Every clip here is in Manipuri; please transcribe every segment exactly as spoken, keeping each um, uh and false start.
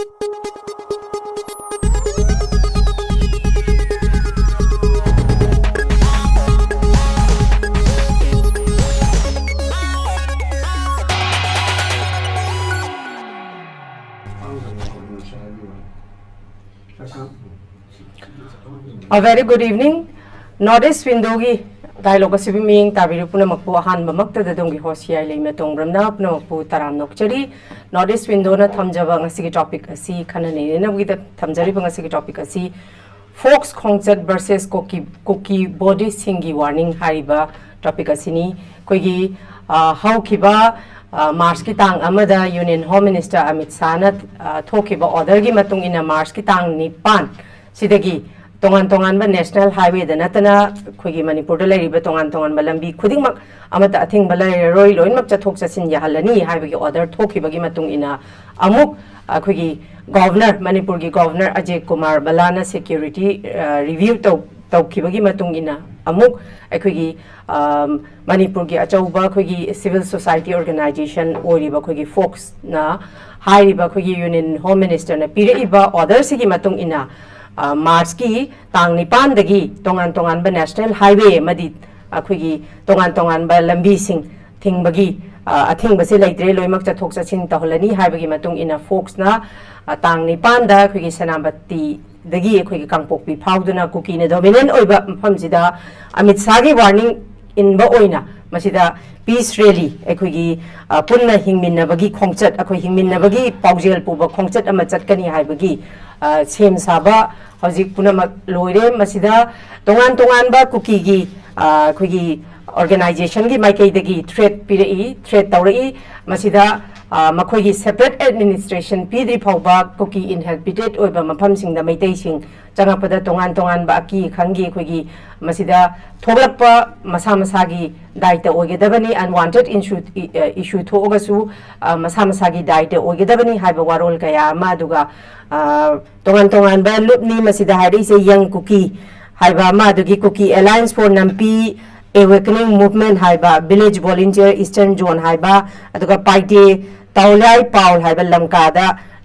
A very good evening. North East Windowꯒꯤ dialogue ꯑꯁꯤꯕꯨ ꯃꯤꯠꯌꯦꯡ ꯇꯥꯕꯤꯔꯤꯕ ꯄꯨꯝꯅꯃꯛꯄꯨ ꯑꯍꯥꯟꯕꯃꯛꯇꯗ ꯑꯗꯣꯝꯒꯤ host ꯌꯥꯏꯂꯩꯃ ꯇꯣꯡꯕ꯭ꯔꯝꯅ ꯄꯨꯝꯅꯃꯛꯄꯨ ꯇꯔꯥꯝꯅ ꯑꯣꯛꯆꯔꯤ꯫ North East Windowꯅ ꯊꯝꯖꯕ ꯉꯁꯤꯒꯤ topic ꯑꯁꯤ, ꯈꯟꯅ ꯅꯩꯅꯅꯕꯒꯤꯗ ꯊꯝꯖꯔꯤꯕ ꯉꯁꯤꯒꯤ topic ꯑꯁꯤ Fox ꯈꯣꯡꯆꯠ versus ꯀꯨꯀꯤ, ꯀꯨꯀꯤ body ꯁꯤꯡꯒꯤ warning ꯍꯥꯏꯔꯤꯕ topic ꯑꯁꯤꯅꯤ꯫ ꯑꯩꯈꯣꯏꯒꯤ, ꯑ, ꯍꯧꯈꯤꯕ, ꯑ, Marchꯀꯤ ꯇꯥꯡ ꯑꯃꯗ Union Home Minister ꯑꯃꯤꯠ ꯁꯥꯍꯅ, ꯑ, ꯊꯣꯛꯈꯤꯕ orderꯒꯤ ꯃꯇꯨꯡ ꯏꯟꯅ Marchꯀꯤ ꯇꯥꯡ ꯅꯤꯄꯥꯟ ꯁꯤꯗꯒꯤ ꯇꯣꯉꯥꯟ ꯇꯣꯉꯥꯟꯕ national highwayꯗ ꯅꯠꯇꯅ ꯑꯩꯈꯣꯏꯒꯤ ꯃꯅꯤꯄꯨꯔꯗ ꯂꯩꯔꯤꯕ ꯇꯣꯉꯥꯟ ꯇꯣꯉꯥꯟꯕ ꯂꯝꯕꯤ ꯈꯨꯗꯤꯡꯃꯛ ꯑꯃꯠꯇ ꯑꯊꯤꯡꯕ ꯂꯩꯔꯔꯣꯏ, ꯂꯣꯏꯅꯃꯛ ꯆꯠꯊꯣꯛ ꯆꯠꯁꯤꯟ ꯌꯥꯍꯜꯂꯅꯤ ꯍꯥꯏꯕꯒꯤ order ꯊꯣꯛꯈꯤꯕꯒꯤ ꯃꯇꯨꯡ ꯏꯟꯅ ꯑꯃꯨꯛ ꯑꯩꯈꯣꯏꯒꯤ Governor, ꯃꯅꯤꯄꯨꯔꯒꯤ Governor ꯑꯖꯌ ꯀꯨꯃꯥꯔ ꯕꯂꯥꯅ security, ꯑ, review ꯇꯧ-, ꯇꯧꯈꯤꯕꯒꯤ ꯃꯇꯨꯡ ꯏꯟꯅ ꯑꯃꯨꯛ ꯑꯩꯈꯣꯏꯒꯤ, ꯑꯝ, ꯃꯅꯤꯄꯨꯔꯒꯤ ꯑꯆꯧꯕ ꯑꯩꯈꯣꯏꯒꯤ civil society organization ꯑꯣꯏꯔꯤꯕ ꯑꯩꯈꯣꯏꯒꯤ Foxꯅ ꯍꯥꯏꯔꯤꯕ ꯑꯩꯈꯣꯏꯒꯤ Union Home Ministerꯅ ꯄꯤꯔꯛꯏꯕ orderꯁꯤꯒꯤ ꯃꯇꯨꯡ ꯏꯟꯅ, ꯑ, Marchꯀꯤ ꯇꯥꯡ ꯅꯤꯄꯥꯟꯗꯒꯤ ꯇꯣꯉꯥꯟ ꯇꯣꯉꯥꯟꯕ national highway ꯑꯃꯗꯤ ꯑꯩꯈꯣꯏꯒꯤ ꯇꯣꯉꯥꯟ ꯇꯣꯉꯥꯟꯕ ꯂꯝꯕꯤꯁꯤꯡ ꯊꯤꯡꯕꯒꯤ, ꯑ, ꯑꯊꯤꯡꯕꯁꯦ ꯂꯩꯇ꯭ꯔꯦ, ꯂꯣꯏꯅꯃꯛ ꯆꯠꯊꯣꯛ ꯆꯠꯁꯤꯟ ꯇꯧꯍꯜꯂꯅꯤ ꯍꯥꯏꯕꯒꯤ ꯃꯇꯨꯡ ꯏꯟꯅ Foxꯅ, ꯑ, ꯇꯥꯡ ꯅꯤꯄꯥꯟꯗ ꯑꯩꯈꯣꯏꯒꯤ ꯁꯦꯅꯥꯄꯇꯤꯗꯒꯤ ꯑꯩꯈꯣꯏꯒꯤ ꯀꯥꯡꯄꯣꯛꯄꯤ ꯐꯥꯎꯗꯨꯅ ꯀꯨꯀꯤꯅ dominant ꯑꯣꯏꯕ ꯃꯐꯝꯁꯤꯗ ꯑꯃꯤꯠ ꯁꯥꯍꯒꯤ warning ꯏꯟꯕ ꯑꯣꯏꯅ ꯃꯁꯤꯗ peace rally, ꯑꯩꯈꯣꯏꯒꯤ, ꯑ, ꯄꯨꯟꯅ ꯍꯤꯡꯃꯤꯟꯅꯕꯒꯤ ꯈꯣꯡꯆꯠ, ꯑꯩꯈꯣꯏ ꯍꯤꯡꯃꯤꯟꯅꯕꯒꯤ ꯄꯥꯎꯖꯦꯜ ꯄꯨꯕ ꯈꯣꯡꯆꯠ ꯑꯃ ꯆꯠꯀꯅꯤ ꯍꯥꯏꯕꯒꯤ, ꯑ, ꯁꯦꯝ ꯁꯥꯕ ꯍꯧꯖꯤꯛ ꯄꯨꯝꯅꯃꯛ ꯂꯣꯏꯔꯦ꯫ ꯃꯁꯤꯗ ꯇꯣꯉꯥꯟ ꯇꯣꯉꯥꯟꯕ ꯀꯨꯀꯤꯒꯤ, ꯑ, ꯑꯩꯈꯣꯏꯒꯤ organizationꯒꯤ ꯃꯥꯏꯀꯩꯗꯒꯤ threat ꯄꯤꯔꯛꯏ, threat ꯇꯧꯔꯛꯏ꯫ ꯃꯁꯤꯗ, ꯑ, ꯃꯈꯣꯏꯒꯤ separate administration ꯄꯤꯗ꯭ꯔꯤ ꯐꯥꯎꯕ ꯀꯨꯀꯤ inhabited ꯑꯣꯏꯕ ꯃꯐꯝꯁꯤꯡꯗ ꯃꯩꯇꯩꯁꯤꯡ ꯆꯪꯉꯛꯄꯗ ꯇꯣꯉꯥꯟ ꯇꯣꯉꯥꯟꯕ ꯑꯀꯤ ꯑꯈꯪꯒꯤ ꯑꯩꯈꯣꯏꯒꯤ ꯃꯁꯤꯗ ꯊꯣꯛꯂꯛꯄ ꯃꯁꯥ ꯃꯁꯥꯒꯤ ꯗꯥꯏꯇ ꯑꯣꯏꯒꯗꯕꯅꯤ, unwanted issue, issue ꯊꯣꯛꯑꯒꯁꯨ, ꯑ, ꯃꯁꯥ ꯃꯁꯥꯒꯤ ꯗꯥꯏꯇ ꯑꯣꯏꯒꯗꯕꯅꯤ ꯍꯥꯏꯕ ꯋꯥꯔꯣꯜ ꯀꯌꯥ ꯑꯃ, ꯑꯗꯨꯒ, ꯑ, ꯇꯣꯉꯥꯟ ꯇꯣꯉꯥꯟꯕ ꯂꯨꯞꯅꯤ ꯃꯁꯤꯗ ꯍꯥꯏꯔꯛꯏꯁꯦ, Young Kuki ꯍꯥꯏꯕ ꯑꯃ, ꯑꯗꯨꯒꯤ Kuki Alliance for Nampi Awakening Movement ꯍꯥꯏꯕ, Village Volunteer Eastern Zone ꯍꯥꯏꯕ, ꯑꯗꯨꯒ ꯄꯥꯏꯇꯦ ꯇꯥꯎꯂꯥꯏ ꯄꯥꯎꯜ ꯍꯥꯏꯕ ꯂꯝꯀꯥꯗ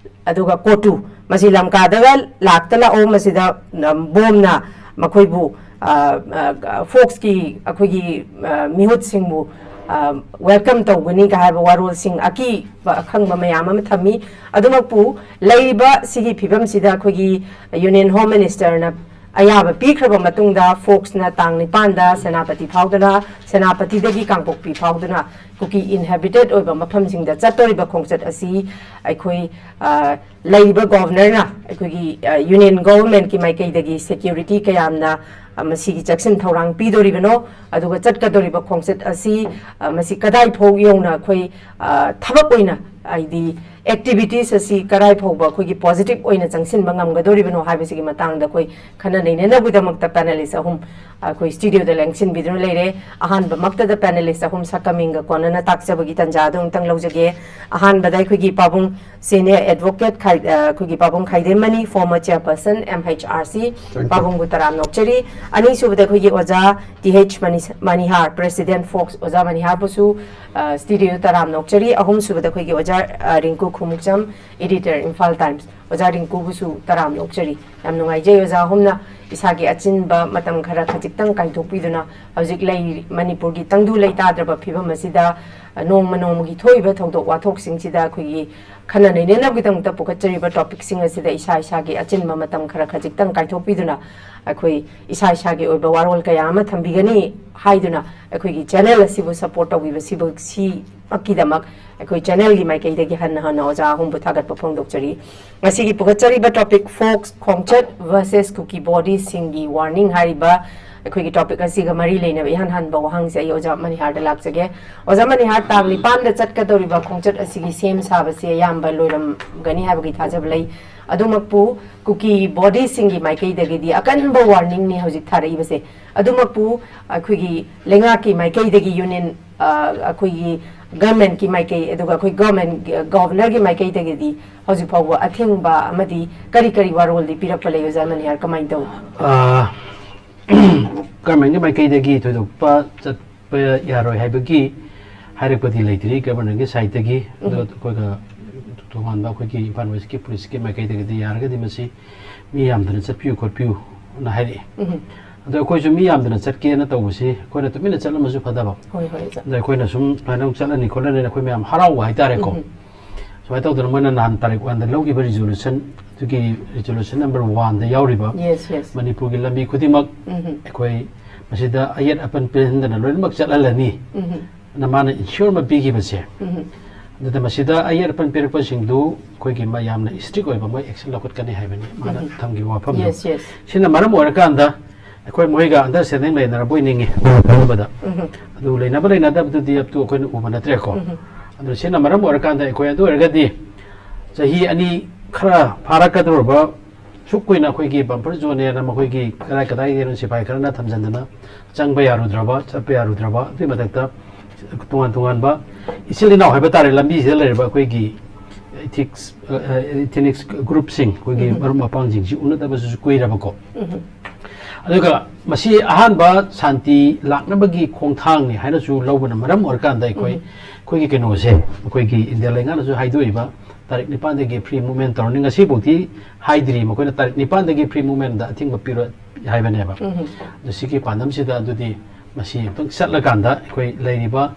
ꯑꯗꯨꯒ ꯀꯣꯇꯨ, ꯃꯁꯤ ꯂꯝꯀꯥꯗꯒ ꯂꯥꯛꯇ ꯂꯥꯛꯑꯣ, ꯃꯁꯤꯗ, ꯎꯝ, ꯕꯣꯝꯅ ꯃꯈꯣꯏꯕꯨ, ꯑ, ꯑ, ꯐꯣꯛꯁꯀꯤ ꯑꯩꯈꯣꯏꯒꯤ, ꯑ, ꯃꯤꯍꯨꯠꯁꯤꯡꯕꯨ, ꯑ, ꯋꯦꯜꯀꯝ ꯇꯧꯒꯅꯤꯒ ꯍꯥꯏꯕ ꯋꯥꯔꯣꯜꯁꯤꯡ, ꯑꯀꯤꯕ ꯑꯈꯪꯕ ꯃꯌꯥꯝ ꯑꯃ ꯊꯝꯃꯤ꯫ ꯑꯗꯨꯃꯛꯄꯨ ꯂꯩꯔꯤꯕ ꯁꯤꯒꯤ ꯐꯤꯕꯝꯁꯤꯗ ꯑꯩꯈꯣꯏꯒꯤ ꯌꯨꯅꯤꯌꯟ ꯍꯣꯝ ꯃꯤꯅꯤꯁꯇꯔꯅ ꯑꯌꯥꯕ ꯄꯤꯈ꯭ꯔꯕ ꯃꯇꯨꯡꯗ ꯐꯣꯛꯁꯅ ꯇꯥꯡ ꯅꯤꯄꯥꯟꯗ ꯁꯦꯅꯥꯄꯇꯤ ꯐꯥꯎꯗꯨꯅ, ꯁꯦꯅꯥꯄꯇꯤꯗꯒꯤ ꯀꯥꯡꯄꯣꯛꯄꯤ ꯐꯥꯎꯗꯨꯅ ꯀꯨꯀꯤ ꯏꯟꯍꯦꯕꯤꯇꯦꯠ ꯑꯣꯏꯕ ꯃꯐꯝꯁꯤꯡꯗ ꯆꯠꯇꯧꯔꯤꯕ ꯈꯣꯡꯆꯠ ꯑꯁꯤ ꯑꯩꯈꯣꯏ, ꯑ, ꯂꯩꯔꯤꯕ ꯒꯣꯚꯔꯅꯔꯅ ꯑꯩꯈꯣꯏꯒꯤ, ꯑ, ꯌꯨꯅꯤꯌꯟ ꯒꯣꯚꯔꯟꯃꯦꯟꯠꯀꯤ ꯃꯥꯏꯀꯩꯗꯒꯤ ꯁꯦꯀ꯭ꯌꯨꯔꯤꯇꯤ ꯀꯌꯥꯝꯅ, ꯑ, ꯃꯁꯤꯒꯤ ꯆꯦꯛꯁꯤꯟ ꯊꯧꯔꯥꯡ ꯄꯤꯗꯣꯔꯤꯕꯅꯣ, ꯑꯗꯨꯒ ꯆꯠꯀꯗꯧꯔꯤꯕ ꯈꯣꯡꯆꯠ ꯑꯁꯤ, ꯑ, ꯃꯁꯤ ꯀꯗꯥꯏ ꯐꯥꯎ ꯌꯧꯅ ꯑꯩꯈꯣꯏ, ꯑ, ꯊꯕꯛ ꯑꯣꯏꯅ, ꯍꯥꯏꯗꯤ ꯑꯦꯛꯇꯤꯚꯤꯇꯤꯁ ꯑꯁꯤ ꯀꯗꯥꯏ ꯐꯥꯎꯕ ꯑꯩꯈꯣꯏꯒꯤ ꯄꯣꯖꯤꯇꯤꯚ ꯑꯣꯏꯅ ꯆꯪꯁꯤꯟꯕ ꯉꯝꯒꯗꯧꯔꯤꯕꯅꯣ ꯍꯥꯏꯕꯁꯤꯒꯤ ꯃꯇꯥꯡꯗ ꯑꯩꯈꯣꯏ ꯈꯟꯅ ꯅꯩꯅꯅꯕꯒꯤꯗꯃꯛꯇ ꯄꯦꯅꯦꯂꯤꯁ ꯑꯍꯨꯝ ꯑꯩꯈꯣꯏ ꯁ꯭ꯇꯨꯗꯤꯑꯣꯗ ꯂꯦꯡꯁꯤꯟꯕꯤꯗꯨꯅ ꯂꯩꯔꯦ꯫ ꯑꯍꯥꯟꯕꯃꯛꯇꯗ ꯄꯦꯅꯦꯂꯤꯁ ꯑꯍꯨꯝ ꯁꯛꯀꯃꯤꯡꯒ ꯀꯣꯟꯅꯅ ꯇꯥꯛꯆꯕꯒꯤ ꯇꯥꯟꯖꯥꯗꯨ ꯑꯃꯨꯛꯇꯪ ꯂꯧꯖꯒꯦ꯫ ꯑꯍꯥꯟꯕꯗ ꯑꯩꯈꯣꯏꯒꯤ ꯄꯥꯕꯨꯡ ꯁꯦꯅꯤꯌꯔ ꯑꯦꯗꯚꯣꯀꯦꯠ ꯈꯥꯏ-, ꯑ, ꯑꯩꯈꯣꯏꯒꯤ ꯄꯥꯕꯨꯡ ꯈꯥꯏꯗꯦꯝꯃꯅꯤ, former chairperson M H R C, Thank you. ꯄꯥꯕꯨꯡꯕꯨ ꯇꯔꯥꯝꯅ ꯑꯣꯛꯆꯔꯤ꯫ ꯑꯅꯤꯁꯨꯕꯗ ꯑꯩꯈꯣꯏꯒꯤ ꯑꯣꯖꯥ ꯇꯤ ꯑꯩꯆ ꯃꯅꯤ-, ꯃꯅꯤꯍꯥꯔ, ꯄ꯭ꯔꯦꯁꯤꯗꯦꯟꯠ ꯐꯣꯛꯁ ꯑꯣꯖꯥ ꯃꯅꯤꯍꯥꯔꯕꯨꯁꯨ, ꯑ, ꯁ꯭ꯇꯨꯗꯤꯑꯣꯗ ꯇꯔꯥꯝꯅ ꯑꯣꯛꯆꯔꯤ꯫ ꯑꯍꯨꯝꯁꯨꯕꯗ ꯑꯩꯈꯣꯏꯒꯤ ꯑꯣꯖꯥ, ꯑ, ꯔꯤꯡꯀꯨ ꯈꯨꯃꯨꯛꯆꯝ, ꯏꯗꯤꯇꯔ, ꯏꯝꯐꯥꯜ ꯇꯥꯏꯝꯁ꯫ ꯑꯣꯖꯥ ꯔꯤꯡꯀꯨꯕꯨꯁꯨ ꯇꯔꯥꯝꯅ ꯑꯣꯛꯆꯔꯤ꯫ ꯌꯥꯝ ꯅꯨꯡꯉꯥꯏꯖꯩ ꯑꯣꯖꯥ ꯑꯍꯨꯝꯅ ꯏꯁꯥꯒꯤ ꯑꯆꯤꯟꯕ ꯃꯇꯝ ꯈꯔ ꯈꯖꯤꯛꯇꯪ ꯀꯥꯏꯊꯣꯛꯄꯤꯗꯨꯅ ꯍꯧꯖꯤꯛ ꯂꯩ-, ꯃꯅꯤꯄꯨꯔꯒꯤ ꯇꯪꯗꯨ ꯂꯩꯇꯥꯗ꯭ꯔꯕ ꯐꯤꯕꯝ ꯑꯁꯤꯗ, ꯑ, ꯅꯣꯡꯃ ꯅꯣꯡꯃꯒꯤ ꯊꯣꯛꯏꯕ ꯊꯧꯗꯣꯛ ꯋꯥꯊꯣꯛꯁꯤꯡꯁꯤꯗ ꯑꯩꯈꯣꯏꯒꯤ ꯈꯟꯅ ꯅꯩꯅꯅꯕꯒꯤꯗꯃꯛꯇ ꯄꯨꯈꯠꯆꯔꯤꯕ ꯇꯣꯄꯤꯛꯁꯤꯡ ꯑꯁꯤꯗ ꯏꯁꯥ ꯏꯁꯥꯒꯤ ꯑꯆꯤꯟꯕ ꯃꯇꯝ ꯈꯔ ꯈꯖꯤꯛꯇꯪ ꯀꯥꯏꯊꯣꯛꯄꯤꯗꯨꯅ ꯑꯩꯈꯣꯏ ꯏꯁꯥ ꯏꯁꯥꯒꯤ ꯑꯣꯏꯕ ꯋꯥꯔꯣꯜ ꯀꯌꯥ ꯑꯃ ꯊꯝꯕꯤꯒꯅꯤ ꯍꯥꯏꯗꯨꯅ ꯑꯩꯈꯣꯏꯒꯤ ꯆꯦꯅꯦꯜ ꯑꯁꯤꯕꯨ ꯁꯄꯣꯔꯠ ꯇꯧꯕꯤꯕꯁꯤꯕꯨ, ꯁꯤꯃꯛꯀꯤꯗꯃꯛ ꯑꯩꯈꯣꯏ ꯆꯦꯅꯦꯜꯒꯤ ꯃꯥꯏꯀꯩꯗꯒꯤ ꯍꯟꯅ ꯍꯟꯅ ꯑꯣꯖꯥ ꯑꯍꯨꯝꯕꯨ ꯊꯥꯒꯠꯄ ꯐꯣꯡꯗꯣꯛꯆꯔꯤ꯫ ꯉꯁꯤꯒꯤ ꯄꯨꯈꯠꯆꯔꯤꯕ ꯇꯣꯄꯤꯛ ꯐꯣꯛꯁ ꯈꯣꯡꯆꯠ ꯚꯔꯁꯦꯁ ꯀꯨꯀꯤ ꯕꯣꯗꯤꯁꯤꯡꯒꯤ ꯋꯥꯔꯅꯤꯡ ꯍꯥꯏꯔꯤꯕ ꯑꯩꯈꯣꯏꯒꯤ ꯇꯣꯄꯤꯛ ꯑꯁꯤꯒ ꯃꯔꯤ ꯂꯩꯅꯕ ꯏꯍꯥꯟ ꯍꯥꯟꯕ ꯋꯥꯍꯪꯁꯦ ꯑꯩ ꯑꯣꯖꯥ ꯃꯅꯤꯍꯥꯔꯗ ꯂꯥꯛꯆꯒꯦ꯫ ꯑꯣꯖꯥ ꯃꯅꯤꯍꯥꯔ, ꯇꯥꯡ ꯅꯤꯄꯥꯟꯗ ꯆꯠꯀꯗꯧꯔꯤꯕ ꯈꯣꯡꯆꯠ ꯑꯁꯤꯒꯤ ꯁꯦꯝ ꯁꯥꯕꯁꯤ ꯑꯌꯥꯝꯕ ꯂꯣꯏꯔꯝꯒꯅꯤ ꯍꯥꯏꯕꯒꯤ ꯊꯥꯖꯕ ꯂꯩ꯫ ꯑꯗꯨꯃꯛꯄꯨ ꯀꯨꯀꯤ ꯕꯣꯗꯤꯁꯤꯡꯒꯤ ꯃꯥꯏꯀꯩꯗꯒꯤꯗꯤ ꯑꯀꯟꯕ ꯋꯥꯔꯅꯤꯡꯅꯤ ꯍꯧꯖꯤꯛ ꯊꯥꯔꯛꯏꯕꯁꯦ꯫ ꯑꯗꯨꯃꯛꯄꯨ ꯑꯩꯈꯣꯏꯒꯤ ꯂꯩꯉꯥꯛꯀꯤ ꯃꯥꯏꯀꯩꯗꯒꯤ ꯌꯨꯅꯤꯌꯟ, ꯑ, ꯑꯩꯈꯣꯏꯒꯤ ꯒꯚꯔꯟꯃꯦꯟꯠꯀꯤ ꯃꯥꯏꯀꯩ, ꯑꯗꯨꯒ ꯑꯩꯈꯣꯏ ꯒꯚꯔꯟꯃꯦꯟꯠ, ꯒꯚꯔꯅꯔꯒꯤ ꯃꯥꯏꯀꯩꯗꯒꯤꯗꯤ ꯍꯧꯖꯤꯛ ꯐꯥꯎꯕ ꯑꯊꯤꯡꯕ ꯑꯃꯗꯤ ꯀꯔꯤ ꯀꯔꯤ ꯋꯥꯔꯣꯜꯗꯤ ꯄꯤꯔꯛꯄ ꯂꯩ, ꯑꯣꯖꯥ ꯃꯅꯤꯍꯥꯔ? ꯀꯃꯥꯏꯅ ꯇꯧꯏ? ꯑ, ꯒꯚꯔꯟꯃꯦꯟꯠꯀꯤ ꯃꯥꯏꯀꯩꯗꯒꯤ ꯊꯣꯏꯗꯣꯛꯄ ꯆꯠꯄ ꯌꯥꯔꯣꯏ ꯍꯥꯏꯕꯒꯤ ꯍꯥꯏꯔꯛꯄꯗꯤ ꯂꯩꯇ꯭ꯔꯤ ꯒꯚꯔꯅꯔꯒꯤ ꯁꯥꯏꯠꯇꯒꯤ꯫ ꯑꯗꯣ ꯎꯝ꯫ ꯑꯩꯈꯣꯏꯒ ꯇꯣꯉꯥꯟꯕ ꯑꯩꯈꯣꯏꯒꯤ ꯏꯝꯐꯥꯜ ꯋꯦꯁꯀꯤ ꯄꯨꯂꯤꯁꯀꯤ ꯃꯥꯏꯀꯩꯗꯒꯤꯗꯤ ꯌꯥꯔꯒꯗꯤ ꯃꯁꯤ ꯃꯤ ꯌꯥꯝꯗꯅ ꯆꯠꯄꯤꯌꯨ ꯈꯣꯠꯄꯤꯌꯨꯅ ꯍꯥꯏꯔꯛꯏ꯫ ꯑꯗꯣ ꯑꯩꯈꯣꯏꯁꯨ ꯃꯤ ꯌꯥꯝꯗꯅ ꯆꯠꯀꯦꯅ ꯇꯧꯕꯁꯤ ꯑꯩꯈꯣꯏꯅ ꯇꯨꯃꯤꯟꯅ ꯆꯠꯂꯝꯃꯁꯨ ꯐꯗꯕ꯫ ꯍꯣꯏ ꯍꯣꯏ ꯑꯣꯖꯥ꯫ ꯑꯗ ꯑꯩꯈꯣꯏꯅ ꯁꯨꯝ ꯁꯨꯃꯥꯏꯅ ꯑꯃꯨꯛ ꯆꯠꯂꯅꯤ ꯈꯣꯠꯂꯅꯤꯅ ꯑꯩꯈꯣꯏ ꯃꯌꯥꯝ ꯍꯔꯥꯎꯕ ꯍꯥꯏꯇꯥꯔꯦꯀꯣ꯫ ꯁꯨꯃꯥꯏꯅ ꯇꯧꯗꯅ ꯃꯣꯏꯅ ꯅꯍꯥꯟ ꯇꯥꯔꯤꯛ ꯋꯥꯟꯗ ꯂꯧꯈꯤꯕ ꯔꯤꯖꯣꯂꯨꯁꯟ, ꯑꯗꯨꯒꯤ ꯔꯤꯖꯣꯂꯨꯁꯟ ꯅꯝꯕꯔ ꯋꯥꯟꯗ ꯌꯥꯎꯔꯤꯕ Yes, yes. ꯃꯅꯤꯄꯨꯔꯒꯤ ꯂꯝꯕꯤ ꯈꯨꯗꯤꯡꯃꯛ ꯑꯩꯈꯣꯏ ꯃꯁꯤꯗ ꯑꯌꯦꯠ ꯑꯄꯟ ꯄꯤꯍꯟꯗꯅ ꯂꯣꯏꯅꯃꯛ ꯆꯠꯍꯜꯂꯅꯤ꯫ ꯑꯗꯨꯅ ꯃꯥꯅ ꯏꯟꯁꯤꯌꯣꯔ ꯑꯃ ꯄꯤꯈꯤꯕꯁꯦ꯫ ꯑꯗꯨꯗ ꯃꯁꯤꯗ ꯑꯌꯦꯠ ꯑꯄꯟ ꯄꯤꯔꯛꯄꯁꯤꯡꯗꯨ ꯑꯩꯈꯣꯏꯒꯤ ꯃ-, ꯌꯥꯝꯅ ꯏꯁꯇ꯭ꯔꯤꯛ ꯑꯣꯏꯕ ꯃꯣꯏ ꯑꯦꯛꯁꯟ ꯂꯧꯈꯠꯀꯅꯤ ꯍꯥꯏꯕꯅꯤ ꯃꯥꯅ ꯊꯝꯈꯤꯕ ꯋꯥꯐꯝꯗꯣ꯫ Yes, yes. ꯁꯤꯅ ꯃꯔꯝ ꯑꯣꯏꯔꯀꯥꯟꯗ ꯑꯩꯈꯣꯏ ꯃꯣꯏꯒ ꯑꯟꯗꯔꯁꯇꯦꯟꯗꯤꯡ ꯂꯩꯅꯔꯕꯣꯏ ꯅꯤꯡꯉꯤ ꯈꯟꯕꯗ꯫ ꯑꯗꯨ ꯂꯩꯅꯕ ꯂꯩꯅꯗꯕꯗꯨꯗꯤ ꯑꯞꯇꯨ ꯑꯩꯈꯣꯏꯅ ꯎꯕ ꯅꯠꯇ꯭ꯔꯦꯀꯣ꯫ ꯑꯗꯨ ꯁꯤꯅ ꯃꯔꯝ ꯑꯣꯏꯔꯀꯥꯟꯗ ꯑꯩꯈꯣꯏ ꯑꯗꯨ ꯑꯣꯏꯔꯒꯗꯤ ꯆꯍꯤ ꯑꯅꯤ ꯈꯔ ꯐꯥꯔꯛꯀꯗꯧꯔꯕ ꯁꯨꯛ ꯀꯨꯏꯅ ꯑꯩꯈꯣꯏꯒꯤ ꯕꯝꯄꯔ ꯖꯣꯟꯅꯦꯅ ꯃꯈꯣꯏꯒꯤ ꯀꯗꯥꯏ ꯀꯗꯥꯏꯗꯩꯅꯣ ꯁꯤꯐꯥꯏ ꯈꯔꯅ ꯊꯝꯖꯤꯟꯗꯅ ꯆꯪꯕ ꯌꯥꯔꯨꯗ꯭ꯔꯕ, ꯆꯠꯄ ꯌꯥꯔꯨꯗ꯭ꯔꯕ, ꯑꯗꯨꯒꯤ ꯃꯊꯛꯇ ꯇꯣꯉꯥꯟ ꯇꯣꯉꯥꯟꯕ ꯏꯆꯤꯜ ꯏꯅꯥꯎ ꯍꯥꯏꯕ ꯇꯥꯔꯦ, ꯂꯝꯕꯤꯁꯤꯗ ꯂꯩꯔꯤꯕ ꯑꯩꯈꯣꯏꯒꯤ ꯏꯊꯤꯛꯁ, ꯏꯊꯤꯅꯤꯛꯁ ꯒ꯭ꯔꯨꯞꯁꯤꯡ, ꯑꯩꯈꯣꯏꯒꯤ ꯃꯔꯨꯞ ꯃꯄꯥꯡꯁꯤꯡꯁꯤ ꯎꯅꯗꯕꯁꯤꯁꯨ ꯀꯨꯏꯔꯕꯀꯣ꯫ ꯑꯗꯨꯒ ꯃꯁꯤ ꯑꯍꯥꯟꯕ ꯁꯥꯟꯇꯤ ꯂꯥꯛꯅꯕꯒꯤ ꯈꯣꯡꯊꯥꯡꯅꯤ ꯍꯥꯏꯅꯁꯨ ꯂꯧꯕꯅ ꯃꯔꯝ ꯑꯣꯏꯔꯀꯥꯟꯗ ꯑꯩꯈꯣꯏ, ꯑꯩꯈꯣꯏꯒꯤ ꯀꯩꯅꯣꯁꯦ, ꯑꯩꯈꯣꯏꯒꯤ ꯏꯟꯗꯤꯌꯥ ꯂꯩꯉꯥꯛꯅꯁꯨ ꯍꯥꯏꯗꯣꯛꯏꯕ ꯇꯥꯔꯤꯛ ꯅꯤꯄꯥꯟꯗꯒꯤ ꯐ꯭ꯔꯤ ꯃꯨꯚꯃꯦꯟ ꯇꯧꯔꯅꯤ꯫ ꯉꯁꯤꯐꯥꯎꯗꯤ ꯍꯥꯏꯗ꯭ꯔꯤ, ꯃꯈꯣꯏꯅ ꯇꯥꯔꯤꯛ ꯅꯤꯄꯥꯟꯗꯒꯤ ꯐ꯭ꯔꯤ ꯃꯨꯚꯃꯦꯟꯗ ꯑꯊꯤꯡꯕ ꯄꯤꯔꯣꯏ ꯍꯥꯏꯕꯅꯦꯕ꯫ ꯑꯗꯣ ꯁꯤꯒꯤ ꯄꯥꯟꯗꯝꯁꯤꯗ ꯑꯗꯨꯗꯤ ꯃꯁꯤ ꯑꯃꯨꯛꯇꯪ ꯆꯠꯂꯀꯥꯟꯗ ꯑꯩꯈꯣꯏ ꯂꯩꯔꯤꯕ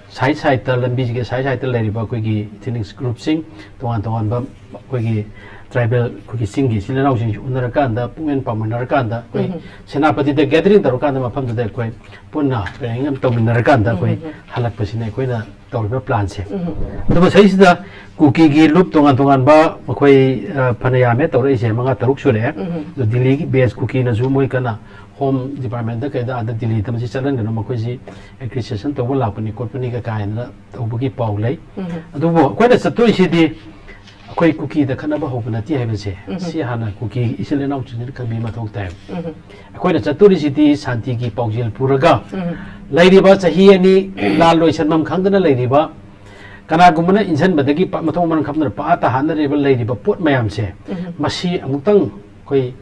ꯁꯥꯏꯠ ꯁꯥꯏꯠꯇ, ꯂꯝꯕꯤꯁꯤꯒꯤ ꯁꯥꯏꯠ ꯁꯥꯏꯠꯇ ꯂꯩꯔꯤꯕ ꯑꯩꯈꯣꯏꯒꯤ ꯏꯊꯤꯅꯤꯛꯁ ꯒ꯭ꯔꯨꯞꯁꯤꯡ, ꯇꯣꯉꯥꯟ ꯇꯣꯉꯥꯟꯕ ꯑꯩꯈꯣꯏꯒꯤ ꯇ꯭ꯔꯥꯏꯕꯦꯜ, ꯑꯩꯈꯣꯏꯒꯤ ꯆꯤꯡꯒꯤ ꯏꯆꯤꯜ ꯏꯅꯥꯎꯁꯤꯡꯁꯤ ꯎꯅꯔꯀꯥꯟꯗ, ꯄꯨꯛꯃꯦꯟ ꯄꯥꯎꯃꯤꯟꯅꯔꯀꯥꯟꯗ, ꯑꯩꯈꯣꯏ ꯁꯦꯅꯥꯄꯇꯤꯗ ꯒꯦꯗꯔꯤꯡ ꯇꯧꯔꯀꯥꯟꯗ ꯃꯐꯝꯗꯨꯗ ꯑꯩꯈꯣꯏ ꯄꯨꯟꯅ ꯄ꯭ꯂꯦꯅꯤꯡ ꯑꯃ ꯇꯧꯃꯤꯟꯅꯔꯀꯥꯟꯗ ꯑꯩꯈꯣꯏ ꯍꯜꯂꯛꯄꯁꯤꯅꯦ ꯑꯩꯈꯣꯏꯅ ꯇꯧꯔꯤꯕ ꯄ꯭ꯂꯥꯟꯁꯦ꯫ ꯑꯗꯣ ꯃꯁꯤꯁꯤꯗ ꯀꯨꯀꯤꯒꯤ ꯂꯨꯞ ꯇꯣꯉꯥꯟ ꯇꯣꯉꯥꯟꯕ ꯃꯈꯣꯏ, ꯑ, ꯐꯅ ꯌꯥꯝꯃꯦ ꯇꯧꯔꯛꯏꯁꯦ, ꯃꯉꯥ ꯇꯔꯨꯛ ꯁꯨꯔꯛꯑꯦ꯫ ꯑꯗꯣ ꯗꯤꯜꯂꯤꯒꯤ ꯕꯦꯁ ꯀꯨꯀꯤꯅꯁꯨ ꯃꯣꯏ ꯀꯟꯅ ꯍꯣꯝ ꯗꯤꯄꯥꯔꯠꯃꯦꯟꯗ ꯀꯩꯗ ꯑꯥꯗ ꯗꯤꯜꯂꯤꯗ ꯃꯁꯤ ꯆꯠꯍꯟꯒꯅꯨ, ꯃꯈꯣꯏꯁꯤ ꯑꯦꯒ꯭ꯔꯦꯁꯦꯁꯟ ꯇꯧꯕ ꯂꯥꯛꯄꯅꯤ ꯈꯣꯠꯄꯅꯤꯒ ꯀꯥꯏꯅ ꯇꯧꯕꯒꯤ ꯄꯥꯎ ꯂꯩ꯫ ꯑꯗꯨꯕꯨ ꯑꯩꯈꯣꯏꯅ ꯆꯠꯇꯣꯏꯁꯤꯗꯤ ꯑꯩꯈꯣꯏ ꯀꯨꯀꯤꯗ ꯈꯠꯅꯕ ꯍꯧꯕ ꯅꯠꯇꯦ ꯍꯥꯏꯕꯁꯦ ꯁꯤ ꯍꯥꯟꯅ ꯀꯨꯀꯤ ꯏꯆꯤꯜ ꯏꯅꯥꯎꯁꯤꯡꯁꯤꯅ ꯈꯪꯕꯤꯕ ꯃꯊꯧ ꯇꯥꯏ꯫ ꯑꯩꯈꯣꯏꯅ ꯆꯠꯇꯣꯔꯤꯁꯤꯗꯤ ꯁꯥꯟꯇꯤꯒꯤ ꯄꯥꯎꯖꯦꯜ ꯄꯨꯔꯒ ꯂꯩꯔꯤꯕ ꯆꯍꯤ ꯑꯅꯤ ꯂꯥꯟ ꯂꯣꯏꯁꯟꯐꯝ ꯈꯪꯗꯅ ꯂꯩꯔꯤꯕ, ꯀꯅꯥꯒꯨꯝꯕꯅ ꯏꯟꯁꯤꯟꯕꯗꯒꯤ ꯄ-, ꯃꯊꯣꯡ ꯃꯔꯝ ꯈꯪꯗꯅ ꯄꯥꯠ ꯇꯥꯍꯟꯅꯔꯤꯕ ꯂꯩꯔꯤꯕ ꯄꯣꯠ ꯃꯌꯥꯝꯁꯦ ꯃꯁꯤ ꯑꯃꯨꯛꯇꯪ ꯑꯩꯈꯣꯏ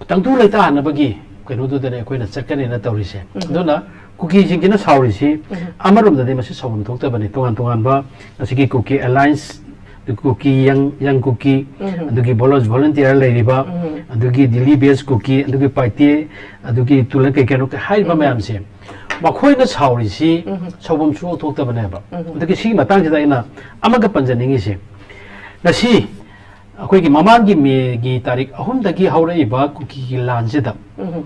ꯇꯪꯗꯨ ꯂꯩꯇꯥꯍꯟꯅꯕꯒꯤ ꯀꯩꯅꯣꯗꯨꯗꯅꯦ ꯑꯩꯈꯣꯏꯅ ꯆꯠꯀꯅꯦꯅ ꯇꯧꯔꯤꯁꯦ꯫ ꯑꯗꯨꯅ ꯀꯨꯀꯤꯁꯤꯡꯁꯤꯅ ꯁꯥꯎꯔꯤꯁꯤ ꯑꯃꯔꯣꯝꯗꯗꯤ ꯃꯁꯤ ꯁꯥꯎꯐꯝ ꯊꯣꯛꯇꯕꯅꯤ꯫ ꯇꯣꯉꯥꯟ ꯇꯣꯉꯥꯟꯕ ꯉꯁꯤꯒꯤ ꯀꯨꯀꯤ ꯑꯦꯂꯥꯏꯟꯁ ꯀꯨꯀꯤ, ꯌꯪ, ꯌꯪ ꯀꯨꯀꯤ, ꯎꯝ꯫ ꯑꯗꯨꯒꯤ ꯚꯣꯂꯣꯟ-, ꯚꯣꯂꯟꯇꯤꯌꯔ ꯂꯩꯔꯤꯕ, ꯎꯝ꯫ ꯑꯗꯨꯒꯤ ꯗꯤꯜꯂꯤ ꯕꯦꯁ ꯀꯨꯀꯤ, ꯑꯗꯨꯒꯤ ꯄꯥꯏꯇꯦ, ꯑꯗꯨꯒꯤ ꯇꯨꯂꯟ ꯀꯩ ꯀꯩꯅꯣ ꯍꯥꯏꯔꯤꯕ ꯎꯝ꯫ ꯃꯌꯥꯝꯁꯦ, ꯃꯈꯣꯏꯅ ꯁꯥꯎꯔꯤꯁꯤ ꯎꯝ꯫ ꯁꯥꯎꯐꯝ ꯁꯨꯡꯊꯣꯛ ꯊꯣꯛꯇꯕꯅꯦꯕ꯫ ꯎꯝ꯫ ꯑꯗꯨꯒꯤ ꯁꯤꯒꯤ ꯃꯇꯥꯡꯁꯤꯗ ꯑꯩꯅ ꯑꯃꯒ ꯄꯟꯖꯅꯤꯡꯉꯤꯁꯦ, ꯉꯁꯤ ꯑꯩꯈꯣꯏꯒꯤ ꯃꯃꯥꯡꯒꯤ ꯃꯦꯒꯤ ꯇꯥꯔꯤꯛ ꯑꯍꯨꯝꯗꯒꯤ ꯍꯧꯔꯛꯏꯕ ꯀꯨꯀꯤꯒꯤ ꯂꯥꯟꯁꯤꯗ ꯎꯝ꯫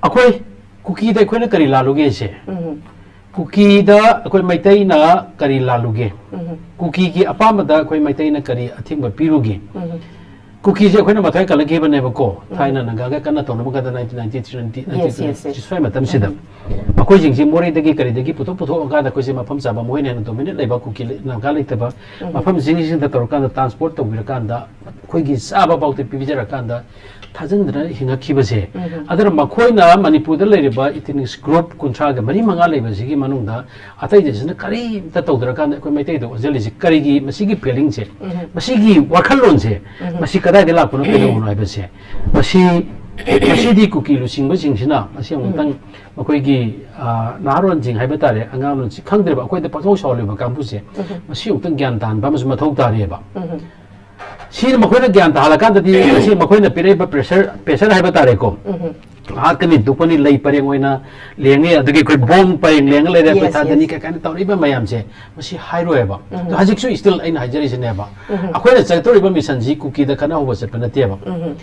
ꯑꯩꯈꯣꯏ ꯀꯨꯀꯤꯗ ꯑꯩꯈꯣꯏꯅ ꯀꯔꯤ ꯂꯥꯜꯂꯨꯒꯦꯁꯦ? ꯎꯝ꯫ ꯀꯨꯀꯤꯗ ꯑꯩꯈꯣꯏ ꯃꯩꯇꯩꯅ ꯀꯔꯤ ꯂꯥꯜꯂꯨꯒꯦ? ꯎꯝ꯫ ꯀꯨꯀꯤꯒꯤ ꯑꯄꯥꯝꯕꯗ ꯑꯩꯈꯣꯏ ꯃꯩꯇꯩꯅ ꯀꯔꯤ ꯑꯊꯤꯡꯕ ꯄꯤꯔꯨꯒꯦ? ꯎꯝ꯫ ꯀꯨꯀꯤꯁꯦ ꯑꯩꯈꯣꯏꯅ ꯃꯊ꯭ꯋꯥꯏ ꯀꯜꯂꯛꯈꯤꯕꯅꯦꯕꯀꯣ, ꯎꯝ꯫ ꯊꯥꯏꯅ ꯅꯥꯒꯥꯒ ꯀꯟꯅ ꯇꯧꯅꯕ ꯀꯥꯟꯗ nineteen ninety-three, nineteen ninety-three, Yes, yes, yes. ꯁ꯭ꯋꯥꯏ ꯃꯇꯝꯁꯤꯗ꯫ ꯎꯝ꯫ ꯑꯩꯈꯣꯏꯁꯤꯡꯁꯤ ꯃꯣꯔꯦꯗꯒꯤ ꯀꯔꯤꯗꯒꯤ ꯄꯨꯊꯣꯛ ꯄꯨꯊꯣꯛꯑꯀꯥꯟꯗ ꯑꯩꯈꯣꯏꯁꯦ ꯃꯐꯝ ꯆꯥꯕ, ꯃꯈꯣꯏꯅ ꯍꯦꯟꯅ ꯗꯣꯃꯤꯅꯦꯠ ꯂꯩꯕ ꯀꯨꯀꯤ ꯂꯩ-, ꯅꯥꯒꯥ ꯂꯩꯇꯕ ꯎꯝ꯫ ꯃꯐꯝꯁꯤꯡꯁꯤꯗ ꯇꯧꯔꯀꯥꯟꯗ, ꯇ꯭ꯔꯥꯟꯁꯄꯣꯔꯠ ꯇꯧꯕꯤꯔꯀꯥꯟꯗ, ꯑꯩꯈꯣꯏꯒꯤ ꯆꯥꯕ ꯐꯥꯎꯗ ꯄꯤꯕꯤꯖꯔꯀꯥꯟꯗ, ꯊꯥꯖꯤꯟꯗꯅ ꯍꯤꯡꯉꯛꯈꯤꯕꯁꯦ꯫ ꯎꯝ꯫ ꯑꯗꯨꯅ ꯃꯈꯣꯏꯅ ꯃꯅꯤꯄꯨꯔꯗ ꯂꯩꯔꯤꯕ ꯏꯊꯅꯤꯛꯁ ꯒ꯭ꯔꯨꯞ ꯀꯨꯟꯊ꯭ꯔꯥꯒ ꯃꯔꯤ ꯃꯉꯥ ꯂꯩꯕꯁꯤꯒꯤ ꯃꯅꯨꯡꯗ ꯑꯇꯩꯗꯁꯤꯅ ꯀꯔꯤꯝꯇ ꯇꯧꯗ꯭ꯔꯀꯥꯟꯗ ꯑꯩꯈꯣꯏ ꯃꯩꯇꯩꯗ ꯑꯣꯟꯁꯤꯜꯂꯤꯁꯤ ꯀꯔꯤꯒꯤ? ꯃꯁꯤꯒꯤ ꯐꯤꯂꯤꯡꯁꯦ, ꯎꯝ꯫ ꯃꯁꯤꯒꯤ ꯋꯥꯈꯜꯂꯣꯟꯁꯦ, ꯎꯝ꯫ ꯃꯁꯤ ꯀꯗꯥꯏꯗ ꯂꯥꯛꯄꯅꯣ, ꯀꯩꯗꯧꯕꯅꯣ ꯍꯥꯏꯕꯁꯦ, ꯃꯁꯤ, ꯃꯁꯤꯗꯤ ꯀꯨꯀꯤ ꯂꯨꯆꯤꯡꯕꯁꯤꯡꯁꯤꯅ ꯃꯁꯤ ꯑꯃꯨꯛꯇꯪ ꯎꯝ꯫ ꯃꯈꯣꯏꯒꯤ, ꯑ, ꯅꯍꯥꯔꯣꯟꯁꯤꯡ ꯍꯥꯏꯕ ꯇꯥꯔꯦ, ꯑꯉꯥꯡꯂꯣꯟꯁꯤꯡ ꯈꯪꯗ꯭ꯔꯦꯕ, ꯑꯩꯈꯣꯏꯗ ꯄꯪꯁꯥꯎ ꯁꯥꯎꯍꯜꯂꯤꯕ ꯀꯥꯡꯕꯨꯁꯦ, ꯎꯝ꯫ ꯃꯁꯤ ꯑꯃꯨꯛꯇꯪ ꯒ꯭ꯌꯥꯟ ꯇꯥꯍꯟꯕ ꯑꯃꯁꯨ ꯃꯊꯧ ꯇꯥꯔꯤꯑꯕ꯫ ꯎꯝ꯫ ꯁꯤꯅ ꯃꯈꯣꯏꯅ ꯒ꯭ꯌꯥꯟ ꯇꯥꯍꯜꯂꯀꯥꯟꯗꯗꯤ ꯉꯁꯤ ꯃꯈꯣꯏꯅ ꯄꯤꯔꯛꯏꯕ ꯄ꯭ꯔꯦꯁꯔ, ꯄ꯭ꯔꯦꯁꯔ ꯍꯥꯏꯕ ꯇꯥꯔꯦꯀꯣ꯫ ꯎꯝ꯫ ꯍꯥꯠꯀꯅꯤ, ꯇꯨꯞꯀꯅꯤ, ꯂꯩ ꯄꯔꯦꯡ ꯑꯣꯏꯅ ꯂꯦꯡꯉꯦ, ꯑꯗꯨꯗꯒꯤ ꯑꯩꯈꯣꯏ ꯕꯣꯝ ꯄꯔꯦꯡ ꯂꯦꯡꯉ ꯂꯩꯔꯦ, ꯑꯩꯈꯣꯏ Yes, ꯊꯥꯗꯅꯤ, yes. ꯀꯩ ꯀꯥꯏꯅ ꯇꯧꯔꯛꯏꯕ ꯃꯌꯥꯝꯁꯦ, ꯃꯁꯤ ꯍꯥꯏꯔꯣꯏꯕ꯫ ꯎꯝ꯫ ꯑꯗꯣ ꯍꯧꯖꯤꯛꯁꯨ still ꯑꯩꯅ ꯍꯥꯏꯖꯔꯤꯁꯤꯅꯦꯕ꯫ ꯎꯝ꯫ ꯑꯩꯈꯣꯏꯅ ꯆꯠꯇꯧꯔꯤꯕ ꯃꯤꯁꯟꯁꯤ ꯀꯨꯀꯤꯗ ꯈꯠꯅꯍꯧꯕ ꯆꯠꯄ ꯅꯠꯇꯦꯕ꯫ ꯎꯝ꯫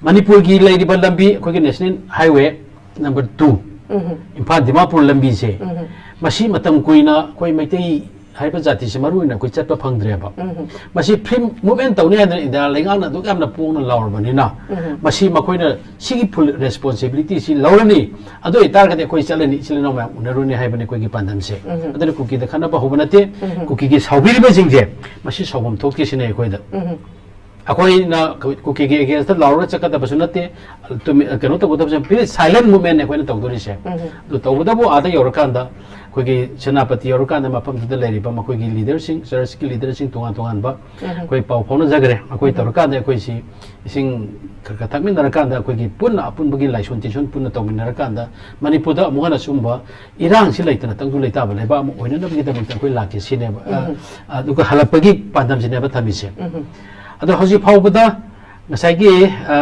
ꯃꯅꯤꯄꯨꯔꯒꯤ ꯂꯩꯔꯤꯕ ꯂꯝꯕꯤ, ꯑꯩꯈꯣꯏꯒꯤ ꯅꯦꯁꯅꯦꯜ ꯍꯥꯏꯋꯦ ꯅꯝꯕꯔ ꯇꯨ, ꯎꯝ꯫ ꯏꯝꯐꯥꯜ ꯗꯤꯃꯥꯄꯨꯔ ꯂꯝꯕꯤꯁꯦ, ꯎꯝ꯫ ꯃꯁꯤ ꯃꯇꯝ ꯀꯨꯏꯅ ꯑꯩꯈꯣꯏ ꯃꯩꯇꯩ ꯍꯥꯏꯔꯤꯕ ꯖꯥꯇꯤꯁꯤ ꯃꯔꯨ ꯑꯣꯏꯅ ꯑꯩꯈꯣꯏ ꯆꯠꯄ ꯐꯪꯗ꯭ꯔꯦꯕ꯫ ꯎꯝ꯫ ꯃꯁꯤ free movement ꯇꯧꯅꯤ ꯍꯥꯏꯗꯅ ꯏꯟꯗꯤꯌꯥ ꯂꯩꯉꯥꯛꯅ ꯑꯗꯨꯛ ꯌꯥꯝꯅ ꯄꯣꯡꯅ ꯂꯥꯎꯔꯕꯅꯤꯅ, ꯎꯝ꯫ ꯃꯁꯤ ꯃꯈꯣꯏꯅ ꯁꯤꯒꯤ full responsibility ꯁꯤ ꯂꯧꯔꯅꯤ꯫ ꯑꯗꯨ ꯑꯣꯏꯇꯥꯔꯒꯗꯤ ꯑꯩꯈꯣꯏ ꯆꯠꯂꯅꯤ, ꯏꯆꯤꯜ ꯏꯅꯥꯎ ꯃꯌꯥꯝ ꯎꯅꯔꯨꯅꯤ ꯍꯥꯏꯕꯅꯤ ꯑꯩꯈꯣꯏꯒꯤ ꯄꯥꯟꯗꯝꯁꯦ꯫ ꯎꯝ꯫ ꯑꯗꯨꯅ ꯀꯨꯀꯤꯗ ꯈꯠꯅꯕ ꯍꯧꯕ ꯅꯠꯇꯦ꯫ ꯎꯝ꯫ ꯀꯨꯀꯤꯒꯤ ꯁꯥꯎꯕꯤꯔꯤꯕꯁꯤꯡꯁꯦ, ꯃꯁꯤ ꯁꯥꯎꯐꯝ ꯊꯣꯛꯇꯦ ꯁꯤꯅꯦ ꯑꯩꯈꯣꯏꯗ꯫ ꯎꯝ꯫ ꯑꯩꯈꯣꯏꯅ ꯀꯨꯀꯤꯒꯤ against ꯂꯥꯎꯔꯒ ꯆꯠꯀꯗꯕꯁꯨ ꯅꯠꯇꯦ, ꯇꯨꯃꯤ-, ꯀꯩꯅꯣ ꯇꯧꯒꯗꯕꯁꯨ ꯅꯠꯇꯦ, silent movement ꯑꯩꯈꯣꯏꯅ ꯇꯧꯗꯣꯔꯤꯁꯦ꯫ ꯑꯗꯨ ꯇꯧꯕꯇꯕꯨ ꯑꯥꯗ ꯌꯧꯔꯀꯥꯟꯗ ꯑꯩꯈꯣꯏꯒꯤ ꯁꯦꯅꯥꯄꯇꯤ ꯌꯧꯔꯀꯥꯟꯗ ꯃꯐꯝꯗꯨꯗ ꯂꯩꯔꯤꯕ ꯃꯈꯣꯏꯒꯤ leaderꯁꯤꯡ, churchꯀꯤ leaderꯁꯤꯡ ꯇꯣꯉꯥꯟ ꯇꯣꯉꯥꯟꯕ ꯑꯩꯈꯣꯏ ꯄꯥꯎ ꯐꯥꯎꯅꯖꯈ꯭ꯔꯦ꯫ ꯑꯩꯈꯣꯏ ꯇꯧꯔꯀꯥꯟꯗ ꯑꯩꯈꯣꯏꯁꯤ ꯏꯁꯤꯡ ꯈꯔ ꯈꯔ ꯊꯛꯃꯤꯟꯅꯔꯀꯥꯟꯗ ꯑꯩꯈꯣꯏꯒꯤ ꯄꯨꯟꯅ ꯑꯄꯨꯟꯕꯒꯤ ꯂꯥꯏꯁꯣꯟ ꯇꯤꯟꯁꯣꯟ ꯄꯨꯟꯅ ꯇꯧꯃꯤꯟꯅꯔꯀꯥꯟꯗ ꯃꯅꯤꯄꯨꯔꯗ ꯑꯃꯨꯛ ꯍꯟꯅ ꯁꯨꯝꯕ ꯏꯔꯥꯡꯁꯤ ꯂꯩꯇꯅ ꯇꯪꯗꯨ ꯂꯩꯇꯥꯕ ꯂꯩꯕꯥꯛ ꯑꯃ ꯑꯣꯏꯅꯅꯕꯒꯤꯗꯃꯛꯇ ꯑꯩꯈꯣꯏ ꯂꯥꯛꯀꯦ ꯁꯤꯅꯦꯕ꯫ ꯑ, ꯑꯗꯨꯒ ꯍꯜꯂꯛꯄꯒꯤ ꯄꯥꯟꯗꯝꯁꯤꯅꯦꯕ ꯊꯝꯃꯤꯁꯦ꯫ ꯑꯗꯣ ꯍꯧꯖꯤꯛ ꯐꯥꯎꯕꯗ ꯉꯁꯥꯏꯒꯤ, ꯑ,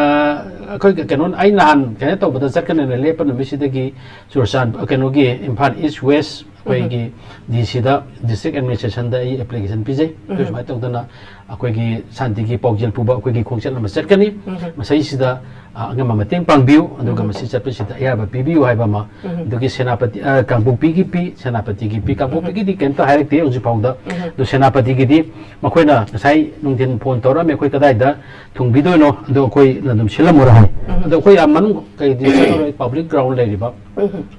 ꯑꯩꯈꯣꯏ ꯀꯩꯅꯣ, ꯑꯩ ꯅꯍꯥꯟ ꯀꯩꯅꯣ ꯇꯧꯕꯗ ꯆꯠꯀꯅꯦꯅ ꯂꯦꯞꯄ ꯅꯨꯃꯤꯠꯁꯤꯗꯒꯤ ꯆꯨꯔꯆꯥꯟ-, ꯀꯩꯅꯣꯒꯤ ꯏꯝꯐꯥꯜ East West ꯑꯩꯈꯣꯏꯒꯤ D Cꯗ, district administrationꯗ ꯑꯩ application ꯄꯤꯖꯩ꯫ ꯑꯩꯈꯣꯏ ꯁꯨꯃꯥꯏꯅ ꯇꯧꯗꯅ ꯑꯩꯈꯣꯏꯒꯤ ꯁꯥꯟꯇꯤꯒꯤ ꯄꯥꯎꯖꯦꯜ ꯄꯨꯕ ꯑꯩꯈꯣꯏꯒꯤ ꯈꯣꯡꯆꯠ ꯑꯃ ꯆꯠꯀꯅꯤ꯫ ꯃꯁꯤꯁꯤꯗ, ꯑ, ꯑꯉꯝꯕ ꯃꯇꯦꯡ ꯄꯥꯡꯕꯤꯌꯨ, ꯑꯗꯨꯒ ꯃꯁꯤ ꯆꯠꯄꯁꯤꯗ ꯑꯌꯥꯕ ꯄꯤꯕꯤꯌꯨ ꯍꯥꯏꯕ ꯑꯃ꯫ ꯑꯗꯨꯒꯤ ꯁꯦꯅꯥꯄꯇꯤ, ꯑ, ꯀꯥꯡꯄꯣꯛꯄꯤꯒꯤ ꯄꯤ, ꯁꯦꯅꯥꯄꯇꯤꯒꯤ ꯄꯤ, ꯀꯥꯡꯄꯣꯛꯄꯤꯒꯤꯗꯤ ꯀꯩꯝꯇ ꯍꯥꯏꯔꯛꯇꯦ ꯍꯧꯖꯤꯛ ꯐꯥꯎꯗ꯫ ꯑꯗꯨ ꯁꯦꯅꯥꯄꯇꯤꯒꯤꯗꯤ ꯃꯈꯣꯏꯅ ꯉꯁꯥꯏ ꯅꯨꯡꯊꯤꯟ phone ꯇꯧꯔꯛꯑꯝꯃꯤ ꯑꯩꯈꯣꯏ ꯀꯗꯥꯏꯗ ꯊꯨꯡꯕꯤꯗꯣꯏꯅꯣ, ꯑꯗꯣ ꯑꯩꯈꯣꯏꯅ ꯑꯗꯨꯝ ꯁꯤꯜꯂꯝꯃꯨꯔꯣ ꯍꯥꯏ꯫ ꯑꯗꯣ ꯑꯩꯈꯣꯏ ꯌꯥꯝ ꯃꯅꯨꯡ ꯀꯩꯗꯤ ꯆꯠꯂꯔꯣꯏ, public ground ꯂꯩꯔꯤꯕ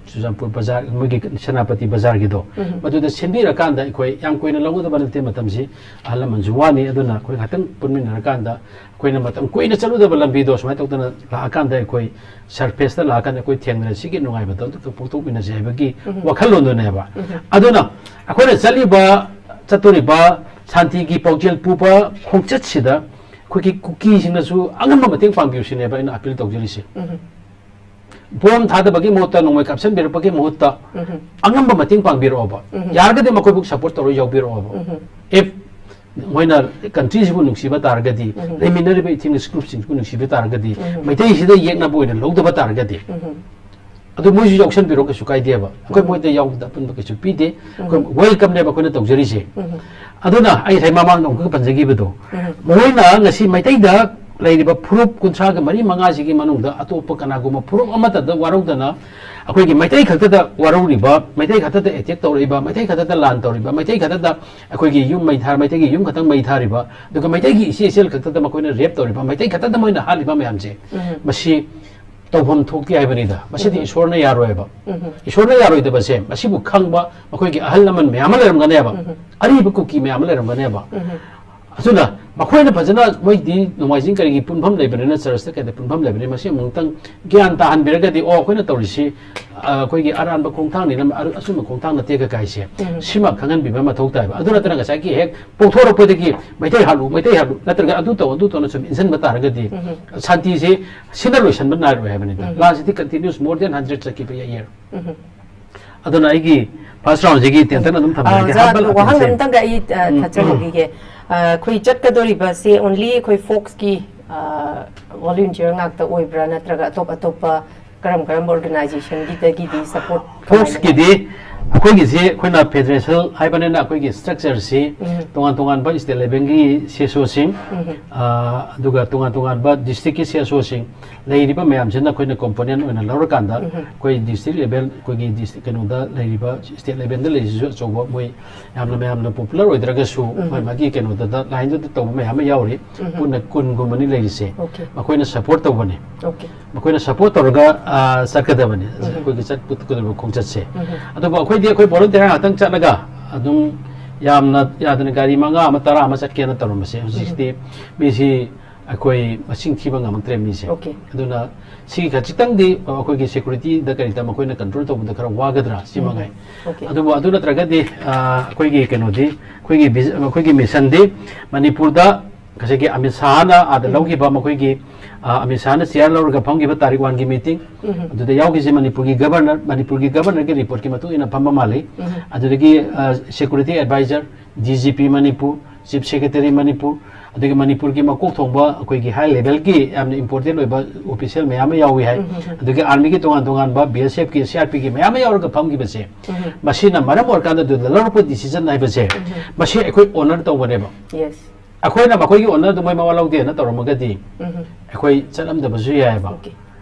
ꯆꯨꯔꯆꯥꯟꯄꯨꯔ ꯕꯖꯥꯔ, ꯃꯣꯏꯒꯤ ꯁꯦꯅꯥꯄꯇꯤ ꯕꯖꯥꯔꯒꯤꯗꯣ, ꯃꯗꯨꯗ ꯁꯤꯟꯕꯤꯔꯀꯥꯟꯗ ꯑꯩꯈꯣꯏ ꯌꯥꯝ ꯀꯨꯏꯅ ꯂꯧꯒꯗꯕ ꯅꯠꯇꯦ ꯃꯇꯝꯁꯤ, ꯑꯍꯜ ꯂꯃꯟꯁꯨ ꯋꯥꯅꯤ, ꯑꯗꯨꯅ ꯑꯩꯈꯣꯏ ꯉꯥꯛꯇꯪ ꯄꯨꯟꯃꯤꯟꯅꯔꯀꯥꯟꯗ ꯑꯩꯈꯣꯏꯅ ꯃꯇꯝ ꯀꯨꯏꯅ ꯆꯠꯂꯨꯗꯕ ꯂꯝꯕꯤꯗꯣ ꯁꯨꯃꯥꯏꯅ ꯇꯧꯗꯅ ꯂꯥꯛꯑꯀꯥꯟꯗ ꯑꯩꯈꯣꯏ surfaceꯇ ꯂꯥꯛꯑꯀꯥꯟꯗ ꯑꯩꯈꯣꯏ ꯊꯦꯡꯅꯔꯁꯤꯒꯤ ꯅꯨꯡꯉꯥꯏꯕꯗꯣ ꯑꯗꯨ ꯐꯣꯡꯗꯣꯛꯃꯤꯟꯅꯁꯤ ꯍꯥꯏꯕꯒꯤ ꯋꯥꯈꯜꯂꯣꯟꯗꯨꯅꯦꯕ꯫ ꯑꯗꯨꯅ ꯑꯩꯈꯣꯏꯅ ꯆꯠꯂꯤꯕ, ꯆꯠꯇꯣꯔꯤꯕ ꯁꯥꯟꯇꯤꯒꯤ ꯄꯥꯎꯖꯦꯜ ꯄꯨꯕ ꯈꯣꯡꯆꯠꯁꯤꯗ ꯑꯩꯈꯣꯏꯒꯤ ꯀꯨꯀꯤꯁꯤꯡꯅꯁꯨ ꯑꯉꯝꯕ ꯃꯇꯦꯡ ꯄꯥꯡꯕꯤꯌꯨ ꯁꯤꯅꯦꯕ ꯑꯩꯅ appeal ꯇꯧꯖꯔꯤꯁꯦ꯫ ꯕꯣꯝ ꯊꯥꯗꯕꯒꯤ ꯃꯍꯨꯠꯇ, ꯅꯣꯡꯃꯩ ꯀꯥꯞꯁꯤꯟꯕꯤꯔꯛꯄꯒꯤ ꯃꯍꯨꯠꯇ ꯑꯉꯝꯕ ꯃꯇꯦꯡ ꯄꯥꯡꯕꯤꯔꯛꯑꯣꯕ꯫ ꯌꯥꯔꯒꯗꯤ ꯃꯈꯣꯏꯕꯨ support ꯇꯧꯔ ꯌꯥꯎꯕꯤꯔꯛꯑꯣꯕ꯫ If ꯃꯣꯏꯅ countryꯁꯤꯕꯨ ꯅꯨꯡꯁꯤꯕ ꯇꯥꯔꯒꯗꯤ, ꯂꯩꯃꯤꯟꯅꯔꯤꯕ ethnic groupꯁꯤꯡꯁꯤꯕꯨ ꯅꯨꯡꯁꯤꯕ ꯇꯥꯔꯒꯗꯤ, ꯃꯩꯇꯩꯁꯤꯗ ꯌꯦꯛꯅꯕ ꯑꯣꯏꯅ ꯂꯧꯗꯕ ꯇꯥꯔꯒꯗꯤ, ꯑꯗꯨ ꯃꯣꯏꯁꯨ ꯌꯥꯎꯁꯟꯕꯤꯔꯣ, ꯀꯩꯁꯨ ꯀꯥꯏꯗꯦꯕ꯫ ꯑꯩꯈꯣꯏ ꯃꯣꯏꯗ ꯌꯥꯎꯕꯗ ꯑꯄꯨꯟꯕ ꯀꯩꯁꯨ ꯄꯤꯗꯦ꯫ ꯑꯩꯈꯣꯏ welcomeꯅꯦꯕ ꯑꯩꯈꯣꯏꯅ ꯇꯧꯖꯔꯤꯁꯦ꯫ ꯑꯗꯨꯅ ꯑꯩ ꯉꯁꯥꯏ ꯃꯃꯥꯡꯗ ꯑꯃꯨꯛꯀ ꯄꯟꯖꯈꯤꯕꯗꯣ, ꯃꯣꯏꯅ ꯉꯁꯤ ꯃꯩꯇꯩꯗ ꯂꯩꯔꯤꯕ ꯐꯨꯔꯨꯞ ꯀꯨꯟꯊ꯭ꯔꯥꯒ ꯃꯔꯤ ꯃꯉꯥꯁꯤꯒꯤ ꯃꯅꯨꯡꯗ ꯑꯇꯣꯞꯄ ꯀꯅꯥꯒꯨꯝꯕ ꯐꯨꯔꯨꯞ ꯑꯃꯠꯇꯗ ꯋꯥꯔꯧꯗꯅ ꯑꯩꯈꯣꯏꯒꯤ ꯃꯩꯇꯩ ꯈꯛꯇꯗ ꯋꯥꯔꯧꯔꯤꯕ, ꯃꯩꯇꯩ ꯈꯛꯇꯗ attack ꯇꯧꯔꯛꯏꯕ, ꯃꯩꯇꯩ ꯈꯛꯇꯗ ꯂꯥꯟ ꯇꯧꯔꯤꯕ, ꯃꯩꯇꯩ ꯈꯛꯇꯗ ꯑꯩꯈꯣꯏꯒꯤ ꯌꯨꯝ ꯃꯩ ꯊꯥ-, ꯃꯩꯇꯩꯒꯤ ꯌꯨꯝ ꯈꯛꯇꯪ ꯃꯩ ꯊꯥꯔꯤꯕ, ꯑꯗꯨꯒ ꯃꯩꯇꯩꯒꯤ ꯏꯆꯦ ꯏꯆꯦꯜ ꯈꯛꯇꯗ ꯃꯈꯣꯏꯅ rape ꯇꯧꯔꯤꯕ, ꯃꯩꯇꯩ ꯈꯛꯇꯗ ꯃꯣꯏꯅ ꯍꯥꯠꯂꯤꯕ ꯃꯌꯥꯝꯁꯦ, ꯃꯁꯤ ꯇꯧꯐꯝ ꯊꯣꯛꯇꯦ ꯍꯥꯏꯕꯅꯤꯗ꯫ ꯃꯁꯤꯗꯤ ꯏꯁꯣꯔꯅ ꯌꯥꯔꯣꯏꯕ꯫ ꯏꯁꯣꯔꯅ ꯌꯥꯔꯣꯏꯗꯕꯁꯦ, ꯃꯁꯤꯕꯨ ꯈꯪꯕ ꯃꯈꯣꯏꯒꯤ ꯑꯍꯜ ꯂꯃꯟ ꯃꯌꯥꯝ ꯑꯃ ꯂꯩꯔꯝꯒꯅꯦꯕ, ꯑꯔꯤꯕ ꯀꯨꯀꯤ ꯃꯌꯥꯝ ꯑꯃ ꯂꯩꯔꯝꯒꯅꯦꯕ꯫ ꯑꯗꯨꯅ ꯃꯈꯣꯏꯅ ꯐꯖꯅ, ꯃꯣꯏꯗꯤ ꯅꯣꯡꯃꯥꯏꯖꯤꯡ ꯀꯔꯤꯒꯤ ꯄꯨꯟꯐꯝ ꯂꯩꯕꯅꯤꯅ, ꯆꯔꯆꯇ ꯀꯩꯗ ꯄꯨꯟꯐꯝ ꯂꯩꯕꯅꯤꯅ, ꯃꯁꯤ ꯑꯃꯨꯛꯇꯪ ꯒ꯭ꯌꯥꯟ ꯇꯥꯍꯟꯕꯤꯔꯒꯗꯤ, ꯑꯣ, ꯑꯩꯈꯣꯏꯅ ꯇꯧꯔꯤꯁꯤ, ꯑ, ꯑꯩꯈꯣꯏꯒꯤ ꯑꯔꯥꯟꯕ ꯈꯣꯡꯊꯥꯡꯅꯤꯅ, ꯑꯔ-, ꯑꯆꯨꯝꯕ ꯈꯣꯡꯊꯥꯡ ꯅꯠꯇꯦ ꯀꯀꯥꯏꯁꯦ, ꯎꯝ꯫ ꯁꯤꯃ ꯈꯪꯍꯟꯕꯤꯕ ꯃꯊꯧ ꯇꯥꯏꯕ꯫ ꯑꯗꯨ ꯅꯠꯇꯅ ꯉꯁꯥꯏꯒꯤ ꯍꯦꯛ ꯄꯣꯛꯊꯣꯔꯛꯄꯗꯒꯤ ꯃꯩꯇꯩ ꯍꯥꯠꯂꯨ, ꯃꯩꯇꯩ ꯍꯥꯠꯂꯨ, ꯅꯠꯇ꯭ꯔꯒ ꯑꯗꯨ ꯇꯧ, ꯑꯗꯨ ꯇꯧꯅ ꯁꯨꯝ ꯏꯟꯁꯤꯟꯕ ꯇꯥꯔꯒꯗꯤ, ꯎꯝ꯫ ꯁꯥꯟꯇꯤꯁꯦ ꯁꯤꯅ ꯂꯣꯏꯁꯤꯟꯕ ꯅꯥꯏꯔꯣꯏ ꯍꯥꯏꯕꯅꯤꯗ꯫ ꯎꯝ꯫ ꯂꯥꯟꯁꯤꯗꯤ continuous, more than hundred ꯆꯠꯈꯤꯕ ꯌꯥꯏ꯫ ꯎꯝ꯫ ꯑꯗꯨꯅ ꯑꯩꯒꯤ first round ꯁꯤꯒꯤ ꯇꯦꯟꯇꯛꯅ ꯑꯗꯨꯝ ꯑ, ꯊꯝꯖꯔꯒꯦ꯫ ꯑꯣꯖꯥ, ꯍꯥꯞꯄ ꯑꯗꯨ ꯋꯥꯍꯪ ꯂꯥꯛꯄꯁꯦ꯫ ꯑꯝꯇꯪꯒ ꯑꯩ, ꯑ, ꯎꯝ꯫ ꯊꯥꯖꯍꯧꯈꯤꯒꯦ꯫ ꯑ, ꯑꯩꯈꯣꯏ ꯆꯠꯀꯗꯧꯔꯤꯕꯁꯦ only ꯑꯩꯈꯣꯏ folkꯁꯀꯤ, ꯑ, volunteer ꯉꯥꯛꯇ ꯑꯣꯏꯕ꯭ꯔꯥ, ꯅꯠꯇ꯭ꯔꯒ ꯑꯇꯣꯞ ꯑꯇꯣꯞꯄ ꯀꯔꯝ ꯀꯔꯝꯕ organizationꯒꯤꯗꯒꯤꯗꯤ support ꯀꯃꯥꯏꯅ folkꯁꯀꯤꯗꯤ ꯑꯩꯈꯣꯏꯒꯤꯁꯦ, ꯑꯩꯈꯣꯏꯅ federation ꯍꯥꯏꯕꯅꯤꯅ ꯑꯩꯈꯣꯏꯒꯤ structureꯁꯤ ꯎꯝ꯫ ꯇꯣꯉꯥꯟ ꯇꯣꯉꯥꯟꯕ state levelꯒꯤ CSOꯁꯤꯡ, ꯎꯝ꯫ ꯑ, ꯑꯗꯨꯒ ꯇꯣꯉꯥꯟ ꯇꯣꯉꯥꯟꯕ districtꯀꯤ CSOꯁꯤꯡ, ꯂꯩꯔꯤꯕ ꯃꯌꯥꯝꯁꯤꯅ ꯑꯩꯈꯣꯏꯅ component ꯑꯣꯏꯅ ꯂꯧꯔꯀꯥꯟꯗ, ꯎꯝ꯫ ꯑꯩꯈꯣꯏ district level, ꯑꯩꯈꯣꯏꯒꯤ district ꯀꯩꯅꯣꯗ ꯂꯩꯔꯤꯕ, state levelꯗ ꯂꯩꯔꯤꯁꯤꯁꯨ ꯑꯆꯧꯕ, ꯃꯣꯏ ꯌꯥꯝꯅ ꯃꯌꯥꯝꯅ popular ꯑꯣꯏꯗ꯭ꯔꯒꯁꯨ, ꯎꯝ꯫ ꯃꯥꯒꯤ ꯃꯥꯒꯤ ꯀꯩꯅꯣꯗ, lineꯗ ꯇꯧꯕ ꯃꯌꯥꯝ ꯑꯃ ꯌꯥꯎꯔꯤ꯫ ꯎꯝ꯫ ꯄꯨꯟꯅ ꯀꯨꯟꯒꯨꯝꯕꯅꯤ ꯂꯩꯔꯤꯁꯦ꯫ Okay꯫ ꯃꯈꯣꯏꯅ support ꯇꯧꯕꯅꯤ꯫ Okay꯫ ꯃꯈꯣꯏꯅ support ꯇꯧꯔꯒ, ꯑ, ꯆꯠꯀꯗꯕꯅꯤ, ꯎꯝ꯫ ꯑꯩꯈꯣꯏꯒꯤ ꯆꯠꯀꯗꯕ ꯈꯣꯡꯆꯠꯁꯦ꯫ ꯎꯝ꯫ ꯑꯗꯨꯕꯨ ꯑꯩꯈꯣꯏꯗꯤ, ꯑꯩꯈꯣꯏ volunteer ꯉꯥꯛꯇꯪ ꯆꯠꯂꯒ ꯑꯗꯨꯝ ꯌꯥꯝꯅ ꯌꯥꯗꯅ ꯒꯥꯔꯤ ꯃꯉꯥ ꯑꯃ, ꯇꯔꯥ ꯑꯃ ꯆꯠꯀꯦꯅ ꯇꯧꯔꯝꯕꯁꯦ, ꯍꯧꯖꯤꯛꯇꯤ ꯎꯝ꯫ ꯃꯤꯁꯤ ꯑꯩꯈꯣꯏ ꯃꯁꯤꯡ ꯊꯤꯕ ꯉꯝꯃꯛꯇ꯭ꯔꯦ ꯃꯤꯁꯦ꯫ Okay꯫ ꯑꯗꯨꯅ ꯁꯤꯒꯤ ꯈꯖꯤꯛꯇꯪꯗꯤ ꯑꯩꯈꯣꯏꯒꯤ securityꯗ ꯀꯔꯤꯗ ꯃꯈꯣꯏꯅ control ꯇꯧꯕꯗ ꯈꯔ ꯋꯥꯒꯗ꯭ꯔꯥ, ꯁꯤ ꯎꯝ꯫ ꯃꯉꯥꯏ꯫ Okay꯫ ꯑꯗꯨꯕꯨ ꯑꯗꯨ ꯅꯠꯇ꯭ꯔꯒꯗꯤ, ꯑ, ꯑꯩꯈꯣꯏꯒꯤ ꯀꯩꯅꯣꯗꯤ, ꯑꯩꯈꯣꯏꯒꯤ vis-, ꯑꯩꯈꯣꯏꯒꯤ missionꯗꯤ ꯃꯅꯤꯄꯨꯔꯗ ꯉꯁꯥꯏꯒꯤ ꯑꯃꯤꯠ ꯁꯥꯍꯅ ꯑꯥꯗ ꯎꯝ꯫ ꯂꯧꯈꯤꯕ, ꯃꯈꯣꯏꯒꯤ, ꯑ, ꯑꯃꯤꯠ ꯁꯥꯍꯅ chair ꯂꯧꯔꯒ ꯐꯝꯈꯤꯕ ꯇꯥꯔꯤꯛ oneꯒꯤ meeting, ꯎꯝ꯫ ꯑꯗꯨꯗ ꯌꯥꯎꯈꯤꯁꯦ ꯃꯅꯤꯄꯨꯔꯒꯤ governor, ꯃꯅꯤꯄꯨꯔꯒꯤ governorꯒꯤ reportꯀꯤ ꯃꯇꯨꯡ ꯏꯟꯅ ꯐꯝꯕ ꯃꯥꯜꯂꯤ꯫ ꯎꯝ꯫ ꯑꯗꯨꯗꯒꯤ, ꯑ, security advisor, DGP Manipur, Chief Secretary Manipur, ꯑꯗꯒꯤ ꯃꯅꯤꯄꯨꯔꯒꯤ ꯃꯀꯣꯛ ꯊꯣꯡꯕ ꯑꯩꯈꯣꯏꯒꯤ high levelꯒꯤ ꯌꯥꯝꯅ important ꯑꯣꯏꯕ official ꯃꯌꯥꯝ ꯑꯃ ꯌꯥꯎꯏ ꯍꯥꯏ꯫ ꯎꯝ, ꯎꯝ, ꯎꯝ꯫ ꯑꯗꯒꯤ armyꯒꯤ ꯇꯣꯉꯥꯟ ꯇꯣꯉꯥꯟꯕ, BSFꯀꯤ, CRPꯒꯤ ꯃꯌꯥꯝ ꯑꯃ ꯌꯥꯎꯔꯒ ꯐꯝꯈꯤꯕꯁꯦ, ꯎꯝ, ꯎꯝ꯫ ꯃꯁꯤꯅ ꯃꯔꯝ ꯑꯣꯏꯔꯀꯥꯟꯗ ꯑꯗꯨꯗ ꯂꯧꯔꯛꯄ decision ꯍꯥꯏꯕꯁꯦ, ꯎꯝ, ꯎꯝ꯫ ꯃꯁꯤ ꯑꯩꯈꯣꯏ honor ꯇꯧꯕꯅꯦꯕ꯫ Yes꯫ ꯑꯩꯈꯣꯏꯅ ꯃꯈꯣꯏꯒꯤ honor ꯑꯗꯨ ꯃꯣꯏ ꯃꯋꯥ ꯂꯧꯗꯦꯅ ꯇꯧꯔꯝꯃꯒꯗꯤ, ꯎꯝ, ꯎꯝ꯫ ꯑꯩꯈꯣꯏ ꯆꯠꯂꯝꯗꯕꯁꯨ ꯌꯥꯏꯑꯕ꯫ Okay꯫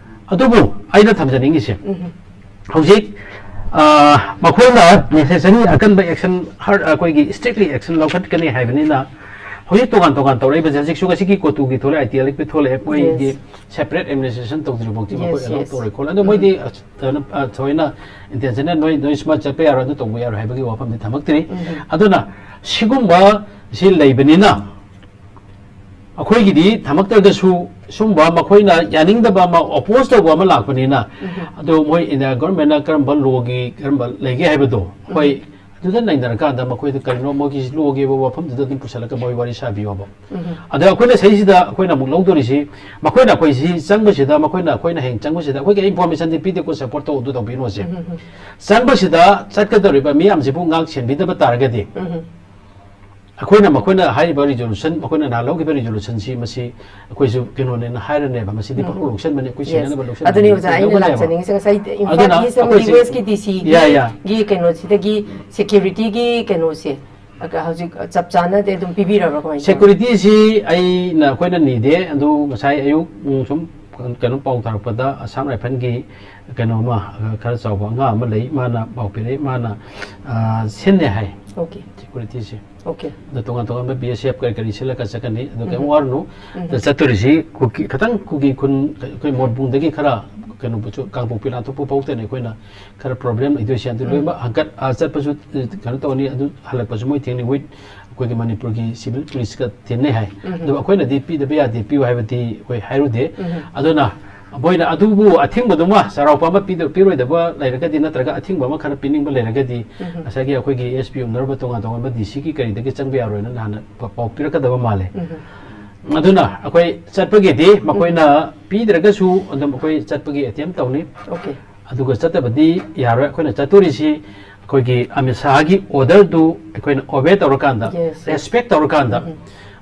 ꯑꯗꯨꯕꯨ ꯑꯩꯅ ꯊꯝꯖꯅꯤꯡꯉꯤꯁꯦ, ꯎꯝ, ꯎꯝ꯫ ꯍꯧꯖꯤꯛ, ꯑ, ꯃꯈꯣꯏꯅ necessary ꯑꯀꯟꯕ action, hard, ꯑꯩꯈꯣꯏꯒꯤ strictly action ꯂꯧꯈꯠꯀꯅꯤ ꯍꯥꯏꯕꯅꯤꯅ, ꯍꯧꯖꯤꯛ ꯇꯣꯉꯥꯟ ꯇꯣꯉꯥꯟ ꯇꯧꯔꯛꯏꯕꯁꯦ, ꯍꯧꯖꯤꯛꯁꯨ ꯉꯁꯤꯒꯤ ꯀꯣꯇꯨꯒꯤ ꯊꯣꯛꯂꯛꯑꯦ, ITLFꯀꯤ ꯊꯣꯛꯂꯛꯑꯦ, ꯃꯣꯏꯒꯤ Yes꯫ separate administration ꯇꯧꯗ꯭ꯔꯤꯐꯥꯎꯗꯤ ꯃꯈꯣꯏ Yes, allow yes꯫ ꯇꯧꯔꯣꯏ ꯈꯣꯠꯂꯣꯏ꯫ ꯑꯗꯣ ꯎꯝ꯫ ꯃꯣꯏꯗꯤ, ꯑ, ꯊꯣꯏꯅ, ꯑ, ꯊꯣꯏꯅ intentional ꯅꯣꯏ, ꯅꯣꯏ ꯁꯨꯃꯥꯏꯅ ꯆꯠꯄ ꯌꯥꯔꯣꯏ, ꯑꯗꯨ ꯇꯧꯕ ꯌꯥꯔꯣꯏ ꯍꯥꯏꯕꯒꯤ ꯋꯥꯐꯝꯗꯤ ꯊꯝꯃꯛꯇ꯭ꯔꯤ꯫ ꯎꯝ꯫ ꯑꯗꯨꯅ ꯁꯤꯒꯨꯝꯕ ꯁꯤ ꯂꯩꯕꯅꯤꯅ, ꯑꯩꯈꯣꯏꯒꯤꯗꯤ ꯊꯝꯃꯛꯇ꯭ꯔꯒꯁꯨ, ꯁꯨꯝꯕ ꯃꯈꯣꯏꯅ ꯌꯥꯅꯤꯡꯗꯕ ꯑꯃ, ꯑꯣꯄꯣꯖ ꯇꯧꯕ ꯑꯃ ꯂꯥꯛꯄꯅꯤꯅ, ꯑꯗꯣ ꯃꯣꯏ ꯏꯟꯗꯤꯌꯥ ꯒꯣꯔꯃꯦꯟꯅ ꯀꯔꯝꯕ ꯂꯣꯒꯤ ꯀꯔꯝꯕ ꯂꯩꯒꯦ ꯍꯥꯏꯕꯗꯣ ꯑꯩꯈꯣꯏ ꯑꯗꯨꯗ ꯅꯩꯅꯔꯀꯥꯟꯗ ꯃꯈꯣꯏꯗ ꯀꯔꯤꯅꯣ ꯃꯣꯏꯒꯤ ꯂꯣꯒꯤ ꯑꯣꯏꯕ ꯋꯥꯐꯝꯗꯨꯗ ꯑꯗꯨꯝ ꯄꯨꯁꯜꯂꯒ ꯃꯣꯏ ꯋꯥꯔꯤ ꯁꯥꯕꯤꯌꯣꯕ꯫ ꯑꯗ ꯑꯩꯈꯣꯏꯅ ꯁꯤꯗꯩꯁꯤꯗ ꯑꯩꯈꯣꯏꯅ ꯑꯃꯨꯛ ꯂꯧꯗꯣꯔꯤꯁꯤ, ꯃꯈꯣꯏꯅ ꯑꯩꯈꯣꯏꯁꯤ ꯆꯪꯕꯁꯤꯗ, ꯃꯈꯣꯏꯅ ꯑꯩꯈꯣꯏꯅ ꯍꯌꯦꯡ ꯆꯪꯕꯁꯤꯗ ꯑꯩꯈꯣꯏꯒꯤ ꯏꯟꯐꯣꯔꯃꯦꯁꯟꯗꯤ ꯄꯤꯗꯦꯀꯣ, ꯁꯄꯣꯔꯠ ꯇꯧ, ꯑꯗꯨ ꯇꯧꯕꯤꯅꯣꯁꯦ꯫ ꯆꯪꯕꯁꯤꯗ ꯆꯠꯀꯗꯧꯔꯤꯕ ꯃꯤꯌꯥꯝꯁꯤꯕꯨ ꯉꯥꯛ ꯁꯦꯟꯕꯤꯗꯕ ꯇꯥꯔꯒꯗꯤ, ꯑꯩꯈꯣꯏꯅ ꯃꯈꯣꯏꯅ ꯍꯥꯏꯔꯤꯕ ꯔꯤꯖꯣꯂꯨꯁꯟ, ꯃꯈꯣꯏꯅ ꯅꯍꯥꯟ ꯂꯧꯈꯤꯕ ꯔꯤꯖꯣꯂꯨꯁꯟꯁꯤ, ꯃꯁꯤ ꯑꯩꯈꯣꯏꯁꯨ ꯀꯩꯅꯣꯅꯦꯅ ꯍꯥꯏꯔꯅꯦꯕ, ꯃꯁꯤꯗꯤ ꯄꯪꯂꯧ ꯂꯧꯁꯟꯕꯅꯦ, ꯑꯩꯈꯣꯏ ꯌꯦꯁ꯫ ꯁꯤꯟꯅꯅꯕ ꯂꯧꯁꯟꯕ ꯑꯗꯨꯅꯤ ꯅꯠꯇꯦ, ꯑꯣꯖꯥ, ꯑꯩꯅ ꯀꯩꯗꯧꯅꯦꯕ? ꯂꯥꯛꯆꯅꯤꯡꯉꯤꯁꯦ ꯉꯁꯥꯏ ꯑꯗꯨꯅ ꯏꯝꯐꯥꯜ ꯏꯁ ꯑꯃꯗꯤ ꯑꯩꯈꯣꯏꯁꯤ ꯋꯦꯁꯀꯤ ꯗꯤ ꯁꯤꯒꯤ ꯌꯥ, ꯌꯥ꯫ ꯒꯤ ꯀꯩꯅꯣꯁꯤꯗꯒꯤ, ꯁꯦꯀ꯭ꯌꯨꯔꯤꯇꯤꯒꯤ ꯀꯩꯅꯣꯁꯦ, ꯑ, ꯍꯧꯖꯤꯛ ꯆꯞ ꯆꯥꯅꯗꯤ ꯑꯗꯨꯝ ꯄꯤꯕꯤꯔꯕ꯭ꯔꯥ, ꯀꯃꯥꯏꯅ ꯇꯧꯋꯤ? ꯁꯦꯀ꯭ꯌꯨꯔꯤꯇꯤꯁꯤ ꯑꯩꯅ, ꯑꯩꯈꯣꯏꯅ ꯅꯤꯗꯦ, ꯑꯗꯨ ꯉꯁꯥꯏ ꯑꯌꯨꯛ, ꯎꯝ, ꯁꯨꯝ ꯀꯩꯅꯣ ꯄꯥꯎ ꯇꯥꯔꯛꯄꯗ ꯑꯁꯥꯝ ꯔꯥꯏꯐꯜꯒꯤ ꯀꯩꯅꯣ ꯑꯃ, ꯑ, ꯈꯔ ꯆꯥꯎꯕ ꯑꯉꯥꯡ ꯑꯃ ꯂꯩ, ꯃꯥꯅ ꯄꯥꯎ ꯄꯤꯔꯛꯏ, ꯃꯥꯅ, ꯑ, ꯁꯤꯟꯅꯦ ꯍꯥꯏ ꯑꯣꯀꯦ꯫ ꯁꯦꯀ꯭ꯌꯨꯔꯤꯇꯤꯁꯦ꯫ ꯑꯣꯀꯦ꯫ ꯑꯗꯣ ꯇꯣꯉꯥꯟ ꯇꯣꯉꯥꯟꯕ ꯕꯤ ꯑꯦꯁ ꯑꯦꯐ ꯀꯔꯤ ꯀꯔꯤ ꯁꯤꯜꯂꯒ ꯆꯠꯀꯅꯤ꯫ ꯑꯗꯣ ꯀꯩꯝ ꯎꯝ꯫ ꯋꯥꯔꯨꯅꯨ꯫ ꯎꯝ꯫ ꯑꯗ ꯆꯠꯇꯣꯔꯤꯁꯤ ꯀꯨꯀꯤ, ꯈꯤꯇꯪ ꯀꯨꯀꯤ ꯈꯨꯟ, ꯑꯩꯈꯣꯏ ꯃꯣꯠꯕꯨꯡꯗꯒꯤ ꯈꯔ ꯀꯩꯅꯣ ꯀꯥꯡꯄꯣꯛꯄꯤ ꯂꯥꯟꯊꯣꯛꯄ ꯐꯥꯎꯗꯅꯤ ꯑꯩꯈꯣꯏꯅ ꯈꯔ ꯄ꯭ꯔꯣꯕ꯭ꯂꯦꯝ ꯂꯩꯗꯣꯏꯁꯦ꯫ ꯑꯗꯨ ꯎꯝ꯫ ꯂꯣꯏꯅꯃꯛ ꯍꯪꯀꯠ, ꯑ, ꯆꯠꯄꯁꯨ, ꯑ, ꯀꯩꯅꯣ ꯇꯧꯅꯤ, ꯑꯗꯨ ꯍꯜꯂꯛꯄꯁꯨ ꯃꯣꯏ ꯊꯦꯡꯅꯤ꯫ ꯋꯤꯠ ꯑꯩꯈꯣꯏꯒꯤ ꯃꯅꯤꯄꯨꯔꯒꯤ ꯁꯤꯚꯤꯜ ꯄꯨꯂꯤꯁꯀ ꯊꯦꯡꯅꯩ ꯍꯥꯏ꯫ ꯎꯝ꯫ ꯑꯗꯨ ꯑꯩꯈꯣꯏꯅꯗꯤ ꯄꯤꯗꯕ ꯌꯥꯗꯦ, ꯄꯤꯌꯨ ꯍꯥꯏꯕꯗꯤ ꯑꯩꯈꯣꯏ ꯍꯥꯏꯔꯨꯗꯦ꯫ ꯎꯝ꯫ ꯑꯗꯨꯅ ꯃꯣꯏꯅ ꯑꯗꯨꯕꯨ ꯑꯊꯤꯡꯕꯗꯨꯃ, ꯆꯥꯎꯔꯥꯛꯄ ꯑꯃ ꯄꯤꯗ-, ꯄꯤꯔꯣꯏꯗꯕ ꯂꯩꯔꯒꯗꯤ, ꯅꯠꯇ꯭ꯔꯒ ꯑꯊꯤꯡꯕ ꯑꯃ ꯈꯔ ꯄꯤꯅꯤꯡꯕ ꯂꯩꯔꯒꯗꯤ, ꯎꯝ꯫ ꯉꯁꯥꯏꯒꯤ ꯑꯩꯈꯣꯏꯒꯤ ꯑꯦꯁ ꯄꯤ ꯎꯅꯔꯕ ꯇꯣꯉꯥꯟ ꯇꯣꯉꯥꯟꯕ ꯗꯤ ꯁꯤꯒꯤ ꯀꯔꯤꯗꯒꯤ ꯆꯪꯕ ꯌꯥꯔꯣꯏꯅ ꯍꯥꯟꯅ ꯄ-, ꯄꯥꯎ ꯄꯤꯔꯛꯀꯗꯕ ꯃꯥꯜꯂꯦ꯫ ꯎꯝ꯫ ꯑꯗꯨꯅ ꯑꯩꯈꯣꯏ ꯆꯠꯄꯒꯤꯗꯤ ꯃꯈꯣꯏꯅ ꯄꯤꯗ꯭ꯔꯒꯁꯨ ꯑꯗꯨꯝ ꯑꯩꯈꯣꯏ ꯆꯠꯄꯒꯤ ꯑꯦꯇꯦꯝ ꯇꯧꯅꯤ꯫ ꯑꯣꯀꯦ꯫ ꯑꯗꯨꯒ ꯆꯠꯇꯕꯗꯤ ꯌꯥꯔꯣꯏ꯫ ꯑꯩꯈꯣꯏꯅ ꯆꯠꯇꯣꯔꯤꯁꯤ ꯑꯩꯈꯣꯏꯒꯤ ꯑꯃꯤꯠ ꯁꯥꯍꯒꯤ ꯑꯣꯔꯗꯔꯗꯨ ꯑꯩꯈꯣꯏꯅ ꯑꯣꯕꯦ ꯇꯧꯔꯀꯥꯟꯗ, ꯌꯦꯁ, ꯌꯦꯁ꯫ ꯔꯦꯁꯄꯦꯛ ꯇꯧꯔꯀꯥꯟꯗ, ꯎꯝ꯫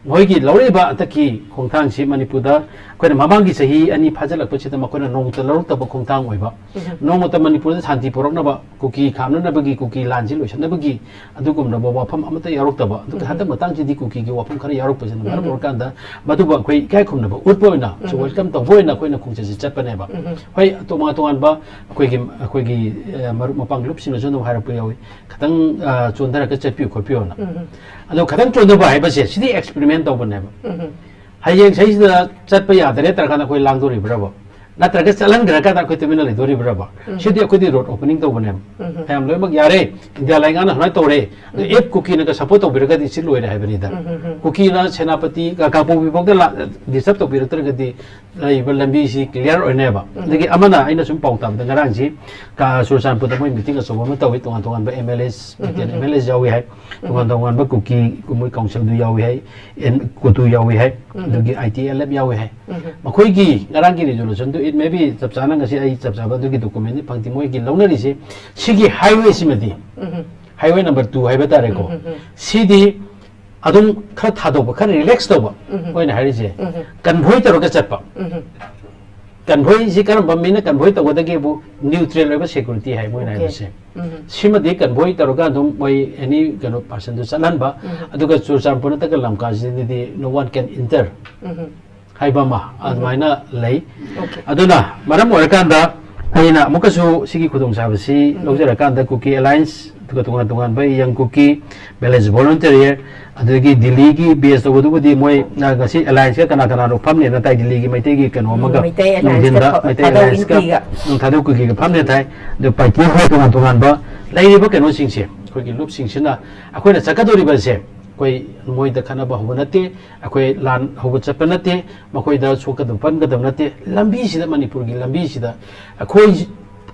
ꯃꯣꯏꯒꯤ ꯂꯧꯔꯛꯏꯕ ꯍꯟꯗꯛꯀꯤ ꯈꯣꯡꯊꯥꯡꯁꯤ ꯃꯅꯤꯄꯨꯔꯗ ꯑꯩꯈꯣꯏꯅ ꯃꯃꯥꯡꯒꯤ ꯆꯍꯤ ꯑꯅꯤ ꯐꯥꯖꯤꯜꯂꯛꯄꯁꯤꯗ ꯃꯈꯣꯏꯅ ꯅꯣꯡꯃꯇ ꯂꯧꯔꯛꯇꯕ ꯈꯣꯡꯊꯥꯡ ꯑꯣꯏꯕ, ꯎꯝ꯫ ꯅꯣꯡꯃꯇ ꯃꯅꯤꯄꯨꯔꯗ ꯁꯥꯟꯇꯤ ꯄꯨꯔꯛꯅꯕ, ꯀꯨꯀꯤ ꯈꯥꯝꯅꯅꯕꯒꯤ, ꯀꯨꯀꯤ ꯂꯥꯟꯁꯤ ꯂꯣꯏꯁꯤꯟꯅꯕꯒꯤ ꯑꯗꯨꯒꯨꯝꯂꯕ ꯋꯥꯐꯝ ꯑꯃꯠꯇ ꯌꯥꯎꯔꯛꯇꯕ꯫ ꯑꯗꯨꯒ ꯎꯝ꯫ ꯍꯟꯗꯛ ꯃꯇꯥꯡꯁꯤꯗꯤ ꯀꯨꯀꯤꯒꯤ ꯋꯥꯐꯝ ꯈꯔ ꯌꯥꯎꯔꯛꯄꯁꯤꯅ ꯃꯔꯝ ꯎꯝ꯫ ꯑꯣꯏꯔꯀꯥꯟꯗ ꯃꯗꯨꯕꯨ ꯑꯩꯈꯣꯏ ꯏꯀꯥꯏ ꯈꯨꯝꯅꯕ ꯎꯠꯄ ꯑꯣꯏꯅ, ꯎꯝ꯫ ꯋꯦꯜꯀꯝ ꯇꯧꯕ ꯑꯣꯏꯅ ꯑꯩꯈꯣꯏꯅ ꯈꯣꯡꯆꯠꯁꯤ ꯆꯠꯄꯅꯦꯕ꯫ ꯎꯝ꯫ ꯍꯣꯏ, ꯇꯣꯉꯥꯟ ꯇꯣꯉꯥꯟꯕ ꯑꯩꯈꯣꯏꯒꯤ, ꯑꯩꯈꯣꯏꯒꯤ, ꯑ, ꯃꯔꯨꯞ ꯃꯄꯥꯡ ꯂꯨꯞꯁꯤꯡꯅꯁꯨ ꯑꯗꯨꯝ ꯍꯥꯏꯔꯛꯄ ꯌꯥꯎꯏ꯫ ꯈꯤꯇꯪ, ꯑ, ꯆꯣꯟꯊꯔꯒ ꯆꯠꯄꯤꯌꯨ ꯈꯣꯠꯄꯤꯌꯨꯅ꯫ ꯎꯝ꯫ ꯑꯗꯣ ꯈꯤꯇꯪ ꯆꯣꯟꯊꯕ ꯍꯥꯏꯕꯁꯦ ꯁꯤꯗꯤ ꯑꯦꯛꯁꯄꯦꯔꯤꯃꯦꯟ ꯇꯧꯕꯅꯦꯕ꯫ ꯎꯝ꯫ ꯍꯌꯦꯡ ꯁꯤꯗꯩꯁꯤꯗ ꯆꯠꯄ ꯌꯥꯗꯔꯦ ꯇꯧꯔꯀꯥꯟꯗ ꯑꯩꯈꯣꯏ ꯂꯥꯡꯗꯣꯔꯤꯕ꯭ꯔꯕ? ꯅꯠꯇ꯭ꯔꯒ ꯆꯠꯍꯟꯈ꯭ꯔꯀꯥꯟꯗ ꯑꯩꯈꯣꯏ ꯇꯨꯃꯤꯟꯅ ꯂꯩꯗꯣꯔꯤꯕ꯭ꯔꯕ? ꯁꯤꯗꯤ ꯑꯩꯈꯣꯏꯗꯤ ꯔꯣꯗ ꯑꯣꯄꯅꯤꯡ ꯇꯧꯕꯅꯦꯕ꯫ ꯃꯌꯥꯝ ꯂꯣꯏꯅꯃꯛ ꯌꯥꯔꯦ, ꯏꯟꯗꯤꯌꯥ ꯂꯩꯉꯥꯛꯅ ꯁꯨꯃꯥꯏꯅ ꯇꯧꯔꯦ, ꯑꯗꯣ ꯏꯐ ꯀꯨꯀꯤꯅꯒ ꯁꯞꯄꯣꯔꯠ ꯇꯧꯕꯤꯔꯒꯗꯤ ꯁꯤ ꯂꯣꯏꯔꯦ ꯍꯥꯏꯕꯅꯤꯗ꯫ ꯀꯨꯀꯤꯅ ꯁꯦꯅꯥꯄꯇꯤ, ꯀꯥꯡꯄꯣꯛꯄꯤ ꯐꯥꯎꯗ ꯗꯤꯁꯇꯔꯕ ꯇꯧꯕꯤꯔꯛꯇ꯭ꯔꯒꯗꯤ ꯂꯩꯔꯤꯕ ꯂꯝꯕꯤꯁꯤ ꯀ꯭ꯂꯤꯌꯥꯔ ꯑꯣꯏꯅꯦꯕ꯫ ꯑꯗꯒꯤ ꯑꯃꯅ, ꯑꯩꯅ ꯁꯨꯝ ꯄꯥꯎ ꯇꯥꯕꯗ, ꯉꯔꯥꯡꯁꯤ ꯀ-, ꯆꯨꯔꯆꯥꯟꯄꯨꯔꯗ ꯃꯣꯏ ꯃꯤꯇꯤꯡ ꯑꯆꯧꯕ ꯑꯃ ꯇꯧꯋꯤ, ꯇꯣꯉꯥꯟ ꯇꯣꯉꯥꯟꯕ M L S, B T N M L S ꯌꯥꯎꯏ ꯍꯥꯏ, ꯇꯣꯉꯥꯟ ꯇꯣꯉꯥꯟꯕ ꯀꯨꯀꯤ ꯃꯣꯏ ꯀꯥꯎꯟꯁꯤꯜꯗꯨ ꯌꯥꯎꯏ ꯍꯥꯏ, ꯑꯦꯟ ꯀꯣꯇꯨ ꯌꯥꯎꯏ ꯍꯥꯏ, ꯑꯗꯒꯤ ꯑꯥꯏ ꯇꯤ ꯑꯦꯜ ꯑꯦꯐ ꯌꯥꯎꯏ ꯍꯥꯏ꯫ ꯃꯈꯣꯏꯒꯤ ꯉꯔꯥꯡꯒꯤ ꯔꯤꯖꯣꯂꯨꯁꯟꯗꯨ, it may be, ꯆꯞ ꯆꯥꯅ ꯉꯁꯤ ꯑꯩ ꯆꯞ ꯆꯥꯕ ꯑꯗꯨꯒꯤ ꯗꯣꯀꯨꯃꯦꯟꯗꯤ ꯐꯪꯗꯦ꯫ ꯃꯣꯏꯒꯤ ꯂꯧꯅꯔꯤꯁꯦ ꯁꯤꯒꯤ ꯍꯥꯏꯋꯦꯁꯤꯃꯗꯤ, ꯍꯥꯏꯋꯦ ꯅꯝꯕꯔ ꯇꯨ ꯍꯥꯏꯕ ꯇꯥꯔꯦꯀꯣ, ꯁꯤꯗꯤ ꯑꯗꯨꯝ ꯈꯔ ꯊꯥꯗꯣꯛꯄ, ꯈꯔ ꯔꯤꯂꯦꯛꯁ ꯇꯧꯕ, ꯃꯣꯏꯅ ꯍꯥꯏꯔꯤꯁꯦ ꯀꯟꯚꯣꯏ ꯇꯧꯔꯒ ꯆꯠꯄ꯫ ꯀꯟꯚꯣꯏꯁꯤ ꯀꯔꯝꯕ ꯃꯤꯅ ꯀꯟꯚꯣꯏ ꯇꯧꯒꯗꯒꯦꯕꯨ? ꯅ꯭ꯌꯨꯇ꯭ꯔꯦꯜ ꯑꯣꯏꯕ ꯁꯦꯀ꯭ꯌꯨꯔꯤꯇꯤ ꯍꯥꯏ ꯃꯣꯏꯅ ꯍꯥꯏꯕꯁꯦ꯫ ꯁꯤꯃꯗꯤ ꯀꯟꯚꯣꯏ ꯇꯧꯔꯒ ꯑꯗꯨꯝ ꯃꯣꯏ ꯑꯦꯅꯤ ꯀꯩꯅꯣ ꯄꯥꯔꯁꯟꯗꯨ ꯆꯠꯍꯟꯕ꯫ ꯑꯗꯨꯒ ꯆꯨꯔꯆꯥꯟꯄꯨꯔ ꯅꯠꯇ꯭ꯔꯒ ꯂꯝꯀꯥꯁꯤꯗꯗꯤ no one can enter ꯍꯥꯏꯕ ꯑꯃ ꯑꯗꯨꯃꯥꯏꯅ ꯂꯩ꯫ ꯑꯗꯨꯅ ꯃꯔꯝ ꯑꯣꯏꯔꯀꯥꯟꯗ ꯑꯩꯅ ꯑꯃꯨꯛꯀꯁꯨ ꯁꯤꯒꯤ ꯈꯨꯗꯣꯡꯆꯥꯕꯁꯤ ꯂꯧꯖꯔꯀꯥꯟꯗ ꯀꯨꯀꯤ ꯑꯦꯂꯥꯌꯟꯁ, ꯑꯗꯨꯒ ꯇꯣꯉꯥꯟ ꯇꯣꯉꯥꯟꯕ ꯌꯪ ꯀꯨꯀꯤ, ꯚꯤꯂꯦꯖ ꯚꯣꯂꯨꯟꯇꯤꯌꯔ, ꯑꯗꯒꯤ ꯗꯤꯜꯂꯤꯒꯤ ꯕꯦꯁ ꯇꯧꯕꯗꯨꯕꯨꯗꯤ ꯃꯣꯏ, ꯑ, ꯉꯁꯤ ꯑꯦꯂꯥꯏꯟꯁꯀ ꯀꯅꯥ ꯀꯅꯥꯅꯣ ꯐꯝꯅꯦꯅ ꯇꯥꯏ, ꯗꯤꯜꯂꯤꯒꯤ ꯃꯩꯇꯩꯒꯤ ꯀꯩꯅꯣ ꯑꯃꯒ, ꯃꯩꯇꯩ ꯑꯦꯂꯥꯏꯟꯁꯀ ꯅꯨꯡꯊꯤꯟꯗ ꯊ-, ꯃꯩꯇꯩ ꯊꯥꯗꯧ ꯑꯦꯂꯥꯏꯟꯁꯀ, ꯏꯟꯗꯤꯒ꯫ ꯎꯝ, ꯊꯥꯗꯧ ꯀꯨꯀꯤꯒ ꯐꯝꯅꯦ ꯊꯥꯏ꯫ ꯑꯗꯨ ꯄꯥꯏꯇꯤ ꯍꯣꯏ ꯇꯣꯉꯥꯟ ꯇꯣꯉꯥꯟꯕ ꯂꯩꯔꯤꯕ ꯀꯩꯅꯣꯁꯤꯡꯁꯦ, ꯑꯩꯈꯣꯏꯒꯤ ꯂꯨꯞꯁꯤꯡꯁꯤꯅ ꯑꯩꯈꯣꯏꯅ ꯆꯠꯀꯗꯧꯔꯤꯕꯁꯦ, ꯑꯩꯈꯣꯏ ꯃꯣꯏꯗ ꯈꯠꯅꯕ ꯍꯧꯕ ꯅꯠꯇꯦ, ꯑꯩꯈꯣꯏ ꯂꯥꯟ ꯍꯧꯕ ꯆꯠꯄ ꯅꯠꯇꯦ, ꯃꯈꯣꯏꯗ ꯁꯣꯛꯀꯗꯕ ꯄꯟꯒꯗꯕ ꯅꯠꯇꯦ꯫ ꯂꯝꯕꯤꯁꯤꯗ, ꯃꯅꯤꯄꯨꯔꯒꯤ ꯂꯝꯕꯤꯁꯤꯗ ꯑꯩꯈꯣꯏ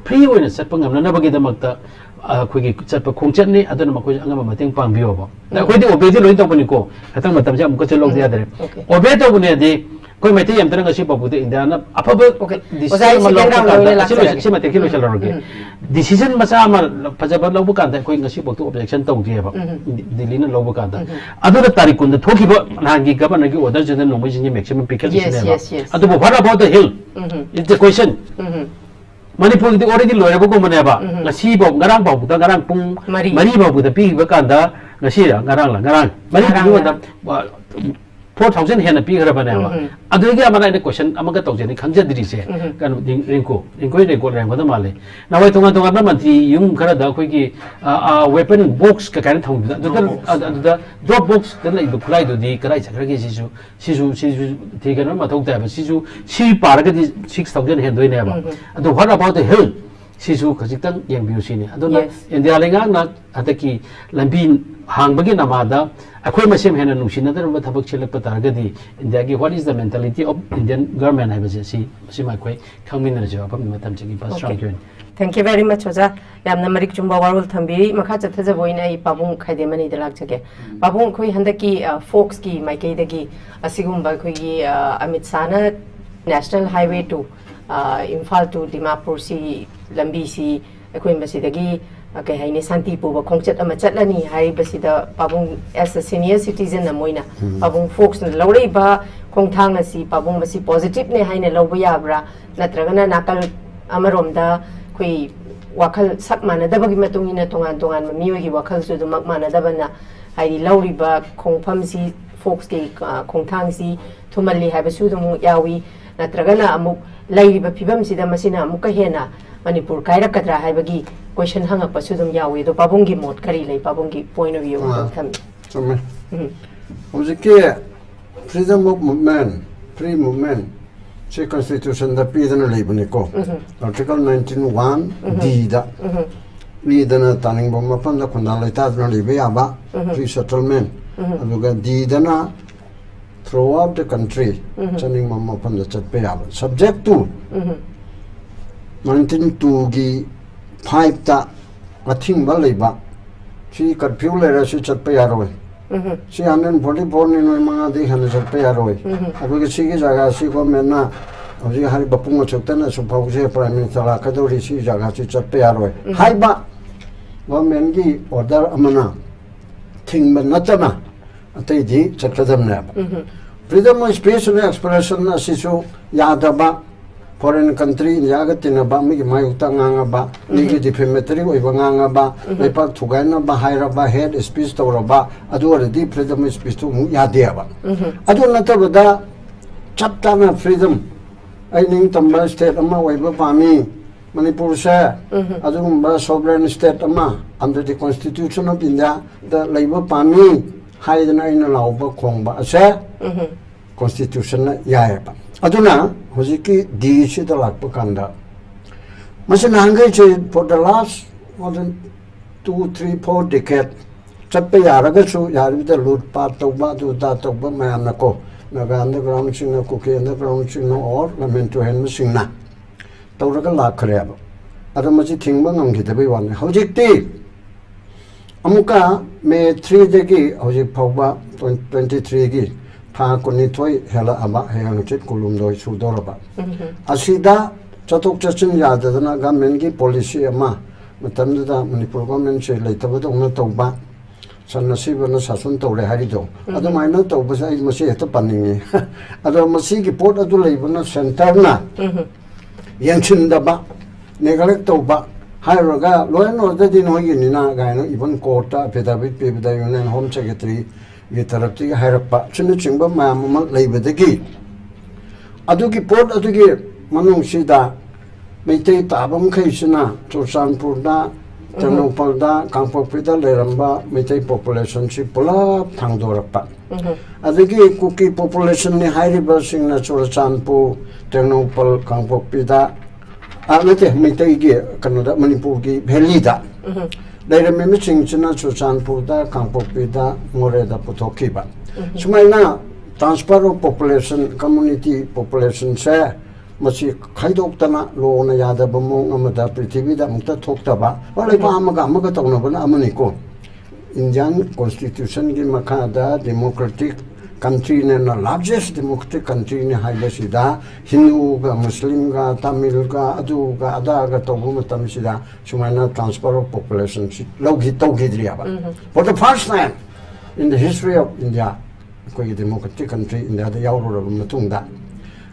ꯐ꯭ꯔꯤ ꯑꯣꯏꯅ ꯆꯠꯄ ꯉꯝꯅꯅꯕꯒꯤꯗꯃꯛꯇ, ꯑ, ꯑꯩꯈꯣꯏꯒꯤ ꯆꯠꯄ ꯈꯣꯡꯆꯠꯅꯤ꯫ ꯑꯗꯨꯅ ꯃꯈꯣꯏꯁꯨ ꯑꯉꯝꯕ ꯃꯇꯦꯡ ꯄꯥꯡꯕꯤꯌꯣꯕ꯫ ꯑꯗ ꯑꯩꯈꯣꯏꯗꯤ ꯑꯣꯕꯦꯗꯤ ꯂꯣꯏ ꯇꯧꯕꯅꯤꯀꯣ꯫ ꯈꯤꯇꯪ ꯃꯇꯝꯁꯦ ꯑꯃꯨꯛꯀ ꯆꯠꯍꯧꯗ ꯌꯥꯗ꯭ꯔꯦ꯫ ꯑꯣꯕꯦ ꯇꯧꯕꯅꯦꯗꯤ ꯑꯩꯈꯣꯏ ꯃꯩꯇꯩ ꯑꯝꯇꯅ ꯉꯁꯤ ꯐꯥꯎꯕꯗ ꯏꯟꯗꯤꯌꯥꯅ ꯑꯐꯕ ꯗꯤꯁꯤꯖꯟ ꯑꯃ ꯂꯧꯕ ꯀꯥꯟꯗ, ꯑꯁꯤ ꯂꯣꯏꯁ-, ꯁꯤ ꯃꯇꯦꯛꯁꯤ ꯂꯣꯏꯁꯤꯜꯂꯧꯔꯒꯦ꯫ ꯗꯤꯁꯤꯖꯟ ꯃꯆꯥ ꯑꯃ ꯐꯖꯕ ꯂꯧꯕ ꯀꯥꯟꯗ ꯑꯩꯈꯣꯏ ꯉꯁꯤ ꯐꯥꯎꯗ ꯑꯣꯕꯖꯦꯛꯁꯟ ꯇꯧꯗꯦꯕ꯫ ꯗꯤ-, ꯗꯤꯜꯂꯤꯅ ꯂꯧꯕ ꯀꯥꯟꯗ꯫ ꯑꯗꯨꯅ ꯇꯥꯔꯤꯛ ꯀꯨꯟꯗ ꯊꯣꯛꯈꯤꯕ ꯅꯍꯥꯟꯒꯤ ꯒꯚꯔꯅꯔꯒꯤ ꯑꯣꯔꯗꯔꯁꯤꯗ ꯅꯣꯡꯃꯩꯁꯤꯡꯁꯦ ꯃꯦꯛꯁꯤꯃꯝ ꯄꯤꯈꯠꯂꯤꯁꯤꯅꯦꯕ꯫ Yes, yes, yes. ꯑꯗꯨꯕꯨ what about the hill? It's the question. ꯃꯅꯤꯄꯨꯔꯒꯤꯗꯤ already ꯂꯣꯏꯔꯕꯒꯨꯝꯕꯅꯦꯕ꯫ ꯉꯁꯤ ꯐꯥꯎ, ꯉꯔꯥꯡ ꯐꯥꯎꯕꯗ, ꯉꯔꯥꯡ ꯄꯨꯡ ꯃꯔꯤ꯫ ꯃꯔꯤ ꯐꯥꯎꯕꯗ ꯄꯤꯈꯤꯕ ꯀꯥꯟꯗ, ꯉꯁꯤꯔ ꯉꯔꯥꯡꯂ? ꯉꯔꯥꯡ꯫ ꯃꯔꯤ ꯉꯔꯥꯡ꯫ ꯄꯤꯈꯤꯕ ꯀꯥꯟꯗ, ꯋꯥ-, ꯐꯣꯔ ꯊꯥꯎꯖꯟ ꯍꯦꯟꯅ ꯄꯤꯈ꯭ꯔꯕꯅꯦꯕ꯫ ꯑꯗꯨꯒꯤ ꯑꯃꯅ ꯑꯩꯅ ꯀꯣꯏꯁꯟ ꯑꯃꯒ ꯇꯧꯖꯦꯅ ꯈꯟꯖꯗ꯭ꯔꯤꯁꯦ꯫ ꯀꯩꯅꯣ, ꯔꯤꯡ-, ꯔꯤꯡꯀꯨ, ꯔꯤꯡꯀꯨ ꯔꯦꯀꯣꯔꯗ ꯂꯩꯔꯝꯒꯗꯕ ꯃꯥꯜꯂꯦ꯫ ꯅꯍꯥꯟꯋꯥꯏ ꯇꯣꯉꯥꯟ ꯇꯣꯉꯥꯟꯕ ꯃꯟꯇ꯭ꯔꯤ ꯌꯨꯝ ꯈꯔꯗ ꯑꯩꯈꯣꯏꯒꯤ, ꯑ, ꯑ, ꯋꯦꯄꯟ ꯕꯣꯛꯁ ꯀ ꯀꯥꯏꯅ ꯊꯝꯕꯗ, ꯑꯗꯨꯗ, Drop box. ꯑ-, ꯑꯗꯨꯗ ꯗ꯭ꯔꯣꯞ ꯕꯣꯛꯁꯇ ꯂꯩꯕ ꯈꯨꯠꯂꯥꯏꯗꯨꯗꯤ ꯀꯗꯥꯏ ꯆꯠꯈ꯭ꯔꯒꯦ? ꯁꯤꯁꯨ, ꯁꯤꯁꯨ, ꯁꯤꯁꯨ ꯊꯤꯒꯠꯅꯕ ꯃꯊꯧ ꯇꯥꯏꯕ꯫ ꯁꯤꯁꯨ, ꯁꯤ ꯄꯥꯔꯒꯗꯤ ꯁꯤꯛꯁ ꯊꯥꯎꯖꯟ ꯍꯦꯟꯗꯣꯏꯅꯦꯕ꯫ ꯑꯗꯣ what about the health? ꯁꯤꯁꯨ ꯈꯖꯤꯛꯇꯪ ꯌꯦꯡꯕꯤꯌꯨ ꯁꯤꯅꯤ꯫ ꯑꯗꯨꯅ Yes. ꯏꯟꯗꯤꯌꯥ ꯂꯩꯉꯥꯛꯅ ꯍꯟꯗꯛꯀꯤ ꯂꯝꯕꯤ ꯍꯥꯡꯕꯒꯤ ꯅꯃꯥꯗ ꯑꯩꯈꯣꯏ ꯃꯁꯦꯟ ꯍꯦꯟꯅ ꯅꯨꯡꯁꯤꯅꯗꯅꯕ ꯊꯕꯛ ꯁꯤꯜꯂꯛꯄ ꯇꯥꯔꯒꯗꯤ ꯏꯟꯗꯤꯌꯥꯒꯤ what is the mentality of Indian government ꯍꯥꯏꯕꯁꯦ ꯁꯤ, ꯃꯁꯤꯃ ꯑꯩꯈꯣꯏ ꯈꯪꯃꯤꯟꯅꯔꯁꯤ ꯃꯐꯝꯗ ꯃꯇꯝꯁꯤꯒꯤ ꯐꯥꯔꯁ Okay. ꯔꯥꯎꯟꯒꯤ ꯑꯣꯏꯅ꯫ Thank you very much, ꯑꯣꯖꯥ꯫ ꯌꯥꯝꯅ ꯃꯔꯤꯛ ꯆꯨꯝꯕ ꯋꯥꯔꯣꯜ ꯊꯝꯕꯤꯔꯤ꯫ ꯃꯈꯥ ꯆꯠꯊꯖꯕ ꯑꯣꯏꯅ ꯑꯩ ꯄꯥꯕꯨꯡ ꯈꯥꯏꯗꯦꯝ ꯑꯅꯤꯗ ꯂꯥꯛꯆꯒꯦ꯫ ꯄꯥꯕꯨꯡ, ꯑꯩꯈꯣꯏ ꯍꯟꯗꯛꯀꯤ, ꯑ, ꯐꯣꯛꯁꯀꯤ ꯃꯥꯏꯀꯩꯗꯒꯤ ꯑꯁꯤꯒꯨꯝꯕ ꯑꯩꯈꯣꯏꯒꯤ, ꯑ, ꯑꯃꯤꯠ ꯁꯥꯍꯅ National Highway to, ꯑ, ꯏꯝꯐꯥꯜ to ꯗꯤꯃꯥꯄꯨꯔꯁꯤ ꯂꯝꯕꯤꯁꯤ ꯑꯩꯈꯣꯏ ꯃꯁꯤꯗꯒꯤ, ꯑ, ꯀꯩ ꯍꯥꯏꯅꯤ, ꯁꯥꯟꯇꯤ ꯄꯨꯕ ꯈꯣꯡꯆꯠ ꯑꯃ ꯆꯠꯂꯅꯤ ꯍꯥꯏꯔꯤꯕꯁꯤꯗ ꯄꯥꯕꯨꯡ as a senior citizen ꯑꯃ ꯑꯣꯏꯅ ꯄꯥꯕꯨꯡ ꯐꯣꯛꯁꯅ ꯂꯧꯔꯛꯏꯕ ꯈꯣꯡꯊꯥꯡ ꯑꯁꯤ ꯄꯥꯕꯨꯡ ꯃꯁꯤ ꯄꯣꯖꯤꯇꯤꯚꯅꯦ ꯍꯥꯏꯅ ꯂꯧꯕ ꯌꯥꯕ꯭ꯔꯥ? ꯅꯠꯇ꯭ꯔꯒꯅ ꯅꯥꯀꯜ ꯑꯃꯔꯣꯝꯗ ꯑꯩꯈꯣꯏ ꯋꯥꯈꯜ ꯁꯛ ꯃꯥꯟꯅꯗꯕꯒꯤ ꯃꯇꯨꯡ ꯏꯟꯅ ꯇꯣꯉꯥꯟ ꯇꯣꯉꯥꯟꯕ ꯃꯤꯑꯣꯏꯒꯤ ꯋꯥꯈꯜꯁꯨ ꯑꯗꯨꯃꯛ ꯃꯥꯟꯅꯗꯕꯅ, ꯍꯥꯏꯗꯤ ꯂꯧꯔꯤꯕ ꯈꯣꯡꯐꯝꯁꯤ, ꯐꯣꯛꯁꯀꯤ, ꯑ, ꯈꯣꯡꯊꯥꯡꯁꯤ ꯊꯨꯃꯜꯂꯤ ꯍꯥꯏꯕꯁꯨ ꯑꯗꯨꯝ ꯌꯥꯎꯏ꯫ ꯅꯠꯇ꯭ꯔꯒꯅ ꯑꯃꯨꯛ ꯂꯩꯔꯤꯕ ꯐꯤꯕꯝꯁꯤꯗ ꯃꯁꯤꯅ ꯑꯃꯨꯛꯀ ꯍꯦꯟꯅ ꯃꯅꯤꯄꯨꯔ ꯀꯥꯏꯔꯛꯀꯗ꯭ꯔꯥ ꯍꯥꯏꯕꯒꯤ ꯀꯣꯏꯁꯟ ꯍꯪꯉꯛꯄꯁꯨ ꯑꯗꯨꯝ ꯌꯥꯎꯏ꯫ ꯑꯗꯣ ꯄꯥꯕꯨꯡꯒꯤ ꯃꯣꯠ ꯀꯔꯤ ꯂꯩ? ꯄꯥꯕꯨꯡꯒꯤ ꯄꯣꯏꯟ ꯑꯣꯐ ꯚ꯭ꯌꯨ ꯑꯥ, ꯑꯃꯈꯛ ꯊꯝꯕꯤꯌꯨ꯫ ꯆꯨꯝꯃꯦ꯫ ꯎꯝ꯫ ꯍꯧꯖꯤꯛꯀꯤ freedom of movement, free movement ꯁꯤ ꯀꯟꯁꯇꯤꯇ꯭ꯌꯨꯁꯟꯗ ꯄꯤꯗꯅ ꯂꯩꯕꯅꯤꯀꯣ꯫ ꯎꯝ꯫ ꯑꯥꯔꯇꯤꯀꯜ ꯅꯥꯏꯟꯇꯤꯟ ꯋꯥꯟ ꯗꯤꯗ ꯄꯤꯗꯅ ꯇꯥꯅꯤꯡꯕ ꯃꯐꯝꯗ ꯈꯨꯟꯗꯥ ꯂꯩꯇꯥꯗꯅ ꯂꯩꯕ ꯌꯥꯕ, ꯎꯝ꯫ Free settlement꯫ ꯎꯝ꯫ ꯑꯗꯨꯒ ꯗꯤꯗꯅ throughout the country, ꯎꯝ꯫ ꯆꯠꯅꯤꯡꯕ ꯃꯐꯝꯗ ꯆꯠꯄ ꯌꯥꯕ꯫ Subject to um. ꯅꯥꯏꯟꯇꯤꯟ ꯇꯨꯒꯤ ꯐꯥꯏꯚꯇ ꯑꯊꯤꯡꯕ ꯂꯩꯕ꯫ ꯁꯤ ꯀꯔꯐ꯭ꯌꯨ ꯂꯩꯔꯁꯨ ꯆꯠꯄ ꯌꯥꯔꯣꯏ꯫ ꯎꯝ꯫ ꯁꯤ ꯍꯟꯗ꯭ꯔꯦꯠ ꯐꯣꯔꯇꯤ ꯐꯣꯔꯅꯤ, ꯅꯣꯏ ꯃꯉꯥꯗꯤ ꯍꯦꯟꯅ ꯆꯠꯄ ꯌꯥꯔꯣꯏ꯫ ꯎꯝ꯫ ꯑꯗꯨꯒ ꯁꯤꯒꯤ ꯖꯒꯥꯁꯤ ꯒꯣꯔꯃꯦꯟꯅ ꯍꯧꯖꯤꯛ ꯍꯥꯏꯔꯤꯕ ꯄꯨꯡ ꯑꯁꯨꯛꯇꯅ ꯑꯁꯨꯛ ꯐꯥꯎꯁꯦ ꯄ꯭ꯔꯥꯏꯝ ꯃꯤꯅꯤꯁꯇꯔ ꯂꯥꯛꯀꯗꯧꯔꯤ, ꯁꯤ ꯖꯒꯥꯁꯤ ꯆꯠꯄ ꯌꯥꯔꯣꯏ ꯎꯝ꯫ ꯍꯥꯏꯕ ꯒꯣꯔꯃꯦꯟꯒꯤ ꯑꯣꯔꯗꯔ ꯑꯃꯅ ꯊꯤꯡꯕ ꯅꯠꯇꯅ ꯑꯇꯩꯗꯤ ꯆꯠꯀꯗꯕꯅꯦꯕ꯫ ꯎꯝ꯫ Freedom of speech and expression ꯑꯁꯤꯁꯨ ꯌꯥꯗꯕ, ꯐꯣꯔꯦꯟ ꯀꯟꯇ꯭ꯔꯤ ꯏꯟꯗꯤꯌꯥꯒ ꯇꯤꯟꯅꯕ, ꯃꯤꯒꯤ ꯃꯥꯌꯣꯛꯇ ꯉꯥꯡꯉꯕ, ꯃꯤꯒꯤ ꯗꯤꯐꯦꯃꯦꯇꯔꯤ ꯑꯣꯏꯕ ꯉꯥꯡꯉꯕ, ꯂꯩꯄꯥꯛ ꯊꯨꯒꯥꯏꯅꯕ ꯍꯥꯏꯔꯕ, ꯍꯦꯠ ꯁ꯭ꯄꯤꯆ ꯇꯧꯔꯕ, ꯑꯗꯨ ꯑꯣꯏꯔꯗꯤ ꯐ꯭ꯔꯤꯗꯝ ꯑꯣꯐ ꯁ꯭ꯄꯤꯆꯇꯨ ꯑꯃꯨꯛ ꯌꯥꯗꯦꯕ꯫ ꯑꯗꯨ ꯅꯠꯇꯕꯗ ꯆꯞ ꯆꯥꯅ ꯐ꯭ꯔꯤꯗꯝ, ꯑꯩ ꯅꯤꯡꯇꯝꯕ ꯁ꯭ꯇꯦꯠ ꯑꯃ ꯑꯣꯏꯕ ꯄꯥꯝꯃꯤ, ꯃꯅꯤꯄꯨꯔꯁꯦ ꯑꯗꯨꯒꯨꯝꯕ ꯁꯣꯕꯔꯦꯟ ꯁ꯭ꯇꯦꯠ ꯑꯃ under the Constitution of India ꯗ ꯂꯩꯕ ꯄꯥꯝꯃꯤ ꯍꯥꯏꯗꯅ ꯑꯩꯅ ꯂꯥꯎꯕ ꯈꯣꯡꯕ ꯑꯁꯦ ꯀꯣꯟꯁꯇꯤꯇ꯭ꯌꯨꯁꯟꯅ ꯌꯥꯏꯑꯕ꯫ ꯑꯗꯨꯅ ꯍꯧꯖꯤꯛꯀꯤ ꯗꯤꯁꯤꯗ ꯂꯥꯛꯄ ꯀꯥꯟꯗ, ꯃꯁꯤ ꯅꯍꯥꯟꯈꯩꯁꯦ for the last more than two, three, four decade ꯆꯠꯄ ꯌꯥꯔꯒꯁꯨ, ꯌꯥꯔꯤꯕꯗ ꯂꯨꯠ ꯄꯥꯠ ꯇꯧꯕ, ꯑꯗꯨ ꯑꯗꯥ ꯇꯧꯕ ꯃꯌꯥꯝꯅꯀꯣ, ꯅꯥꯒꯥ ꯑꯟꯗꯔꯒ꯭ꯔꯥꯎꯟꯁꯤꯡꯅ, ꯀꯨꯀꯤ ꯑꯟꯗꯔꯒ꯭ꯔꯥꯎꯟꯁꯤꯡꯅ, ꯑꯣꯔ ꯂꯝꯍꯦꯟ ꯇꯨꯍꯦꯟꯕꯁꯤꯡꯅ ꯇꯧꯔꯒ ꯂꯥꯛꯈ꯭ꯔꯦꯕ꯫ ꯑꯗꯣ ꯃꯁꯤ ꯊꯤꯡꯕ ꯉꯝꯈꯤꯗꯕꯩ ꯋꯥꯅꯤ꯫ ꯍꯧꯖꯤꯛꯇꯤ ꯑꯃꯨꯛꯀ ꯃꯦ ꯊ꯭ꯔꯤꯗꯒꯤ ꯍꯧꯖꯤꯛ ꯐꯥꯎꯕ, ꯇ꯭ꯋꯦꯟꯇꯤ ꯊ꯭ꯔꯤꯒꯤ ꯊꯥ ꯀꯨꯟꯅꯤꯊꯣꯏ ꯍꯦꯜꯂꯛꯑꯕ, ꯍꯌꯦꯡ ꯍꯪꯆꯤꯠ ꯀꯨꯟꯍꯨꯝꯗꯣꯏ ꯁꯨꯗꯧꯔꯕ꯫ ꯑꯁꯤꯗ ꯆꯠꯊꯣꯛ ꯆꯠꯁꯤꯟ ꯌꯥꯗꯗꯅ ꯒꯃꯦꯟꯒꯤ ꯄꯣꯂꯤꯁꯤ ꯑꯃ, ꯃꯇꯝꯗꯨꯗ ꯃꯅꯤꯄꯨꯔ ꯒꯣꯔꯃꯦꯟꯁꯦ ꯂꯩꯇꯕꯗꯧꯅ ꯇꯧꯕ, ꯁꯟ ꯑꯁꯤꯕꯅ ꯁꯥꯁꯟ ꯇꯧꯔꯦ ꯍꯥꯏꯔꯤꯗꯣ, ꯑꯗꯨꯃꯥꯏꯅ ꯇꯧꯕꯁꯦ ꯑꯩ ꯃꯁꯤ ꯍꯦꯛꯇ ꯄꯟꯅꯤꯡꯉꯤ꯫ ꯑꯗꯣ ꯃꯁꯤꯒꯤ ꯄꯣꯠ ꯑꯗꯨ ꯂꯩꯕꯅ ꯁꯦꯟꯇꯔꯅ ꯌꯦꯡꯁꯤꯟꯗꯕ, ꯅꯦꯒ꯭ꯂꯦꯛ ꯇꯧꯕ ꯍꯥꯏꯔꯨꯔꯒ, ꯂꯣ ꯑꯦꯟ ꯑꯣꯔꯗꯔꯗꯤ ꯅꯣꯏꯒꯤꯅꯤꯅ ꯀꯥꯏꯅ ꯏꯚꯟ ꯀꯣꯔꯠꯇ ꯑꯦꯐꯤꯗꯥꯚꯤꯠ ꯄꯤꯕꯗ ꯌꯨꯅꯤꯌꯟ ꯍꯣꯝ ꯁꯦꯀ꯭ꯔꯦꯇꯔꯤꯒꯤ ꯇꯔꯞꯇꯒꯤ ꯍꯥꯏꯔꯛꯄ ꯑꯁꯤꯅꯆꯤꯡꯕ ꯃꯌꯥꯝ ꯑꯃ ꯂꯩꯕꯗꯒꯤ, ꯑꯗꯨꯒꯤ ꯄꯣꯠ ꯑꯗꯨꯒꯤ ꯃꯅꯨꯡꯁꯤꯗ ꯃꯩꯇꯩ ꯇꯥꯕ ꯃꯈꯩꯁꯤꯅ ꯆꯨꯔꯆꯥꯟꯄꯨꯔꯗ, ꯇꯦꯡꯅꯧꯄꯜꯗ, ꯀꯥꯡꯄꯣꯛꯄꯤꯗ ꯂꯩꯔꯝꯕ ꯃꯩꯇꯩ ꯄꯣꯄꯨꯂꯦꯁꯟꯁꯤ ꯄꯨꯂꯞ ꯊꯥꯡꯗꯣꯔꯛꯄ꯫ ꯑꯗꯒꯤ ꯀꯨꯀꯤ ꯄꯣꯄꯨꯂꯦꯁꯟꯅꯤ ꯍꯥꯏꯔꯤꯕꯁꯤꯡꯅ ꯆꯨꯔꯆꯥꯟꯄꯨꯔ, ꯇꯦꯡꯅꯧꯄꯜ, ꯀꯥꯡꯄꯣꯛꯄꯤꯗ, ꯑ, ꯅꯠꯇꯦ, ꯃꯩꯇꯩꯒꯤ ꯀꯩꯅꯣꯗ, ꯃꯅꯤꯄꯨꯔꯒꯤ ꯚꯦꯂꯤꯗ ꯂꯩꯔꯝꯃꯤꯕꯁꯤꯡꯁꯤꯅ ꯆꯨꯔꯆꯥꯟꯄꯨꯔꯗ, ꯀꯥꯡꯄꯣꯛꯄꯤꯗ, ꯃꯣꯔꯦꯗ ꯄꯨꯊꯣꯛꯈꯤꯕ꯫ ꯁꯨꯃꯥꯏꯅ transfer of population, community populationꯁꯦ ꯃꯁꯤ ꯈꯥꯏꯗꯣꯛꯇꯅ ꯂꯣꯅ ꯌꯥꯗꯕ ꯃꯑꯣꯡ ꯑꯃꯗ ꯄ꯭ꯔꯤꯊꯤꯕꯤꯗ ꯑꯃꯨꯛꯇ ꯊꯣꯛꯇꯕ, ꯍꯣꯏ, ꯂꯩꯕꯥꯛ ꯑꯃꯒ ꯑꯃꯒ ꯇꯧꯅꯕꯅ ꯑꯃꯅꯤꯀꯣ꯫ ꯏꯟꯗꯤꯌꯥꯟ ꯀꯣꯟꯁꯇꯤꯇ꯭ꯌꯨꯁꯟꯒꯤ ꯃꯈꯥꯗ ꯗꯦꯃꯣꯀ꯭ꯔꯦꯇꯤꯛ ꯀꯟꯇ꯭ꯔꯤꯅꯦꯅ, ꯂꯥꯔꯖꯦꯁ ꯗꯦꯃꯣꯀ꯭ꯔꯦꯇꯤꯛ ꯀꯟꯇ꯭ꯔꯤꯅꯦ ꯍꯥꯏꯕꯁꯤꯗ ꯍꯤꯟꯗꯨꯒ, ꯃꯨꯁꯂꯤꯝꯒ, ꯇꯥꯃꯤꯜꯒ, ꯑꯗꯨꯒ ꯑꯗꯥꯒ ꯇꯧꯕ ꯃꯇꯝꯁꯤꯗ ꯁꯨꯃꯥꯏꯅ transfer of populationꯁꯤ ꯂꯧꯈꯤ-, ꯇꯧꯈꯤꯗ꯭ꯔꯤꯑꯕ꯫ For the first time in the history of India, ꯑꯩꯈꯣꯏꯒꯤ ꯗꯦꯃꯣꯀ꯭ꯔꯦꯇꯤꯛ ꯀꯟꯇ꯭ꯔꯤ ꯏꯟꯗꯤꯌꯥꯗ ꯌꯥꯎꯔꯨꯔꯕ ꯃꯇꯨꯡꯗ,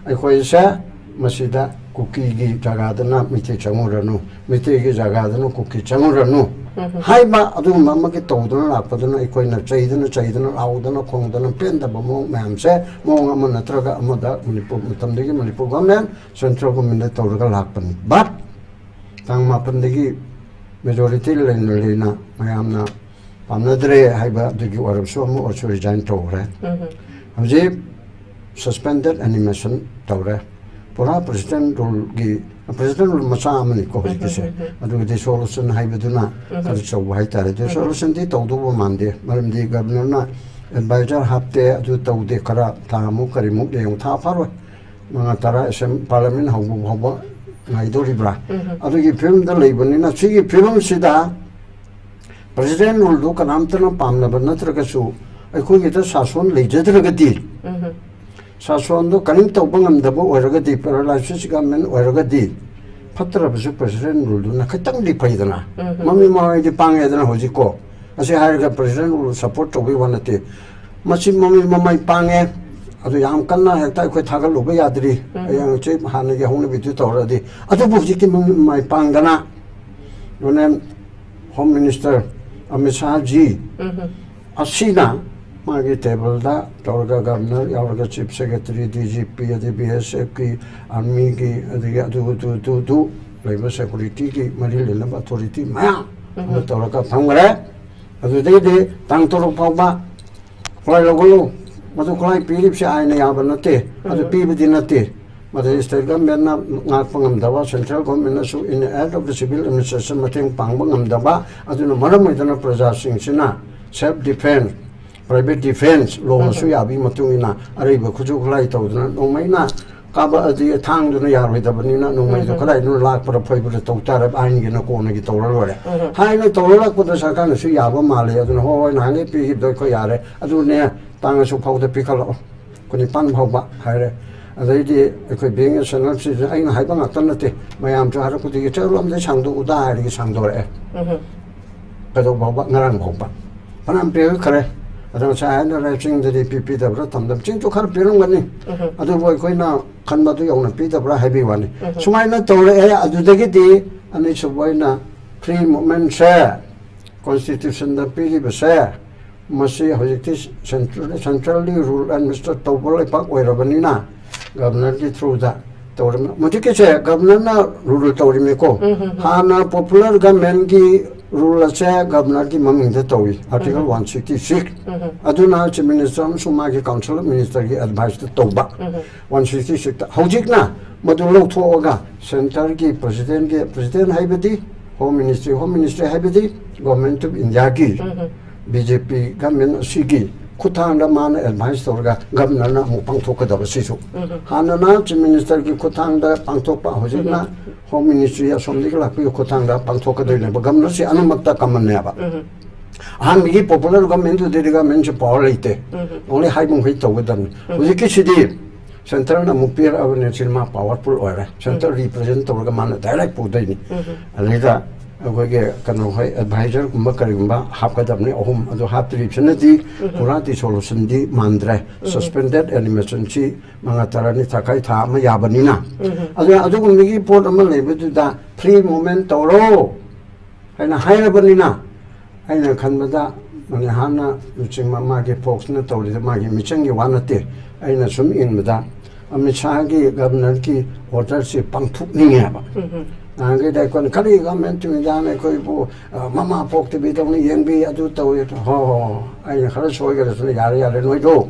ꯑꯩꯈꯣꯏꯁꯦ ꯃꯁꯤꯗ ꯀꯨꯀꯤꯒꯤ ꯖꯒꯥꯗꯅ ꯃꯩꯇꯩ ꯆꯪꯉꯨꯔꯅꯨ, ꯃꯩꯇꯩꯒꯤ ꯖꯒꯥꯗꯅ ꯀꯨꯀꯤ ꯆꯪꯉꯨꯔꯅꯨ ꯍꯥꯏꯕ ꯑꯗꯨꯒꯨꯝꯕ ꯑꯃꯒꯤ ꯇꯧꯗꯨꯅ ꯂꯥꯛꯄꯗꯨꯅ ꯑꯩꯈꯣꯏꯅ ꯆꯩꯗꯅ, ꯆꯩꯗꯅ, ꯂꯥꯎꯗꯅ, ꯈꯣꯡꯗꯅ, ꯄꯦꯟꯗꯕ ꯃꯑꯣꯡ ꯃꯌꯥꯝꯁꯦ ꯃꯑꯣꯡ ꯑꯃ ꯅꯠꯇ꯭ꯔꯒ ꯑꯃꯗ ꯃꯅꯤꯄꯨꯔ ꯃꯇꯝꯗꯒꯤ ꯃꯅꯤꯄꯨꯔ ꯒꯣꯔꯃꯦꯟ, ꯁꯦꯟꯇ꯭ꯔꯦꯜ ꯒꯣꯔꯃꯦꯟꯗ ꯇꯧꯔꯒ ꯂꯥꯛꯄꯅꯤ꯫ ꯕꯠ ꯇꯥꯡ ꯃꯥꯄꯟꯗꯒꯤ ꯃꯦꯖꯣꯔꯤꯇꯤ ꯂꯩꯅ ꯂꯩꯅ ꯃꯌꯥꯝꯅ ꯄꯥꯝꯅꯗ꯭ꯔꯦ ꯍꯥꯏꯕ ꯑꯗꯨꯒꯤ ꯑꯣꯏꯔꯕꯁꯨ ꯑꯃ ꯑꯣꯏꯔꯁꯨ ꯔꯤꯖꯥꯏꯟ ꯇꯧꯈ꯭ꯔꯦ꯫ ꯍꯧꯖꯤꯛ ꯁꯁꯄꯦꯟꯗꯦꯠ ꯑꯦꯅꯤꯃꯦꯁꯟ ꯇꯧꯔꯦ꯫ ꯄꯨꯔꯥ ꯄ꯭ꯔꯦꯁꯤꯗꯦꯟ ꯔꯨꯜꯒꯤ, ꯄ꯭ꯔꯦꯁꯤꯗꯦꯟ ꯔꯨꯜ ꯃꯆꯥ ꯑꯃꯅꯤꯀꯣ ꯍꯧꯖꯤꯛꯀꯤꯁꯦ꯫ ꯑꯗꯨꯒ ꯗꯤꯁꯣꯂꯨꯁꯟ ꯍꯥꯏꯕꯗꯨꯅ ꯈꯔ ꯆꯥꯎꯕ ꯍꯥꯏꯇꯥꯔꯦ꯫ ꯗꯤꯁꯣꯂꯨꯁꯟꯗꯤ ꯇꯧꯗꯧꯕ ꯃꯥꯟꯗꯦ, ꯃꯔꯝꯗꯤ ꯒꯕꯔꯅꯔꯅ ꯑꯦꯗꯚꯥꯏꯖꯔ ꯍꯥꯞꯇꯦ, ꯑꯗꯨ ꯇꯧꯗꯦ, ꯈꯔ ꯊꯥ ꯑꯃꯨꯛ ꯀꯔꯤꯃꯨꯛ ꯂꯩ, ꯊꯥ ꯐꯥꯔꯣꯏ, ꯃꯉꯥ ꯇꯔꯥ ꯑꯦꯁꯦꯝ-, ꯄꯥꯔꯂꯤꯌꯥꯃꯦꯟ ꯍꯧꯕ ꯐꯥꯎꯕ ꯉꯥꯏꯗꯧꯔꯤꯕ꯭ꯔꯥ? ꯑꯗꯨꯒꯤ ꯐꯤꯕꯝꯗ ꯂꯩꯕꯅꯤꯅ ꯁꯤꯒꯤ ꯐꯤꯕꯝꯁꯤꯗ ꯄ꯭ꯔꯦꯁꯤꯗꯦꯟ ꯔꯨꯜꯗꯨ ꯀꯅꯥꯝꯇꯅ ꯄꯥꯝꯅꯕ ꯅꯠꯇ꯭ꯔꯒꯁꯨ ꯑꯩꯈꯣꯏꯒꯤꯗ ꯁꯥꯁꯣꯟ ꯂꯩꯖꯗ꯭ꯔꯒꯗꯤ, ꯁꯥꯁꯣꯟꯗꯣ ꯀꯔꯤꯝ ꯇꯧꯕ ꯉꯝꯗꯕ ꯑꯣꯏꯔꯒꯗꯤ, ꯄꯦꯔꯥꯂꯥꯏꯁꯤꯁ ꯒꯚꯔꯟꯃꯦꯟ ꯑꯣꯏꯔꯒꯗꯤ, ꯐꯠꯇ꯭ꯔꯕꯁꯨ ꯄ꯭ꯔꯦꯁꯤꯗꯦꯟ ꯔꯨꯜꯗꯨꯅ ꯈꯤꯇꯪꯗꯤ ꯐꯩꯗꯅ꯫ ꯃꯃꯤ ꯃꯃꯩꯗꯤ ꯄꯥꯡꯉꯦꯗꯅ ꯍꯧꯖꯤꯛꯀꯣ꯫ ꯑꯁꯤ ꯍꯥꯏꯔꯒ ꯄ꯭ꯔꯦꯁꯤꯗꯦꯟ ꯔꯨꯜ ꯁꯞꯄꯣꯔꯠ ꯇꯧꯕꯒꯤ ꯋꯥ ꯅꯠꯇꯦ꯫ ꯃꯁꯤ ꯃꯃꯤ ꯃꯃꯩ ꯄꯥꯡꯉꯦ꯫ ꯑꯗꯨ ꯌꯥꯝ ꯀꯟꯅ ꯍꯦꯛꯇ ꯑꯩꯈꯣꯏ ꯊꯥꯒꯠꯂꯨꯕ ꯌꯥꯗ꯭ꯔꯤ꯫ ꯍꯌꯦꯡ ꯍꯪꯆꯤꯠ ꯍꯥꯟꯅꯒꯤ ꯍꯧꯅꯕꯤꯗꯨ ꯇꯧꯔꯗꯤ꯫ ꯑꯗꯨꯕꯨ ꯍꯧꯖꯤꯛꯇꯤ ꯃꯃꯤ ꯃꯃꯩ ꯄꯥꯡꯗꯅ ꯌꯨꯅꯤꯌꯟ ꯍꯣꯝ ꯃꯤꯅꯤꯁꯇꯔ ꯑꯃꯤꯠ ꯁꯥꯍꯖꯤ ꯑꯁꯤꯅ ꯃꯥꯒꯤ ꯇꯦꯕꯜꯗ ꯇꯧꯔꯒ ꯒꯚꯔꯅꯔ ꯌꯥꯎꯔꯒ chief secretary, D G P, ꯑꯗꯩ ꯕꯤ ꯑꯦꯁ ꯑꯦꯐꯀꯤ, ꯑꯥꯔꯃꯤꯒꯤ, ꯑꯗꯒꯤ ꯑꯗꯨ ꯑꯗꯨ ꯑꯗꯨ ꯑꯗꯨ ꯂꯩꯕ ꯁꯦꯀ꯭ꯌꯨꯔꯤꯇꯤꯒꯤ ꯃꯔꯤ ꯂꯩꯅꯕ ꯑꯣꯊꯣꯔꯤꯇꯤ ꯃꯌꯥꯝ ꯑꯃ ꯇꯧꯔꯒ ꯐꯝꯈ꯭ꯔꯦ꯫ ꯑꯗꯨꯗꯩꯗꯤ ꯇꯥꯡ ꯇꯔꯨꯛ ꯐꯥꯎꯕ ꯈꯨꯠꯂꯥꯏ ꯂꯧꯒꯅꯨ꯫ ꯃꯗꯨ ꯈꯨꯠꯂꯥꯏ ꯄꯤꯔꯤꯕꯁꯤ ꯑꯥꯏꯟꯅ ꯌꯥꯕ ꯅꯠꯇꯦ, ꯑꯗꯨ ꯄꯤꯕꯗꯤ ꯅꯠꯇꯦ꯫ ꯃꯗꯨ ꯁ꯭ꯇꯦꯠ ꯒꯚꯔꯟꯃꯦꯟꯠꯅ ꯉꯥꯛꯄ ꯉꯝꯗꯕ, central ꯒꯚꯔꯟꯃꯦꯟꯠꯅꯁꯨ in aid of the civil administration ꯃꯇꯦꯡ ꯄꯥꯡꯕ ꯉꯝꯗꯕ, ꯑꯗꯨꯅ ꯃꯔꯝ ꯑꯣꯏꯗꯨꯅ ꯄ꯭ꯔꯖꯥꯁꯤꯡꯁꯤꯅ ꯁꯦꯜꯐ ꯗꯤꯐꯦꯟꯁ, ꯄ꯭ꯔꯥꯏꯚꯦꯠ ꯗꯤꯐꯦꯟꯁ ꯂꯣꯅꯁꯨ ꯌꯥꯕꯒꯤ ꯃꯇꯨꯡ ꯏꯟꯅ ꯑꯔꯩꯕ ꯈꯨꯠꯁꯨ ꯈꯨꯠꯂꯥꯏ ꯇꯧꯗꯨꯅ ꯅꯣꯡꯃꯩꯅ ꯀꯥꯕꯛꯑꯗꯤ ꯊꯥꯡꯗꯨꯅ ꯌꯥꯔꯣꯏꯗꯕꯅꯤꯅ ꯅꯣꯡꯃꯩꯗꯨ ꯀꯗꯥꯏꯗꯅꯣ ꯂꯥꯛꯄ꯭ꯔꯥ ꯐꯣꯏꯕ꯭ꯔꯥ ꯇꯧ ꯇꯥꯔꯦ, ꯑꯥꯏꯟꯒꯤꯅ ꯀꯣꯟꯅꯒꯤ ꯇꯧꯔ ꯂꯣꯏꯔꯦ ꯍꯥꯏꯅ ꯇꯧꯔ ꯂꯥꯛꯄꯗ ꯁꯔꯀꯥꯔꯅꯁꯨ ꯌꯥꯕ ꯃꯥꯜꯂꯦ꯫ ꯑꯗꯨꯅ ꯍꯣꯏ ꯍꯣꯏ ꯅꯍꯥꯟꯒꯩ ꯄꯤꯈꯤꯕꯗꯣ ꯑꯩꯈꯣꯏ ꯌꯥꯔꯦ, ꯑꯗꯨꯅꯦ ꯇꯥꯡ ꯑꯁꯨꯛ ꯐꯥꯎꯗ ꯄꯤꯈꯠꯂꯛꯑꯣ, ꯀꯨꯟꯅꯤꯄꯥꯟ ꯐꯥꯎꯕ ꯍꯥꯏꯔꯦ꯫ ꯑꯗꯩꯗꯤ ꯑꯩꯈꯣꯏ ꯕꯦꯡ ꯁꯦꯅꯔꯁꯤꯁꯨ ꯑꯩꯅ ꯍꯥꯏꯕ ꯉꯥꯛꯇ ꯅꯠꯇꯦ, ꯃꯌꯥꯝꯁꯨ ꯍꯥꯏꯔꯛꯄꯗꯒꯤ ꯆꯠꯂꯣꯝꯗꯩ ꯁꯥꯡꯗꯣꯛꯎꯗ ꯍꯥꯏꯔꯒ ꯁꯥꯡꯗꯣꯔꯛꯑꯦ꯫ ꯀꯩꯗꯧ ꯐꯥꯎꯕ, ꯉꯔꯥꯡ ꯐꯥꯎꯕ ꯐꯅꯌꯥꯝ ꯄꯤꯔꯛꯈ꯭ꯔꯦ꯫ ꯑꯗꯣ ꯉꯁꯥꯏ ꯍꯥꯏꯅꯔꯦ, ꯆꯤꯡꯗꯗꯤ ꯄꯤ ꯄꯤꯗꯕ꯭ꯔꯥ, ꯇꯝꯗꯕ, ꯆꯤꯡꯁꯨ ꯈꯔ ꯄꯤꯔꯝꯒꯅꯤ꯫ ꯑꯗꯨꯕꯨ ꯑꯩꯈꯣꯏꯅ ꯈꯟꯕꯗꯨ ꯌꯧꯅ ꯄꯤꯗꯕ꯭ꯔꯥ ꯍꯥꯏꯕꯒꯤ ꯋꯥꯅꯤ꯫ ꯁꯨꯃꯥꯏꯅ ꯇꯧꯔꯛꯑꯦ꯫ ꯑꯗꯨꯗꯒꯤꯗꯤ ꯑꯅꯤꯁꯨꯕ ꯑꯣꯏꯅ ꯐ꯭ꯔꯤ ꯃꯨꯞꯃꯦꯟꯁꯦ, ꯀꯣꯟꯁꯇꯤꯇ꯭ꯌꯨꯁꯟꯗ ꯄꯤꯔꯤꯕꯁꯦ, ꯃꯁꯤ ꯍꯧꯖꯤꯛꯇꯤ ꯁꯦꯟꯇ꯭ꯔꯦꯜ, ꯁꯦꯟꯇ꯭ꯔꯦꯜꯂꯤ ꯔꯨꯜ ꯑꯦꯗꯃꯤꯅꯤꯁꯇꯔ ꯇꯧꯕ ꯂꯩꯕꯥꯛ ꯑꯣꯏꯔꯕꯅꯤꯅ, ꯒꯕꯔꯅꯔꯒꯤ ꯊ꯭ꯔꯨꯗ ꯇꯧꯔꯝꯃꯤ꯫ ꯍꯧꯖꯤꯛꯀꯤꯁꯦ ꯒꯕꯔꯅꯔꯅ ꯔꯨꯜ ꯇꯧꯔꯤꯃꯤꯀꯣ꯫ ꯍꯥꯟꯅ ꯄꯣꯄꯨꯂꯔ ꯒꯕꯔꯃꯦꯟꯒꯤ ꯔꯨꯜ ꯑꯁꯦ ꯒꯕꯔꯅꯔꯒꯤ ꯃꯃꯤꯡꯗ ꯇꯧꯏ, ꯑꯥꯔꯇꯤꯀꯜ ꯋꯥꯟ ꯁꯤꯛꯁꯇꯤ ꯁꯤꯛꯁ꯫ ꯑꯗꯨꯅ ꯆꯤꯐ ꯃꯤꯅꯤꯁꯇꯔ ꯑꯃꯁꯨꯡ ꯃꯥꯒꯤ ꯀꯥꯎꯟꯁꯤꯜ ꯑꯣꯐ ꯃꯤꯅꯤꯁꯇꯔꯒꯤ ꯑꯦꯗꯚꯥꯏꯁꯇ ꯇꯧꯕ꯫ ꯋꯥꯟ ꯁꯤꯛꯁꯇꯤ ꯁꯤꯛꯁꯇ꯫ ꯍꯧꯖꯤꯛꯅ ꯃꯗꯨ ꯂꯧꯊꯣꯛꯑꯒ ꯁꯦꯟꯇꯔꯒꯤ ꯄ꯭ꯔꯁꯤꯗꯦꯟꯒꯤ, ꯄ꯭ꯔꯁꯤꯗꯦꯟ ꯍꯥꯏꯕꯗꯤ ꯍꯣꯝ ꯃꯤꯅꯤꯁꯇ꯭ꯔꯤ, ꯍꯣꯝ ꯃꯤꯅꯤꯁꯇ꯭ꯔꯤ ꯍꯥꯏꯕꯗꯤ ꯒꯣꯔꯃꯦꯟ ꯑꯣꯐ ꯏꯟꯗꯤꯌꯥꯒꯤ, ꯕꯤ ꯖꯦ ꯄꯤ ꯒꯚꯔꯟꯃꯦꯟ ꯑꯁꯤꯒꯤ ꯈꯨꯠꯊꯥꯡꯗ ꯃꯥꯅ ꯑꯦꯗꯚꯥꯏꯁ ꯇꯧꯔꯒ ꯒꯚꯔꯅꯔꯅ ꯑꯃꯨꯛ ꯄꯥꯡꯊꯣꯛꯀꯗꯕ ꯁꯤꯁꯨ꯫ ꯍꯥꯟꯅꯅ ꯆꯤꯐ ꯃꯤꯅꯤꯁꯇꯔꯒꯤ ꯈꯨꯠꯊꯥꯡꯗ ꯄꯥꯡꯊꯣꯛꯄ, ꯍꯧꯖꯤꯛꯅ ꯍꯣꯝ ꯃꯤꯅꯤꯁꯇ꯭ꯔꯤ ꯑꯁꯣꯝꯗꯒꯤ ꯂꯥꯛꯄꯒꯤ ꯈꯨꯠꯊꯥꯡꯗ ꯄꯥꯡꯊꯣꯛꯀꯗꯣꯏꯅꯦꯕ꯫ ꯒꯚꯔꯅꯔꯁꯤ ꯑꯅꯤꯃꯛꯇ ꯀꯃꯟꯅꯦꯕ꯫ ꯑꯍꯥꯟꯕꯒꯤ ꯄꯣꯄꯨꯂꯔ ꯒꯚꯔꯟꯃꯦꯟꯗꯨꯗꯗꯤ ꯒꯚꯔꯟꯃꯦꯟꯁꯤ ꯄꯋꯥꯔ ꯂꯩꯇꯦ꯫ ꯑꯣꯡꯂꯤ ꯍꯥꯏꯕ ꯃꯈꯩ ꯇꯧꯒꯗꯕꯅꯤ꯫ ꯍꯧꯖꯤꯛꯀꯤꯁꯤꯗꯤ ꯁꯦꯟꯇꯔꯅ ꯑꯃꯨꯛ ꯄꯤꯔꯛꯑꯕꯅꯤꯅ ꯁꯤ ꯃꯥ ꯄꯋꯥꯔꯐꯨꯜ ꯑꯣꯏꯔꯦ꯫ ꯁꯦꯟꯇꯔ ꯔꯤꯄ꯭ꯔꯖꯦꯟ ꯇꯧꯔꯒ ꯃꯥꯅ ꯗꯥꯏꯔꯦꯛ ꯄꯨꯗꯣꯏꯅꯤ꯫ ꯑꯗꯩꯗ ꯑꯩꯈꯣꯏꯒꯤ ꯀꯩꯅꯣ, ꯍꯣꯏ, ꯑꯦꯗꯚꯥꯏꯖꯔꯒꯨꯝꯕ ꯀꯔꯤꯒꯨꯝꯕ ꯍꯥꯞꯀꯗꯕꯅꯤ ꯑꯍꯨꯝ꯫ ꯑꯗꯨ ꯍꯥꯞꯇ꯭ꯔꯤꯕꯁꯤꯅꯗꯤ ꯄꯨꯔꯥ ꯗꯤꯁꯣꯂꯨꯁꯟꯗꯤ ꯃꯥꯟꯗ꯭ꯔꯦ꯫ ꯁꯁꯄꯦꯟꯗꯦꯠ ꯑꯦꯅꯤꯃꯦꯁꯟꯁꯤ ꯃꯉꯥ ꯇꯔꯥꯅꯤ, ꯊꯥꯈꯥꯏ ꯊꯥ ꯑꯃ ꯌꯥꯕꯅꯤꯅ꯫ ꯑꯗꯨꯅ ꯑꯗꯨꯒꯨꯝꯕꯒꯤ ꯄꯣꯠ ꯑꯃ ꯂꯩꯕꯗꯨꯗ ꯐ꯭ꯔꯤ ꯃꯨꯞꯃꯦꯟ ꯇꯧꯔꯣ ꯍꯥꯏꯅ ꯍꯥꯏꯔꯕꯅꯤꯅ, ꯑꯩꯅ ꯈꯟꯕꯗ ꯃꯅꯤꯍꯥꯟꯅ ꯂꯨꯆꯤꯡꯕ ꯃꯥꯒꯤ ꯐꯣꯛꯁꯅ ꯇꯧꯔꯤꯗ ꯃꯥꯒꯤ ꯃꯤꯆꯪꯒꯤ ꯋꯥ ꯅꯠꯇꯦ꯫ ꯑꯩꯅ ꯁꯨꯝ ꯏꯟꯕꯗ ꯑꯃꯤꯠ ꯁꯥꯍꯒꯤ ꯒꯕꯔꯅꯔꯒꯤ ꯑꯣꯔꯗꯔꯁꯤ ꯄꯥꯡꯊꯣꯛꯅꯤꯡꯉꯦꯕ꯫ ꯅꯍꯥꯟꯈꯩꯗ ꯑꯩꯈꯣꯏꯅ ꯀꯔꯤ ꯒꯚꯔꯟꯃꯦꯟꯠ ꯑꯣꯐ ꯏꯟꯗꯤꯌꯥꯅ ꯑꯩꯈꯣꯏꯕꯨ, ꯑ, ꯃꯃꯥ ꯄꯣꯛꯇꯕꯤꯗꯧꯅ ꯌꯦꯡꯕꯤ, ꯑꯗꯨ ꯇꯧꯏ꯫ ꯍꯣ, ꯍꯣ, ꯍꯣ, ꯑꯩꯅ ꯈꯔ ꯁꯣꯏꯈ꯭ꯔꯁꯨꯅ ꯌꯥꯔꯦ, ꯌꯥꯔꯦ, ꯅꯣꯏꯗꯣ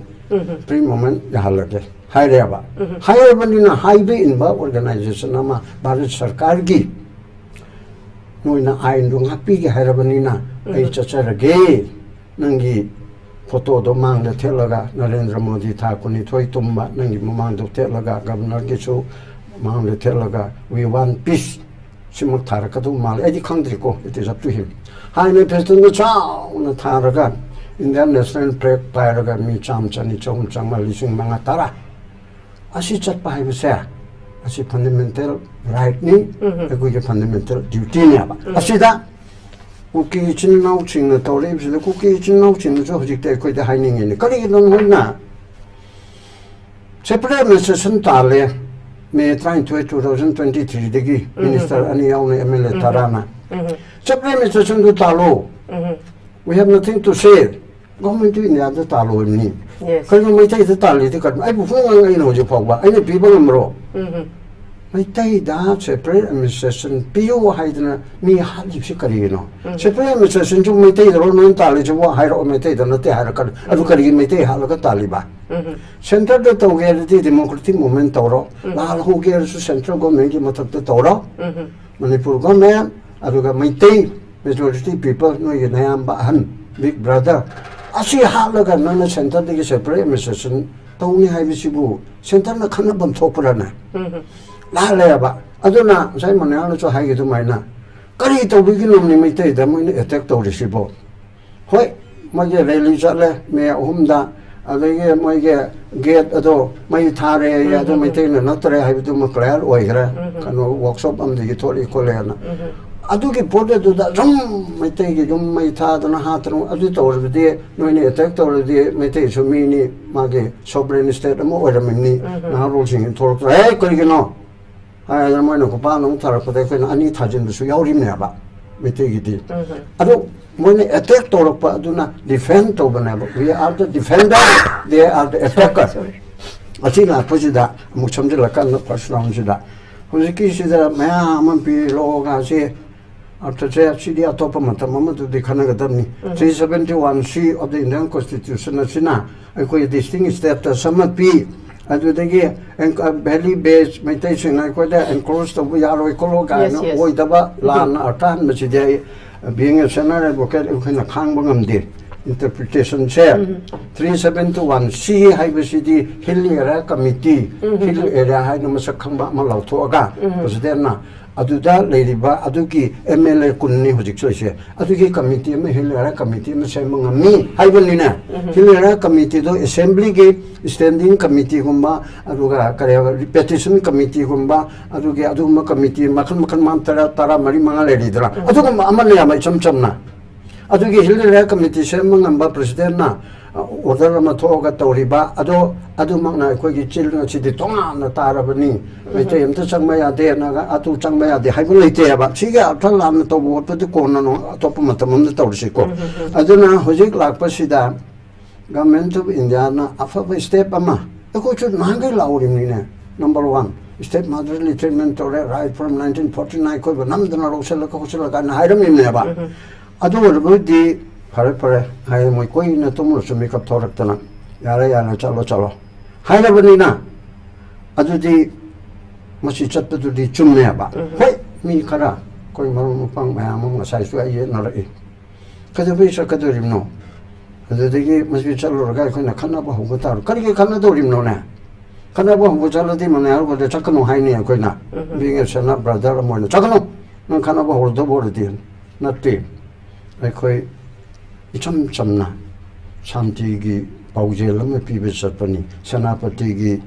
ꯐ꯭ꯔꯤ ꯃꯨꯞꯃꯦꯟ ꯌꯥꯍꯜꯂꯒꯦ ꯍꯥꯏꯔꯦꯕ꯫ ꯍꯥꯏꯔꯕꯅꯤꯅ ꯍꯥꯏꯕ ꯏꯟꯕ ꯑꯣꯔꯒꯅꯥꯏꯖꯦꯁꯟ ꯑꯃ ꯚꯥꯔꯠ ꯁꯔꯀꯥꯔꯒꯤ ꯅꯣꯏꯅ ꯑꯥꯏꯟꯗꯣ ꯉꯥꯛꯄꯤꯒꯦ ꯍꯥꯏꯔꯕꯅꯤꯅ ꯑꯩ ꯆꯠꯆꯔꯒꯦ꯫ ꯅꯪꯒꯤ ꯐꯣꯇꯣꯗꯣ ꯃꯥꯡꯗ ꯊꯦꯠꯂꯒ, ꯅꯔꯦꯟꯗ꯭ꯔ ꯃꯣꯗꯤ ꯊꯥ ꯀꯨꯟꯅꯤꯊꯣꯏ ꯇꯨꯝꯕ ꯅꯪꯒꯤ ꯃꯃꯥꯡꯗ ꯊꯦꯠꯂꯒ, ꯒꯕꯔꯅꯔꯒꯤꯁꯨ ꯃꯥꯡꯗ ꯊꯦꯠꯂꯒ, "We want peace" ꯁꯤꯃꯛ ꯊꯥꯔꯛꯀꯗꯧ ꯃꯥꯜꯂꯦ꯫ ꯑꯩꯗꯤ ꯈꯪꯗ꯭ꯔꯤꯀꯣ, it is up to him꯫ ꯍꯥꯏ ꯃꯦꯅꯤꯐꯦꯁꯇꯣꯗꯣ ꯆꯥꯎꯅ ꯊꯥꯔꯒ, ꯏꯟꯗꯤꯌꯥꯟ ꯅꯦꯁꯅꯦꯜ ꯐ꯭ꯂꯦꯒ ꯄꯥꯏꯔꯒ ꯃꯤ ꯆꯥꯝꯃ, ꯆꯅꯤ, ꯆꯍꯨꯝ, ꯆꯥꯝꯃꯉꯥ, ꯂꯤꯁꯤꯡ ꯃꯉꯥ, ꯇꯔꯥ ꯑꯁꯤ ꯆꯠꯄ ꯍꯥꯏꯕꯁꯦ, ꯑꯁꯤ ꯐꯟꯗꯥꯃꯦꯟꯇꯦꯜ ꯔꯥꯏꯠꯅꯤ, ꯑꯩꯈꯣꯏꯒꯤ ꯐꯟꯗꯥꯃꯦꯟꯇꯦꯜ ꯗ꯭ꯌꯨꯇꯤꯅꯦꯕ꯫ ꯑꯁꯤꯗ ꯀꯨꯀꯤ ꯏꯆꯤꯟ ꯏꯅꯥꯎꯁꯤꯡꯅ ꯇꯧꯔꯛꯏꯕꯁꯤꯗ ꯀꯨꯀꯤ ꯏꯆꯤꯟ ꯏꯅꯥꯎꯁꯤꯡꯅꯁꯨ ꯍꯧꯖꯤꯛꯇꯤ ꯑꯩꯈꯣꯏꯗ ꯍꯥꯏꯅꯤꯡꯉꯤꯅꯤ꯫ ꯀꯔꯤꯒꯤꯅꯣ ꯅꯣꯏꯅ separate administration ꯇꯥꯜꯂꯦ, ꯃꯦ ꯇꯔꯥꯅꯤꯊꯣꯏ, two thousand twenty threeꯗꯒꯤ minister ꯑꯅꯤ ꯌꯥꯎꯅ MLA ꯇꯔꯥꯅ separate administrationꯗꯨ ꯇꯥꯜꯂꯣ, we have nothing to say, government of Indiaꯗ ꯇꯥꯜꯂꯣꯏꯕꯅꯤ꯫ Yes. ꯀꯔꯤꯒꯨꯝꯕ ꯃꯩꯇꯩꯗ ꯇꯥꯜꯂꯤꯗꯤ ꯀꯔꯤꯅꯣ? ꯑꯩꯕꯨ ꯍꯣꯡꯉꯥꯡ ꯑꯩꯅ ꯍꯧꯖꯤꯛ ꯐꯥꯎꯕ ꯑꯩꯅ ꯄꯤꯕ ꯉꯝꯕ꯭ꯔꯣ? ꯃꯩꯇꯩꯗ separate administration ꯄꯤꯌꯨ ꯍꯥꯏꯗꯅ ꯃꯤ ꯍꯥꯠꯂꯤꯕꯁꯤ ꯀꯔꯤꯒꯤꯅꯣ? Separate administrationꯁꯨ ꯃꯩꯇꯩꯗꯔꯣ ꯅꯣꯏꯅ ꯇꯥꯜꯂꯤꯁꯤꯕꯨ ꯍꯥꯏꯔꯛꯑꯣ꯫ ꯃꯩꯇꯩꯗ ꯅꯠꯇꯦ ꯍꯥꯏꯔꯛꯀꯅꯤ꯫ ꯑꯗꯨ ꯀꯔꯤꯒꯤ ꯃꯩꯇꯩ ꯍꯥꯠꯂꯒ ꯇꯥꯜꯂꯤꯕ? Centreꯗ ꯇꯧꯒꯦ ꯍꯥꯏꯔꯗꯤ democratic movement ꯇꯧꯔꯣ꯫ ꯂꯥꯜ ꯍꯧꯒꯦ ꯍꯥꯏꯔꯁꯨ central governmentꯀꯤ ꯃꯊꯛꯇ ꯇꯧꯔꯣ꯫ ꯃꯅꯤꯄꯨꯔ government, ꯑꯗꯨꯒ ꯃꯩꯇꯩ majority people, ꯅꯣꯏꯒꯤ ꯅꯌꯥꯝꯕ ꯑꯍꯟ, big brother, ꯑꯁꯤ ꯍꯥꯠꯂꯒ ꯅꯪꯅ centreꯗꯒꯤ separate administration ꯇꯧꯅꯤ ꯍꯥꯏꯕꯁꯤꯕꯨ centreꯅ ꯈꯟꯅꯐꯝ ꯊꯣꯛꯄ꯭ꯔꯅꯦ? ꯂꯥꯜꯂꯦꯕ꯫ ꯑꯗꯨꯅ ꯉꯁꯥꯏ ꯃꯣꯅꯤꯌꯥꯅꯁꯨ ꯍꯥꯏꯈꯤ ꯑꯗꯨꯃꯥꯏꯅ, ꯀꯔꯤ ꯇꯧꯕꯤꯒꯤꯅꯣꯅꯤ ꯃꯩꯇꯩꯗ ꯃꯣꯏꯅ attack ꯇꯧꯔꯤꯁꯤꯕꯣ? ꯍꯣꯏ, ꯃꯣꯏꯒꯤ rally ꯆꯠꯂꯦ ꯃꯦ ꯑꯍꯨꯝꯗ, ꯑꯗꯒꯤ ꯃꯣꯏꯒꯤ gate ꯑꯗꯣ ꯃꯩ ꯊꯥꯔꯦ, ꯑꯗꯨ ꯃꯩꯇꯩꯅ ꯅꯠꯇ꯭ꯔꯦ ꯍꯥꯏꯕꯗꯨꯃ clear ꯑꯣꯏꯈ꯭ꯔꯦ꯫ ꯀꯩꯅꯣ workshop ꯑꯃꯗꯒꯤ ꯊꯣꯛꯂꯛꯏ ꯈꯣꯠꯂꯦꯅ꯫ ꯑꯗꯨꯒꯤ ꯄꯣꯠ ꯑꯗꯨꯗ ꯁꯨꯝ ꯃꯩꯇꯩꯒꯤ ꯌꯨꯝ ꯃꯩ ꯊꯥꯗꯅ ꯍꯥꯠꯇꯅ ꯑꯗꯨ ꯇꯧꯔꯕꯗꯤ, ꯅꯣꯏꯅ attack ꯇꯧꯔꯗꯤ, ꯃꯩꯇꯩꯁꯨ ꯃꯤꯅꯤ, ꯃꯥꯒꯤ sovereign state ꯑꯃ ꯑꯣꯏꯔꯝꯃꯤꯅꯤ, ꯅꯍꯥꯔꯣꯜꯁꯤꯡ ꯊꯣꯛꯂꯛꯇ꯭ꯔꯦ꯫ "ꯍꯦ, ꯀꯔꯤꯒꯤꯅꯣ?" ꯍꯥꯏꯗꯅ ꯃꯣꯏꯅ ꯈꯨꯄꯥꯛ ꯑꯃꯨꯛ ꯊꯥꯔꯛꯄꯗ ꯑꯩꯈꯣꯏꯅ ꯑꯅꯤ ꯊꯥꯖꯤꯟꯕꯁꯨ ꯌꯥꯎꯔꯤꯕꯅꯦꯕ ꯃꯩꯇꯩꯒꯤꯗꯤ꯫ ꯑꯗꯣ ꯃꯣꯏꯅ attack ꯇꯧꯔꯛꯄ ꯑꯗꯨꯅ defend ꯇꯧꯕꯅꯦꯕ꯫ "We are the defender, they are the attacker." ꯑꯁꯤ ꯂꯥꯛꯄꯁꯤꯗ ꯑꯃꯨꯛ ꯁꯝꯖꯤꯜꯂꯀꯥꯟꯗ first roundꯁꯤꯗ ꯍꯧꯖꯤꯛꯀꯤꯁꯤꯗ ꯃꯌꯥꯝ ꯑꯃ ꯄꯤꯔꯛꯑꯣꯒꯁꯤ ꯑꯥꯔꯊꯁꯦ ꯁꯤꯗꯤ ꯑꯇꯣꯞꯄ ꯃꯇꯝ ꯑꯃꯗꯗꯤ ꯈꯟꯅꯒꯗꯕꯅꯤ꯫ Three seventy one C of the Indian Constitution ꯑꯁꯤꯅ ꯑꯩꯈꯣꯏ distinct status ꯑꯃ ꯄꯤ꯫ ꯑꯗꯨꯗꯒꯤ valley based ꯃꯩꯇꯩꯁꯤꯡꯅ ꯑꯩꯈꯣꯏꯗ encroach ꯇꯧꯕ ꯌꯥꯔꯣꯏ ꯈꯣꯠꯂꯣ ꯀꯥꯏꯅ Yes, yes. ꯑꯣꯏꯗꯕ ꯂꯥꯟꯅ ꯑꯔꯊ ꯍꯟꯕꯁꯤꯗꯤ ꯑꯩ, being a senior advocate, ꯑꯩꯈꯣꯏꯅ ꯈꯥꯡꯕ ꯉꯝꯗꯦ꯫ Interpretationꯁꯦ three seventy one C ꯍꯥꯏꯕꯁꯤꯗꯤ hill area committee, hill area ꯍꯥꯏꯅ ꯃꯁꯛ ꯈꯪꯕ ꯑꯃ ꯂꯥꯎꯊꯣꯛꯑꯒ presidentꯅ ꯑꯗꯨꯗ ꯂꯩꯔꯤꯕ ꯑꯗꯨꯒꯤ ꯑꯦꯝ ꯑꯦꯜ ꯑꯦ ꯀꯨꯟꯅꯤ ꯍꯧꯖꯤꯛ ꯂꯩꯁꯦ, ꯑꯗꯨꯒꯤ ꯀꯃꯤꯇꯤ ꯑꯃ, ꯍꯤꯜ ꯑꯦꯔꯤꯌꯥ ꯀꯃꯤꯇꯤ ꯑꯃ ꯁꯦꯝꯕ ꯉꯝꯃꯤ ꯍꯥꯏꯕꯅꯤꯅꯦ꯫ ꯍꯤꯜ ꯑꯦꯔꯤꯌꯥ ꯀꯃꯤꯇꯤꯗꯣ ꯑꯦꯁꯦꯝꯕ꯭ꯂꯤꯒꯤ ꯁ꯭ꯇꯦꯟꯗꯤꯡ ꯀꯃꯤꯇꯤꯒꯨꯝꯕ, ꯑꯗꯨꯒ ꯀꯔꯤ ꯍꯥꯏꯕ, ꯄꯦꯇꯤꯁꯟ ꯀꯃꯤꯇꯤꯒꯨꯝꯕ, ꯑꯗꯨꯒꯤ ꯑꯗꯨꯒꯨꯝꯕ ꯀꯃꯤꯇꯤ ꯃꯈꯜ ꯃꯈꯜ ꯃꯥꯟ ꯇꯔꯥ, ꯇꯔꯥ ꯃꯔꯤ ꯃꯉꯥ ꯂꯩꯔꯤꯗꯅ, ꯑꯗꯨꯒꯨꯝꯕ ꯑꯃꯅ ꯌꯥꯝ ꯏꯆꯝ ꯆꯝꯅ꯫ ꯑꯗꯨꯒꯤ ꯍꯤꯜ ꯑꯦꯔꯤꯌꯥ ꯀꯃꯤꯇꯤ ꯁꯦꯝꯕ ꯉꯝꯕ ꯄ꯭ꯔꯁꯤꯗꯦꯟꯅ ꯑꯣꯔꯗꯔ ꯑꯃ ꯊꯣꯛꯑꯒ ꯇꯧꯔꯤꯕ ꯑꯗꯣ, ꯑꯗꯨꯃꯛꯅ ꯑꯩꯈꯣꯏꯒꯤ ꯆꯤꯜ ꯉꯁꯤꯗꯤ ꯇꯣꯉꯥꯟꯅ ꯇꯥꯔꯕꯅꯤ꯫ ꯃꯩꯇꯩ ꯑꯝꯇ ꯆꯪꯕ ꯌꯥꯗꯦ, ꯅꯥꯒꯥ ꯑꯗꯨ ꯆꯪꯕ ꯌꯥꯗꯦ ꯍꯥꯏꯕ ꯂꯩꯇꯦ ꯍꯥꯏꯕ꯫ ꯁꯤꯒꯤ ꯑꯔꯊ ꯂꯥꯟꯅ ꯇꯧꯕ ꯈꯣꯠꯄꯗꯤ ꯀꯣꯟꯅ ꯅꯣꯡ ꯑꯇꯣꯞꯄ ꯃꯇꯝ ꯑꯃꯗ ꯇꯧꯔꯁꯤꯀꯣ꯫ ꯑꯗꯨꯅ ꯍꯧꯖꯤꯛ ꯂꯥꯛꯄꯁꯤꯗ Government of Indiaꯅ ꯑꯐꯕ step ꯑꯃ, ꯑꯩꯈꯣꯏꯁꯨ ꯅꯍꯥꯟꯈꯩ ꯂꯥꯎꯔꯤꯕꯅꯤꯅꯦ꯫ Number one, step motherly treatment ꯇꯧꯔꯦ, right from nineteen forty nine ꯑꯩꯈꯣꯏꯕꯨ ꯅꯝꯗꯅ ꯂꯧꯁꯤꯜꯂꯒ ꯈꯣꯠꯆꯜꯂꯒ ꯀꯥꯏꯅ ꯍꯥꯏꯔꯝꯃꯤꯕꯅꯦꯕ꯫ ꯑꯗꯨ ꯑꯣꯏꯔꯕꯗꯤ ꯐꯔꯦ ꯐꯔꯦ ꯍꯥꯏ, ꯃꯣꯏ ꯀꯨꯏꯅ ꯇꯨꯝꯃꯨꯔꯁꯨ ꯃꯤꯀꯞ ꯊꯣꯔꯛꯇꯅ, "ꯌꯥꯔꯦ ꯌꯥꯔꯦ, ꯆꯠꯂꯣ ꯆꯠꯂꯣ" ꯍꯥꯏꯔꯕꯅꯤꯅ, ꯑꯗꯨꯗꯤ ꯃꯁꯤ ꯆꯠꯄꯗꯨꯗꯤ ꯆꯨꯝꯃꯦꯕ꯫ ꯍꯣꯏ, ꯃꯤ ꯈꯔ, ꯑꯩꯈꯣꯏ ꯃꯔꯨꯞ ꯃꯄꯥꯡ ꯃꯌꯥꯝ ꯑꯃ ꯉꯁꯥꯏꯁꯨ ꯑꯩ ꯌꯦꯠꯅꯔꯛꯏ꯫ "ꯀꯩꯗꯧꯕꯩ ꯆꯠꯀꯗꯧꯔꯤꯕꯅꯣ? ꯑꯗꯨꯗꯒꯤ ꯃꯁꯤ ꯆꯠꯂꯨꯔꯒ ꯑꯩꯈꯣꯏꯅ ꯈꯠꯅꯕ ꯍꯧꯕ ꯇꯥꯔꯣ?" ꯀꯔꯤꯒꯤ ꯈꯠꯅꯗꯧꯔꯤꯕꯅꯣꯅꯦ? ꯈꯠꯅꯕ ꯍꯧꯕ ꯆꯠꯂꯗꯤ ꯃꯅꯥ ꯌꯥꯎꯕꯗ ꯆꯠꯀꯅꯨ ꯍꯥꯏꯅꯤ ꯑꯩꯈꯣꯏꯅ꯫ Being a ꯁꯦꯅꯥ brother ꯑꯃ ꯑꯣꯏꯅ, "ꯆꯠꯀꯅꯨ, ꯅꯪ ꯈꯠꯅꯕ ꯍꯧꯔꯗꯧꯕ ꯑꯣꯏꯔꯗꯤ"꯫ ꯅꯠꯇꯦ꯫ ꯑꯩꯈꯣꯏ ꯏꯆꯝ ꯆꯝꯅ ꯁꯥꯟꯇꯤꯒꯤ ꯄꯥꯎꯖꯦꯜ ꯑꯃ ꯄꯤꯕ ꯆꯠꯄꯅꯤ꯫ ꯁꯦꯅꯥꯄꯇꯤꯒꯤ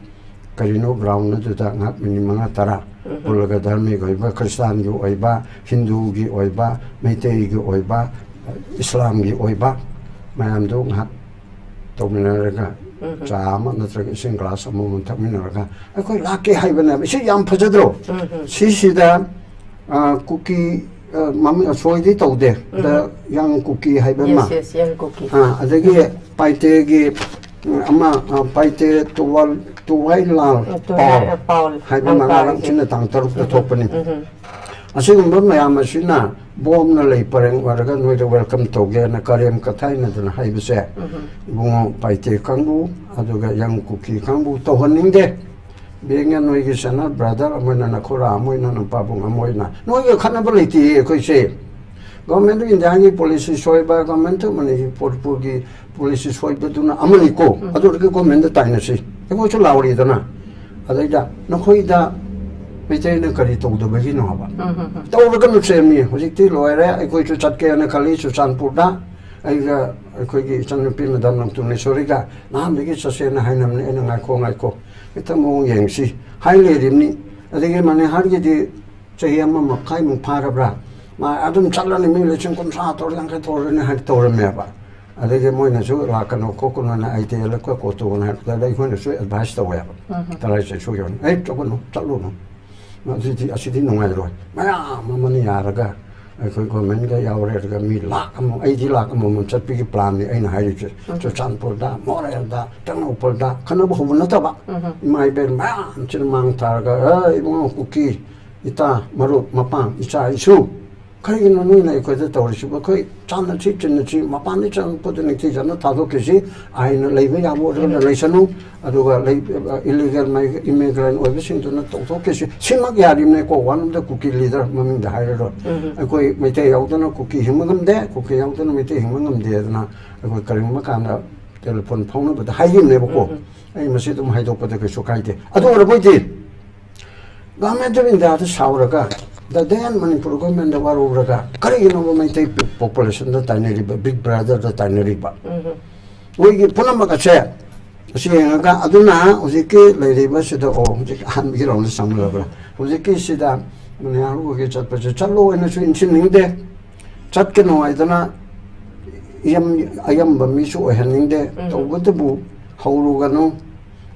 ꯀꯔꯤꯅꯣ ground ꯑꯗꯨꯗ ꯉꯥꯏꯍꯥꯛ ꯃꯤꯅꯤꯠ ꯃꯉꯥ ꯇꯔꯥ ꯄꯨꯜꯂꯒ ꯙꯔꯃꯤꯒꯤ ꯑꯣꯏꯕ, ꯈ꯭ꯔꯤꯁꯇꯥꯟꯒꯤ ꯑꯣꯏꯕ, ꯍꯤꯟꯗꯨꯒꯤ ꯑꯣꯏꯕ, ꯃꯩꯇꯩꯒꯤ ꯑꯣꯏꯕ, ꯏꯁꯂꯥꯝꯒꯤ ꯑꯣꯏꯕ ꯃꯌꯥꯝꯗꯨ ꯉꯥꯏꯍꯥꯛ ꯇꯧꯃꯤꯟꯅꯔꯒ ꯆꯥ ꯑꯃ ꯅꯠꯇ꯭ꯔꯒ ꯏꯁꯤꯡ glass ꯑꯃꯃꯝ ꯊꯛꯃꯤꯟꯅꯔꯒ ꯑꯩꯈꯣꯏ ꯂꯥꯛꯀꯦ ꯍꯥꯏꯕꯅꯦꯕ꯫ ꯁꯤ ꯌꯥꯝ ꯐꯖꯗ꯭ꯔꯣ? ꯁꯤꯁꯤꯗ, ꯑ, ꯀꯨꯀꯤ, ꯑ, ꯃꯃꯤꯡ ꯁꯣꯏꯗꯤ ꯇꯧꯗꯦ꯫ The Young ꯀꯨꯀꯤ ꯍꯥꯏꯕ ꯑꯃ꯫ Yes, yes, Young ꯀꯨꯀꯤ꯫ ꯑ, ꯑꯗꯒꯤ ꯄꯥꯏꯇꯦꯒꯤ, ꯎꯝ, ꯑꯃ, ꯑ, ꯄꯥꯏꯇꯦ ꯇꯨꯋꯥꯜ-, ꯇꯨꯋꯥꯏ ꯂꯥꯜ ꯑ, ꯇꯨꯋꯥꯏ ꯄꯥꯎ ꯂꯥꯜ ꯄꯥꯎ ꯍꯥꯏꯕ ꯍꯥꯏꯕ ꯃꯉꯥ ꯑꯃ꯫ ꯂꯥꯡꯁꯤꯟꯅ ꯇꯥꯡ ꯇꯔꯨꯛꯇ ꯊꯣꯛꯄꯅꯤ꯫ ꯑꯁꯤꯒꯨꯝꯕ ꯃꯌꯥꯝ ꯑꯁꯤꯅ ꯕꯣꯝꯅ ꯂꯩ ꯄꯔꯦꯡ ꯑꯣꯏꯔꯒ ꯅꯣꯏꯗ welcome ꯇꯧꯒꯦꯅ ꯀꯔꯦꯝ ꯀꯊꯥꯏꯅꯗꯅ ꯍꯥꯏꯕꯁꯦ, ꯏꯕꯨꯡꯉꯣ ꯄꯥꯏꯇꯦ ꯀꯥꯡꯕꯨ, ꯑꯗꯨꯒ ꯌꯪ ꯀꯨꯀꯤ ꯀꯥꯡꯕꯨ ꯇꯧꯍꯟꯅꯤꯡꯗꯦ꯫ ꯕꯦꯡꯅ ꯅꯣꯏꯒꯤ ꯁꯦꯅꯥ brother ꯑꯃ ꯑꯣꯏꯅ, ꯅꯈꯨꯔꯥ ꯑꯃ ꯑꯣꯏꯅ, ꯅꯄꯥꯕꯨꯡ ꯑꯃ ꯑꯣꯏꯅ ꯅꯣꯏꯒ ꯈꯠꯅꯕ ꯂꯩꯇꯦ ꯑꯩꯈꯣꯏꯁꯦ꯫ Government of Indiaꯒꯤ policy ꯁꯣꯏꯕ, Government of ꯃꯅꯤꯄꯨꯔꯒꯤ policy ꯁꯣꯏꯕꯗꯨꯅ ꯑꯃꯅꯤꯀꯣ꯫ ꯑꯗꯨ ꯑꯣꯏꯔꯒ governmentꯗ ꯇꯥꯏꯅꯁꯤ꯫ ꯑꯩꯈꯣꯏꯁꯨ ꯂꯥꯎꯔꯤꯗꯅ꯫ ꯑꯗꯩꯗ ꯅꯈꯣꯏꯗ ꯃꯩꯇꯩꯅ ꯀꯔꯤ ꯇꯧꯗꯕꯒꯤꯅꯣ ꯍꯥꯏꯕ? ꯇꯧꯔꯒꯅꯨ ꯁꯦꯝꯃꯤ꯫ ꯍꯧꯖꯤꯛꯇꯤ ꯂꯣꯏꯔꯦ, ꯑꯩꯈꯣꯏꯁꯨ ꯆꯠꯀꯦꯅ ꯈꯜꯂꯤ ꯆꯨꯔꯆꯥꯟꯄꯨꯔꯗ꯫ ꯑꯩꯒ ꯑꯩꯈꯣꯏꯒꯤ ꯏꯆꯟꯅꯨꯄꯤ ꯃꯦꯗꯥꯝ ꯂꯝꯇꯨꯅꯦꯁꯣꯔꯤꯒ ꯅꯍꯥꯟꯗꯒꯤ ꯆꯠꯁꯦꯅ ꯍꯥꯏꯅꯕꯅꯤ꯫ ꯑꯩꯅ "ꯉꯥꯏꯈꯣ, ꯉꯥꯏꯈꯣ, ꯈꯤꯇꯪ ꯃꯑꯣꯡ ꯌꯦꯡꯁꯤ" ꯍꯥꯏ ꯂꯩꯔꯤꯕꯅꯤ꯫ ꯑꯗꯒꯤ ꯃꯅꯤꯍꯥꯔꯒꯤꯗꯤ ꯆꯍꯤ ꯑꯃ ꯃꯈꯥꯏꯃꯨꯛ ꯐꯥꯔꯕ꯭ꯔꯥ, ꯃꯥ ꯑꯗꯨꯝ ꯆꯠꯂꯅꯤ, ꯃꯤ ꯂꯤꯁꯤꯡ ꯀꯨꯟꯊ꯭ꯔꯥ ꯇꯧꯔ, ꯌꯥꯡꯈꯩ ꯇꯧꯔꯅꯤ ꯍꯥꯏꯅ ꯇꯧꯔꯝꯃꯦꯕ꯫ ꯑꯗꯒꯤ ꯃꯣꯏꯅꯁꯨ "ꯂꯥꯛꯀꯅꯨ ꯈꯣꯠꯀꯅꯨꯅ" ꯑꯥꯏ ꯇꯤ ꯑꯦꯜ ꯀꯣꯠꯇꯨꯅ ꯍꯥꯏꯔꯛꯄꯗ ꯑꯩꯈꯣꯏꯅꯁꯨ ꯑꯦꯗꯚꯥꯏꯁ ꯇꯧꯋꯦꯕ꯫ "ꯇꯔꯥꯏ ꯆꯠꯁꯨ ꯌꯧꯅꯤ, ꯑꯩ ꯆꯠꯀꯅꯨ, ꯆꯠꯂꯨꯅꯨ, ꯑꯗꯨꯗꯤ ꯑꯁꯤꯗꯤ ꯅꯨꯡꯉꯥꯏꯔꯣꯏ"꯫ ꯃꯌꯥꯝ ꯑꯃꯅ ꯌꯥꯔꯒ ꯑꯩꯈꯣꯏ ꯒꯣꯔꯃꯦꯟꯒ ꯌꯥꯎꯔꯦ꯫ ꯑꯗꯨꯒ ꯃꯤ ꯂꯥꯛ ꯑꯃ, ꯑꯩꯗꯤ ꯂꯥꯛ ꯑꯃꯃꯝ ꯆꯠꯄꯒꯤ ꯄ꯭ꯂꯥꯟꯅꯤ ꯑꯩꯅ ꯍꯥꯏꯔꯤꯁꯦ꯫ ꯆꯨꯔꯆꯥꯟꯄꯨꯔꯗ, ꯃꯣꯔꯦꯗ, ꯇꯦꯡꯅꯧꯄꯜꯗ, ꯈꯠꯅꯕ ꯍꯧꯕ ꯅꯠꯇꯕ, ꯏꯃꯥ ꯏꯕꯦꯟ ꯃꯌꯥꯝꯁꯤꯅ ꯃꯥꯡ ꯊꯥꯔꯒ, "ꯑꯦ ꯏꯕꯨꯡꯉꯣ ꯀꯨꯀꯤ, ꯏꯇꯥ, ꯃꯔꯨꯞ, ꯃꯄꯥꯡ, ꯏꯆꯥ ꯏꯁꯨ, ꯀꯔꯤꯒꯤꯅꯣ ꯅꯣꯏꯅ ꯑꯩꯈꯣꯏꯗ ꯇꯧꯔꯤꯁꯤꯕꯨ? ꯑꯩꯈꯣꯏ ꯆꯥꯟꯅꯁꯤ, ꯆꯤꯟꯅꯁꯤ, ꯃꯄꯥꯟꯗꯒꯤ ꯆꯪꯉꯛꯄꯗ ꯅꯤꯡꯊꯤꯖꯅ ꯊꯥꯗꯣꯛꯈꯤꯁꯤ, ꯑꯥꯏꯟꯅ ꯂꯩꯕ ꯌꯥꯕ ꯑꯣꯏꯔꯒꯅ ꯂꯩꯁꯅꯨ, ꯑꯗꯨꯒ ꯏꯂꯤꯒꯦꯜ ꯏꯃꯤꯒ꯭ꯔꯦꯟ ꯑꯣꯏꯕꯁꯤꯡꯗꯨꯅ ꯇꯧꯊꯣꯛꯈꯤꯁꯤ"꯫ ꯁꯤꯃꯛ ꯌꯥꯔꯤꯕꯅꯦꯀꯣ, one of the Kuki leader, ꯃꯃꯤꯡꯗ ꯍꯥꯏꯔꯔꯣꯏ꯫ "ꯑꯩꯈꯣꯏ ꯃꯩꯇꯩ ꯌꯥꯎꯗꯅ ꯀꯨꯀꯤ ꯍꯤꯡꯕ ꯉꯝꯗꯦ, ꯀꯨꯀꯤ ꯌꯥꯎꯗꯅ ꯃꯩꯇꯩ ꯍꯤꯡꯕ ꯉꯝꯗꯦ" ꯑꯗꯨꯅ ꯑꯩꯈꯣꯏ ꯀꯔꯤꯒꯨꯝꯕ ꯀꯥꯟꯗ ꯇꯦꯂꯤꯐꯣꯟ ꯐꯥꯎꯅꯕꯗ ꯍꯥꯏꯈꯤꯕꯅꯦꯕꯀꯣ꯫ ꯑꯩ ꯃꯁꯤ ꯑꯗꯨꯝ ꯍꯥꯏꯗꯣꯛꯄꯗ ꯀꯩꯁꯨ ꯀꯥꯏꯗꯦ꯫ ꯑꯗꯨ ꯑꯣꯏꯔꯕꯣꯏꯗꯤ ꯒꯚꯔꯟꯃꯦꯟꯠ ꯑꯣꯐ ꯏꯟꯗꯤꯌꯥꯗ ꯁꯥꯎꯔꯒ, ꯗ ꯗꯦꯟ ꯃꯅꯤꯄꯨꯔ ꯒꯚꯔꯟꯃꯦꯟꯠꯗ ꯋꯥꯔꯧꯔꯒ, ꯀꯔꯤꯒꯤꯅꯣꯕ ꯃꯩꯇꯩ ꯄꯣꯄꯨꯂꯦꯁꯟꯗ ꯇꯥꯏꯅꯔꯤꯕ, ꯕꯤꯛ ꯕ꯭ꯔꯗꯔꯗ ꯇꯥꯏꯅꯔꯤꯕ? ꯃꯣꯏꯒꯤ ꯄꯨꯝꯅꯃꯛ ꯑꯁꯦ ꯑꯁꯤ ꯌꯦꯡꯉꯒ, ꯑꯗꯨꯅ ꯍꯧꯖꯤꯛꯀꯤ ꯂꯩꯔꯤꯕꯁꯤꯗ, ꯑꯣ, ꯍꯧꯖꯤꯛ ꯑꯍꯥꯟꯕꯒꯤ ꯔꯥꯎꯟꯗ ꯆꯪꯂꯕ꯭ꯔꯥ? ꯍꯧꯖꯤꯛꯀꯤꯁꯤꯗ ꯅꯦꯍꯔꯨꯒꯤ ꯆꯠꯄꯁꯦ ꯆꯠꯂꯣ ꯍꯥꯏꯅꯁꯨ ꯏꯟꯁꯤꯟꯅꯤꯡꯗꯦ, ꯆꯠꯀꯅꯨ ꯍꯥꯏꯗꯅ ꯌꯥꯝ ꯑꯌꯥꯝꯕ ꯃꯤꯁꯨ ꯑꯣꯏꯍꯟꯅꯤꯡꯗꯦ꯫ ꯇꯧꯕꯇꯕꯨ ꯍꯧꯔꯨꯒꯅꯨ,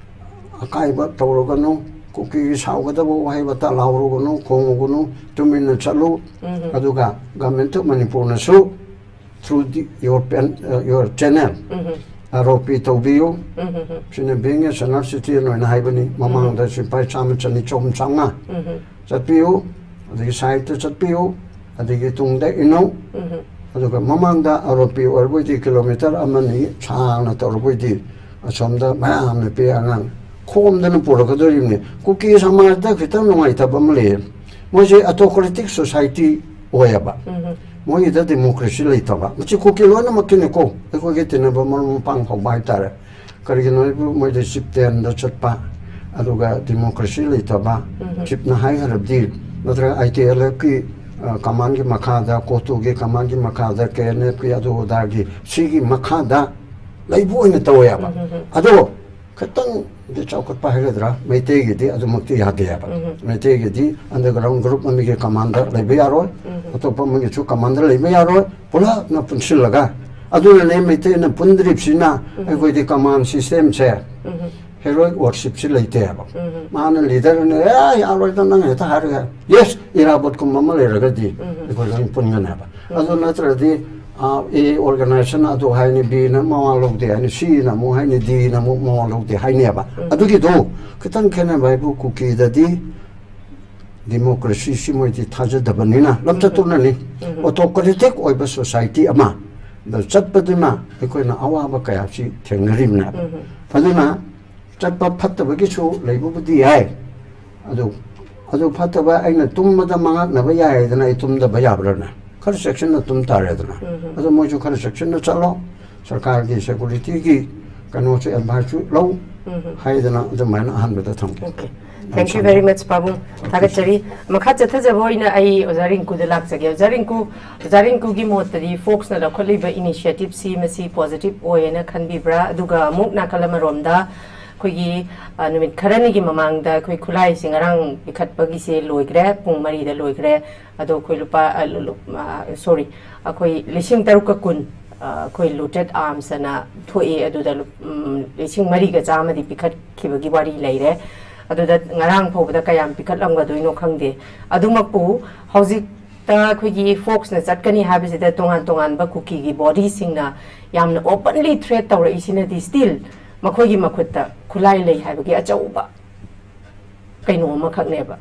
ꯑꯀꯥꯏꯕ ꯇꯧꯔꯨꯒꯅꯨ, ꯀꯨꯀꯤꯒꯤ ꯁꯥꯎꯒꯗꯕ ꯋꯥꯍꯩ ꯋꯥꯇꯥ ꯂꯥꯎꯔꯨꯒꯅꯨ, ꯈꯣꯡꯉꯨꯒꯅꯨ, ꯇꯨꯃꯤꯟꯅ ꯆꯠꯂꯨ꯫ ꯑꯗꯨꯒ ꯒꯚꯔꯟꯃꯦꯟꯠ ꯑꯣꯐ ꯃꯅꯤꯄꯨꯔꯅꯁꯨ through the, your pen, uh, your channel, ꯑꯥꯔꯣꯄꯤ ꯇꯧꯕꯤꯌꯨ꯫ ꯁꯤꯅ being a senior citizen ꯑꯣꯏꯅ ꯍꯥꯏꯕꯅꯤ꯫ ꯃꯃꯥꯡꯗ ꯁꯤꯐꯥꯏ ꯆꯥꯝꯃ, ꯆꯅꯤ, ꯆꯍꯨꯝ, ꯆꯥꯝꯃꯉꯥ ꯆꯠꯄꯤꯌꯨ, ꯑꯗꯒꯤ ꯁꯥꯏꯠꯇ ꯆꯠꯄꯤꯌꯨ, ꯑꯗꯒꯤ ꯇꯨꯡꯗ ꯏꯅꯧ꯫ ꯑꯗꯨꯒ ꯃꯃꯥꯡꯗ ꯑꯥꯔꯣꯄꯤ ꯑꯣꯏꯔꯕꯣꯏꯗꯤ ꯀꯤꯂꯣꯃꯤꯇꯔ ꯑꯃꯅꯤ ꯁꯥꯡꯅ ꯇꯧꯔꯕꯣꯏꯗꯤ ꯑꯁꯣꯝꯗ ꯃꯌꯥꯝ ꯅꯨꯄꯤ ꯑꯉꯥꯡ ꯈꯣꯝꯗꯅ ꯄꯨꯔꯛꯀꯗꯣꯔꯤꯕꯅꯤ꯫ ꯀꯨꯀꯤ ꯁꯃꯥꯖꯗ ꯈꯤꯇꯪ ꯅꯨꯡꯉꯥꯏꯇꯕ ꯑꯃ ꯂꯩꯌꯦ, ꯃꯣꯏꯁꯦ autocratic society ꯑꯣꯏꯌꯦꯕ꯫ ꯃꯣꯏꯒꯤꯗ democracy ꯂꯩꯇꯕ꯫ ꯃꯁꯤ ꯀꯨꯀꯤ ꯂꯣꯏꯅꯃꯛꯀꯤꯅꯤꯀꯣ, ꯑꯩꯈꯣꯏꯒꯤ ꯇꯤꯟꯅꯕ ꯃꯔꯨꯞ ꯃꯄꯥꯡ ꯐꯥꯎꯕ ꯍꯥꯏꯇꯥꯔꯦ꯫ ꯀꯔꯤꯒꯤꯅꯣ ꯍꯥꯏꯕꯨ ꯃꯣꯏꯗ ꯆꯤꯞꯇꯦꯟꯗ ꯆꯠꯄ, ꯑꯗꯨꯒ ꯗꯤꯃꯣꯀ꯭ꯔꯦꯁꯤ ꯂꯩꯇꯕ, ꯆꯤꯞꯅ ꯍꯥꯏꯈ꯭ꯔꯕꯗꯤ, ꯅꯠꯇ꯭ꯔꯒ ꯑꯥꯏ ꯇꯤ ꯑꯦꯜ ꯑꯦꯐꯀꯤ ꯀꯃꯥꯟꯒꯤ ꯃꯈꯥꯗ, ꯀꯣꯇꯨꯒꯤ ꯀꯃꯥꯟꯒꯤ ꯃꯈꯥꯗ, ꯀꯦ ꯑꯦꯟ ꯑꯦꯐꯀꯤ ꯑꯗꯨ ꯑꯗꯥꯒꯤ, ꯁꯤꯒꯤ ꯃꯈꯥꯗ ꯂꯩꯕ ꯑꯣꯏꯅ ꯇꯧꯋꯦꯕ꯫ ꯑꯗꯣ ꯈꯤꯇꯪꯗꯤ ꯆꯥꯎꯈꯠꯄ ꯍꯥꯏꯒꯗ꯭ꯔꯥ, ꯃꯩꯇꯩꯒꯤꯗꯤ ꯑꯗꯨꯃꯛꯇꯤ ꯌꯥꯗꯦꯕ꯫ ꯃꯩꯇꯩꯒꯤꯗꯤ ꯑꯟꯗꯔꯒ꯭ꯔꯥꯎꯟ ꯒ꯭ꯔꯨꯞ ꯑꯃꯒꯤ ꯀꯃꯥꯟꯗ ꯂꯩꯕ ꯌꯥꯔꯣꯏ, ꯑꯇꯣꯞꯄ ꯑꯃꯒꯤꯁꯨ ꯀꯃꯥꯟꯗ ꯂꯩꯕ ꯌꯥꯔꯣꯏ, ꯄꯨꯂꯞꯅ ꯄꯨꯟꯁꯤꯜꯂꯒ꯫ ꯑꯗꯨꯅꯅꯦ ꯃꯩꯇꯩꯅ ꯄꯨꯟꯗ꯭ꯔꯤꯕꯁꯤꯅ ꯑꯩꯈꯣꯏꯗꯤ ꯀꯃꯥꯟ ꯁꯤꯁꯇꯦꯝꯁꯦ, ꯍꯦꯔꯣꯏꯛ ꯋꯔꯁꯤꯞꯁꯤ ꯂꯩꯇꯦꯕ꯫ ꯃꯥꯅ ꯂꯤꯗꯔꯅꯦ, "ꯑꯦ, ꯌꯥꯔꯣꯏꯗ, ꯅꯪ ꯍꯦꯛꯇ ꯍꯥꯏꯔꯒ, ꯌꯦꯁ, ꯏꯔꯥꯕꯣꯠꯀꯨꯝꯕ ꯑꯃ ꯂꯩꯔꯒꯗꯤ ꯑꯩꯈꯣꯏ ꯂꯣꯏ ꯄꯨꯟꯒꯅꯦꯕ꯫ ꯑꯗꯨ ꯅꯠꯇ꯭ꯔꯗꯤ, ꯑ, ꯑꯦ ꯑꯣꯔꯒꯅꯥꯏꯖꯦꯁꯟ ꯑꯗꯨ ꯍꯥꯏꯅꯤ, ꯕꯤꯅ ꯃꯋꯥ ꯂꯧꯗꯦ ꯍꯥꯏꯅꯤ, ꯁꯤꯅ ꯑꯃꯨꯛ ꯍꯥꯏꯅꯤ, ꯗꯤꯅ ꯑꯃꯨꯛ ꯃꯋꯥ ꯂꯧꯗꯦ ꯍꯥꯏꯅꯦꯕ꯫ ꯑꯗꯨꯒꯤꯗꯣ ꯈꯤꯇꯪ ꯈꯦꯠꯅꯕ ꯍꯥꯏꯕꯨ, ꯀꯨꯀꯤꯗꯗꯤ ꯗꯤꯃꯣꯀ꯭ꯔꯦꯁꯤꯁꯤ ꯃꯣꯏꯗꯤ ꯊꯥꯖꯗꯕꯅꯤꯅ ꯂꯝꯆꯠꯇꯨꯅꯅꯤ꯫ ꯑꯣꯇꯣꯀ꯭ꯔꯦꯇꯤꯛ ꯑꯣꯏꯕ ꯁꯣꯁꯥꯏꯇꯤ ꯑꯃꯗ ꯆꯠꯄꯗꯨꯅ ꯑꯩꯈꯣꯏꯅ ꯑꯋꯥꯕ ꯀꯌꯥꯁꯤ ꯊꯦꯡꯅꯔꯤꯕꯅꯦꯕ꯫ ꯑꯗꯨꯅ ꯆꯠꯄ ꯐꯠꯇꯕꯒꯤꯁꯨ ꯂꯩꯕꯕꯨꯗꯤ ꯌꯥꯏ, ꯑꯗꯨ, ꯑꯗꯨ ꯐꯠꯇꯕ ꯑꯩꯅ ꯇꯨꯝꯕꯗ ꯃꯉꯥꯛꯅꯕ ꯌꯥꯏꯗꯅ ꯑꯩ ꯇꯨꯝꯗꯕ ꯌꯥꯕ꯭ꯔꯥꯅꯦ? ꯈꯔ ꯆꯦꯛꯁꯤꯟꯅ ꯇꯨꯝ ꯇꯥꯔꯦꯗꯅ꯫ ꯑꯗꯣ ꯃꯣꯏꯁꯨ ꯈꯔ ꯆꯦꯛꯁꯤꯟꯅ ꯆꯠꯂꯣ, ꯁꯔꯀꯥꯔꯒꯤ ꯁꯦꯀꯨꯔꯤꯇꯤꯒꯤ ꯀꯩꯅꯣꯁꯨ, ꯑꯦꯗꯚꯥꯏꯁꯁꯨ ꯂꯧ ꯍꯥꯏꯗꯅ ꯑꯗꯨꯃꯥꯏꯅ ꯑꯍꯥꯟꯕꯗ ꯊꯝꯒꯦ꯫ Okay. Thank you very much, ꯄꯥꯕꯨꯡ꯫ ꯊꯥꯒꯠꯆꯔꯤ꯫ ꯃꯈꯥ ꯆꯠꯊꯖꯕ ꯑꯣꯏꯅ ꯑꯩ ꯑꯣꯖꯥ ꯔꯤꯡꯀꯨꯗ ꯂꯥꯛꯆꯒꯦ꯫ ꯑꯣꯖꯥ ꯔꯤꯡꯀꯨ, ꯑꯣꯖꯥ ꯔꯤꯡꯀꯨꯒꯤ ꯃꯣꯠꯇꯗꯤ ꯐꯣꯛꯁꯅ ꯂꯧꯈꯠꯂꯤꯕ ꯏꯅꯤꯁꯤꯌꯦꯇꯤꯞꯁꯤ ꯃꯁꯤ ꯄꯣꯖꯤꯇꯤꯚ ꯑꯣꯏꯌꯦꯅ ꯈꯟꯕꯤꯕ꯭ꯔꯥ? ꯑꯗꯨꯒ ꯑꯃꯨꯛ ꯅꯥꯀꯜ ꯑꯃꯔꯣꯝꯗ ꯑꯩꯈꯣꯏꯒꯤ, ꯑ, ꯅꯨꯃꯤꯠ ꯈꯔꯅꯤꯒꯤ ꯃꯃꯥꯡꯗ ꯑꯩꯈꯣꯏ ꯈꯨꯠꯂꯥꯏꯁꯤ ꯉꯔꯥꯡ ꯄꯤꯈꯠꯄꯒꯤꯁꯦ ꯂꯣꯏꯈ꯭ꯔꯦ, ꯄꯨꯡ ꯃꯔꯤꯗ ꯂꯣꯏꯈ꯭ꯔꯦ꯫ ꯑꯗꯣ ꯑꯩꯈꯣꯏ ꯂꯨꯄꯥ, ꯑ, ꯂꯨ-, ꯂꯨ-, ꯑ, ꯁꯣꯔꯤ, ꯑꯩꯈꯣꯏ ꯂꯤꯁꯤꯡ ꯇꯔꯨꯛꯀ ꯀꯨꯟ, ꯑ, ꯑꯩꯈꯣꯏ ꯂꯨꯇꯦꯠ ꯑꯥꯔꯝꯁ ꯑꯅ ꯊꯣꯛꯑꯦ꯫ ꯑꯗꯨꯗ ꯂꯨ-, ꯎꯝ, ꯂꯤꯁꯤꯡ ꯃꯔꯤꯒ ꯆꯥꯝꯃꯗꯤ ꯄꯤꯈꯠꯈꯤꯕꯒꯤ ꯋꯥꯔꯤ ꯂꯩꯔꯦ꯫ ꯑꯗꯨꯗ ꯉꯔꯥꯡ ꯐꯥꯎꯕꯗ ꯀꯌꯥꯝ ꯄꯤꯈꯠꯂꯝꯒꯗꯣꯏꯅꯣ ꯈꯪꯗꯦ꯫ ꯑꯗꯨꯃꯛꯄꯨ ꯍꯧꯖꯤꯛꯇ ꯑꯩꯈꯣꯏꯒꯤ ꯐꯣꯛꯁꯅ ꯆꯠꯀꯅꯤ ꯍꯥꯏꯕꯁꯤꯗ ꯇꯣꯉꯥꯟ ꯇꯣꯉꯥꯟꯕ ꯀꯨꯀꯤꯒꯤ ꯕꯣꯗꯤꯁꯤꯡꯅ ꯌꯥꯝꯅ ꯑꯣꯄꯟꯂꯤ ꯊ꯭ꯔꯦꯠ ꯇꯧꯔꯛꯏꯁꯤꯅꯗꯤ ꯁ꯭ꯇꯤꯜ ꯃꯈꯣꯏꯒꯤ ꯃꯈꯨꯠꯇ ꯈꯨꯠꯂꯥꯏ ꯂꯩ ꯍꯥꯏꯕꯒꯤ ꯑꯆꯧꯕ ꯀꯩꯅꯣ ꯑꯃꯈꯛꯅꯦꯕ,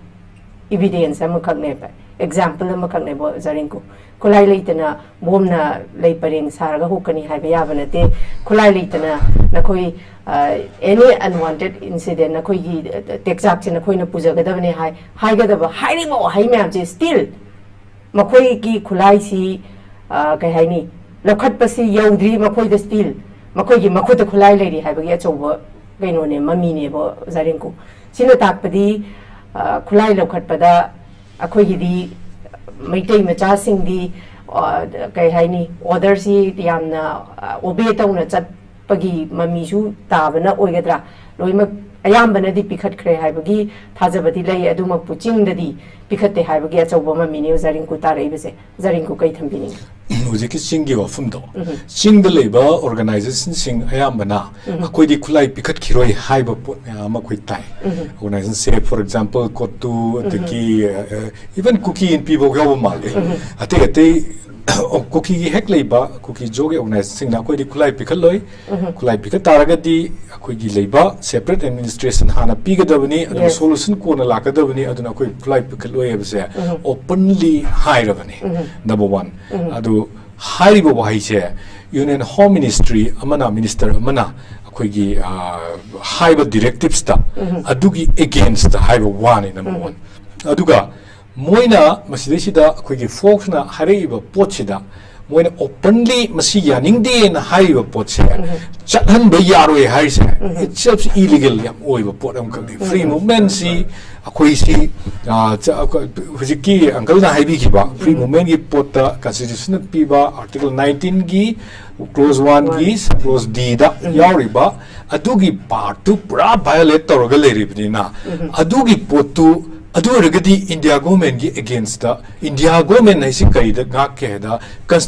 ꯏꯕꯤꯗꯦꯟꯁ ꯑꯃꯈꯛꯅꯦꯕ, ꯑꯦꯛꯖꯥꯝꯄꯜ ꯑꯃꯈꯛꯅꯦꯕ, ꯑꯣꯖꯥ ꯔꯤꯡꯀꯨ꯫ ꯈꯨꯠꯂꯥꯏ ꯂꯩꯇꯅ ꯕꯣꯝꯅ ꯂꯩ ꯄꯔꯦꯡ ꯁꯥꯔꯒ ꯍꯨꯛꯀꯅꯤ ꯍꯥꯏꯕ ꯌꯥꯕ ꯅꯠꯇꯦ꯫ ꯈꯨꯠꯂꯥꯏ ꯂꯩꯇꯅ ꯅꯈꯣꯏ, ꯑ, any unwanted incident, ꯅꯈꯣꯏꯒꯤ, ꯑ, ꯇꯦꯛꯆꯥꯛꯁꯦ ꯅꯈꯣꯏꯅ ꯄꯨꯖꯒꯗꯕꯅꯦ ꯍꯥꯏ-, ꯍꯥꯏꯒꯗꯕ ꯍꯥꯏꯔꯤꯕ ꯋꯥꯍꯩ ꯃꯌꯥꯝꯁꯦ ꯁ꯭ꯇꯤꯜ ꯃꯈꯣꯏꯒꯤ ꯈꯨꯠꯂꯥꯏꯁꯤ, ꯑ, ꯀꯩ ꯍꯥꯏꯅꯤ, ꯂꯧꯈꯠꯄꯁꯤ ꯌꯧꯗ꯭ꯔꯤ ꯃꯈꯣꯏꯗ ꯁ꯭ꯇꯤꯜ ꯃꯈꯣꯏꯒꯤ ꯃꯈꯨꯠꯇ ꯈꯨꯠꯂꯥꯏ ꯂꯩꯔꯤ ꯍꯥꯏꯕꯒꯤ ꯑꯆꯧꯕ ꯀꯩꯅꯣꯅꯦ, ꯃꯃꯤꯅꯦꯕ ꯑꯣꯖꯥ ꯔꯤꯡꯀꯨ꯫ ꯁꯤꯅ ꯇꯥꯛꯄꯗꯤ, ꯑ, ꯈꯨꯠꯂꯥꯏ ꯂꯧꯈꯠꯄꯗ ꯑꯩꯈꯣꯏꯒꯤꯗꯤ ꯃꯩꯇꯩ ꯃꯆꯥꯁꯤꯡꯗꯤ, ꯑ, ꯀꯩ ꯍꯥꯏꯅꯤ, orderꯁꯤ ꯌꯥꯝꯅ, ꯑ, obey ꯇꯧꯅ ꯆꯠꯄꯒꯤ ꯃꯃꯤꯁꯨ ꯇꯥꯕꯅ ꯑꯣꯏꯒꯗ꯭ꯔꯥ? ꯂꯣꯏꯅꯃꯛ ꯑꯌꯥꯝꯕꯅꯗꯤ ꯄꯤꯈꯠꯈ꯭ꯔꯦ ꯍꯥꯏꯕꯒꯤ ꯊꯥꯖꯕꯗꯤ ꯂꯩ꯫ ꯑꯗꯨꯃꯛꯄꯨ ꯆꯤꯡꯗꯗꯤ ꯄꯤꯈꯠꯇꯦ ꯍꯥꯏꯕꯒꯤ ꯑꯆꯧꯕ ꯃꯃꯤꯅꯤ ꯑꯣꯖꯥ ꯔꯤꯡꯀꯨ ꯇꯥꯔꯛꯏꯕꯁꯦ꯫ ꯑꯣꯖꯥ ꯔꯤꯡꯀꯨ, ꯀꯩ ꯊꯝꯕꯤꯅꯤꯡꯉꯤ? ꯍꯧꯖꯤꯛꯀꯤ ꯆꯤꯡꯒꯤ ꯋꯥꯐꯝꯗꯣ, ꯎꯝ꯫ ꯆꯤꯡꯗ ꯂꯩꯕ organizationꯁꯤꯡ ꯑꯌꯥꯝꯕꯅ, ꯎꯝ꯫ "ꯑꯩꯈꯣꯏꯗꯤ ꯈꯨꯠꯂꯥꯏ ꯄꯤꯈꯠꯈꯤꯔꯣꯏ" ꯍꯥꯏꯕ ꯄꯣꯠ ꯃꯌꯥꯝ ꯑꯃ ꯑꯩꯈꯣꯏ ꯇꯥꯏ꯫ ꯎꯝ꯫ Organizationꯁꯦ, for example, ꯀꯣꯇꯨ, ꯎꯝ꯫ ꯑꯗꯒꯤ, ꯑ, ꯑ, even ꯀꯨꯀꯤ ꯏꯟꯄꯤꯐꯥꯎ ꯌꯥꯎꯕ ꯃꯥꯜꯂꯦ꯫ ꯎꯝ꯫ ꯑꯇꯩ ꯑꯇꯩ, ꯑꯣ, ꯀꯨꯀꯤꯒꯤ ꯍꯦꯛ ꯂꯩꯕ ꯀꯨꯀꯤ ꯖꯣꯒꯤ organizationꯁꯤꯡꯅ "ꯑꯩꯈꯣꯏꯗꯤ ꯈꯨꯠꯂꯥꯏ ꯄꯤꯈꯠꯂꯣꯏ꯫ ꯎꯝ꯫ ꯈꯨꯠꯂꯥꯏ ꯄꯤꯈꯠ ꯇꯥꯔꯒꯗꯤ ꯑꯩꯈꯣꯏꯒꯤ ꯂꯩꯕ separate administration ꯍꯥꯟꯅ ꯄꯤꯒꯗꯕꯅꯤ, ꯑꯗꯨꯒ Yes. solution ꯀꯣꯟꯅ ꯂꯥꯛꯀꯗꯕꯅꯤ, ꯑꯗꯨꯅ ꯑꯩꯈꯣꯏ ꯈꯨꯠꯂꯥꯏ ꯄꯤꯈꯠꯂꯣꯏ" ꯍꯥꯏꯕꯁꯦ ꯎꯝ꯫ openly ꯍꯥꯏꯔꯕꯅꯤ꯫ ꯎꯝ꯫ Number one꯫ ꯎꯝ꯫ ꯑꯗꯨ ꯍꯥꯏꯔꯤꯕ ꯋꯥꯍꯩꯁꯦ Union Home Ministry ꯑꯃꯅ, minister ꯑꯃꯅ ꯑꯩꯈꯣꯏꯒꯤ, ꯑ, ꯍꯥꯏꯕ directivesꯇ ꯎꯝ꯫ ꯑꯗꯨꯒꯤ againstꯇ ꯍꯥꯏꯕ ꯋꯥꯅꯤ, number ꯎꯝ꯫ one꯫ ꯑꯗꯨꯒ ꯃꯣꯏꯅ ꯃꯁꯤꯗꯩꯁꯤꯗ ꯑꯩꯈꯣꯏꯒꯤ folksꯅ ꯍꯥꯏꯔꯛꯏꯕ ꯄꯣꯠꯁꯤꯗ ꯃꯣꯏꯅ openly ꯃꯁꯤ ꯌꯥꯅꯤꯡꯗꯦꯅ ꯍꯥꯏꯔꯤꯕ ꯄꯣꯠꯁꯦ ꯎꯝ꯫ ꯆꯠꯍꯟꯕ ꯌꯥꯔꯣꯏ ꯍꯥꯏꯔꯤꯁꯦ ꯎꯝ꯫ itself illegal ꯌꯥꯝ ꯑꯣꯏꯕ ꯄꯣꯠ ꯑꯃꯈꯛꯅꯤ꯫ Free ꯎꯝ꯫ movementꯁꯤ ꯑꯩꯈꯣꯏꯁꯤ, ꯑ, ꯆ-, ꯑꯩꯈꯣꯏ ꯍꯧꯖꯤꯛꯀꯤ uncleꯅ ꯍꯥꯏꯕꯤꯈꯤꯕ free ꯎꯝ꯫ movementꯀꯤ ꯄꯣꯠꯇ constitutionꯅ ꯄꯤꯕ article nineteenꯒꯤ clause oneꯒꯤ One꯫ clause Dꯗ ꯎꯝ꯫ ꯌꯥꯎꯔꯤꯕ ꯑꯗꯨꯒꯤ partꯇꯨ ꯄꯨꯔꯥ violate ꯇꯧꯔꯒ ꯂꯩꯔꯤꯕꯅꯤꯅ, ꯎꯝ꯫ ꯑꯗꯨꯒꯤ ꯄꯣꯠꯇꯨ, ꯑꯗꯨ ꯑꯣꯏꯔꯒꯗꯤ India governmentꯀꯤ againstꯇ, India government ꯍꯥꯏꯁꯤ ꯀꯔꯤꯗ ꯉꯥꯛꯀꯦ ꯍꯥꯏꯗ,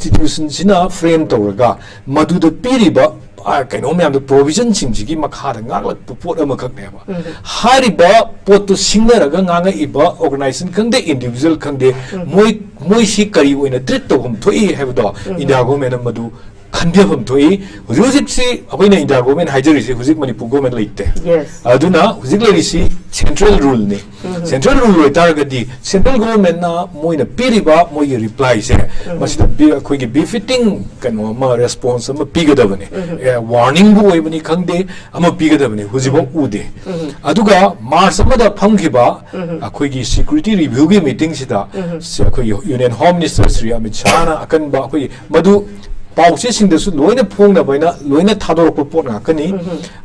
constitutionꯁꯤꯅ frame ꯇꯧꯔꯒ ꯃꯗꯨꯗ ꯄꯤꯔꯤꯕ, ꯑ, ꯀꯩꯅꯣ ꯃꯌꯥꯝꯗꯣ, provisionꯁꯤꯡꯁꯤꯒꯤ ꯃꯈꯥꯗ ꯉꯥꯛꯂꯛꯄ ꯄꯣꯠ ꯑꯃꯈꯛꯅꯦꯕ꯫ ꯎꯝ꯫ ꯍꯥꯏꯔꯤꯕ ꯄꯣꯠꯇꯨ ꯁꯤꯡꯅꯔꯒ ꯉꯥꯡꯉꯛꯏꯕ organization ꯈꯪꯗꯦ, individual ꯈꯪꯗꯦ, ꯎꯝ꯫ ꯃꯣꯏ, ꯃꯣꯏꯁꯤ ꯀꯔꯤ ꯑꯣꯏꯅ treat ꯇꯧꯐꯝ ꯊꯣꯛꯏ ꯍꯥꯏꯕꯗꯣ ꯎꯝ꯫ India governmentꯅ ꯃꯗꯨ ꯈꯟꯕꯤꯐꯝ ꯊꯣꯛꯏ꯫ ꯍꯧꯖꯤꯛ ꯍꯧꯖꯤꯛꯁꯤ ꯑꯩꯈꯣꯏꯅ India government ꯍꯥꯏꯖꯔꯤꯁꯤ ꯍꯧꯖꯤꯛ ꯃꯅꯤꯄꯨꯔ government ꯂꯩꯇꯦ꯫ Yes꯫ ꯑꯗꯨꯅ ꯍꯧꯖꯤꯛ ꯂꯩꯔꯤꯁꯤ central ruleꯅꯤ꯫ ꯎꯝ꯫ Central rule ꯑꯣꯏꯇꯥꯔꯒꯗꯤ central governmentꯅ ꯃꯣꯏꯅ ꯄꯤꯔꯤꯕ ꯃꯣꯏꯒꯤ replyꯁꯦ ꯎꯝ꯫ ꯃꯁꯤꯗ ꯕꯤ-, ꯑꯩꯈꯣꯏꯒꯤ befitting ꯀꯩꯅꯣ ꯑꯃ, response ꯑꯃ ꯄꯤꯒꯗꯕꯅꯤ꯫ ꯎꯝ꯫ ꯑꯦ, warningꯕꯨ ꯑꯣꯏꯕꯅꯤ ꯈꯪꯗꯦ, ꯑꯃ ꯄꯤꯒꯗꯕꯅꯤ, ꯍꯧꯖꯤꯛꯐꯥꯎ ꯎꯝ꯫ ꯎꯗꯦ꯫ ꯎꯝ꯫ ꯑꯗꯨꯒ March ꯑꯃꯗ ꯐꯝꯈꯤꯕ ꯎꯝ꯫ ꯑꯩꯈꯣꯏꯒꯤ security reviewꯒꯤ meetingꯁꯤꯗ ꯎꯝ꯫ ꯁꯤ-, ꯑꯩꯈꯣꯏꯒꯤ Union Home Minister Shri Amit ꯁꯥꯍꯅ ꯑꯀꯟꯕ ꯑꯩꯈꯣꯏꯒꯤ ꯃꯗꯨ ꯄꯥꯎꯆꯦꯁꯤꯡꯗꯁꯨ ꯂꯣꯏꯅ ꯐꯣꯡꯅꯕ ꯍꯥꯏꯅ ꯂꯣꯏꯅ ꯊꯥꯗꯣꯔꯛꯄ ꯄꯣꯠ ꯉꯥꯛꯇꯅꯤ꯫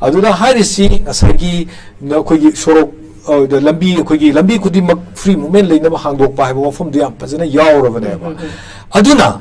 ꯑꯗꯨꯅ ꯍꯥꯏꯔꯤꯁꯤ ꯉꯁꯥꯏꯒꯤ ꯅ-, ꯑꯩꯈꯣꯏꯒꯤ ꯁꯣꯔꯣꯛ, ꯑ, ꯗ ꯂꯝꯕꯤ, ꯑꯩꯈꯣꯏꯒꯤ ꯂꯝꯕꯤ ꯈꯨꯗꯤꯡꯃꯛ free movement ꯂꯩꯅꯕ ꯍꯥꯡꯗꯣꯛꯄ ꯍꯥꯏꯕ ꯋꯥꯐꯝꯗꯨ ꯌꯥꯝ ꯐꯖꯅ ꯌꯥꯎꯔꯕꯅꯦꯕ꯫ ꯑꯗꯨꯅ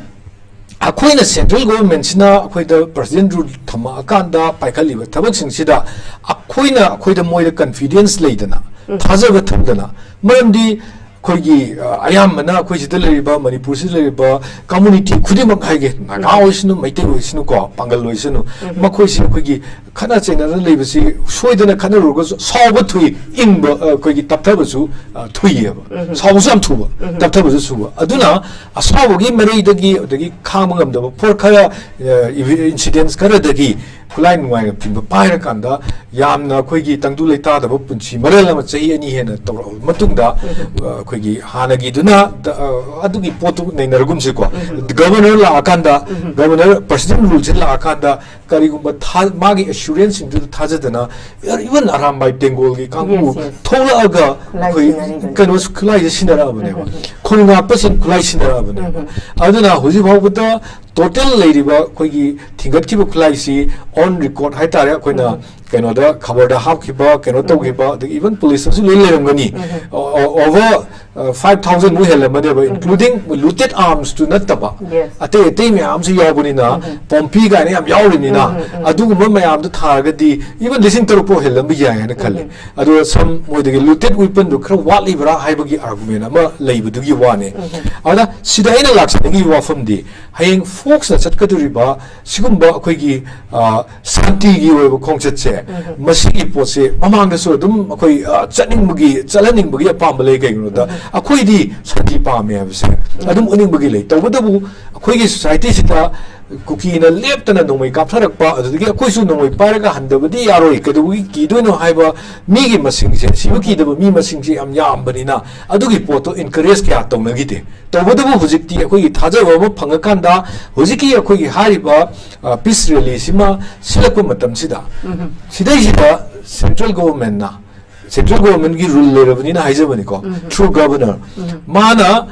ꯑꯩꯈꯣꯏꯅ central government ꯁꯤꯅ ꯑꯩꯈꯣꯏꯗ President Rule ꯊꯝꯃꯛꯑꯀꯥꯟꯗ ꯄꯥꯏꯈꯠꯂꯤꯕ ꯊꯕꯛꯁꯤꯡꯁꯤꯗ ꯑꯩꯈꯣꯏꯅ, ꯑꯩꯈꯣꯏꯗ ꯃꯣꯏꯗ confidence ꯂꯩꯗꯅ, ꯊꯥꯖꯕ ꯊꯝꯗꯅ, ꯃꯔꯝꯗꯤ ꯑꯩꯈꯣꯏꯒꯤ, ꯑ, ꯑꯌꯥꯝꯕꯅ ꯑꯩꯈꯣꯏ ꯁꯤꯗ ꯂꯩꯔꯤꯕ, ꯃꯅꯤꯄꯨꯔꯁꯤꯗ ꯂꯩꯔꯤꯕ community ꯈꯨꯗꯤꯡꯃꯛ ꯍꯥꯏꯒꯦ, ꯅꯥꯒꯥ ꯑꯣꯏꯁꯅꯨ, ꯃꯩꯇꯩ ꯑꯣꯏꯁꯅꯨꯀꯣ, ꯄꯥꯡꯒꯜ ꯑꯣꯏꯁꯅꯨ, ꯃꯈꯣꯏꯁꯤ ꯑꯩꯈꯣꯏꯒꯤ ꯈꯠꯅ ꯆꯩꯅꯗꯅ ꯂꯩꯕꯁꯤ ꯁꯣꯏꯗꯅ ꯈꯠꯅꯔꯨꯔꯒꯁꯨ ꯁꯥꯎꯕ ꯊꯨꯏ, ꯏꯪꯕ, ꯑ, ꯑꯩꯈꯣꯏꯒꯤ ꯇꯞꯊꯕꯁꯨ, ꯑ, ꯊꯨꯏꯌꯦꯕ꯫ ꯁꯥꯎꯕꯁꯨ ꯌꯥꯝ ꯊꯨꯕ, ꯇꯞꯊꯕꯁꯨ ꯊꯨꯕ꯫ ꯑꯗꯨꯅ ꯑꯁꯥꯎꯕꯒꯤ ꯃꯔꯩꯗꯒꯤ, ꯑꯗꯒꯤ ꯈꯥꯡꯕ ꯉꯝꯗꯕ ꯐꯣꯔ ꯈꯔ, ꯑ, incidents ꯈꯔꯗꯒꯤ ꯈꯨꯠꯂꯥꯏ ꯅꯨꯡꯉꯥꯏꯅ ꯆꯤꯡꯕ ꯄꯥꯏꯔꯀꯥꯟꯗ ꯌꯥꯝꯅ ꯑꯩꯈꯣꯏꯒꯤ ꯇꯪꯗꯨ ꯂꯩꯇꯥꯗꯕ ꯄꯨꯟꯁꯤ ꯃꯔꯦꯜ ꯑꯃ ꯆꯍꯤ ꯑꯅꯤ ꯍꯦꯟꯅ ꯇꯧꯔꯛꯑꯕ ꯃꯇꯨꯡꯗ, ꯑ, ꯑꯩꯈꯣꯏꯒꯤ ꯍꯥꯟꯅꯒꯤꯗꯨꯅ ꯗ-, ꯑ, ꯑꯗꯨꯒꯤ ꯄꯣꯠꯇꯨ ꯅꯩꯅꯔꯒꯨꯝꯁꯤꯀꯣ꯫ Governor ꯂꯥꯛꯑꯀꯥꯟꯗ, Governor President Rule ꯁꯦ ꯂꯥꯛꯑꯀꯥꯟꯗ ꯀꯔꯤꯒꯨꯝꯕ ꯊꯥ-, ꯃꯥꯒꯤ assurance ꯁꯤꯡꯗꯨꯗ ꯊꯥꯖꯗꯅ, even ꯑꯔꯥꯝꯕꯥꯏ ꯇꯦꯡꯒꯣꯜꯒꯤ ꯀꯥꯡꯕꯨ Yes, yes. ꯊꯣꯛꯂꯛꯑꯒ ꯈꯨꯠꯂꯥꯏ ꯑꯩꯈꯣꯏ ꯁꯤꯟꯅꯔꯤꯕꯅꯤ꯫ ꯀꯩꯅꯣ ꯈꯨꯠꯂꯥꯏꯁꯦ ꯁꯤꯟꯅꯔꯛꯑꯕꯅꯦꯕ꯫ ꯈꯨꯜ ꯉꯥꯛꯄꯁꯤꯡ ꯈꯨꯠꯂꯥꯏ ꯁꯤꯟꯅꯔꯛꯑꯕꯅꯦꯕ꯫ ꯑꯗꯨꯅ ꯍꯧꯖꯤꯛ ꯐꯥꯎꯕꯗ total ꯂꯩꯔꯤꯕ ꯑꯩꯈꯣꯏꯒꯤ ꯊꯤꯡꯒꯠꯈꯤꯕ ꯈꯨꯠꯂꯥꯏꯁꯤ on record ꯍꯥꯏꯇꯥꯔꯦ, ꯑꯩꯈꯣꯏꯅ ꯀꯩꯅꯣꯗ ꯈꯕꯔꯗ ꯍꯥꯞꯈꯤꯕ, ꯀꯩꯅꯣ ꯇꯧꯈꯤꯕ, ꯑꯗꯒꯤ even police ꯇꯁꯨ ꯂꯣꯏ ꯂꯩꯔꯝꯒꯅꯤ꯫ ꯑꯣ-, ꯑꯣ-, over, ꯑ, five thousand ꯃꯨꯛ ꯍꯦꯜꯂꯝꯃꯅꯦꯕ, including looted arms ꯇꯨ ꯅꯠꯇꯕ꯫ Yes. ꯑꯇꯩ ꯑꯇꯩ ꯃꯌꯥꯝꯁꯨ ꯌꯥꯎꯕꯅꯤꯅ, ꯄꯣꯝꯄꯤ ꯀꯥꯏꯅ ꯌꯥꯝ ꯌꯥꯎꯔꯤꯕꯅꯤꯅ, ꯑꯗꯨꯒꯨꯝꯕ ꯃꯌꯥꯝꯗꯣ ꯊꯥꯔꯒꯗꯤ even ꯂꯤꯁꯤꯡ ꯇꯔꯨꯛ ꯐꯥꯎ ꯍꯦꯜꯂꯝꯕ ꯌꯥꯏ ꯍꯥꯏꯅ ꯈꯜꯂꯤ꯫ ꯑꯗꯨꯒ some ꯃꯣꯏꯗꯒꯤ looted weapon ꯗꯨ ꯈꯔ ꯋꯥꯠꯂꯤꯕ꯭ꯔꯥ ꯍꯥꯏꯕꯒꯤ argument ꯑꯃ ꯂꯩꯕꯗꯨꯒꯤ ꯋꯥꯅꯤ꯫ ꯑꯗꯨꯅ ꯁꯤꯗ ꯑꯩꯅ ꯂꯥꯛꯆꯅꯤꯡꯉꯤꯕ ꯋꯥꯐꯝꯗꯤ, ꯍꯌꯦꯡ ꯐꯣꯛꯁꯅ ꯆꯠꯀꯗꯧꯔꯤꯕ ꯁꯤꯒꯨꯝꯕ ꯑꯩꯈꯣꯏꯒꯤ, ꯑ, ꯁꯥꯟꯇꯤꯒꯤ ꯑꯣꯏꯕ ꯈꯣꯡꯆꯠꯁꯦ, ꯃꯁꯤꯒꯤ ꯄꯣꯠꯁꯦ ꯃꯃꯥꯡꯗꯁꯨ ꯑꯗꯨꯝ ꯑꯩꯈꯣꯏ, ꯑ, ꯆꯠꯅꯤꯡꯕꯒꯤ, ꯆꯠꯍꯟꯅꯤꯡꯕꯒꯤ ꯑꯄꯥꯝꯕ ꯂꯩ꯫ ꯀꯩꯒꯤꯅꯣꯗ ꯑꯩꯈꯣꯏꯗꯤ ꯁꯥꯟꯇꯤ ꯄꯥꯝꯃꯦ ꯍꯥꯏꯕꯁꯦ ꯑꯗꯨꯝ ꯎꯠꯅꯤꯡꯕꯒꯤ ꯂꯩ꯫ ꯇꯧꯕꯇꯕꯨ ꯑꯩꯈꯣꯏꯒꯤ society ꯁꯤꯗ ꯀꯨꯀꯤꯅ ꯂꯦꯞꯇꯅ ꯅꯣꯡꯃꯩ ꯀꯥꯞꯊꯔꯛꯄ, ꯑꯗꯨꯗꯒꯤ ꯑꯩꯈꯣꯏꯁꯨ ꯅꯣꯡꯃꯩ ꯄꯥꯏꯔꯒ ꯍꯟꯗꯕꯗꯤ ꯌꯥꯔꯣꯏ, ꯀꯩꯗꯧꯕꯒꯤ ꯀꯤꯗꯣꯏꯅꯣ ꯍꯥꯏꯕ ꯃꯤꯒꯤ ꯃꯁꯤꯡꯁꯦ, ꯁꯤꯕ ꯀꯤꯗꯕ ꯃꯤ ꯃꯁꯤꯡꯁꯦ ꯌꯥꯝ ꯌꯥꯝꯕꯅꯤꯅ, ꯑꯗꯨꯒꯤ ꯄꯣꯠꯇꯣ encourage ꯀꯌꯥ ꯇꯧꯅꯈꯤꯗꯦ꯫ ꯇꯧꯕꯇꯕꯨ ꯍꯧꯖꯤꯛꯇꯤ ꯑꯩꯈꯣꯏꯒꯤ ꯊꯥꯖꯕ ꯑꯃ ꯐꯪꯉꯀꯥꯟꯗ, ꯍꯧꯖꯤꯛꯀꯤ ꯑꯩꯈꯣꯏꯒꯤ ꯍꯥꯏꯔꯤꯕ, ꯑ, peace rally ꯁꯤꯃ ꯁꯤꯜꯂꯛꯄ ꯃꯇꯝꯁꯤꯗ, ꯁꯤꯗꯩꯁꯤꯗ central government ꯅ, central government ꯀꯤ rule ꯂꯩꯔꯕꯅꯤꯅ ꯍꯥꯏꯖꯕꯅꯤꯀꯣ, through governor, ꯃꯥꯅ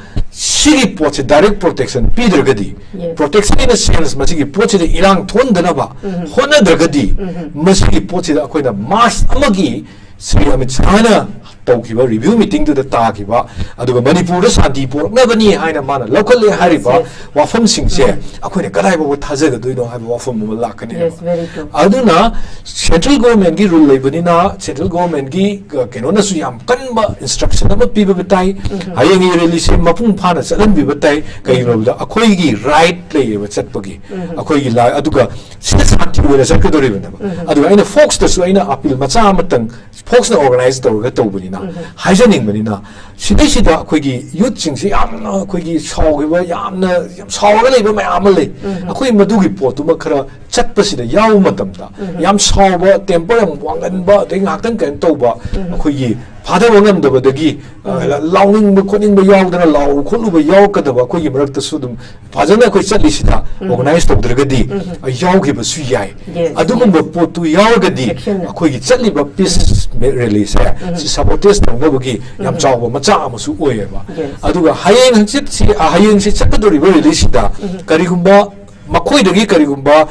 ꯁꯤꯒꯤ ꯄꯣꯠꯁꯦ direct protection ꯄꯤꯗ꯭ꯔꯒꯗꯤ, Yes. protection in a sense, ꯃꯁꯤꯒꯤ ꯄꯣꯠꯁꯤꯗ ꯏꯔꯥꯡ ꯊꯣꯛꯍꯟꯗꯅꯕ ꯍꯣꯠꯅꯗ꯭ꯔꯒꯗꯤ, ꯃꯁꯤꯒꯤ ꯄꯣꯠꯁꯤꯗ ꯑꯩꯈꯣꯏꯅ ꯃꯥꯔꯁ ꯑꯃꯒꯤ ꯁ꯭ꯔꯤ ꯑꯃꯤꯠ ꯁꯥꯍꯅ ꯇꯧꯈꯤꯕ ꯔꯤꯚꯤꯌꯨ ꯃꯤꯇꯤꯡꯗꯨꯗ ꯇꯥꯈꯤꯕ, ꯑꯗꯨꯒ ꯃꯅꯤꯄꯨꯔꯗ ꯁꯥꯟꯇꯤ ꯄꯨꯔꯛꯅꯕꯅꯤ ꯍꯥꯏꯅ ꯃꯥꯅ ꯂꯧꯈꯠꯂꯦ ꯍꯥꯏꯔꯤꯕ Yes. ꯋꯥꯐꯝꯁꯤꯡꯁꯦ ꯑꯩꯈꯣꯏꯅ ꯀꯗꯥꯏ ꯐꯥꯎꯕ ꯊꯥꯖꯒꯗꯣꯏꯅꯣ ꯍꯥꯏꯕ ꯋꯥꯐꯝ ꯑꯃ ꯂꯥꯛꯀꯅꯦꯕ꯫ Yes, very true. ꯑꯗꯨꯅ central government ꯀꯤ rule ꯂꯩꯕꯅꯤꯅ, central government ꯀꯤ, ꯑ, ꯀꯩꯅꯣꯅꯁꯨ ꯌꯥꯝ ꯀꯟꯕ instruction ꯑꯃ ꯄꯤꯕ ꯇꯥꯏ꯫ ꯍꯌꯦꯡꯒꯤ rally ꯁꯦ ꯃꯄꯨꯡ ꯐꯥꯅ ꯆꯠꯍꯟꯕꯤꯕ ꯇꯥꯏ꯫ ꯀꯩꯒꯤꯅꯣ ꯍꯥꯏꯕꯗ ꯑꯩꯈꯣꯏꯒꯤ right ꯂꯩꯌꯦꯕ ꯆꯠꯄꯒꯤ, ꯑꯩꯈꯣꯏꯒꯤ ꯂꯥ-, ꯑꯗꯨꯒ ꯁꯤꯗ ꯁꯥꯟꯇꯤ ꯑꯣꯏꯅ ꯆꯠꯀꯗꯧꯔꯤꯕꯅꯦꯕ꯫ ꯑꯗꯨꯒ ꯑꯩꯅ ꯐꯣꯛꯁꯇꯁꯨ ꯑꯩꯅ appeal ꯃꯆꯥ ꯑꯃꯇꯪ, ꯐꯣꯛꯁꯅ organize ꯇꯧꯔꯒ ꯇꯧꯕꯅꯤꯅ, ꯍꯥꯏꯖꯅꯤꯡꯕꯅꯤꯅ, ꯁꯤꯗꯩꯁꯤꯗ ꯑꯩꯈꯣꯏꯒꯤ youth ꯁꯤꯡꯁꯤ ꯌꯥꯝꯅ ꯑꯩꯈꯣꯏꯒꯤ ꯁꯥꯎꯈꯤꯕ, ꯌꯥꯝꯅ ꯌꯥꯝ ꯁꯥꯎꯔꯒ ꯂꯩꯕ ꯃꯌꯥꯝ ꯑꯃ ꯂꯩ꯫ ꯑꯩꯈꯣꯏ ꯃꯗꯨꯒꯤ ꯄꯣꯠꯇꯨꯃ ꯈꯔ ꯆꯠꯄꯁꯤꯗ ꯌꯥꯎꯕ ꯃꯇꯝꯗ, ꯌꯥꯝ ꯁꯥꯎꯕ, temper ꯌꯥꯝ ꯋꯥꯡꯒꯟꯕ, ꯑꯗꯩ ꯉꯥꯏꯍꯥꯛꯇꯪ ꯀꯩꯅꯣ ꯇꯧꯕ, ꯑꯩꯈꯣꯏꯒꯤ ꯐꯥꯊꯕ ꯉꯝꯗꯕꯗꯒꯤ, ꯑ, ꯂꯥꯎꯅꯤꯡꯕ ꯈꯣꯠꯅꯤꯡꯕ ꯌꯥꯎꯗꯅ ꯂꯥꯎꯕ ꯈꯣꯠꯂꯨꯕ ꯌꯥꯎꯔꯛꯀꯗꯕ ꯑꯩꯈꯣꯏꯒꯤ ꯃꯔꯛꯇꯁꯨ ꯑꯗꯨꯝ ꯐꯖꯅ ꯑꯩꯈꯣꯏ ꯆꯠꯂꯤꯁꯤꯗ organize ꯇꯧꯗ꯭ꯔꯒꯗꯤ, ꯑ, ꯌꯥꯎꯈꯤꯕꯁꯨ ꯌꯥꯏ꯫ Yes, ꯑꯗꯨꯒꯨꯝꯕ yes. ꯄꯣꯠꯇꯨ ꯌꯥꯎꯔꯒꯗꯤ ꯆꯦꯛꯁꯤꯟꯅ. ꯑꯩꯈꯣꯏꯒꯤ ꯆꯠꯂꯤꯕ peace rally ꯁꯦ ꯁꯤ sabotage ꯇꯧꯅꯕꯒꯤ ꯌꯥꯝ ꯆꯥꯎꯕ ꯃꯆꯥꯛ ꯑꯃꯁꯨ ꯑꯣꯏꯌꯦꯕ꯫ Yes. ꯑꯗꯨꯒ ꯍꯌꯦꯡ ꯍꯪꯆꯤꯠꯁꯤ, ꯑ, ꯍꯌꯦꯡꯁꯤ ꯆꯠꯀꯗꯧꯔꯤꯕ rally ꯁꯤꯗ ꯀꯔꯤꯒꯨꯝꯕ ꯃꯈꯣꯏꯗꯒꯤ ꯀꯔꯤꯒꯨꯝꯕ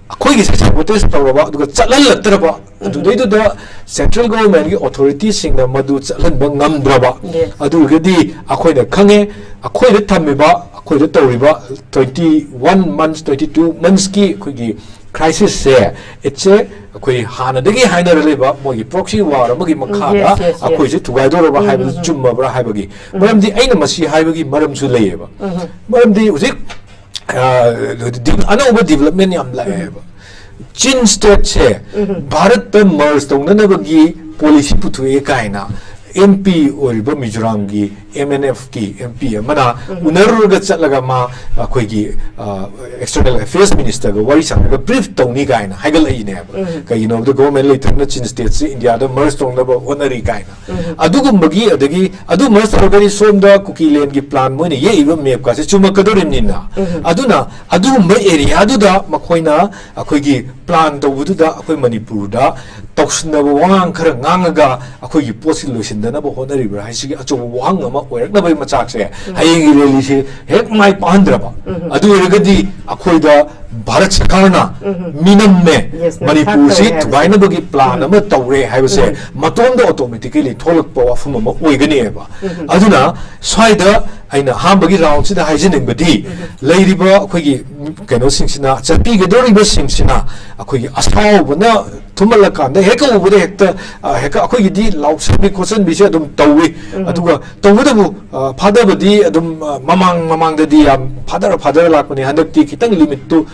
ꯑꯩꯈꯣꯏꯒꯤꯁꯦ sabotage ꯇꯧꯔꯕ, ꯑꯗꯨꯒ ꯆꯠꯍꯜꯂꯛꯇ꯭ꯔꯕ, ꯑꯗꯨꯗꯩꯗꯨꯗ central government ꯀꯤ authority ꯁꯤꯡꯅ ꯃꯗꯨ ꯆꯠꯍꯟꯕ ꯉꯝꯗ꯭ꯔꯕ, Yes. ꯑꯗꯨꯒꯗꯤ ꯑꯩꯈꯣꯏꯅ ꯈꯪꯉꯦ, ꯑꯩꯈꯣꯏꯗ ꯊꯝꯃꯤꯕ, ꯑꯩꯈꯣꯏꯗ ꯇꯧꯔꯤꯕ twenty one months, twenty two months ꯀꯤ ꯑꯩꯈꯣꯏꯒꯤ crisis ꯁꯦ, it's a, ꯑꯩꯈꯣꯏ ꯍꯥꯟꯅꯗꯒꯤ ꯍꯥꯏꯅꯔ ꯂꯩꯕ ꯃꯣꯏꯒꯤ proxy war ꯑꯃꯒꯤ ꯃꯈꯥꯗ Yes, yes, yes. ꯑꯩꯈꯣꯏꯁꯦ ꯊꯨꯒꯥꯏꯗꯧꯔꯕ ꯍꯥꯏꯕꯗꯨ ꯆꯨꯝꯃꯕ꯭ꯔꯥ ꯍꯥꯏꯕꯒꯤ꯫ ꯃꯔꯝꯗꯤ ꯑꯩꯅ ꯃꯁꯤ ꯍꯥꯏꯕꯒꯤ ꯃꯔꯝꯁꯨ ꯂꯩꯌꯦꯕ꯫ ꯃꯔꯝꯗꯤ ꯍꯧꯖꯤꯛ, ꯑ, ꯗꯤ-, ꯑꯅꯧꯕ development ꯌꯥꯝ ꯂꯥꯛꯑꯦꯕ꯫ Chin state ꯁꯦ ꯚꯥꯔꯠꯇ merge ꯇꯧꯅꯅꯕꯒꯤ policy ꯄꯨꯊꯣꯛꯑꯦ ꯀꯥꯏꯅ M P ꯑꯣꯏꯔꯤꯕ ꯃꯤꯖꯣꯔꯥꯝꯒꯤ M N F ꯀꯤ M P ꯑꯃꯅ ꯎꯅꯔꯨꯔꯒ ꯆꯠꯂꯒ ꯃꯥ ꯑꯩꯈꯣꯏꯒꯤ, ꯑ, external affairs minister ꯒ ꯋꯥꯔꯤ ꯁꯥꯟꯅꯔꯒ brief ꯇꯧꯅꯤ ꯀꯥꯏꯅ ꯍꯥꯏꯒꯠꯂꯛꯏꯅꯦꯕ꯫ ꯀꯩꯒꯤꯅꯣ ꯍꯥꯏꯕꯗ government ꯂꯩꯇ꯭ꯔꯕꯅ Chin state ꯁꯤ ꯏꯟꯗꯤꯌꯥꯗ merge ꯇꯧꯅꯕ ꯍꯣꯠꯅꯔꯤ ꯀꯥꯏꯅ꯫ ꯑꯗꯨꯒꯨꯝꯕꯒꯤ, ꯑꯗꯒꯤ ꯑꯗꯨ merge ꯇꯧꯔꯒꯗꯤ ꯁꯣꯝꯗ ꯀꯨꯀꯤꯂꯦꯟꯒꯤ plan ꯃꯣꯏꯅ ꯌꯦꯛꯏꯕ map ꯀꯥꯁꯦ ꯆꯨꯝꯃꯛꯀꯗꯧꯔꯤꯕꯅꯤꯅ꯫ ꯑꯗꯨꯅ ꯑꯗꯨꯒꯨꯝꯕ area ꯗꯨꯗ ꯃꯈꯣꯏꯅ ꯑꯩꯈꯣꯏꯒꯤ plan ꯇꯧꯕꯗꯨꯗ ꯑꯩꯈꯣꯏ ꯃꯅꯤꯄꯨꯔꯗ ꯇꯧꯁꯤꯟꯅꯕ ꯋꯥꯉꯥꯡ ꯈꯔ ꯉꯥꯡꯉꯒ ꯑꯩꯈꯣꯏꯒꯤ ꯄꯣꯠꯁꯤ ꯂꯣꯏꯁꯤꯟꯗꯅꯕ ꯍꯣꯠꯅꯔꯤꯕ꯭ꯔꯥ ꯍꯥꯏꯁꯤꯒꯤ ꯑꯆꯧꯕ ꯋꯥꯍꯪ ꯑꯃ ꯑꯣꯏꯔꯛꯅꯕꯒꯤ ꯃꯆꯥꯛꯁꯦ, ꯍꯌꯦꯡꯒꯤ ꯔꯦꯂꯤꯁꯤ ꯍꯦꯛ ꯃꯥꯏ ꯄꯥꯛꯍꯟꯗ꯭ꯔꯕ, ꯑꯗꯨ ꯑꯣꯏꯔꯒꯗꯤ ꯑꯩꯈꯣꯏꯗ ꯚꯥꯔꯠ ꯁꯔꯀꯥꯔꯅ ꯃꯤꯅꯝꯃꯦ, ꯌꯦꯁ, ꯃꯅꯤꯄꯨꯔꯁꯤ ꯅꯝꯊꯥꯛ ꯇꯧꯔꯦ ꯍꯥꯏꯕꯁꯦ꯫ ꯊꯨꯒꯥꯏꯅꯕꯒꯤ ꯄ꯭ꯂꯥꯟ ꯑꯃ ꯇꯧꯔꯦ ꯍꯥꯏꯕꯁꯦ ꯃꯇꯣꯝꯗ ꯑꯣꯇꯣꯃꯦꯇꯤꯀꯦꯂꯤ ꯊꯣꯛꯂꯛꯄ ꯋꯥꯐꯝ ꯑꯃ ꯑꯣꯏꯒꯅꯦꯕ꯫ ꯑꯗꯨꯅ ꯁ꯭ꯋꯥꯏꯗ ꯑꯩꯅ ꯑꯍꯥꯟꯕꯒꯤ ꯔꯥꯎꯟꯁꯤꯗ ꯍꯥꯏꯖꯅꯤꯡꯕꯗꯤ, ꯂꯩꯔꯤꯕ ꯑꯩꯈꯣꯏꯒꯤ ꯀꯩꯅꯣꯁꯤꯡꯁꯤꯅ, ꯆꯠꯄꯤꯒꯗꯧꯔꯤꯕꯁꯤꯡꯁꯤꯅ ꯑꯩꯈꯣꯏꯒꯤ ꯑꯁꯥꯎꯕꯅ ꯊꯨꯝꯍꯜꯂꯀꯥꯟꯗ ꯍꯦꯛ ꯎꯕꯗ ꯍꯦꯛꯇ, ꯑ, ꯍꯦꯛ ꯑꯩꯈꯣꯏꯒꯤꯗꯤ ꯂꯥꯎꯁꯟꯕꯤ ꯈꯣꯠꯆꯟꯕꯤꯁꯦ ꯑꯗꯨꯝ ꯇꯧꯏ꯫ ꯑꯗꯨꯒ ꯇꯧꯕꯇꯕꯨ, ꯑ, ꯐꯥꯗꯕꯗꯤ ꯑꯗꯨꯝ, ꯑ, ꯃꯃꯥꯡ ꯃꯃꯥꯡꯗꯗꯤ ꯌꯥꯝ ꯐꯥꯗꯔ ꯐꯥꯗꯔ ꯂꯥꯛꯄꯅꯤ꯫ ꯍꯟꯗꯛꯇꯤ ꯈꯤꯇꯪ ꯂꯤꯃꯤꯠꯇꯨ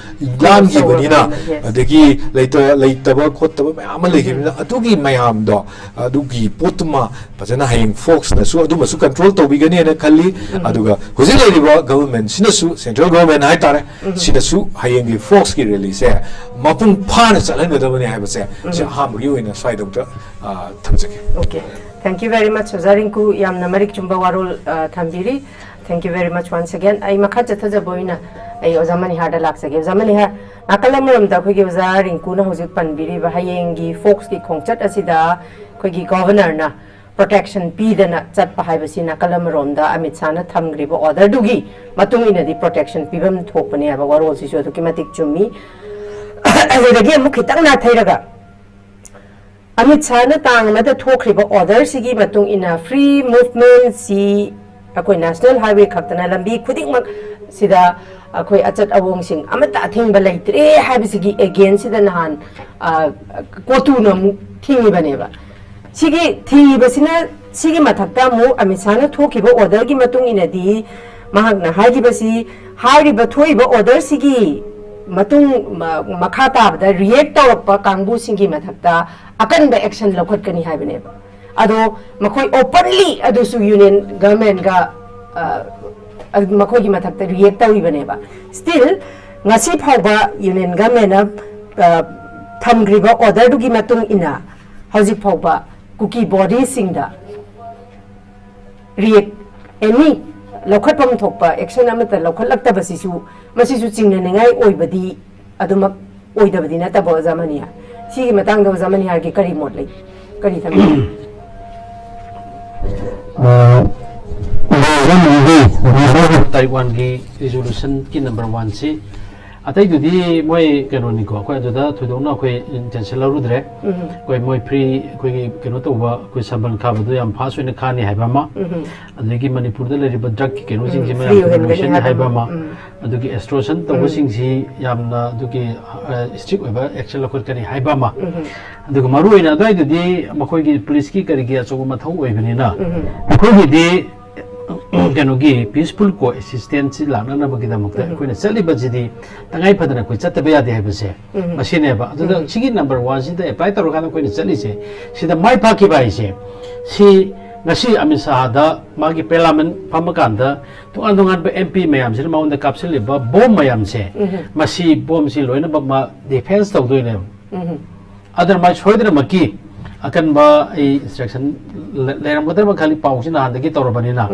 ꯂꯥꯟꯈꯤꯕꯅꯤꯅ, ꯆꯥꯎꯔꯕꯅꯤꯅ, ꯌꯦꯁ꯫ ꯑꯗꯒꯤ ꯂꯩꯇ-, ꯂꯩꯇꯕ ꯈꯣꯠꯇꯕ ꯃꯌꯥꯝ ꯑꯃ ꯂꯩꯈꯤꯕꯅꯤꯅ, ꯑꯗꯨꯒꯤ ꯃꯌꯥꯝꯗꯣ, ꯑꯗꯨꯒꯤ ꯄꯣꯠꯇꯨꯃ ꯐꯖꯅ ꯍꯌꯦꯡ ꯐꯣꯛꯁꯅꯁꯨ ꯑꯗꯨꯃꯁꯨ ꯀꯟꯇ꯭ꯔꯣꯜ ꯇꯧꯕꯤꯒꯅꯤꯅ ꯈꯜꯂꯤ꯫ ꯑꯗꯨꯒ ꯍꯧꯖꯤꯛ ꯂꯩꯔꯤꯕ ꯒꯚꯔꯟꯃꯦꯟꯠꯁꯤꯅꯁꯨ, ꯁꯦꯟꯇ꯭ꯔꯦꯜ ꯒꯚꯔꯟꯃꯦꯟꯠ ꯍꯥꯏꯇꯥꯔꯦ, ꯁꯤꯅꯁꯨ ꯍꯌꯦꯡꯒꯤ ꯐꯣꯛꯁꯀꯤ ꯔꯦꯂꯤꯁꯦ ꯃꯄꯨꯡ ꯐꯥꯅ ꯆꯠꯍꯟꯒꯗꯕꯅꯤ ꯍꯥꯏꯕꯁꯦ ꯁꯤ ꯑꯍꯥꯟꯕꯒꯤ ꯑꯣꯏꯅ ꯁ꯭ꯋꯥꯏꯗ ꯑꯃꯨꯛꯇ, ꯑ, ꯊꯝꯖꯒꯦ꯫ Okay. Thank you very much, ꯑꯣꯖꯥ ꯔꯤꯡꯀꯨ, ꯌꯥꯝꯅ ꯃꯔꯤꯛ ꯆꯨꯝꯕ ꯋꯥꯔꯣꯜ, ꯑ, ꯊꯝꯕꯤꯔꯤ꯫ Thank you very much once again. ꯑꯩ ꯃꯈꯥ ꯆꯠꯊꯖꯕ ꯑꯣꯏꯅ ꯑꯩ ꯑꯣꯖꯥ ꯃꯅꯤꯍꯥꯔꯗ ꯂꯥꯛꯆꯒꯦ꯫ ꯑꯣꯖꯥ ꯃꯅꯤꯍꯥꯔ, ꯅꯥꯀꯜ ꯑꯃꯔꯣꯝꯗ ꯑꯩꯈꯣꯏꯒꯤ ꯑꯣꯖꯥ ꯔꯤꯡꯀꯨꯅ ꯍꯧꯖꯤꯛ ꯄꯟꯕꯤꯔꯤꯕ ꯍꯌꯦꯡꯒꯤ ꯐꯣꯛꯁꯀꯤ ꯈꯣꯡꯆꯠ ꯑꯁꯤꯗ ꯑꯩꯈꯣꯏꯒꯤ ꯒꯣꯚꯔꯅꯔꯅ ꯄ꯭ꯔꯣꯇꯦꯛꯁꯟ ꯄꯤꯗꯅ ꯆꯠꯄ ꯍꯥꯏꯕꯁꯤ ꯅꯥꯀꯜ ꯑꯃꯔꯣꯝꯗ ꯑꯃꯤꯠ ꯁꯥꯍꯅ ꯊꯝꯈ꯭ꯔꯤꯕ ꯑꯣꯔꯗꯔꯗꯨꯒꯤ ꯃꯇꯨꯡ ꯏꯟꯅꯗꯤ ꯄ꯭ꯔꯣꯇꯦꯛꯁꯟ ꯄꯤꯐꯝ ꯊꯣꯛꯄꯅꯦ ꯍꯥꯏꯕ ꯋꯥꯔꯣꯜꯁꯤꯁꯨ ꯑꯗꯨꯛꯀꯤ ꯃꯇꯤꯛ ꯆꯨꯝꯃꯤ꯫ ꯑꯗꯨꯗꯒꯤ ꯑꯃꯨꯛ ꯈꯤꯇꯪ ꯅꯥꯊꯩꯔꯒ, ꯑꯃꯤꯠ ꯁꯥꯍꯅ ꯇꯥꯡ ꯑꯃꯗ ꯊꯣꯛꯈ꯭ꯔꯤꯕ ꯑꯣꯔꯗꯔꯁꯤꯒꯤ ꯃꯇꯨꯡ ꯏꯟꯅ ꯐ꯭ꯔꯤ ꯃꯨꯚꯃꯦꯟꯠꯁꯤ ꯑꯩꯈꯣꯏ ꯅꯦꯁꯅꯦꯜ ꯍꯥꯏꯋꯦ ꯈꯛꯇꯅ ꯂꯝꯕꯤ ꯈꯨꯗꯤꯡꯃꯛ ꯁꯤꯗ ꯑꯩꯈꯣꯏ ꯑꯆꯠ ꯑꯋꯣꯡꯁꯤꯡ ꯑꯃꯠꯇ ꯑꯊꯤꯡꯕ ꯂꯩꯇ꯭ꯔꯦ ꯍꯥꯏꯕꯁꯤꯒꯤ ꯑꯦꯒꯦꯟꯁꯤꯗ ꯅꯍꯥꯟ, ꯑ, ꯀꯣꯇꯨꯅ ꯑꯃꯨꯛ ꯊꯤꯡꯉꯤꯕꯅꯦꯕ꯫ ꯁꯤꯒꯤ ꯊꯤꯡꯉꯤꯕꯁꯤꯅ, ꯁꯤꯒꯤ ꯃꯊꯛꯇ ꯑꯃꯨꯛ ꯑꯃꯤꯠ ꯁꯥꯍꯅ ꯊꯣꯛꯈꯤꯕ ꯑꯣꯔꯗꯔꯒꯤ ꯃꯇꯨꯡ ꯏꯟꯅꯗꯤ ꯃꯍꯥꯛꯅ ꯍꯥꯏꯈꯤꯕꯁꯤ, ꯍꯥꯏꯔꯤꯕ ꯊꯣꯛꯏꯕ ꯑꯣꯔꯗꯔꯁꯤꯒꯤ ꯃꯇꯨꯡ, ꯃ-, ꯃꯈꯥ ꯇꯥꯕꯗ ꯔꯤꯌꯦꯛ ꯇꯧꯔꯛꯄ ꯀꯥꯡꯕꯨꯁꯤꯡꯒꯤ ꯃꯊꯛꯇ ꯑꯀꯟꯕ ꯑꯦꯛꯁꯟ ꯂꯧꯈꯠꯀꯅꯤ ꯍꯥꯏꯕꯅꯦꯕ꯫ ꯑꯗꯣ ꯃꯈꯣꯏ ꯑꯣꯄꯟꯂꯤ ꯑꯗꯨꯁꯨ ꯌꯨꯅꯤꯌꯟ ꯒꯚꯔꯟꯃꯦꯟꯠꯒ, ꯑ, ꯑ, ꯃꯈꯣꯏꯒꯤ ꯃꯊꯛꯇ ꯔꯤꯌꯦꯛ ꯇꯧꯔꯤꯕꯅꯦꯕ꯫ ꯁ꯭ꯇꯤꯜ ꯉꯁꯤ ꯐꯥꯎꯕ ꯌꯨꯅꯤꯌꯟ ꯒꯚꯔꯟꯃꯦꯟꯠꯅ, ꯑ, ꯊꯝꯈ꯭ꯔꯤꯕ ꯑꯣꯔꯗꯔꯗꯨꯒꯤ ꯃꯇꯨꯡ ꯏꯟꯅ ꯍꯧꯖꯤꯛ ꯐꯥꯎꯕ ꯀꯨꯀꯤ ꯕꯣꯗꯤꯁꯤꯡꯗ ꯔꯤꯌꯦꯛ, ꯑꯦꯅꯤ ꯂꯧꯈꯠꯐꯝ ꯊꯣꯛꯄ ꯑꯦꯛꯁꯟ ꯑꯃꯠꯇ ꯂꯧꯈꯠꯂꯛꯇꯕꯁꯤꯁꯨ, ꯃꯁꯤꯁꯨ ꯆꯤꯡꯅꯅꯤꯡꯉꯥꯏ ꯑꯣꯏꯕꯗꯤ ꯑꯗꯨꯃꯛ ꯑꯣꯏꯗꯕꯗꯤ ꯅꯠꯇꯕ, ꯑꯣꯖꯥ ꯃꯅꯤꯍꯥꯔ꯫ ꯁꯤꯒꯤ ꯃꯇꯥꯡꯗ ꯑꯣꯖꯥ ꯃꯅꯤꯍꯥꯔꯒꯤ ꯀꯔꯤ ꯃꯣꯠ ꯂꯩ? ꯀꯔꯤ ꯊꯝꯕꯤꯅꯤꯡꯉꯤ? ꯇꯥꯔꯤꯛ ꯋꯥꯟꯒꯤ ꯔꯤꯖꯣꯂꯨꯁꯟꯒꯤ ꯅꯝꯕꯔ ꯋꯥꯟꯁꯤ ꯑꯇꯩꯗꯨꯗꯤ ꯃꯣꯏ ꯀꯩꯅꯣꯅꯤꯀꯣ, ꯑꯩꯈꯣꯏ ꯑꯗꯨꯗ ꯊꯣꯏꯗꯣꯛꯅ ꯑꯩꯈꯣꯏ ꯏꯟꯇꯦꯟꯁꯟ ꯂꯧꯔꯨꯗ꯭ꯔꯦ꯫ ꯑꯩꯈꯣꯏ ꯃꯣꯏ ꯐ꯭ꯔꯤ, ꯑꯩꯈꯣꯏꯒꯤ ꯀꯩꯅꯣ ꯇꯧꯕ, ꯑꯩꯈꯣꯏ ꯁꯝꯕꯜ ꯈꯥꯕꯗꯣ ꯌꯥꯝ ꯐꯥꯁ ꯑꯣꯏꯅ ꯈꯥꯅꯤ ꯍꯥꯏꯕ ꯑꯃ, ꯑꯗꯒꯤ ꯃꯅꯤꯄꯨꯔꯗ ꯂꯩꯔꯤꯕ ꯗ꯭ꯔꯒꯀꯤ ꯀꯩꯅꯣꯁꯤꯡꯁꯤ ꯃꯌꯥꯝ ꯂꯣꯏꯁꯤꯟꯅꯤ ꯍꯥꯏꯕ ꯑꯃ, ꯑꯗꯨꯒꯤ ꯑꯦꯛꯁꯇꯣꯔꯁꯟ ꯇꯧꯕꯁꯤꯡꯁꯤ ꯌꯥꯝꯅ ꯑꯗꯨꯒꯤ ꯏꯁꯇ꯭ꯔꯤꯛ ꯑꯣꯏꯕ ꯑꯦꯛꯁꯟ ꯂꯧꯈꯠꯀꯅꯤ ꯍꯥꯏꯕ ꯑꯃ, ꯑꯗꯨꯒ ꯃꯔꯨꯑꯣꯏꯅ ꯑꯗꯨꯋꯥꯏꯗꯨꯗꯤ ꯃꯈꯣꯏꯒꯤ ꯄꯨꯂꯤꯁꯀꯤ ꯀꯔꯤꯒꯤ ꯑꯆꯧꯕ ꯃꯊꯧ ꯑꯣꯏꯕꯅꯤꯅ ꯑꯩꯈꯣꯏꯒꯤꯗꯤ ꯀꯩꯅꯣꯒꯤ ꯄꯤꯁꯐꯨꯜ ꯀꯣ ꯑꯦꯛꯁꯤꯁꯇꯦꯟꯁꯁꯤ ꯂꯥꯛꯅꯅꯕꯒꯤꯗꯃꯛꯇ ꯑꯩꯈꯣꯏꯅ ꯆꯠꯂꯤꯕꯁꯤꯗꯤ ꯇꯉꯥꯏ ꯐꯗꯅ ꯑꯩꯈꯣꯏ ꯆꯠꯇꯕ ꯌꯥꯗꯦ ꯍꯥꯏꯕꯁꯦ ꯃꯁꯤꯅꯦꯕ꯫ ꯑꯗꯨꯗ ꯁꯤꯒꯤ ꯅꯝꯕꯔ ꯋꯥꯟꯁꯤꯗ ꯑꯦꯄ꯭ꯂꯥꯏ ꯇꯧꯔꯀꯥꯟꯗ ꯑꯩꯈꯣꯏꯅ ꯆꯠꯂꯤꯁꯦ, ꯁꯤꯗ ꯃꯥꯏ ꯄꯥꯛꯈꯤꯕ ꯍꯥꯏꯁꯦ, ꯁꯤ ꯉꯁꯤ ꯑꯃꯤꯠ ꯁꯥꯍꯗ ꯃꯥꯒꯤ ꯄꯥꯔꯂꯤꯌꯥꯃꯦꯟ ꯐꯝꯕ ꯀꯥꯟꯗ ꯇꯣꯉꯥꯟ ꯇꯣꯉꯥꯟꯕ ꯑꯦꯝ ꯄꯤ ꯃꯌꯥꯝꯁꯤꯅ ꯃꯉꯣꯟꯗ ꯀꯥꯞꯁꯤꯜꯂꯤꯕ ꯕꯣꯝ ꯃꯌꯥꯝꯁꯦ, ꯃꯁꯤ ꯕꯣꯝꯁꯤ ꯂꯣꯏꯅꯃꯛ ꯃꯥ ꯗꯤꯐꯦꯟꯁ ꯇꯧꯗꯣꯏꯅꯦꯕ꯫ ꯑꯗꯨꯅ ꯃꯥꯏ ꯁꯣꯏꯗꯅꯃꯛꯀꯤ ꯑꯀꯟꯕ ꯑꯩ ꯏꯟꯁꯇ꯭ꯔꯛꯁꯟ ꯂꯩꯔꯝꯒꯗ꯭ꯔꯕ ꯈꯜꯂꯤ, ꯄꯥꯎꯁꯤ ꯅꯍꯥꯟꯗꯒꯤ ꯇꯧꯔꯕꯅꯤꯅ꯫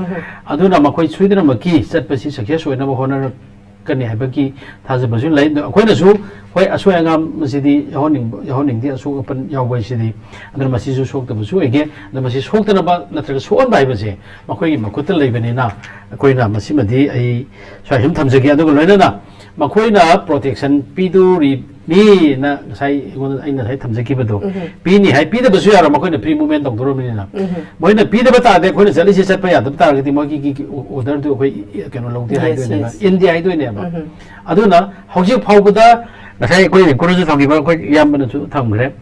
ꯑꯗꯨꯅ ꯃꯈꯣꯏ ꯁꯣꯏꯗꯅꯃꯛꯀꯤ ꯆꯠꯄꯁꯤ ꯁꯛꯁꯦꯁ ꯑꯣꯏꯅꯕ ꯍꯣꯠꯅꯔꯛꯀꯅꯤ ꯍꯥꯏꯕꯒꯤ ꯊꯥꯖꯕꯁꯨ ꯂꯩ꯫ ꯑꯗꯣ ꯑꯩꯈꯣꯏꯅꯁꯨ, ꯍꯣꯏ, ꯑꯁꯣꯏ ꯑꯉꯥꯝ ꯑꯁꯤꯗꯤ ꯌꯥꯎꯍꯟꯅꯤꯡꯕ, ꯌꯥꯎꯍꯟꯅꯤꯡꯗꯦ, ꯑꯁꯣꯛ ꯑꯄꯟ ꯌꯥꯎꯕ ꯍꯥꯏꯁꯤꯗꯤ꯫ ꯑꯗꯨꯅ ꯃꯁꯤꯁꯨ ꯁꯣꯛꯇꯕꯁꯨ ꯑꯣꯏꯒꯦ꯫ ꯑꯗꯣ ꯃꯁꯤ ꯁꯣꯛꯇꯅꯕ ꯅꯠꯇ꯭ꯔꯒ ꯁꯣꯛꯍꯟꯕ ꯍꯥꯏꯕꯁꯦ ꯃꯈꯣꯏꯒꯤ ꯃꯈꯨꯠꯇ ꯂꯩꯕꯅꯤꯅ, ꯑꯩꯈꯣꯏꯅ ꯃꯁꯤꯃꯗꯤ ꯑꯩ ꯁ꯭ꯋꯥꯏ ꯁꯨꯝ ꯊꯝꯖꯒꯦ꯫ ꯑꯗꯨꯒ ꯂꯣꯏꯅꯅ ꯃꯈꯣꯏꯅ ꯄ꯭ꯔꯣꯇꯦꯛꯁꯟ ꯄꯤꯗꯣꯔꯤꯅꯤꯅ ꯉꯁꯥꯏ ꯑꯩꯉꯣꯟꯗ, ꯑꯩꯅ ꯉꯁꯥꯏ ꯊꯝꯖꯈꯤꯕꯗꯣ, ꯄꯤꯅꯤ ꯍꯥꯏ, ꯄꯤꯗꯕꯁꯨ ꯌꯥꯔꯣꯏ, ꯃꯈꯣꯏꯅ ꯐ꯭ꯔꯤ ꯃꯨꯚꯃꯦꯟ ꯇꯧꯗꯣꯔꯕꯅꯤꯅ꯫ ꯃꯣꯏꯅ ꯄꯤꯗꯕ ꯇꯥꯔꯗꯤ ꯑꯩꯈꯣꯏꯅ ꯆꯠꯂꯤꯁꯦ ꯆꯠꯄ ꯌꯥꯗꯕ ꯇꯥꯔꯒꯗꯤ ꯃꯣꯏꯒꯤ ꯑꯣꯔꯗꯔꯗꯨ ꯑꯩꯈꯣꯏ ꯀꯩꯅꯣ ꯂꯧꯗꯦ ꯍꯥꯏꯗꯣꯏꯅꯦꯕ, ꯏꯟꯗꯦ ꯍꯥꯏꯗꯣꯏꯅꯦꯕ꯫ ꯑꯗꯨꯅ ꯍꯧꯖꯤꯛ ꯐꯥꯎꯕꯗ ꯉꯁꯥꯏ ꯑꯩꯈꯣꯏ ꯔꯤꯀꯣꯔꯗꯁꯨ ꯊꯝꯈꯤꯕ, ꯑꯩꯈꯣꯏ ꯏꯌꯥꯝꯕꯅꯁꯨ ꯊꯝꯈ꯭ꯔꯦ,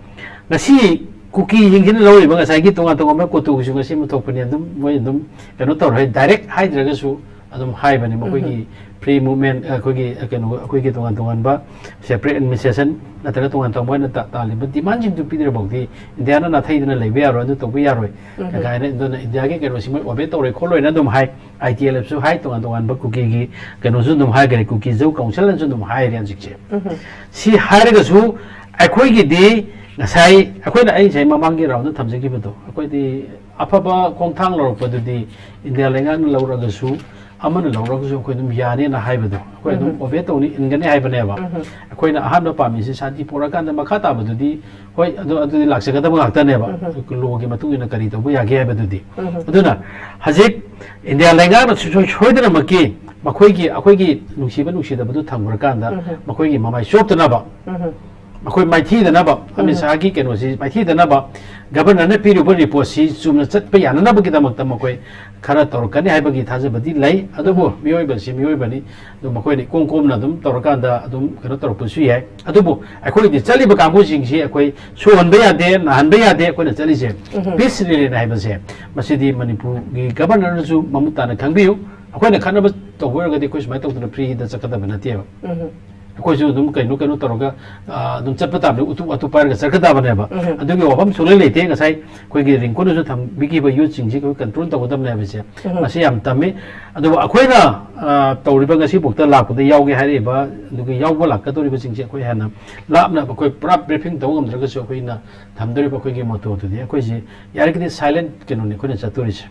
ꯉꯁꯤ ꯀꯨꯀꯤꯁꯤꯡꯁꯤꯅ ꯂꯧꯔꯤꯕ ꯉꯁꯥꯏꯒꯤ ꯇꯣꯉꯥꯟ ꯇꯣꯉꯥꯟꯕ ꯀꯣꯇꯨꯒꯤꯁꯨ ꯉꯁꯤ ꯑꯃ ꯊꯣꯛꯄꯅꯤ꯫ ꯑꯗꯨꯝ ꯃꯣꯏ ꯑꯗꯨꯝ ꯀꯩꯅꯣ ꯇꯧꯔꯦ, ꯗꯥꯏꯔꯦꯛ ꯍꯥꯏꯗ꯭ꯔꯒꯁꯨ ꯑꯗꯨꯝ ꯍꯥꯏꯕꯅꯤ꯫ ꯃꯈꯣꯏꯒꯤ ꯐ꯭ꯔꯤ ꯃꯨꯚꯃꯦꯟ, ꯑꯩꯈꯣꯏꯒꯤ ꯀꯩꯅꯣ, ꯑꯩꯈꯣꯏꯒꯤ ꯇꯣꯉꯥꯟ ꯇꯣꯉꯥꯟꯕ ꯁꯦꯄꯔꯦꯠ ꯑꯦꯗꯃꯤꯅꯤꯁꯇ꯭ꯔꯦꯁꯟ ꯅꯠꯇ꯭ꯔꯒ ꯇꯣꯉꯥꯟ ꯇꯣꯉꯥꯟꯕ ꯑꯣꯏꯅ ꯇꯥ-, ꯇꯥꯜꯂꯤꯕ ꯗꯤꯃꯥꯟꯁꯤꯡꯗꯨ ꯄꯤꯗ꯭ꯔꯐꯥꯎꯗꯤ ꯏꯟꯗꯤꯌꯥꯅ ꯅꯥꯊꯩꯗꯅ ꯂꯩꯕ ꯌꯥꯔꯣꯏ, ꯑꯗꯨ ꯇꯧꯕ ꯌꯥꯔꯣꯏ ꯀꯥꯏꯅ꯫ ꯑꯗꯨꯅ ꯏꯟꯗꯤꯌꯥꯒꯤ ꯀꯩꯅꯣꯁꯤ ꯃꯣꯏ ꯑꯣꯕꯦ ꯇꯧꯔꯣꯏ ꯈꯣꯠꯂꯣꯏꯅ ꯑꯗꯨꯝ ꯍꯥꯏ꯫ ꯑꯥꯏ ꯇꯤ ꯑꯦꯜ ꯑꯦꯐꯁꯨ ꯍꯥꯏ, ꯇꯣꯉꯥꯟ ꯇꯣꯉꯥꯟꯕ ꯀꯨꯀꯤꯒꯤ ꯀꯩꯅꯣꯁꯨ ꯑꯗꯨꯝ ꯍꯥꯏꯈ꯭ꯔꯦ, ꯀꯨꯀꯤ ꯖꯧ ꯀꯥꯎꯟꯁꯤꯜꯅꯁꯨ ꯑꯗꯨꯝ ꯍꯥꯏꯔꯦ ꯍꯧꯖꯤꯛꯁꯦ꯫ ꯁꯤ ꯍꯥꯏꯔꯒꯁꯨ ꯑꯩꯈꯣꯏꯒꯤꯗꯤ ꯉꯁꯥꯏ ꯑꯩꯈꯣꯏꯅ, ꯑꯩ ꯉꯁꯥꯏ ꯃꯃꯥꯡꯒꯤ ꯔꯥꯎꯟꯗ ꯊꯝꯖꯈꯤꯕꯗꯣ, ꯑꯩꯈꯣꯏꯗꯤ ꯑꯐꯕ ꯈꯣꯡꯊꯥꯡ ꯂꯧꯔꯛꯄꯗꯨꯗꯤ ꯏꯟꯗꯤꯌꯥ ꯂꯩꯉꯥꯛꯅ ꯂꯧꯔꯒꯁꯨ ꯑꯃꯅ ꯂꯧꯔꯒꯁꯨ ꯑꯩꯈꯣꯏ ꯑꯗꯨꯝ ꯌꯥꯅꯤꯅ ꯍꯥꯏꯕꯗꯣ, ꯑꯩꯈꯣꯏ ꯑꯗꯨꯝ obey ꯇꯧꯅꯤ, ꯏꯟꯒꯅꯤ ꯍꯥꯏꯕꯅꯦꯕ꯫ ꯑꯩꯈꯣꯏꯅ ꯑꯍꯥꯟꯕ ꯄꯥꯝꯃꯤꯁꯤ ꯁꯥꯟꯇꯤ ꯄꯨꯔꯛꯑꯀꯥꯟꯗ, ꯃꯈꯥ ꯇꯥꯕꯗꯨꯗꯤ ꯍꯣꯏ, ꯑꯗꯨ, ꯑꯗꯨꯗꯤ ꯂꯥꯛꯆꯒꯗꯕ ꯉꯥꯛꯇꯅꯦꯕ꯫ Law ꯒꯤ ꯃꯇꯨꯡ ꯏꯟꯅ ꯀꯔꯤ ꯇꯧꯕ ꯌꯥꯒꯦ ꯍꯥꯏꯕꯗꯨꯗꯤ꯫ ꯑꯗꯨꯅ ꯍꯧꯖꯤꯛ ꯏꯟꯗꯤꯌꯥ ꯂꯩꯉꯥꯛꯅ ꯁꯨꯡꯁꯣꯏ ꯁꯣꯏꯗꯅꯃꯛꯀꯤ ꯃꯈꯣꯏꯒꯤ, ꯑꯩꯈꯣꯏꯒꯤ ꯅꯨꯡꯁꯤꯕ ꯅꯨꯡꯁꯤꯗꯕꯗꯨ ꯊꯝꯈ꯭ꯔꯀꯥꯟꯗ, ꯃꯈꯣꯏꯒꯤ ꯃꯃꯥꯏ ꯆꯣꯞꯇꯅꯕ, ꯃꯈꯣꯏ ꯃꯥꯏꯊꯤꯗꯅꯕ, ꯑꯃꯤꯠ ꯁꯥꯍꯒꯤ ꯀꯩꯅꯣꯁꯤ ꯃꯥꯏꯊꯤꯗꯅꯕ, ꯒꯕꯔꯅꯔꯅ ꯄꯤꯔꯤꯕ ꯔꯤꯄꯣꯔꯠꯁꯤ ꯆꯨꯝꯅ ꯆꯠꯄ ꯌꯥꯅꯅꯕꯒꯤꯗꯃꯛꯇ ꯃꯈꯣꯏ ꯈꯔ ꯇꯧꯔꯛꯀꯅꯤ ꯍꯥꯏꯕꯒꯤ ꯊꯥꯖꯕꯗꯤ ꯂꯩ꯫ ꯑꯗꯨꯕꯨ ꯃꯤꯑꯣꯏꯕꯁꯤ ꯃꯤꯑꯣꯏꯕꯅꯤ, ꯑꯗꯨ ꯃꯈꯣꯏꯅ ꯏꯀꯣꯝ ꯀꯣꯝꯅ ꯑꯗꯨꯝ ꯇꯧꯔꯀꯥꯟꯗ ꯑꯗꯨꯝ ꯀꯩꯅꯣ ꯇꯧꯔꯛꯄꯁꯨ ꯌꯥꯏ꯫ ꯑꯗꯨꯕꯨ ꯑꯩꯈꯣꯏꯗꯤ ꯆꯠꯂꯤꯕ ꯀꯥꯡꯕꯨꯁꯤꯡꯁꯤ ꯑꯩꯈꯣꯏ ꯁꯣꯛꯍꯟꯕ ꯌꯥꯗꯦ, ꯅꯥꯍꯟꯕ ꯌꯥꯗꯦ꯫ ꯑꯩꯈꯣꯏꯅ ꯆꯠꯂꯤꯁꯦ peace rally ꯅꯤ ꯍꯥꯏꯕꯁꯦ, ꯃꯁꯤꯗꯤ ꯃꯅꯤꯄꯨꯔꯒꯤ ꯒꯕꯔꯅꯔꯅꯁꯨ ꯃꯃꯨꯠ ꯇꯥꯅ ꯈꯪꯕꯤꯌꯨ꯫ ꯑꯩꯈꯣꯏꯅ ꯈꯠꯅꯕ ꯇꯧꯕ ꯑꯣꯏꯔꯒꯗꯤ ꯑꯩꯈꯣꯏ ꯁꯨꯃꯥꯏꯅ ꯇꯧꯗꯅ free ꯗ ꯆꯠꯀꯗꯕ ꯅꯠꯇꯦꯕ꯫ ꯑꯩꯈꯣꯏꯁꯨ ꯑꯗꯨꯝ ꯀꯩꯅꯣ, ꯀꯩꯅꯣ ꯇꯧꯔꯒ, ꯑ, ꯑꯗꯨꯝ ꯆꯠꯄ ꯇꯥꯕꯅꯤ, ꯎꯇꯨꯞ ꯋꯥꯇꯨꯞ ꯄꯥꯏꯔꯒ ꯆꯠꯀꯗꯕꯅꯦꯕ꯫ ꯑꯗꯨꯒꯤ ꯋꯥꯐꯝ ꯁꯨꯡꯂꯩ ꯂꯩꯇꯦ꯫ ꯉꯁꯥꯏ ꯑꯩꯈꯣꯏꯒꯤ ꯔꯤꯡꯀꯨꯅꯁꯨ ꯊꯝꯕꯤꯈꯤꯕ youth ꯁꯤꯡꯁꯤ ꯑꯩꯈꯣꯏ control ꯇꯧꯒꯗꯕꯅꯦ ꯍꯥꯏꯕꯁꯦ, ꯃꯁꯤ ꯌꯥꯝ ꯇꯝꯃꯤ꯫ ꯑꯗꯨꯕꯨ ꯑꯩꯈꯣꯏꯅ, ꯑ, ꯇꯧꯔꯤꯕ, ꯉꯁꯤꯐꯥꯎꯗ ꯂꯥꯛꯄꯗ ꯌꯥꯎꯒꯦ ꯍꯥꯏꯔꯤꯕ, ꯑꯗꯨꯒ ꯌꯥꯎꯕ ꯂꯥꯛꯀꯗꯧꯔꯤꯕꯁꯤꯡꯁꯦ ꯑꯩꯈꯣꯏ ꯍꯦꯟꯅ ꯂꯥꯞꯅ, ꯑꯩꯈꯣꯏ ꯄꯨꯔꯥ briefing ꯇꯧꯕ ꯉꯝꯗ꯭ꯔꯒꯁꯨ, ꯑꯩꯈꯣꯏꯅ ꯊꯝꯗꯣꯔꯤꯕ ꯑꯩꯈꯣꯏꯒꯤ motto ꯗꯨꯗꯤ ꯑꯩꯈꯣꯏꯁꯤ ꯌꯥꯔꯤꯈꯩꯗꯤ silent ꯀꯩꯅꯣꯅꯤ ꯑꯩꯈꯣꯏꯅ ꯆꯠꯇꯣꯔꯤꯁꯦ꯫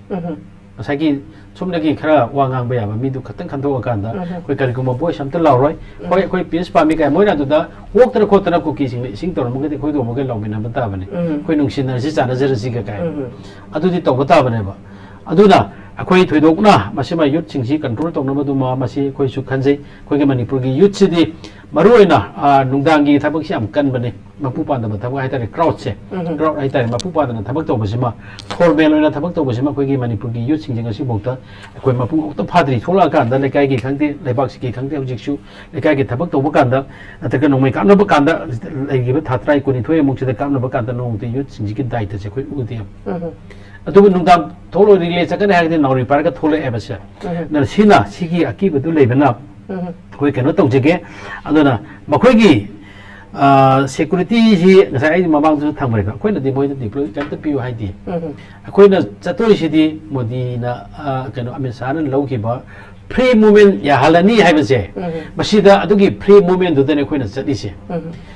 ꯉꯁꯥꯏꯒꯤ ꯁꯣꯝꯗꯒꯤ ꯈꯔ ꯋꯥ ꯉꯥꯡꯕ ꯌꯥꯕ ꯃꯤꯗꯨ ꯈꯛꯇꯪ ꯈꯟꯗꯣꯛꯑꯀꯥꯟꯗ, ꯑꯩꯈꯣꯏ ꯀꯔꯤꯒꯨꯝꯕ voice ꯑꯝꯇ ꯂꯥꯎꯔꯣꯏ꯫ ꯍꯣꯏ, ꯑꯩꯈꯣꯏ peace ꯄꯥꯝꯃꯤ ꯀꯥꯏ ꯃꯣꯏꯅ ꯑꯗꯨꯗ ꯑꯣꯛꯇꯅ ꯈꯣꯠꯇꯅ ꯀꯨꯀꯤꯁꯤꯡꯅ ꯏꯁꯤꯡ ꯇꯧꯔꯝꯃꯒꯗꯤ ꯑꯩꯈꯣꯏ ꯀꯧꯕꯒ ꯂꯥꯎꯃꯤꯟꯅꯕ ꯇꯥꯕꯅꯤ꯫ ꯑꯩꯈꯣꯏ ꯅꯨꯡꯁꯤꯅꯔꯁꯤ, ꯆꯥꯟꯅꯖꯔꯁꯤꯒ ꯀꯥꯏ꯫ ꯑꯗꯨꯗꯤ ꯇꯧꯕ ꯇꯥꯕꯅꯦꯕ꯫ ꯑꯗꯨꯅ ꯑꯩꯈꯣꯏ ꯊꯣꯏꯗꯣꯛꯅ ꯃꯁꯤꯃ youth ꯁꯤꯡꯁꯤ control ꯇꯧꯅꯕꯗꯨꯃ ꯃꯁꯤ ꯑꯩꯈꯣꯏꯁꯨ ꯈꯟꯖꯩ꯫ ꯑꯩꯈꯣꯏꯒꯤ ꯃꯅꯤꯄꯨꯔꯒꯤ youth ꯁꯤꯗꯤ ꯃꯔꯨꯑꯣꯏꯅ, ꯑ, ꯅꯨꯡꯗꯥꯡꯒꯤ ꯊꯕꯛꯁꯤ ꯌꯥꯝ ꯀꯟꯕꯅꯤ꯫ ꯃꯄꯨ ꯄꯥꯟꯗꯕ ꯊꯕꯛ ꯍꯥꯏꯇꯥꯔꯦ, crowd ꯁꯦ꯫ Crowd ꯍꯥꯏꯇꯥꯔꯦ, ꯃꯄꯨ ꯄꯥꯟꯗꯅ ꯊꯕꯛ ꯇꯧꯕꯁꯤꯃ, formal ꯑꯣꯏꯅ ꯊꯕꯛ ꯇꯧꯕꯁꯤꯃ ꯑꯩꯈꯣꯏꯒꯤ ꯃꯅꯤꯄꯨꯔꯒꯤ youth ꯁꯤꯡꯁꯦ ꯉꯁꯤꯐꯥꯎꯗ ꯑꯩꯈꯣꯏ ꯃꯄꯨ ꯑꯃꯨꯛꯇ ꯐꯥꯗ꯭ꯔꯤ꯫ ꯊꯣꯛꯂꯛꯑꯀꯥꯟꯗ ꯂꯩꯀꯥꯏꯒꯤ ꯈꯪꯗꯦ, ꯂꯩꯕꯥꯛꯁꯤꯒꯤ ꯈꯪꯗꯦ, ꯍꯧꯖꯤꯛꯁꯨ ꯂꯩꯀꯥꯏꯒꯤ ꯊꯕꯛ ꯇꯧꯕ ꯀꯥꯟꯗ ꯅꯠꯇ꯭ꯔꯒ ꯅꯣꯡꯃꯩ ꯀꯥꯞꯅꯕ ꯀꯥꯟꯗ, ꯂꯩꯈꯤꯕ ꯊꯥ ꯇꯔꯥ, ꯀꯨꯟꯅꯤꯊꯣꯏ ꯑꯃꯨꯛꯁꯤꯗ ꯀꯥꯞꯅꯕ ꯀꯥꯟꯗ ꯅꯣꯡꯃꯇ youth ꯁꯤꯡꯁꯤꯒꯤ ꯗꯥꯏꯇꯁꯦ ꯑꯩꯈꯣꯏ ꯎꯗꯦꯕ꯫ ꯑꯗꯨꯕꯨ ꯅꯨꯡꯗꯥꯡ ꯊꯣꯛꯂꯛꯑꯣ, relay ꯆꯠꯀꯅꯤ ꯍꯥꯏꯔꯒꯗꯤ ꯅꯥꯎꯔꯤ ꯄꯥꯏꯔꯒ ꯊꯣꯛꯂꯛꯑꯦꯕ ꯁꯦ꯫ ꯑꯗꯨꯅ ꯁꯤꯅ, ꯁꯤꯒꯤ ꯑꯀꯤꯕꯗꯨ ꯂꯩꯕꯅ ꯑꯩꯈꯣꯏ ꯀꯩꯅꯣ ꯇꯧꯖꯒꯦ꯫ ꯑꯗꯨꯅ ꯃꯈꯣꯏꯒꯤ, ꯑ, security ꯁꯤ ꯉꯁꯥꯏ ꯑꯩ ꯃꯃꯥꯡꯗꯁꯨ ꯊꯝꯈ꯭ꯔꯦꯀꯣ, ꯑꯩꯈꯣꯏꯅꯗꯤ ꯃꯣꯏꯗ deploy ꯀꯩꯝꯇ ꯄꯤꯌꯨ ꯍꯥꯏꯗꯦ꯫ ꯑꯩꯈꯣꯏꯅ ꯆꯠꯇꯣꯔꯤꯁꯤꯗꯤ ꯃꯣꯗꯤꯅ, ꯑ, ꯀꯩꯅꯣ, ꯑꯃꯤꯠ ꯁꯥꯍꯅ ꯂꯧꯈꯤꯕ Free movement ꯌꯥꯍꯜꯂꯅꯤ ꯍꯥꯏꯕꯁꯦ, ꯃꯁꯤꯗ ꯑꯗꯨꯒꯤ free movementꯗꯨꯗꯅꯦ ꯑꯩꯈꯣꯏꯅ ꯆꯠꯂꯤꯁꯦ꯫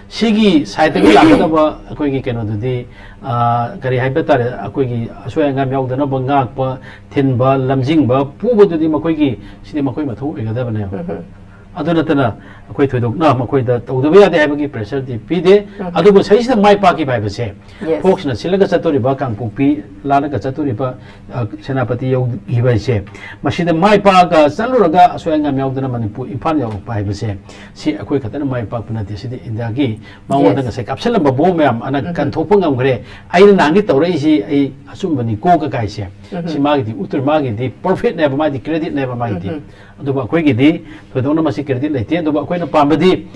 ꯁꯤꯒꯤ sideꯇꯒꯤ ꯂꯥꯛꯀꯗꯕ ꯑꯩꯈꯣꯏꯒꯤ ꯀꯩꯅꯣꯗꯨꯗꯤ, ꯑ, ꯀꯔꯤ ꯍꯥꯏꯕ ꯇꯥꯔꯦ, ꯑꯩꯈꯣꯏꯒꯤ ꯑꯁꯣꯏ ꯑꯉꯥꯝ ꯌꯥꯎꯗꯅꯕ ꯉꯥꯛꯄ, ꯊꯤꯟꯕ, ꯂꯝꯖꯤꯡꯕ, ꯄꯨꯕꯗꯨꯗꯤ ꯃꯈꯣꯏꯒꯤ, ꯁꯤꯗꯤ ꯃꯈꯣꯏ ꯃꯊꯧ ꯑꯣꯏꯒꯗꯕꯅꯦꯕ꯫ ꯑꯗꯨ ꯅꯠꯇꯅ ꯑꯩꯈꯣꯏ ꯊꯣꯏꯗꯣꯛꯅ ꯃꯈꯣꯏꯗ ꯇꯧꯗꯕ ꯌꯥꯗꯦ ꯍꯥꯏꯕꯒꯤ pressureꯗꯤ ꯄꯤꯗꯦ꯫ ꯑꯗꯨꯕꯨ ꯁꯤꯗꯩꯁꯤꯗ ꯃꯥꯏ ꯄꯥꯛꯈꯤꯕ ꯍꯥꯏꯕꯁꯦ, Yes. ꯐꯣꯛꯁꯅ ꯁꯤꯜꯂꯒ ꯆꯠꯇꯣꯔꯤꯕ ꯀꯥꯡꯄꯣꯛꯄꯤ ꯂꯥꯜꯂꯒ ꯆꯠꯇꯣꯔꯤꯕ, ꯑ, ꯁꯦꯅꯥꯄꯇꯤ ꯌꯧꯈꯤꯕ ꯍꯥꯏꯁꯦ, ꯃꯁꯤꯗ ꯃꯥꯏ ꯄꯥꯛꯑꯒ ꯆꯠꯂꯨꯔꯒ ꯑꯁꯣꯏ ꯑꯉꯥꯝ ꯌꯥꯎꯗꯅ ꯃꯅꯤꯄꯨꯔ ꯏꯝꯐꯥꯜ ꯌꯧꯔꯛꯄ ꯍꯥꯏꯕꯁꯦ, ꯁꯤ ꯑꯩꯈꯣꯏ ꯈꯛꯇꯅ ꯃꯥꯏ ꯄꯥꯛꯄ ꯅꯠꯇꯦ꯫ ꯁꯤꯗꯤ ꯏꯟꯗꯤꯌꯥꯒꯤ ꯃꯉꯣꯟꯗ Yes. ꯉꯁꯥꯏ ꯀꯥꯞꯁꯤꯜꯂꯝꯕ ꯕꯣꯝ ꯃꯌꯥꯝ ꯑꯅ ꯀꯟꯊꯣꯛꯄ ꯉꯝꯈ꯭ꯔꯦ꯫ ꯑꯩꯅ ꯅꯍꯥꯟꯒꯤ ꯇꯧꯔꯛꯏꯁꯤ ꯑꯩ ꯑꯆꯨꯝꯕꯅꯤꯀꯣ ꯀꯀꯥꯏꯁꯦ, ꯁꯤ ꯃꯥꯒꯤꯗꯤ ꯎꯠꯇ꯭ꯔꯤ, ꯃꯥꯒꯤꯗꯤ profitꯅꯦꯕ, ꯃꯥꯒꯤꯗꯤ creditꯅꯦꯕ ꯃꯥꯒꯤꯗꯤ꯫ ꯑꯗꯨꯕꯨ ꯑꯩꯈꯣꯏꯒꯤꯗꯤ ꯊꯣꯏꯗꯣꯛꯅ ꯃꯁꯤ credit ꯂꯩꯇꯦ꯫ ꯑꯗꯨꯕꯨ ꯑꯩꯈꯣꯏꯅ ꯄꯥꯝꯕꯗꯤ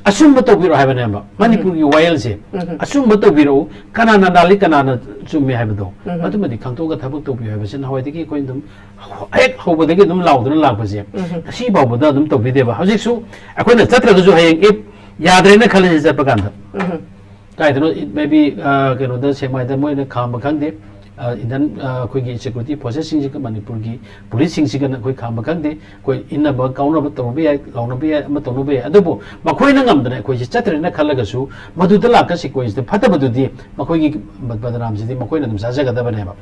ꯑꯆꯨꯝꯕ ꯇꯧꯕꯤꯔꯣ ꯍꯥꯏꯕꯅꯦꯕ꯫ ꯃꯅꯤꯄꯨꯔꯒꯤ ꯋꯥꯌꯦꯜꯁꯦ ꯑꯆꯨꯝꯕ ꯇꯧꯕꯤꯔꯛꯎ, ꯀꯅꯥꯅ ꯂꯥꯜꯂꯤ, ꯀꯅꯥꯅ ꯆꯨꯝꯃꯤ ꯍꯥꯏꯕꯗꯣ, ꯑꯗꯨꯃꯗꯤ ꯈꯪꯗꯣꯛꯑꯒ ꯊꯕꯛ ꯇꯧꯕꯤꯌꯨ ꯍꯥꯏꯕꯁꯤ ꯅꯍꯥꯟꯋꯥꯏꯗꯒꯤ ꯑꯩꯈꯣꯏ ꯑꯗꯨꯝ ꯍꯦꯛ ꯍꯧꯕꯗꯒꯤ ꯑꯗꯨꯝ ꯂꯥꯎꯗꯨꯅ ꯂꯥꯛꯄꯁꯦ ꯉꯁꯤ ꯐꯥꯎꯕꯗ ꯑꯗꯨꯝ ꯇꯧꯕꯤꯗꯦꯕ꯫ ꯍꯧꯖꯤꯛꯁꯨ ꯑꯩꯈꯣꯏꯅ ꯆꯠꯇ꯭ꯔꯒꯁꯨ ꯍꯌꯦꯡ if ꯌꯥꯗ꯭ꯔꯦꯅ ꯈꯜꯂꯁꯤ ꯆꯠꯄ ꯀꯥꯟꯗ, ꯀꯥꯏꯗꯅꯣ, maybe, ꯑ, ꯀꯩꯅꯣꯗ, ꯁꯦꯛꯃꯥꯏꯗ ꯃꯣꯏꯅ ꯈꯥꯝꯕ ꯈꯪꯗꯦ, ꯑ, Indian, ꯑ, ꯑꯩꯈꯣꯏꯒꯤ security forcesꯁꯤꯡꯁꯤꯒ ꯃꯅꯤꯄꯨꯔꯒꯤ policeꯁꯤꯡꯁꯤꯒꯅ ꯑꯩꯈꯣꯏ ꯈꯥꯝꯕ ꯈꯪꯗꯦ, ꯑꯩꯈꯣꯏ ꯏꯟꯅꯕ ꯀꯥꯎꯅꯕ ꯇꯧꯅꯕ ꯌꯥꯏ, ꯂꯥꯎꯅꯕ ꯌꯥꯏ, ꯑꯃ ꯇꯧꯅꯕ ꯌꯥꯏ, ꯑꯗꯨꯕꯨ ꯃꯈꯣꯏꯅ ꯉꯝꯗꯅ ꯑꯩꯈꯣꯏꯁꯦ ꯆꯠꯇ꯭ꯔꯦꯅ ꯈꯜꯂꯒꯁꯨ ꯃꯗꯨꯗ ꯂꯥꯛꯀ sequenceꯇ ꯐꯠꯇꯕꯗꯨꯗꯤ ꯃꯈꯣꯏꯒꯤ ꯕ-, ꯕꯗꯅꯥꯝꯁꯤꯗꯤ ꯃꯈꯣꯏꯅ ꯑꯗꯨꯝ ꯆꯥꯖꯒꯗꯕꯅꯦꯕ꯫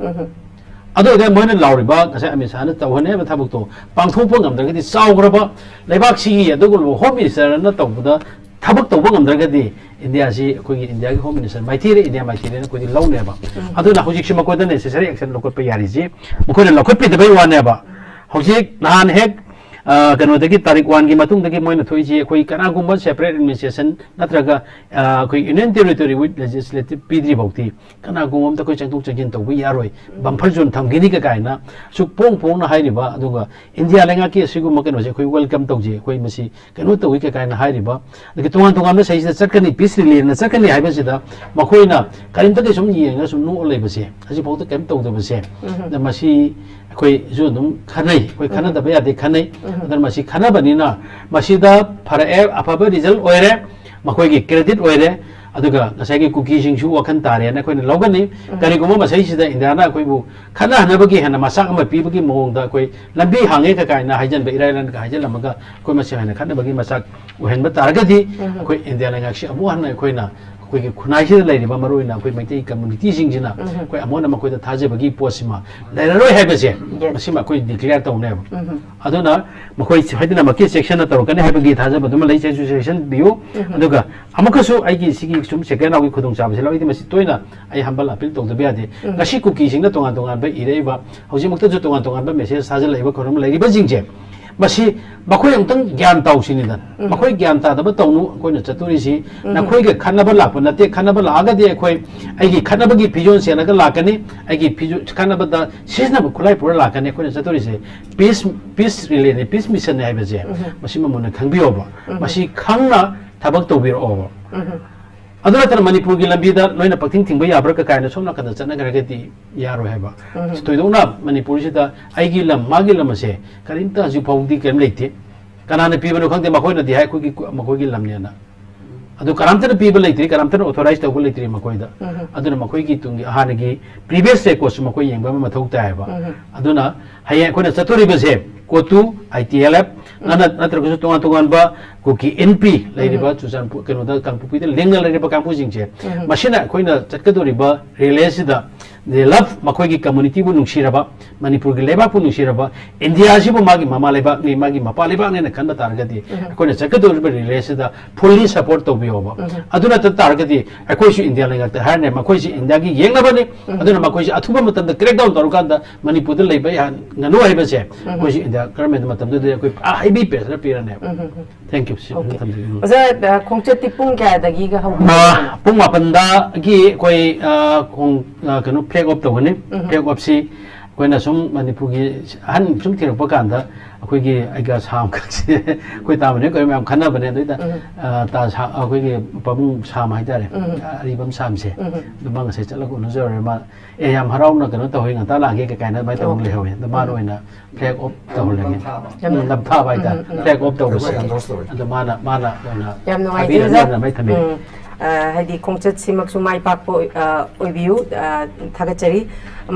ꯑꯗꯨ ꯑꯣꯏꯔꯒ ꯃꯣꯏꯅ ꯂꯥꯎꯔꯤꯕ ꯉꯁꯥꯏ ꯑꯃꯤꯠ ꯁꯥꯍꯅ ꯇꯧꯍꯟꯅꯤ ꯍꯥꯏꯕ ꯊꯕꯛꯇꯣ ꯄꯥꯡꯊꯣꯛꯄ ꯉꯝꯗ꯭ꯔꯒꯗꯤ, ꯆꯥꯎꯈ꯭ꯔꯕ ꯂꯩꯕꯥꯛꯁꯤꯒꯤ ꯑꯗꯨꯒꯨꯝꯂꯕ Home Ministerꯅ ꯇꯧꯕꯗ ꯊꯕꯛ ꯇꯧꯕ ꯉꯝꯗ꯭ꯔꯒꯗꯤ, ꯏꯟꯗꯤꯌꯥꯁꯤ ꯑꯩꯈꯣꯏꯒꯤ ꯏꯟꯗꯤꯌꯥꯒꯤ Home Minister ꯃꯥꯏꯊꯤꯔꯦ, ꯏꯟꯗꯤꯌꯥ ꯃꯥꯏꯊꯤꯔꯦꯅ ꯑꯩꯈꯣꯏꯗꯤ ꯂꯧꯅꯦꯕ꯫ ꯑꯗꯨꯅ ꯍꯧꯖꯤꯛꯁꯤ ꯃꯈꯣꯏꯗ necessary action ꯂꯧꯈꯠꯄ ꯌꯥꯔꯤꯁꯤ ꯃꯈꯣꯏꯅ ꯂꯧꯈꯠꯄꯤꯗꯕꯩ ꯋꯥꯅꯦꯕ꯫ ꯍꯧꯖꯤꯛ ꯅꯍꯥꯟ ꯍꯦꯛ, ꯑ, ꯀꯩꯅꯣꯗꯒꯤ ꯇꯥꯔꯤꯛ oneꯒꯤ ꯃꯇꯨꯡꯗꯒꯤ ꯃꯣꯏꯅ ꯊꯣꯛꯏꯁꯤ, ꯑꯩꯈꯣꯏ ꯀꯅꯥꯒꯨꯝꯕ separate administration ꯅꯠꯇ꯭ꯔꯒ, ꯑ, ꯑꯩꯈꯣꯏ Union Territory with legislative ꯄꯤꯗ꯭ꯔꯤ ꯐꯥꯎꯗꯤ ꯀꯅꯥꯒꯨꯝꯕ ꯑꯝꯇ ꯑꯩꯈꯣꯏ ꯆꯪꯊꯣꯛ ꯆꯪꯁꯤꯟ ꯇꯧꯕ ꯌꯥꯔꯣꯏ, buffer zone ꯊꯝꯈꯤꯅꯤ ꯀ ꯀꯥꯏꯅ ꯁꯨꯛ ꯄꯣꯡ ꯄꯣꯡꯅ ꯍꯥꯏꯔꯤꯕ, ꯑꯗꯨꯒ ꯏꯟꯗꯤꯌꯥ ꯂꯩꯉꯥꯛꯀꯤ ꯑꯁꯤꯒꯨꯝꯕ ꯀꯩꯅꯣꯁꯦ ꯑꯩꯈꯣꯏ welcome ꯇꯧꯖꯩ, ꯑꯩꯈꯣꯏ ꯃꯁꯤ ꯀꯩꯅꯣ ꯇꯧꯏ ꯀ ꯀꯥꯏꯅ ꯍꯥꯏꯔꯤꯕ, ꯑꯗꯒꯤ ꯇꯣꯉꯥꯟ ꯇꯣꯉꯥꯟꯕ ꯁꯤꯗꯩꯁꯤꯗ ꯆꯠꯀꯅꯤ, peace rallyꯅ ꯆꯠꯀꯅꯤ ꯍꯥꯏꯕꯁꯤꯗ ꯃꯈꯣꯏꯅ ꯀꯔꯤꯝꯇ ꯀꯩꯁꯨꯝ ꯌꯦꯡꯉꯒ ꯁꯨꯝ ꯅꯣꯛꯑ ꯂꯩꯕꯁꯦ, ꯍꯧꯖꯤꯛꯐꯥꯎꯗ ꯀꯔꯤꯝ ꯇꯧꯗꯕꯁꯦ, ꯑꯗ ꯃꯁꯤ ꯑꯩꯈꯣꯏꯁꯨ ꯑꯗꯨꯝ ꯈꯟꯅꯩ, ꯑꯩꯈꯣꯏ ꯈꯟꯅꯗꯕ ꯌꯥꯗꯦ, ꯈꯟꯅꯩ꯫ ꯑꯗꯨꯅ ꯃꯁꯤ ꯈꯟꯅꯕꯅꯤꯅ ꯃꯁꯤꯗ ꯐꯔꯛꯑꯦ, ꯑꯐꯕ result ꯑꯣꯏꯔꯦ, ꯃꯈꯣꯏꯒꯤ credit ꯑꯣꯏꯔꯦ꯫ ꯑꯗꯨꯒ ꯉꯁꯥꯏꯒꯤ ꯀꯨꯀꯤꯁꯤꯡꯁꯨ ꯋꯥꯈꯜ ꯇꯥꯔꯦꯅ ꯑꯩꯈꯣꯏꯅ ꯂꯧꯒꯅꯤ꯫ ꯀꯔꯤꯒꯨꯝꯕ ꯃꯁꯤꯁꯤꯗ ꯏꯟꯗꯤꯌꯥꯅ ꯑꯩꯈꯣꯏꯕꯨ ꯈꯠꯅꯍꯟꯅꯕꯒꯤ ꯍꯦꯟꯅ ꯃꯆꯥꯛ ꯑꯃ ꯄꯤꯕꯒꯤ ꯃꯑꯣꯡꯗ ꯑꯩꯈꯣꯏ ꯂꯝꯕꯤ ꯍꯥꯡꯉꯦ ꯀ ꯀꯥꯏꯅ ꯍꯥꯏꯖꯟꯕ, ꯏꯔꯥꯏ ꯂꯥꯏꯅꯒ ꯍꯥꯏꯖꯜꯂꯝꯃꯒ ꯑꯩꯈꯣꯏ ꯃꯁꯦꯜ ꯍꯦꯟꯅ ꯈꯠꯅꯕꯒꯤ ꯃꯆꯥꯛ ꯑꯣꯏꯍꯟꯕ ꯇꯥꯔꯒꯗꯤ, ꯑꯩꯈꯣꯏ ꯏꯟꯗꯤꯌꯥ ꯂꯩꯉꯥꯛꯁꯤ ꯑꯃꯨꯛ ꯍꯟꯅ ꯑꯩꯈꯣꯏꯅ ꯑꯩꯈꯣꯏꯒꯤ ꯈꯨꯟꯅꯥꯏꯁꯤꯗ ꯂꯩꯔꯤꯕ ꯃꯔꯨꯑꯣꯏꯅ ꯑꯩꯈꯣꯏ ꯃꯩꯇꯩ ꯀꯝꯃꯨꯅꯤꯇꯤꯁꯤꯡꯁꯤꯅ ꯑꯩꯈꯣꯏ ꯑꯃꯨꯛ ꯍꯟꯅ ꯃꯈꯣꯏꯗ ꯊꯥꯖꯕꯒꯤ ꯄꯣꯠꯁꯤꯃ ꯂꯩꯔꯔꯣꯏ ꯍꯥꯏꯕꯁꯦ, ꯃꯁꯤꯃ ꯑꯩꯈꯣꯏ ꯗꯤꯀ꯭ꯂꯦꯌꯔ ꯇꯧꯅꯦꯕ꯫ ꯑꯗꯨꯅ ꯃꯈꯣꯏ ꯁꯣꯏꯗꯅꯃꯛꯀꯤ ꯆꯦꯛꯁꯤꯟꯅ ꯇꯧꯔꯛꯀꯅꯤ ꯍꯥꯏꯕꯒꯤ ꯊꯥꯖꯕꯗꯨꯃ ꯂꯩ꯫ ꯆꯦꯛꯁꯤꯟ ꯆꯦꯛꯁꯤꯟꯕꯤꯌꯨ꯫ ꯑꯗꯨꯒ ꯑꯃꯨꯛꯀꯁꯨ ꯑꯩꯒꯤ ꯁꯤꯒꯤ ꯁꯨꯝ ꯁꯦꯀꯦꯟ ꯔꯥꯎꯟꯒꯤ ꯈꯨꯗꯣꯡꯆꯥꯕꯁꯤ ꯂꯧꯔꯤꯗꯤ ꯃꯁꯤ ꯇꯣꯏꯅ ꯑꯩ ꯍꯝꯕꯜ ꯑꯄꯤꯜ ꯇꯧꯗꯕ ꯌꯥꯗꯦ꯫ ꯉꯁꯤ ꯀꯨꯀꯤꯁꯤꯡꯅ ꯇꯣꯉꯥꯟ ꯇꯣꯉꯥꯟꯕ ꯏꯔꯛꯏꯕ, ꯍꯧꯖꯤꯛꯃꯛꯇꯁꯨ ꯇꯣꯉꯥꯟ ꯇꯣꯉꯥꯟꯕ ꯃꯦꯁꯦꯖ ꯊꯥꯖꯤꯜꯂꯛꯏꯕ ꯈꯨꯔꯨꯝ ꯂꯩꯔꯤꯕꯁꯤꯡꯁꯦ, ꯃꯁꯤ ꯃꯈꯣꯏ ꯑꯃꯨꯛꯇꯪ ꯒ꯭ꯌꯥꯟ ꯇꯧꯁꯤꯅꯤꯗꯅ꯫ ꯃꯈꯣꯏ ꯒ꯭ꯌꯥꯟ ꯇꯥꯗꯕ ꯇꯧꯅꯨ꯫ ꯑꯩꯈꯣꯏꯅ ꯆꯠꯇꯣꯔꯤꯁꯤ ꯅꯈꯣꯏꯒ ꯈꯠꯅꯕ ꯂꯥꯛꯄ ꯅꯠꯇꯦ꯫ ꯈꯠꯅꯕ ꯂꯥꯛꯑꯒꯗꯤ ꯑꯩꯈꯣꯏ ꯑꯩꯒꯤ ꯈꯠꯅꯕꯒꯤ ꯐꯤꯖꯣꯜ ꯁꯦꯠꯂꯒ ꯂꯥꯛꯀꯅꯤ꯫ ꯑꯩꯒꯤ ꯐꯤꯖꯣ-, ꯈꯠꯅꯕꯗ ꯁꯤꯖꯤꯟꯅꯕ ꯈꯨꯠꯂꯥꯏ ꯄꯨꯔ ꯂꯥꯛꯀꯅꯤ꯫ ꯑꯩꯈꯣꯏꯅ ꯆꯠꯇꯣꯔꯤꯁꯦ ꯄꯤꯁ, ꯄꯤꯁ ꯔꯤꯂꯦꯅꯤ, ꯄꯤꯁ ꯃꯤꯁꯟꯅꯤ ꯍꯥꯏꯕꯁꯦ ꯃꯁꯤꯃ ꯃꯨꯟꯅ ꯈꯪꯕꯤꯌꯣꯕ꯫ ꯃꯁꯤ ꯈꯪꯅ ꯊꯕꯛ ꯇꯧꯕꯤꯔꯛꯑꯣꯕ꯫ ꯑꯗꯨ ꯅꯠꯇꯅ ꯃꯅꯤꯄꯨꯔꯒꯤ ꯂꯝꯕꯤꯗ ꯂꯣꯏꯅ ꯄꯛꯊꯤꯡ ꯊꯤꯡꯕ ꯌꯥꯕ꯭ꯔꯥ ꯀ ꯀꯥꯏꯅ ꯁꯣꯝ ꯅꯥꯀꯟꯗ ꯆꯠꯅꯈ꯭ꯔꯒꯗꯤ ꯌꯥꯔꯣꯏ ꯍꯥꯏꯕ꯫ ꯊꯣꯏꯗꯣꯛꯅ ꯃꯅꯤꯄꯨꯔꯁꯤꯗ ꯑꯩꯒꯤ ꯂꯝ, ꯃꯥꯒꯤ ꯂꯝ ꯑꯁꯦ ꯀꯔꯤꯝꯇ ꯍꯧꯖꯤꯛ ꯐꯥꯎꯕꯗꯤ ꯀꯔꯤꯝ ꯂꯩꯇꯦ꯫ ꯀꯅꯥꯅ ꯄꯤꯕꯅꯣ ꯈꯪꯗꯦ, ꯃꯈꯣꯏꯅꯗꯤ ꯍꯥꯏ ꯑꯩꯈꯣꯏꯒꯤ, ꯃꯈꯣꯏꯒꯤ ꯂꯝꯅꯦꯅ꯫ ꯑꯗꯨ ꯀꯅꯥꯝꯇꯅ ꯄꯤꯕ ꯂꯩꯇ꯭ꯔꯤ, ꯀꯅꯥꯝꯇꯅ ꯑꯣꯊꯣꯔꯥꯏꯖ ꯇꯧꯕ ꯂꯩꯇ꯭ꯔꯤ ꯃꯈꯣꯏꯗ꯫ ꯑꯗꯨꯅ ꯃꯈꯣꯏꯒꯤ ꯇꯨꯡꯒꯤ ꯍꯥꯟꯅꯒꯤ ꯄ꯭ꯔꯤꯚꯤꯌꯁ ꯔꯦꯀꯣꯔꯠꯁꯨ ꯃꯈꯣꯏ ꯌꯦꯡꯕ ꯑꯃ ꯃꯊꯧ ꯇꯥꯏꯌꯦꯕ꯫ ꯑꯗꯨꯅ ꯍꯌꯦꯡ ꯑꯩꯈꯣꯏꯅ ꯆꯠꯇꯣꯔꯤꯕꯁꯦ ꯀꯣꯇꯨ, ꯑꯥꯏ ꯇꯤ ꯑꯦꯜ ꯑꯦꯐ, ꯅꯠꯇ꯭ꯔꯒꯁꯨ ꯇꯣꯉꯥꯟ ꯇꯣꯉꯥꯟꯕ ꯀꯨꯀꯤ ꯑꯦꯟ ꯄꯤ ꯂꯩꯔꯤꯕ ꯆꯨꯔꯆꯥꯟꯄꯨꯔ, ꯀꯩꯅꯣꯗ, ꯀꯥꯡꯄꯣꯛꯄꯤꯗ ꯂꯦꯡꯅ ꯂꯩꯔꯤꯕ ꯀꯥꯡꯕꯨꯁꯤꯡꯁꯦ, ꯃꯁꯤꯅ ꯑꯩꯈꯣꯏꯅ ꯆꯠꯀꯗꯧꯔꯤꯕ ꯔꯤꯂꯦꯁꯤꯗ ꯂꯞ, ꯃꯈꯣꯏꯒꯤ ꯀꯝꯃꯨꯅꯤꯇꯤꯕꯨ ꯅꯨꯡꯁꯤꯔꯕ, ꯃꯅꯤꯄꯨꯔꯒꯤ ꯂꯩꯕꯥꯛꯄꯨ ꯅꯨꯡꯁꯤꯔꯕ, ꯏꯟꯗꯤꯌꯥꯁꯤꯕꯨ ꯃꯥꯒꯤ ꯃꯃꯥ ꯂꯩꯕꯥꯛꯅꯤ, ꯃꯥꯒꯤ ꯃꯄꯥ ꯂꯩꯕꯥꯛꯅꯦꯅ ꯈꯟꯕ ꯇꯥꯔꯒꯗꯤ, ꯑꯩꯈꯣꯏꯅ ꯆꯠꯀꯗꯧꯔꯤꯕ ꯔꯤꯂꯦꯁꯤꯗ ꯐꯨꯜꯂꯤ ꯁꯄꯣꯔꯠ ꯇꯧꯕꯤꯌꯣꯕ꯫ ꯑꯗꯨ ꯅꯠꯇ ꯇꯥꯔꯒꯗꯤ ꯑꯩꯈꯣꯏꯁꯨ ꯏꯟꯗꯤꯌꯥ ꯂꯩꯉꯥꯛꯇ ꯍꯥꯏꯔꯅꯦ, ꯃꯈꯣꯏꯁꯤ ꯏꯟꯗꯤꯌꯥꯒꯤ ꯌꯦꯛꯅꯕꯅꯤ, ꯑꯗꯨꯅ ꯃꯈꯣꯏꯁꯤ ꯑꯊꯨꯕ ꯃꯇꯝꯗ ꯀ꯭ꯔꯦꯛ ꯗꯥꯎꯟ ꯇꯧꯔꯀꯥꯟꯗ ꯃꯅꯤꯄꯨꯔꯗ ꯂꯩꯕ ꯌꯥꯍꯟꯒꯅꯨ ꯍꯥꯏꯕꯁꯦ ꯑꯩꯈꯣꯏꯁꯨ ꯏꯟꯗꯤꯌꯥ ꯒꯔꯃꯦꯟ ꯃꯇꯝꯗꯨꯗ ꯑꯩꯈꯣꯏ ꯄꯨꯔꯥ ꯍꯦꯚꯤ ꯄ꯭ꯔꯦꯁꯔ ꯄꯤꯔꯅꯦꯕ꯫ Thank you꯫ ꯁꯤ ꯑꯣꯀꯦ꯫ ꯊꯝꯖꯒꯦ꯫ ꯎꯝ꯫ ꯑꯣꯖꯥ, ꯑ, ꯈꯣꯡꯆꯠꯇꯤ ꯄꯨꯡ ꯀꯌꯥꯗꯒꯤꯒ ꯍꯧꯒꯦ? ꯑ, ꯄꯨꯡ ꯃꯥꯄꯟꯗꯒꯤ ꯑꯩꯈꯣꯏ, ꯑ, ꯈꯣꯡ-, ꯑ, ꯀꯩꯅꯣ, ꯐ꯭ꯂꯦꯒ ꯑꯣꯐ ꯇꯧꯒꯅꯤ꯫ ꯐ꯭ꯂꯦꯒ ꯑꯣꯐꯁꯤ ꯑꯩꯈꯣꯏꯅ ꯁꯨꯝ ꯃꯅꯤꯄꯨꯔꯒꯤ ꯑꯍꯟ ꯁꯨꯝ ꯊꯤꯔꯛꯄ ꯀꯥꯟꯗ ꯑꯩꯈꯣꯏꯒꯤ ꯑꯩꯒ ꯁꯥꯝ ꯈꯛꯁꯤ ꯑꯩꯈꯣꯏ ꯇꯥꯕꯅꯦ, ꯑꯩꯈꯣꯏ ꯃꯌꯥꯝ ꯈꯟꯅꯕꯅꯦ꯫ ꯑꯗꯨꯗ, ꯑ, ꯇꯥ ꯁꯥ-, ꯑꯩꯈꯣꯏꯒꯤ ꯄꯥꯕꯨꯡ ꯁꯥꯝ ꯍꯥꯏꯇꯥꯔꯦ, ꯑ, ꯑꯔꯤꯕꯝ ꯁꯥꯝꯁꯦ꯫ ꯑꯗꯨ ꯃꯥ ꯉꯁꯥꯏ ꯆꯠꯂꯒ ꯎꯅꯖꯔꯨꯔꯦ꯫ ꯃꯥ ꯑꯦ, ꯌꯥꯝ ꯍꯔꯥꯎꯅ ꯀꯩꯅꯣ ꯇꯧꯍꯧꯋꯤ, ꯉꯟꯇꯥ ꯂꯥꯛꯑꯒꯦ ꯀꯩ ꯀꯥꯏꯅ ꯑꯗꯨꯃꯥꯏꯅ ꯇꯧꯔꯒ ꯂꯩꯍꯧꯋꯦ꯫ ꯑꯗꯣ ꯃꯥꯅ ꯑꯣꯏꯅ ꯐ꯭ꯂꯦꯒ ꯑꯣꯐ ꯇꯧꯍꯜꯂꯒꯦ꯫ ꯅꯝꯊꯥꯕ꯫ ꯎꯝ, ꯅꯝꯊꯥꯕ ꯍꯥꯏꯇꯥꯔꯦ꯫ ꯐ꯭ꯂꯦꯒ ꯑꯣꯐ ꯇꯧꯕꯁꯦ꯫ ꯑꯩꯈꯣꯏ ꯑꯦꯟꯗꯣꯔꯁ ꯇꯧꯋꯦ꯫ ꯑꯗꯣ ꯃꯥꯅ, ꯃꯥꯅ ꯑꯣꯏꯅ ꯌꯥꯝ ꯅꯨꯡꯉꯥꯏꯖꯩ, ꯊꯥꯕꯤꯔꯅꯤ, ꯑꯣꯖꯥ꯫ ꯑꯗꯨꯅ ꯃꯩ ꯊꯝꯕꯤꯔꯣ꯫ ꯎꯝ꯫ ꯑ, ꯍꯥꯏꯗꯤ ꯈꯣꯡꯆꯠꯁꯤꯃꯛꯁꯨ ꯃꯥꯏ ꯄꯥꯛꯄ ꯑꯣꯏ-, ꯑ, ꯑꯣꯏꯕꯤꯌꯨ꯫ ꯑ, ꯊꯥꯒꯠꯆꯔꯤ꯫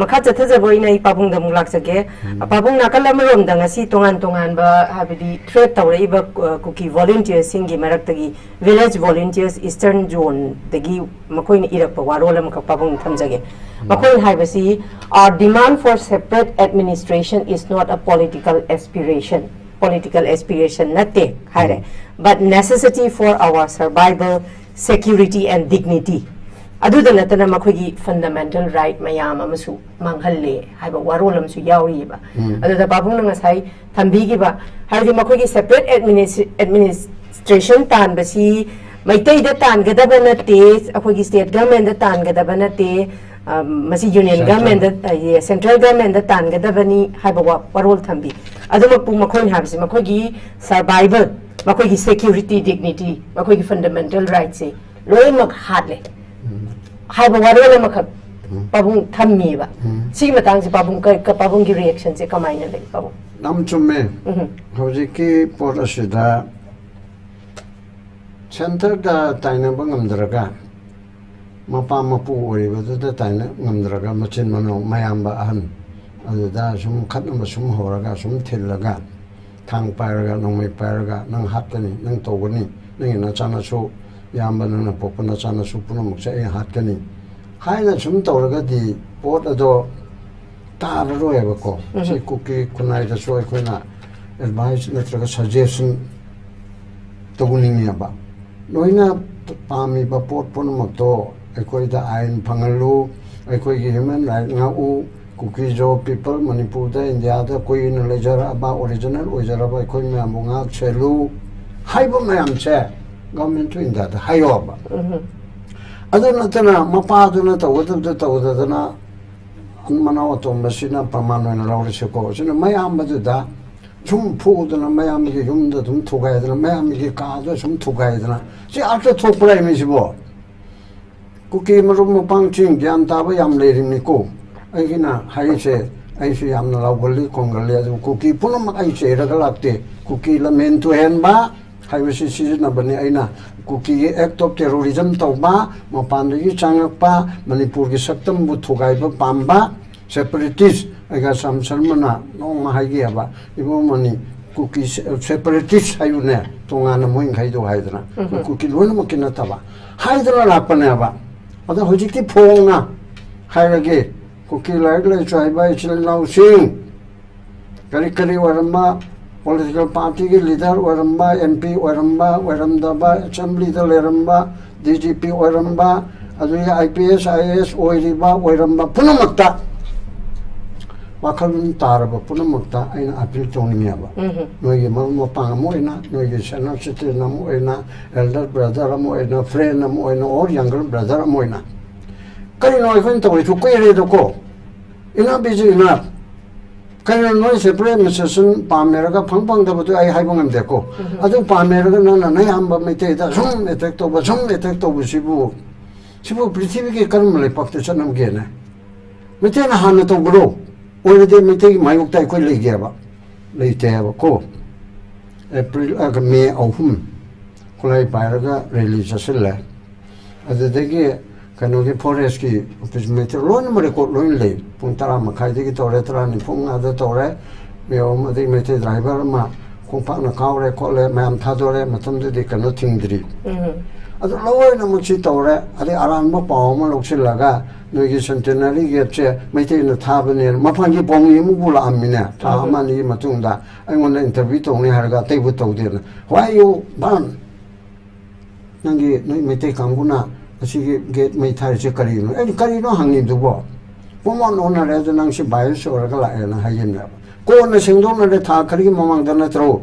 ꯃꯈꯥ ꯆꯠꯊꯖꯕ ꯑꯣꯏꯅ ꯑꯩ ꯄꯥꯕꯨꯡꯗ ꯑꯃꯨꯛ ꯂꯥꯛꯆꯒꯦ꯫ ꯎꯝ꯫ ꯄꯥꯕꯨꯡ, ꯅꯥꯀꯜ ꯑꯃꯔꯣꯝꯗ ꯉꯁꯤ ꯇꯣꯉꯥꯟ ꯇꯣꯉꯥꯟꯕ, ꯍꯥꯏꯕꯗꯤ threat ꯇꯧꯔꯛꯏꯕ, ꯑ, ꯀꯨꯀꯤ volunteersꯁꯤꯡꯒꯤ ꯃꯔꯛꯇꯒꯤ village volunteers Eastern Zoneꯗꯒꯤ ꯃꯈꯣꯏꯅ ꯏꯔꯛꯄ ꯋꯥꯔꯣꯜ ꯑꯃꯈꯛ ꯄꯥꯕꯨꯡ ꯊꯝꯖꯒꯦ꯫ ꯎꯝ꯫ ꯃꯈꯣꯏꯅ ꯍꯥꯏꯕꯁꯤ, "Our demand for separate administration is not a political aspiration, political aspiration ꯅꯠꯇꯦ" ꯍꯥꯏꯔꯦ, ꯎꯝ꯫ "But necessity for our survival, security and dignity." ꯑꯗꯨꯗ ꯅꯠꯇꯅ ꯃꯈꯣꯏꯒꯤ fundamental right ꯃꯌꯥꯝ ꯑꯃꯁꯨ ꯃꯥꯡꯍꯜꯂꯦ ꯍꯥꯏꯕ ꯋꯥꯔꯣꯜ ꯑꯃꯁꯨ ꯌꯥꯎꯔꯤꯑꯕ꯫ ꯎꯝ꯫ ꯑꯗꯨꯗ ꯄꯥꯕꯨꯡꯅ ꯉꯁꯥꯏ ꯊꯝꯕꯤꯈꯤꯕ, ꯍꯥꯏꯕꯗꯤ ꯃꯈꯣꯏꯒꯤ separate administ-, administration ꯇꯥꯟꯕꯁꯤ ꯃꯩꯇꯩꯗ ꯇꯥꯟꯒꯗꯕ ꯅꯠꯇꯦ, ꯑꯩꯈꯣꯏꯒꯤ state governmentꯗ ꯇꯥꯟꯒꯗꯕ ꯅꯠꯇꯦ, ꯑ, ꯃꯁꯤ union Central꯫ Governmentꯗ, ꯑ, ꯌꯦ-, central governmentꯗ ꯇꯥꯟꯒꯗꯕꯅꯤ ꯍꯥꯏꯕ ꯋꯥ-, ꯋꯥꯔꯣꯜ ꯊꯝꯕꯤ꯫ ꯑꯗꯨꯃꯛꯄꯨ ꯃꯈꯣꯏꯅ ꯍꯥꯏꯕꯁꯤ ꯃꯈꯣꯏꯒꯤ survival, ꯃꯈꯣꯏꯒꯤ security, dignity, ꯃꯈꯣꯏꯒꯤ fundamental rightꯁꯦ ꯂꯣꯏꯅꯃꯛ ꯍꯥꯠꯂꯦ ꯎꯝ꯫ ꯍꯥꯏꯕ ꯋꯥꯔꯣꯜ ꯑꯃꯈꯛ ꯎꯝ꯫ ꯄꯥꯕꯨꯡ ꯊꯝꯃꯤꯕ꯫ ꯎꯝ꯫ ꯁꯤꯒꯤ ꯃꯇꯥꯡꯁꯦ ꯄꯥꯕꯨꯡ ꯀ-, ꯀ-, ꯄꯥꯕꯨꯡꯒꯤ reactionꯁꯦ ꯀꯃꯥꯏꯅ ꯂꯩ, ꯄꯥꯕꯨꯡ? ꯌꯥꯝ ꯆꯨꯝꯃꯦ꯫ ꯎꯝ꯫ ꯍꯧꯖꯤꯛꯀꯤ ꯄꯣꯠ ꯑꯁꯤꯗ centreꯗ ꯇꯥꯏꯅꯕ ꯉꯝꯗ꯭ꯔꯒ, ꯃꯄꯥ ꯃꯄꯨ ꯑꯣꯏꯔꯤꯕꯗꯨꯗ ꯇꯥꯏꯅ ꯉꯝꯗ꯭ꯔꯒ, ꯃꯆꯤꯟ ꯃꯅꯥꯎ ꯃꯌꯥꯝꯕ ꯑꯍꯟ ꯑꯗꯨꯗ ꯁꯨꯝ ꯈꯠꯅꯕ ꯁꯨꯝ ꯍꯧꯔꯒ, ꯁꯨꯝ ꯊꯤꯜꯂꯒ, ꯊꯥꯡ ꯄꯥꯏꯔꯒ, ꯅꯣꯡꯃꯩ ꯄꯥꯏꯔꯒ, "ꯅꯪ ꯍꯥꯠꯀꯅꯤ, ꯅꯪ ꯇꯧꯒꯅꯤ, ꯅꯪꯒꯤ ꯅꯆꯥꯅꯁꯨ, ꯏꯌꯥꯝꯕ ꯅꯪꯅ ꯄꯣꯛꯄ ꯅꯆꯥꯅꯁꯨ ꯄꯨꯝꯅꯃꯛꯁꯦ ꯑꯩ ꯍꯥꯠꯀꯅꯤ" ꯍꯥꯏꯅ ꯁꯨꯝ ꯇꯧꯔꯒꯗꯤ ꯄꯣꯠ ꯑꯗꯣ ꯇꯥꯔꯔꯣꯏꯕꯀꯣ꯫ ꯎꯝ꯫ ꯁꯤ ꯀꯨꯀꯤ ꯈꯨꯟꯅꯥꯏꯗꯁꯨ ꯑꯩꯈꯣꯏꯅ advice ꯅꯠꯇ꯭ꯔꯒ suggestion ꯇꯧꯅꯤꯡꯉꯦꯕ꯫ ꯂꯣꯏꯅ ꯄꯥꯝꯃꯤꯕ ꯄꯣꯠ ꯄꯨꯝꯅꯃꯛꯇꯣ ꯑꯩꯈꯣꯏꯗ ꯑꯥꯏꯟ ꯐꯪꯍꯜꯂꯨ, ꯑꯩꯈꯣꯏꯒꯤ human right ꯉꯥꯛꯎ, Kuki Zo people ꯃꯅꯤꯄꯨꯔꯗ, ꯏꯟꯗꯤꯌꯥꯗ ꯀꯨꯏꯅ ꯂꯩꯖꯔꯛꯑꯕ, original ꯑꯣꯏꯖꯔꯕ ꯑꯩꯈꯣꯏ ꯃꯌꯥꯝꯕꯨ ꯉꯥꯛ ꯁꯦꯜꯂꯨ ꯍꯥꯏꯕ ꯃꯌꯥꯝꯁꯦ Government of Indiaꯗ ꯍꯥꯏꯌꯣꯕ꯫ ꯎꯝ꯫ ꯑꯗꯨ ꯅꯠꯇꯅ ꯃꯄꯥꯗꯨꯅ ꯇꯧꯒꯗꯕꯗꯨ ꯇꯧꯗꯗꯅ ꯃꯅꯥꯎ ꯑꯇꯣꯝꯕꯁꯤꯅ ꯄ꯭ꯔꯃꯥꯟ ꯑꯣꯏꯅ ꯂꯧꯔꯁꯤꯀꯣ, ꯁꯤꯅ ꯃꯌꯥꯝꯕꯗꯨꯗ ꯁꯨꯝ ꯐꯨꯗꯅ, ꯃꯌꯥꯝꯒꯤ ꯌꯨꯝꯗ ꯑꯗꯨꯝ ꯊꯨꯒꯥꯏꯗꯅ, ꯃꯌꯥꯝꯒꯤ ꯀꯥꯗ ꯁꯨꯝ ꯊꯨꯒꯥꯏꯗꯅ, ꯁꯤ ꯑꯥꯔꯊ ꯊꯣꯛꯄ꯭ꯔꯥ ꯃꯤꯁꯤꯕꯣ? ꯀꯨꯀꯤ ꯃꯔꯨꯞ ꯃꯄꯥꯡꯁꯤꯡ ꯒ꯭ꯌꯥꯟ ꯇꯥꯕ ꯌꯥꯝ ꯂꯩꯔꯤꯕꯅꯤꯀꯣ꯫ ꯑꯩꯒꯤꯅ ꯍꯥꯏꯔꯤꯁꯦ, ꯑꯩꯁꯨ ꯌꯥꯝꯅ ꯂꯥꯎꯒꯜꯂꯤ, ꯈꯣꯡꯒꯜꯂꯤ, ꯑꯗꯨꯕꯨ ꯀꯨꯀꯤ ꯄꯨꯝꯅꯃꯛ ꯑꯩ ꯆꯩꯔꯒ ꯂꯥꯛꯇꯦ꯫ ꯀꯨꯀꯤ ꯂꯝꯍꯦꯟ ꯇꯨꯍꯦꯟꯕ ꯍꯥꯏꯕꯁꯤ ꯁꯤꯖꯤꯟꯅꯕꯅꯤ ꯑꯩꯅ ꯀꯨꯀꯤꯒꯤ act of terrorism ꯇꯧꯕ, ꯃꯄꯥꯟꯗꯒꯤ ꯆꯪꯉꯛꯄ, ꯃꯅꯤꯄꯨꯔꯒꯤ ꯁꯛꯇꯝꯕꯨ ꯊꯨꯒꯥꯏꯕ ꯄꯥꯝꯕ separatist꯫ ꯑꯩꯒ ꯁꯝ ꯁꯔꯃꯅ ꯅꯣꯡꯃ ꯍꯥꯏꯈꯤꯑꯕ, "ꯏꯕꯨꯡ ꯃꯅꯤ, ꯀꯨꯀꯤ separatist ꯍꯥꯏꯌꯨꯅꯦ, ꯇꯣꯉꯥꯟꯅ ꯃꯣꯏꯈꯩꯗꯣ" ꯍꯥꯏꯗꯅ꯫ ꯎꯝ꯫ ꯀꯨꯀꯤ ꯂꯣꯏꯅꯃꯛꯀꯤ ꯅꯠꯇꯕ ꯍꯥꯏꯗꯅ ꯂꯥꯛꯄꯅꯦꯕ꯫ ꯑꯗꯣ ꯍꯧꯖꯤꯛꯇꯤ ꯐꯣꯡꯅ ꯍꯥꯏꯔꯒꯦ, ꯀꯨꯀꯤ ꯂꯥꯏꯔꯤꯛ ꯂꯥꯏꯁꯨ ꯍꯩꯕ ꯏꯆꯤꯜ ꯏꯅꯥꯎꯁꯤꯡ, ꯀꯔꯤ ꯀꯔꯤ ꯑꯣꯏꯔꯝꯕ, political partyꯒꯤ leader ꯑꯣꯏꯔꯝꯕ, MP ꯑꯣꯏꯔꯝꯕ, ꯑꯣꯏꯔꯝꯗꯕ, assemblyꯗ ꯂꯩꯔꯝꯕ, DGP ꯑꯣꯏꯔꯝꯕ, ꯑꯗꯨꯒ IPS, IAS ꯑꯣꯏꯔꯤꯕ, ꯑꯣꯏꯔꯝꯕ ꯄꯨꯝꯅꯃꯛꯇ, ꯋꯥꯈꯜ ꯇꯥꯔꯕ ꯄꯨꯝꯅꯃꯛꯇ ꯑꯩꯅ appeal ꯇꯧꯅꯤꯡꯉꯦꯕ꯫ ꯎꯝ꯫ ꯅꯣꯏꯒꯤ ꯃꯔꯨꯞ ꯃꯄꯥꯡ ꯑꯃ ꯑꯣꯏꯅ, ꯅꯣꯏꯒꯤ senior citizen ꯑꯃ ꯑꯣꯏꯅ, elder brother ꯑꯃ ꯑꯣꯏꯅ, friend ꯑꯃ ꯑꯣꯏꯅ, or younger brother ꯑꯃ ꯑꯣꯏꯅ, ꯀꯔꯤꯅꯣ ꯑꯩꯈꯣꯏꯅ ꯇꯧꯔꯤꯁꯨ? ꯀꯨꯏꯔꯦꯗꯀꯣ, enough is enough꯫ ꯀꯩꯅꯣ, ꯅꯣꯏ separate administration ꯄꯥꯝꯃꯦꯔꯒ ꯐꯪ ꯐꯪꯗꯕꯗꯨ ꯑꯩ ꯍꯥꯏꯕ ꯉꯝꯗꯦꯀꯣ꯫ ꯎꯝ꯫ ꯑꯗꯨ ꯄꯥꯝꯃꯦꯔꯒ ꯅꯪꯅ ꯅꯌꯥꯝꯕ ꯃꯩꯇꯩꯗ ꯁꯨꯝ attack ꯇꯧꯕ, ꯁꯨꯝ attack ꯇꯧꯕꯁꯤꯕꯨ, ꯁꯤꯕꯨ ꯄ꯭ꯔꯤꯊꯤꯕꯤꯒꯤ ꯀꯔꯝꯕ ꯂꯩꯄꯥꯛꯇ ꯆꯠꯅꯒꯦꯅꯦ? ꯃꯩꯇꯩꯅ ꯍꯥꯟꯅ ꯇꯧꯕ꯭ꯔꯣ? ꯑꯣꯏꯔꯗꯤ ꯃꯩꯇꯩꯒꯤ ꯃꯥꯌꯣꯛꯇ ꯑꯩꯈꯣꯏ ꯂꯩꯒꯦꯕ? ꯂꯩꯇꯦ ꯍꯥꯏꯕꯀꯣ꯫ April, ꯑ, May ꯑꯍꯨꯝ ꯈꯨꯠꯂꯥꯏ ꯄꯥꯏꯔꯒ rally ꯆꯠꯁꯤꯜꯂꯦ꯫ ꯑꯗꯨꯗꯒꯤ ꯀꯩꯅꯣꯒꯤ forestꯀꯤ office matter ꯂꯣꯏꯅꯃꯛ record ꯂꯣꯏꯅ ꯂꯩ꯫ ꯄꯨꯡ ꯇꯔꯥ ꯃꯈꯥꯏꯗꯒꯤ ꯇꯧꯔꯦ, ꯇꯔꯥ ꯅꯤꯐꯨ ꯃꯉꯥꯗ ꯇꯧꯔꯦ꯫ ꯃꯤꯑꯣꯝ ꯑꯗꯩ ꯃꯩꯇꯩ driver ꯑꯃ ꯈꯣꯡꯄꯥꯛꯅ ꯀꯥꯎꯔꯦ ꯈꯣꯠꯂꯦ, ꯃꯌꯥꯝ ꯊꯥꯗꯣꯔꯦ꯫ ꯃꯇꯝꯗꯨꯗꯤ ꯀꯩꯅꯣ ꯊꯤꯡꯗ꯭ꯔꯤ꯫ ꯎꯝ꯫ ꯑꯗꯨ ꯂꯣꯏꯅꯃꯛꯁꯤ ꯇꯧꯔꯦ꯫ ꯑꯗꯩ ꯑꯔꯥꯟꯕ ꯄꯥꯎ ꯑꯃ ꯂꯧꯁꯤꯜꯂꯒ ꯅꯣꯏꯒꯤ centenary gateꯁꯦ ꯃꯩꯇꯩꯅ ꯊꯥꯕꯅꯦꯅ ꯃꯄꯥꯟꯒꯤ ꯄꯥꯎꯃꯤ ꯑꯃꯕꯨ ꯂꯥꯛꯑꯝꯃꯤꯅꯦ꯫ ꯊꯥ ꯎꯝ꯫ ꯑꯃ ꯑꯅꯤꯒꯤ ꯃꯇꯨꯡꯗ ꯑꯩꯉꯣꯟꯗ interview ꯇꯧꯅꯤ ꯍꯥꯏꯔꯒ ꯑꯇꯩꯕꯨ ꯇꯧꯗꯦꯅ꯫ Why you burn? ꯅꯪꯒꯤ, ꯅꯣꯏ ꯃꯩꯇꯩ ꯀꯥꯡꯕꯨꯅ ꯑꯁꯤꯒꯤ gate ꯃꯩ ꯊꯥꯔꯤꯁꯦ ꯀꯔꯤꯒꯤꯅꯣ? ꯑꯩꯅ ꯀꯔꯤꯅꯣ ꯍꯪꯉꯤꯗꯨꯕꯣ? ꯄꯨꯡꯑꯣꯟ ꯑꯣꯟꯅꯔꯦ, ꯑꯗꯨ ꯅꯪ ꯁꯤ bias ꯑꯣꯏꯔꯒ ꯂꯥꯛꯑꯦꯅ ꯍꯥꯏꯈꯤꯕꯅꯦꯕ꯫ ꯀꯣꯟꯅ ꯁꯦꯡꯗꯣꯛꯅꯔꯦ, ꯊꯥ ꯈꯔꯒꯤ ꯃꯃꯥꯡꯗ ꯅꯠꯇ꯭ꯔꯣ?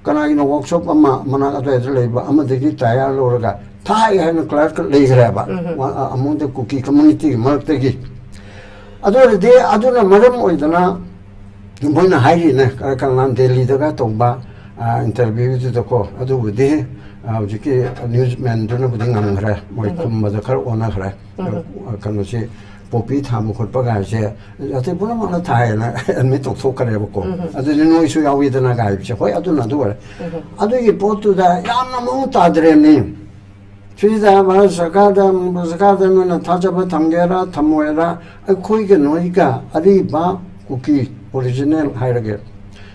ꯀꯅꯥꯒꯤꯅꯣ workshop ꯑꯃ ꯃꯅꯥꯛ ꯑꯗꯨꯋꯥꯏꯗ ꯂꯩꯕ ꯑꯃꯗꯒꯤ tyre ꯂꯧꯔꯒ ꯊꯥꯏ ꯍꯥꯏꯅ clerk ꯂꯩꯈ꯭ꯔꯦꯕ꯫ ꯎꯝ꯫ ꯋꯥ-, ꯑ-, among the ꯀꯨꯀꯤ communityꯒꯤ ꯃꯔꯛꯇꯒꯤ꯫ ꯑꯗꯨ ꯑꯣꯏꯔꯗꯤ ꯑꯗꯨꯅ ꯃꯔꯝ ꯑꯣꯏꯗꯅ ꯃꯣꯏꯅ ꯍꯥꯏꯔꯤꯅꯦ, ꯀꯔ-, ꯀꯔꯝ ꯗꯦꯜꯂꯤꯗꯒ ꯇꯧꯕ, ꯑ, interviewꯗꯨꯗꯀꯣ, ꯑꯗꯨꯕꯨꯗꯤ ꯍꯧꯖꯤꯛꯀꯤ ꯅ꯭ꯌꯨꯁꯃꯦꯟꯗꯨꯅꯕꯨꯗꯤ ꯉꯝꯈ꯭ꯔꯦ, ꯃꯣꯏ ꯈꯨꯝꯕꯗ ꯈꯔ ꯑꯣꯟꯅꯈ꯭ꯔꯦ꯫ ꯀꯩꯅꯣꯁꯤ, ꯄꯣꯄꯤ ꯊꯥꯕ ꯈꯣꯠꯄ ꯀꯥꯏꯁꯦ ꯖꯥꯇꯤ ꯄꯨꯝꯅꯃꯛꯅ ꯊꯥꯏꯌꯦꯅ ꯑꯦꯗꯃꯤꯠ ꯇꯧꯊꯣꯛꯈ꯭ꯔꯦꯕꯀꯣ꯫ ꯑꯗꯨꯗꯤ ꯅꯣꯏꯁꯨ ꯌꯥꯎꯏꯗꯅ ꯀꯥꯏꯕꯁꯦ, ꯍꯣꯏ, ꯑꯗꯨꯅ ꯑꯗꯨ ꯑꯣꯏꯔꯦ꯫ ꯑꯗꯨꯒꯤ ꯄꯣꯠꯇꯨꯗ ꯌꯥꯝꯅ ꯃꯑꯣꯡ ꯇꯥꯗ꯭ꯔꯦꯅꯤ꯫ ꯁꯤꯗ ꯚꯥꯔꯠ ꯁꯔꯀꯥꯔꯗ, ꯃꯅꯤꯄꯨꯔ ꯁꯔꯀꯥꯔꯗ ꯅꯣꯏꯅ ꯊꯥꯖꯕ ꯊꯝꯒꯦꯔꯥ ꯊꯝꯃꯣꯏꯔꯥ, ꯑꯩꯈꯣꯏꯒ ꯅꯣꯏꯒ ꯑꯔꯤꯕ ꯀꯨꯀꯤ ꯑꯣꯔꯤꯖꯤꯅꯦꯜ ꯍꯥꯏꯔꯒꯦ,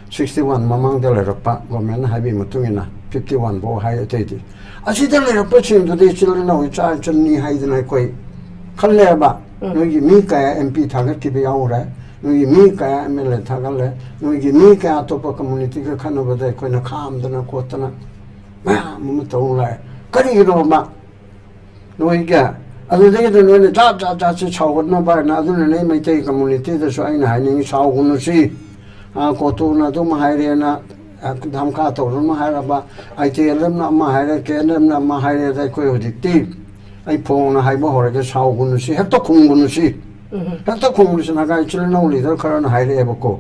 ꯁꯤꯛꯁꯇꯤ ꯋꯥꯟ ꯃꯃꯥꯡꯗ ꯂꯩꯔꯛꯄ, ꯒꯣꯔꯃꯦꯟꯅ ꯍꯥꯏꯕꯒꯤ ꯃꯇꯨꯡ ꯏꯟꯅ ꯐꯤꯐꯇꯤ ꯋꯥꯟ ꯐꯥꯎ ꯍꯥꯏ, ꯑꯇꯩꯗꯤ ꯑꯁꯤꯗ ꯂꯩꯔꯛꯄꯁꯤꯡꯗꯨꯗꯤ ꯏꯆꯤꯜ ꯏꯅꯥꯎ ꯏꯆꯥ ꯏꯆꯟꯅꯤ ꯍꯥꯏꯗꯅ ꯑꯩꯈꯣꯏ ꯈꯜꯂꯦꯕ꯫ ꯅꯣꯏꯒꯤ ꯃꯤ ꯀꯌꯥ ꯑꯦꯝ ꯄꯤ ꯊꯥꯒꯠꯈꯤꯕ ꯌꯥꯎꯈ꯭ꯔꯦ, ꯅꯣꯏꯒꯤ ꯃꯤ ꯀꯌꯥ ꯑꯦꯝ ꯑꯦꯜ ꯑꯦ ꯊꯥꯒꯠꯂꯦ, ꯅꯣꯏꯒꯤ ꯃꯤ ꯀꯌꯥ ꯑꯇꯣꯞꯄ ꯀꯝꯃꯨꯅꯤꯇꯤꯒ ꯈꯠꯅꯕꯗ ꯑꯩꯈꯣꯏꯅ ꯈꯥꯝꯗꯅ ꯈꯣꯠꯇꯅ ꯃꯌꯥꯝ ꯑꯃ ꯇꯧ ꯂꯥꯛꯑꯦ꯫ ꯀꯔꯤꯒꯤꯅꯣꯕ? ꯅꯣꯏꯒꯤ ꯑꯗꯨꯗꯒꯤꯗꯤ ꯅꯣꯏꯅ ꯖꯥꯠ ꯖꯥꯠ ꯖꯥꯠꯁꯤ ꯁꯥꯎꯒꯠꯅꯕ ꯍꯥꯏꯅ, ꯑꯗꯨꯅꯅꯦ ꯃꯩꯇꯩ ꯀꯝꯃꯨꯅꯤꯇꯤꯗꯁꯨ ꯑꯩꯅ ꯍꯥꯏꯅꯤꯡꯉꯤ, ꯁꯥꯎꯒꯅꯨꯁꯤ꯫ ꯑꯥ, ꯀꯣꯇꯨꯅ ꯑꯗꯨꯝ ꯍꯥꯏꯔꯦꯅ, ꯑꯥ, ꯙꯝꯀꯥ ꯇꯧꯔꯨꯅꯨ ꯍꯥꯏꯔꯕ, ꯑꯥꯏ ꯇꯤ ꯑꯦꯜ ꯑꯦꯝꯅ ꯑꯃ ꯍꯥꯏꯔꯦ, ꯀꯦ ꯑꯦꯟ ꯑꯦꯝꯅ ꯑꯃ ꯍꯥꯏꯔꯦ, ꯑꯗ ꯑꯩꯈꯣꯏ ꯍꯧꯖꯤꯛꯇꯤ ꯑꯩ ꯐꯣꯡꯅ ꯍꯥꯏꯕ ꯍꯧꯔꯒꯦ, ꯁꯥꯎꯒꯅꯨꯁꯤ, ꯍꯦꯛꯇ ꯈꯨꯝꯒꯅꯨꯁꯤ꯫ ꯍꯦꯛꯇ ꯈꯨꯝꯒꯅꯨꯁꯤ, ꯅꯥꯒꯥ ꯏꯆꯤꯜ ꯏꯅꯥꯎ ꯂꯤꯗꯔ ꯈꯔꯅ ꯍꯥꯏꯔꯛꯑꯦꯕꯀꯣ꯫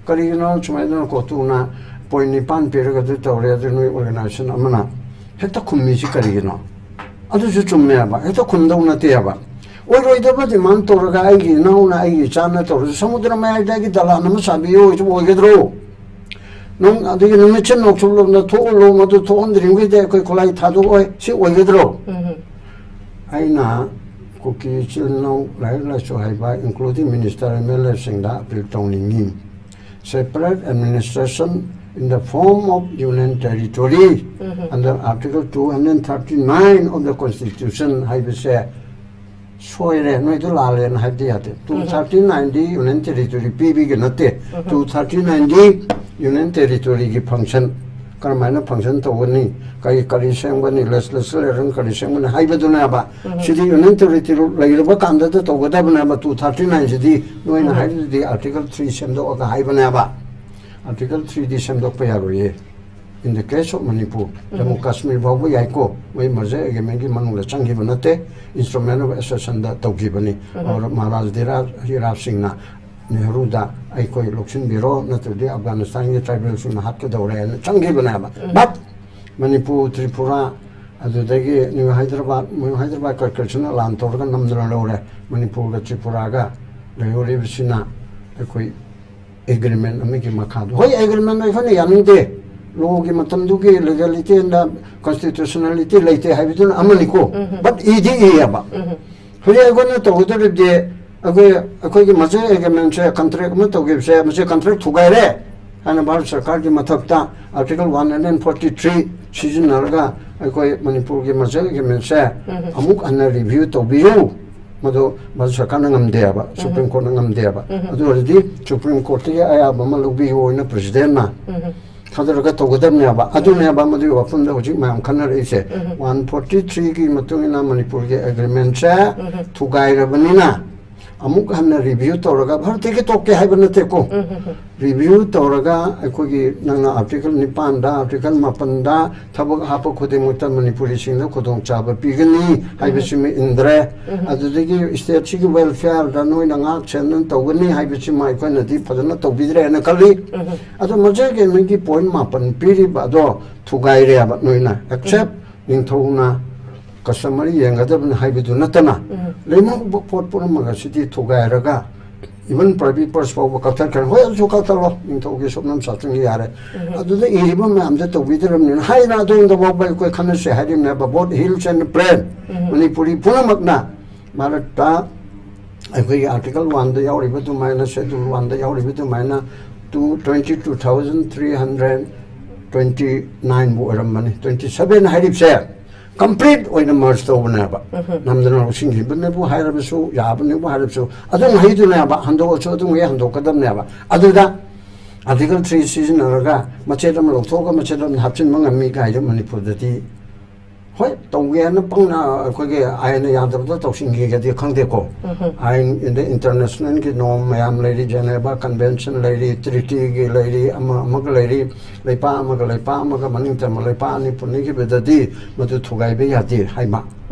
ꯀꯔꯤꯒꯤꯅꯣ ꯁꯨꯃꯥꯏꯅ ꯀꯣꯇꯨꯅ ꯄꯣꯏꯟ ꯅꯤꯄꯥꯟ ꯄꯤꯔꯒ ꯑꯗꯨ ꯇꯧꯔꯦ, ꯑꯗꯨ ꯅꯣꯏ ꯑꯣꯔꯒꯅꯥꯏꯖꯦꯁꯟ ꯑꯃꯅ ꯍꯦꯛꯇ ꯈꯨꯝꯃꯤꯁꯤ ꯀꯔꯤꯒꯤꯅꯣ? ꯑꯗꯨꯁꯨ ꯆꯨꯝꯃꯦꯕ, ꯍꯦꯛꯇ ꯈꯨꯝꯗꯧ ꯅꯠꯇꯦꯕ꯫ ꯑꯣꯏꯔꯣꯏꯗꯕ ꯗꯤꯃꯥꯟ ꯇꯧꯔꯒ ꯑꯩꯒꯤ ꯏꯅꯥꯎꯅ ꯑꯩꯒꯤ ꯏꯆꯥꯅ ꯇꯧꯔꯁꯨ ꯁꯃꯨꯗ꯭ꯔ ꯃꯌꯥꯏꯗꯒꯤ ꯗꯂꯥꯟ ꯑꯃ ꯁꯥꯕꯤꯌꯨ ꯍꯥꯏꯁꯤꯕꯨ ꯑꯣꯏꯒꯗ꯭ꯔꯣ? ꯅꯪ ꯑꯗꯒꯤ ꯅꯨꯃꯤꯠꯁꯦ ꯅꯣꯛꯊꯣꯛꯂꯣꯝꯗ ꯊꯣꯛꯍꯜꯂꯣ, ꯃꯗꯨ ꯊꯣꯛꯍꯟꯗ꯭ꯔꯤꯉꯩꯗ ꯑꯩꯈꯣꯏ ꯈꯨꯠꯂꯥꯏ ꯊꯥꯗꯣꯛꯑꯣꯏ, ꯁꯤ ꯑꯣꯏꯒꯗ꯭ꯔꯣ? ꯑꯩꯅ ꯀꯨꯀꯤ ꯏꯆꯤꯜ ꯏꯅꯥꯎ ꯂꯥꯏꯔꯤꯛ ꯂꯥꯏꯁꯨ ꯍꯩꯕ, including minister, M L A ꯁꯤꯡꯗ appeal ꯇꯧꯅꯤꯡꯉꯤ꯫ Separate administration in the form of union territory under Article two hundred thirty-nine of the Constitution ꯍꯥꯏꯕꯁꯦ ꯁꯣꯏꯔꯦ, ꯅꯣꯏꯗꯣ ꯂꯥꯜꯂꯦꯅ ꯍꯥꯏꯕꯗꯤ ꯌꯥꯗꯦ꯫ Two thirty-nine ꯗꯤ union territory ꯄꯤꯕꯤꯒꯤ ꯅꯠꯇꯦ꯫ Two thirty-nine ꯗꯤ union territory ꯒꯤ function, ꯀꯔꯝꯍꯥꯏꯅ function ꯇꯧꯒꯅꯤ, ꯀꯔꯤ, ꯀꯔꯤ ꯁꯦꯝꯒꯅꯤ, legislature ꯀꯔꯤ ꯁꯦꯝꯒꯅꯤ ꯍꯥꯏꯕꯗꯨꯅꯦꯕ꯫ ꯁꯤꯗꯤ union territory ꯂꯩꯔꯕ ꯀꯥꯟꯗꯗ ꯇꯧꯒꯗꯕꯅꯦꯕ꯫ Two thirty-nine ꯁꯤꯗꯤ ꯅꯣꯏꯅ ꯍꯥꯏꯔꯤꯗꯨꯗꯤ Article three ꯁꯦꯝꯗꯣꯛꯑꯒ ꯍꯥꯏꯕꯅꯦꯕ꯫ Article three ꯗꯤ ꯁꯦꯝꯗꯣꯛꯄ ꯌꯥꯔꯣꯏꯌꯦ꯫ In the case of Manipur, Jammu Kashmir ꯐꯥꯎꯕ ꯌꯥꯏꯀꯣ, ꯃꯣꯏ merger agreement ꯀꯤ ꯃꯅꯨꯡꯗ ꯆꯪꯈꯤꯕ ꯅꯠꯇꯦ, instrument of accession ꯗ ꯇꯧꯈꯤꯕꯅꯤ꯫ ꯑꯣꯔ ꯃꯍꯥꯔꯥꯖ ꯙꯤꯔꯥꯖ ꯍꯤꯔꯥꯖ ꯁꯤꯡꯅ ꯅꯦꯍꯔꯨꯗ ꯑꯩꯈꯣꯏ ꯂꯧꯁꯤꯟꯕꯤꯔꯣ, ꯅꯠꯇ꯭ꯔꯗꯤ ꯑꯐꯒꯥꯅꯤꯁꯇꯥꯟꯒꯤ tribal ꯁꯤꯡꯅ ꯍꯥꯠꯀꯗꯧꯔꯦ ꯍꯥꯏꯅ ꯆꯪꯈꯤꯕꯅꯦꯕ꯫ But ꯃꯅꯤꯄꯨꯔ, ꯇ꯭ꯔꯤꯄꯨꯔꯥ, ꯑꯗꯨꯗꯒꯤ ꯅ꯭ꯌꯨ ꯍꯥꯏꯗ꯭ꯔꯕꯥꯗ, ꯅ꯭ꯌꯨ ꯍꯥꯏꯗ꯭ꯔꯕꯥꯗ ꯀꯔꯀꯔꯁꯅ ꯂꯥꯟ ꯇꯧꯔꯒ ꯅꯝꯗꯨꯅ ꯂꯧꯔꯦ꯫ ꯃꯅꯤꯄꯨꯔꯒ ꯇ꯭ꯔꯤꯄꯨꯔꯥꯒ ꯂꯩꯍꯧꯔꯤꯕꯁꯤꯅ ꯑꯩꯈꯣꯏ ꯑꯦꯒ꯭ꯔꯤꯃꯦꯟ ꯑꯃꯒꯤ ꯃꯈꯥꯗ꯫ ꯍꯣꯏ, ꯑꯦꯒ꯭ꯔꯤꯃꯦꯟ ꯑꯩꯈꯣꯏꯅ ꯌꯥꯅꯤꯡꯗꯦ, ꯂꯣꯒꯤ ꯃꯇꯝꯗꯨꯒꯤ ꯂꯤꯒꯦꯂꯤꯇꯤ ꯑꯦꯟ ꯀꯟꯁꯇꯤꯇ꯭ꯌꯨꯁꯅꯦꯂꯤꯇꯤ ꯂꯩꯇꯦ ꯍꯥꯏꯕꯗꯨꯅ ꯑꯃꯅꯤꯀꯣ꯫ ꯕꯠ ꯏꯗꯤ ꯏꯌꯦꯕ꯫ ꯍꯧꯖꯤꯛ ꯑꯩꯈꯣꯏꯅ ꯇꯧꯒꯗꯧꯔꯤꯕꯗꯤ, ꯑꯩꯈꯣꯏ, ꯑꯩꯈꯣꯏꯒꯤ ꯃꯁꯤ ꯑꯦꯒ꯭ꯔꯤꯃꯦꯟꯁꯦ, ꯀꯟꯇ꯭ꯔꯦꯛ ꯑꯃ ꯇꯧꯈꯤꯕꯁꯦ, ꯃꯁꯤ ꯀꯟꯇ꯭ꯔꯦꯛ ꯊꯨꯒꯥꯏꯔꯦ ꯍꯥꯏꯅ ꯚꯥꯔꯠ ꯁꯔꯀꯥꯔꯒꯤ ꯃꯊꯛꯇ article one hundred forty three ꯁꯤꯖꯤꯟꯅꯔꯒ ꯑꯩꯈꯣꯏ ꯃꯅꯤꯄꯨꯔꯒꯤ ꯃꯁꯤ ꯑꯦꯒ꯭ꯔꯤꯃꯦꯟꯁꯦ ꯑꯃꯨꯛ ꯍꯟꯅ ꯔꯤꯚ꯭ꯌꯨ ꯇꯧꯕꯤꯌꯨ꯫ ꯃꯗꯨ ꯚꯥꯔꯠ ꯁꯔꯀꯥꯔꯅ ꯉꯝꯗꯦꯕ, ꯁꯨꯄ꯭ꯔꯤꯝ ꯀꯣꯔꯠꯅ ꯉꯝꯗꯦꯕ꯫ ꯑꯗꯨ ꯑꯣꯏꯔꯗꯤ ꯁꯨꯄ꯭ꯔꯤꯝ ꯀꯣꯔꯠꯇꯒꯤ ꯑꯌꯥꯕ ꯑꯃ ꯂꯧꯕꯤꯌꯨ ꯑꯣꯏꯅ ꯄ꯭ꯔꯦꯁꯤꯗꯦꯟꯠꯅ ꯊꯥꯗꯔꯒ ꯇꯧꯒꯗꯕꯅꯦꯕ꯫ ꯑꯗꯨꯅꯦꯕ ꯃꯗꯨꯒꯤ ꯋꯥꯐꯝꯗ ꯍꯧꯖꯤꯛ ꯃꯌꯥꯝ ꯈꯟꯅꯔꯛꯏꯁꯦ꯫ ꯋꯥꯟ ꯐꯣꯔꯇꯤ ꯊ꯭ꯔꯤꯒꯤ ꯃꯇꯨꯡ ꯏꯟꯅ ꯃꯅꯤꯄꯨꯔꯒꯤ ꯑꯦꯒ꯭ꯔꯤꯃꯦꯟꯁꯦ ꯊꯨꯒꯥꯏꯔꯕꯅꯤꯅ ꯑꯃꯨꯛ ꯍꯟꯅ ꯔꯤꯚ꯭ꯌꯨ ꯇꯧꯔꯒ, ꯚꯥꯔꯠꯇꯒꯤ ꯇꯣꯛꯀꯦ ꯍꯥꯏꯕ ꯅꯠꯇꯦꯀꯣ, ꯔꯤꯚ꯭ꯌꯨ ꯇꯧꯔꯒ ꯑꯩꯈꯣꯏꯒꯤ ꯅꯪꯅ ꯑꯥꯔꯇꯤꯀꯜ ꯅꯤꯄꯥꯟꯗ, ꯑꯥꯔꯇꯤꯀꯜ ꯃꯥꯄꯟꯗ ꯊꯕꯛ ꯍꯥꯞꯄ ꯈꯨꯗꯤꯡꯃꯛꯇ ꯃꯅꯤꯄꯨꯔꯤꯁꯤꯡꯗ ꯈꯨꯗꯣꯡꯆꯥꯕ ꯄꯤꯒꯅꯤ ꯍꯥꯏꯕꯁꯤꯃ ꯏꯟꯗ꯭ꯔꯦ꯫ ꯑꯗꯨꯗꯒꯤ ꯁ꯭ꯇꯦꯠꯁꯤꯒꯤ ꯋꯦꯜꯐꯤꯌꯔꯗ ꯅꯣꯏꯅ ꯉꯥꯛ ꯁꯦꯟꯗꯨꯅ ꯇꯧꯒꯅꯤ ꯍꯥꯏꯕꯁꯤꯃ ꯑꯩꯈꯣꯏꯅꯗꯤ ꯐꯖꯅ ꯇꯧꯕꯤꯗ꯭ꯔꯦꯅ ꯈꯜꯂꯤ꯫ ꯑꯗꯣ ꯃꯁꯤꯒꯤ ꯅꯣꯏꯒꯤ ꯄꯣꯏꯟꯠ ꯃꯥꯄꯟ ꯄꯤꯔꯤꯕ ꯑꯗꯣ ꯊꯨꯒꯥꯏꯔꯦꯕ ꯅꯣꯏꯅ, ꯑꯦꯛꯁꯦꯞ ꯅꯤꯡꯊꯧꯅ ꯀꯁꯇꯃꯔꯤ ꯌꯦꯡꯒꯗꯕꯅꯤ ꯍꯥꯏꯕꯗꯨ ꯅꯠꯇꯅ, ꯂꯩꯃꯧꯕ ꯄꯣꯠ ꯄꯨꯝꯅꯃꯛ ꯑꯁꯤꯗꯤ ꯊꯨꯒꯥꯏꯔꯒ ꯏꯚꯟ ꯄ꯭ꯔꯥꯏꯚꯦꯠ ꯄꯔꯁ ꯐꯥꯎꯕ ꯀꯛꯊꯠꯈ꯭ꯔꯦ꯫ ꯍꯣꯏ, ꯑꯗꯨꯁꯨ ꯀꯛꯊꯠꯂꯣ, ꯅꯤꯡꯊꯧꯒꯤ ꯁꯨꯞꯅꯝ ꯁꯥꯁꯟꯒꯤ ꯌꯥꯔꯦ꯫ ꯑꯗꯨꯗ ꯏꯔꯤꯕ ꯃꯌꯥꯝꯗ ꯇꯧꯕꯤꯗ꯭ꯔꯕꯅꯤꯅ ꯍꯥꯏꯅ ꯑꯗꯣꯝꯗ ꯐꯥꯎꯕ ꯑꯩꯈꯣꯏ ꯈꯟꯅꯁꯦ ꯍꯥꯏꯔꯤꯕꯅꯦꯕ, both hills and plain, Manipuri ꯄꯨꯝꯅꯃꯛꯅ꯫ ꯃꯔꯛꯇ ꯑꯩꯈꯣꯏꯒꯤ ꯑꯥꯔꯇꯤꯀꯜ ꯋꯥꯟꯗ ꯌꯥꯎꯔꯤꯕ ꯑꯗꯨꯃꯥꯏꯅ, ꯁꯦꯗꯨꯜ ꯋꯥꯟꯗ ꯌꯥꯎꯔꯤꯕ ꯑꯗꯨꯃꯥꯏꯅ two, twenty two thousand three hundred twenty ꯅꯥꯏꯟꯕꯨ ꯑꯣꯏꯔꯝꯕꯅꯤ, ꯇ꯭ꯋꯦꯟꯇꯤ ꯁꯚꯦꯟ ꯍꯥꯏꯔꯤꯕꯁꯦ ꯀꯝꯄ꯭ꯂꯤꯠ ꯑꯣꯏꯅ ꯃꯔꯖ ꯇꯧꯕꯅꯦꯕ꯫ ꯅꯝꯗꯅ ꯂꯧꯁꯤꯟꯈꯤꯕꯅꯦꯕꯨ ꯍꯥꯏꯔꯕꯁꯨ, ꯌꯥꯕꯅꯦꯕꯨ ꯍꯥꯏꯔꯕꯁꯨ, ꯑꯗꯨꯝ ꯍꯩꯗꯨꯅꯦꯕ, ꯍꯟꯗꯣꯛꯑꯁꯨ ꯑꯗꯨꯝ ꯍꯦꯛ ꯍꯟꯗꯣꯛꯀꯗꯕꯅꯦꯕ꯫ ꯑꯗꯨꯗ ꯑꯥꯔꯇꯤꯀꯜ ꯊ꯭ꯔꯤ ꯁꯤꯖꯤꯟꯅꯔꯒ ꯃꯆꯦꯠ ꯑꯃ ꯂꯧꯊꯣꯛꯑꯒ ꯃꯆꯦꯠ ꯑꯃ ꯍꯥꯞꯆꯤꯟꯕ ꯉꯝꯃꯤ ꯀꯥꯏꯗꯣ ꯃꯅꯤꯄꯨꯔꯗꯗꯤ, ꯍꯣꯏ, ꯇꯧꯒꯦꯅ ꯄꯪꯅ ꯑꯩꯈꯣꯏꯒꯤ ꯑꯥꯏꯟꯅ ꯌꯥꯗꯕꯗ ꯇꯧꯁꯤꯟꯈꯤꯒꯗꯤ ꯈꯪꯗꯦꯀꯣ꯫ ꯑꯥꯏꯟ, ꯑꯗꯩ ꯏꯟꯇꯔꯅꯦꯁꯅꯦꯜꯒꯤ ꯅꯣꯔꯝ ꯃꯌꯥꯝ ꯂꯩꯔꯤ, ꯖꯦꯅꯦꯚꯥ ꯀꯟꯚꯦꯟꯁꯟ ꯂꯩꯔꯤ, ꯇ꯭ꯔꯤꯇꯤꯒꯤ ꯂꯩꯔꯤ, ꯑꯃ ꯑꯃꯒ ꯂꯩꯔꯤ, ꯂꯩꯄꯥꯛ ꯑꯃꯒ ꯂꯩꯄꯥꯛ ꯑꯃꯒ ꯃꯅꯤꯡ ꯇꯝꯕ ꯂꯩꯄꯥꯛ ꯑꯅꯤ ꯄꯨꯟꯅꯈꯤꯕꯗꯗꯤ ꯃꯗꯨ ꯊꯨꯒꯥꯏꯕ ꯌꯥꯗꯦ ꯍꯥꯏꯕ꯫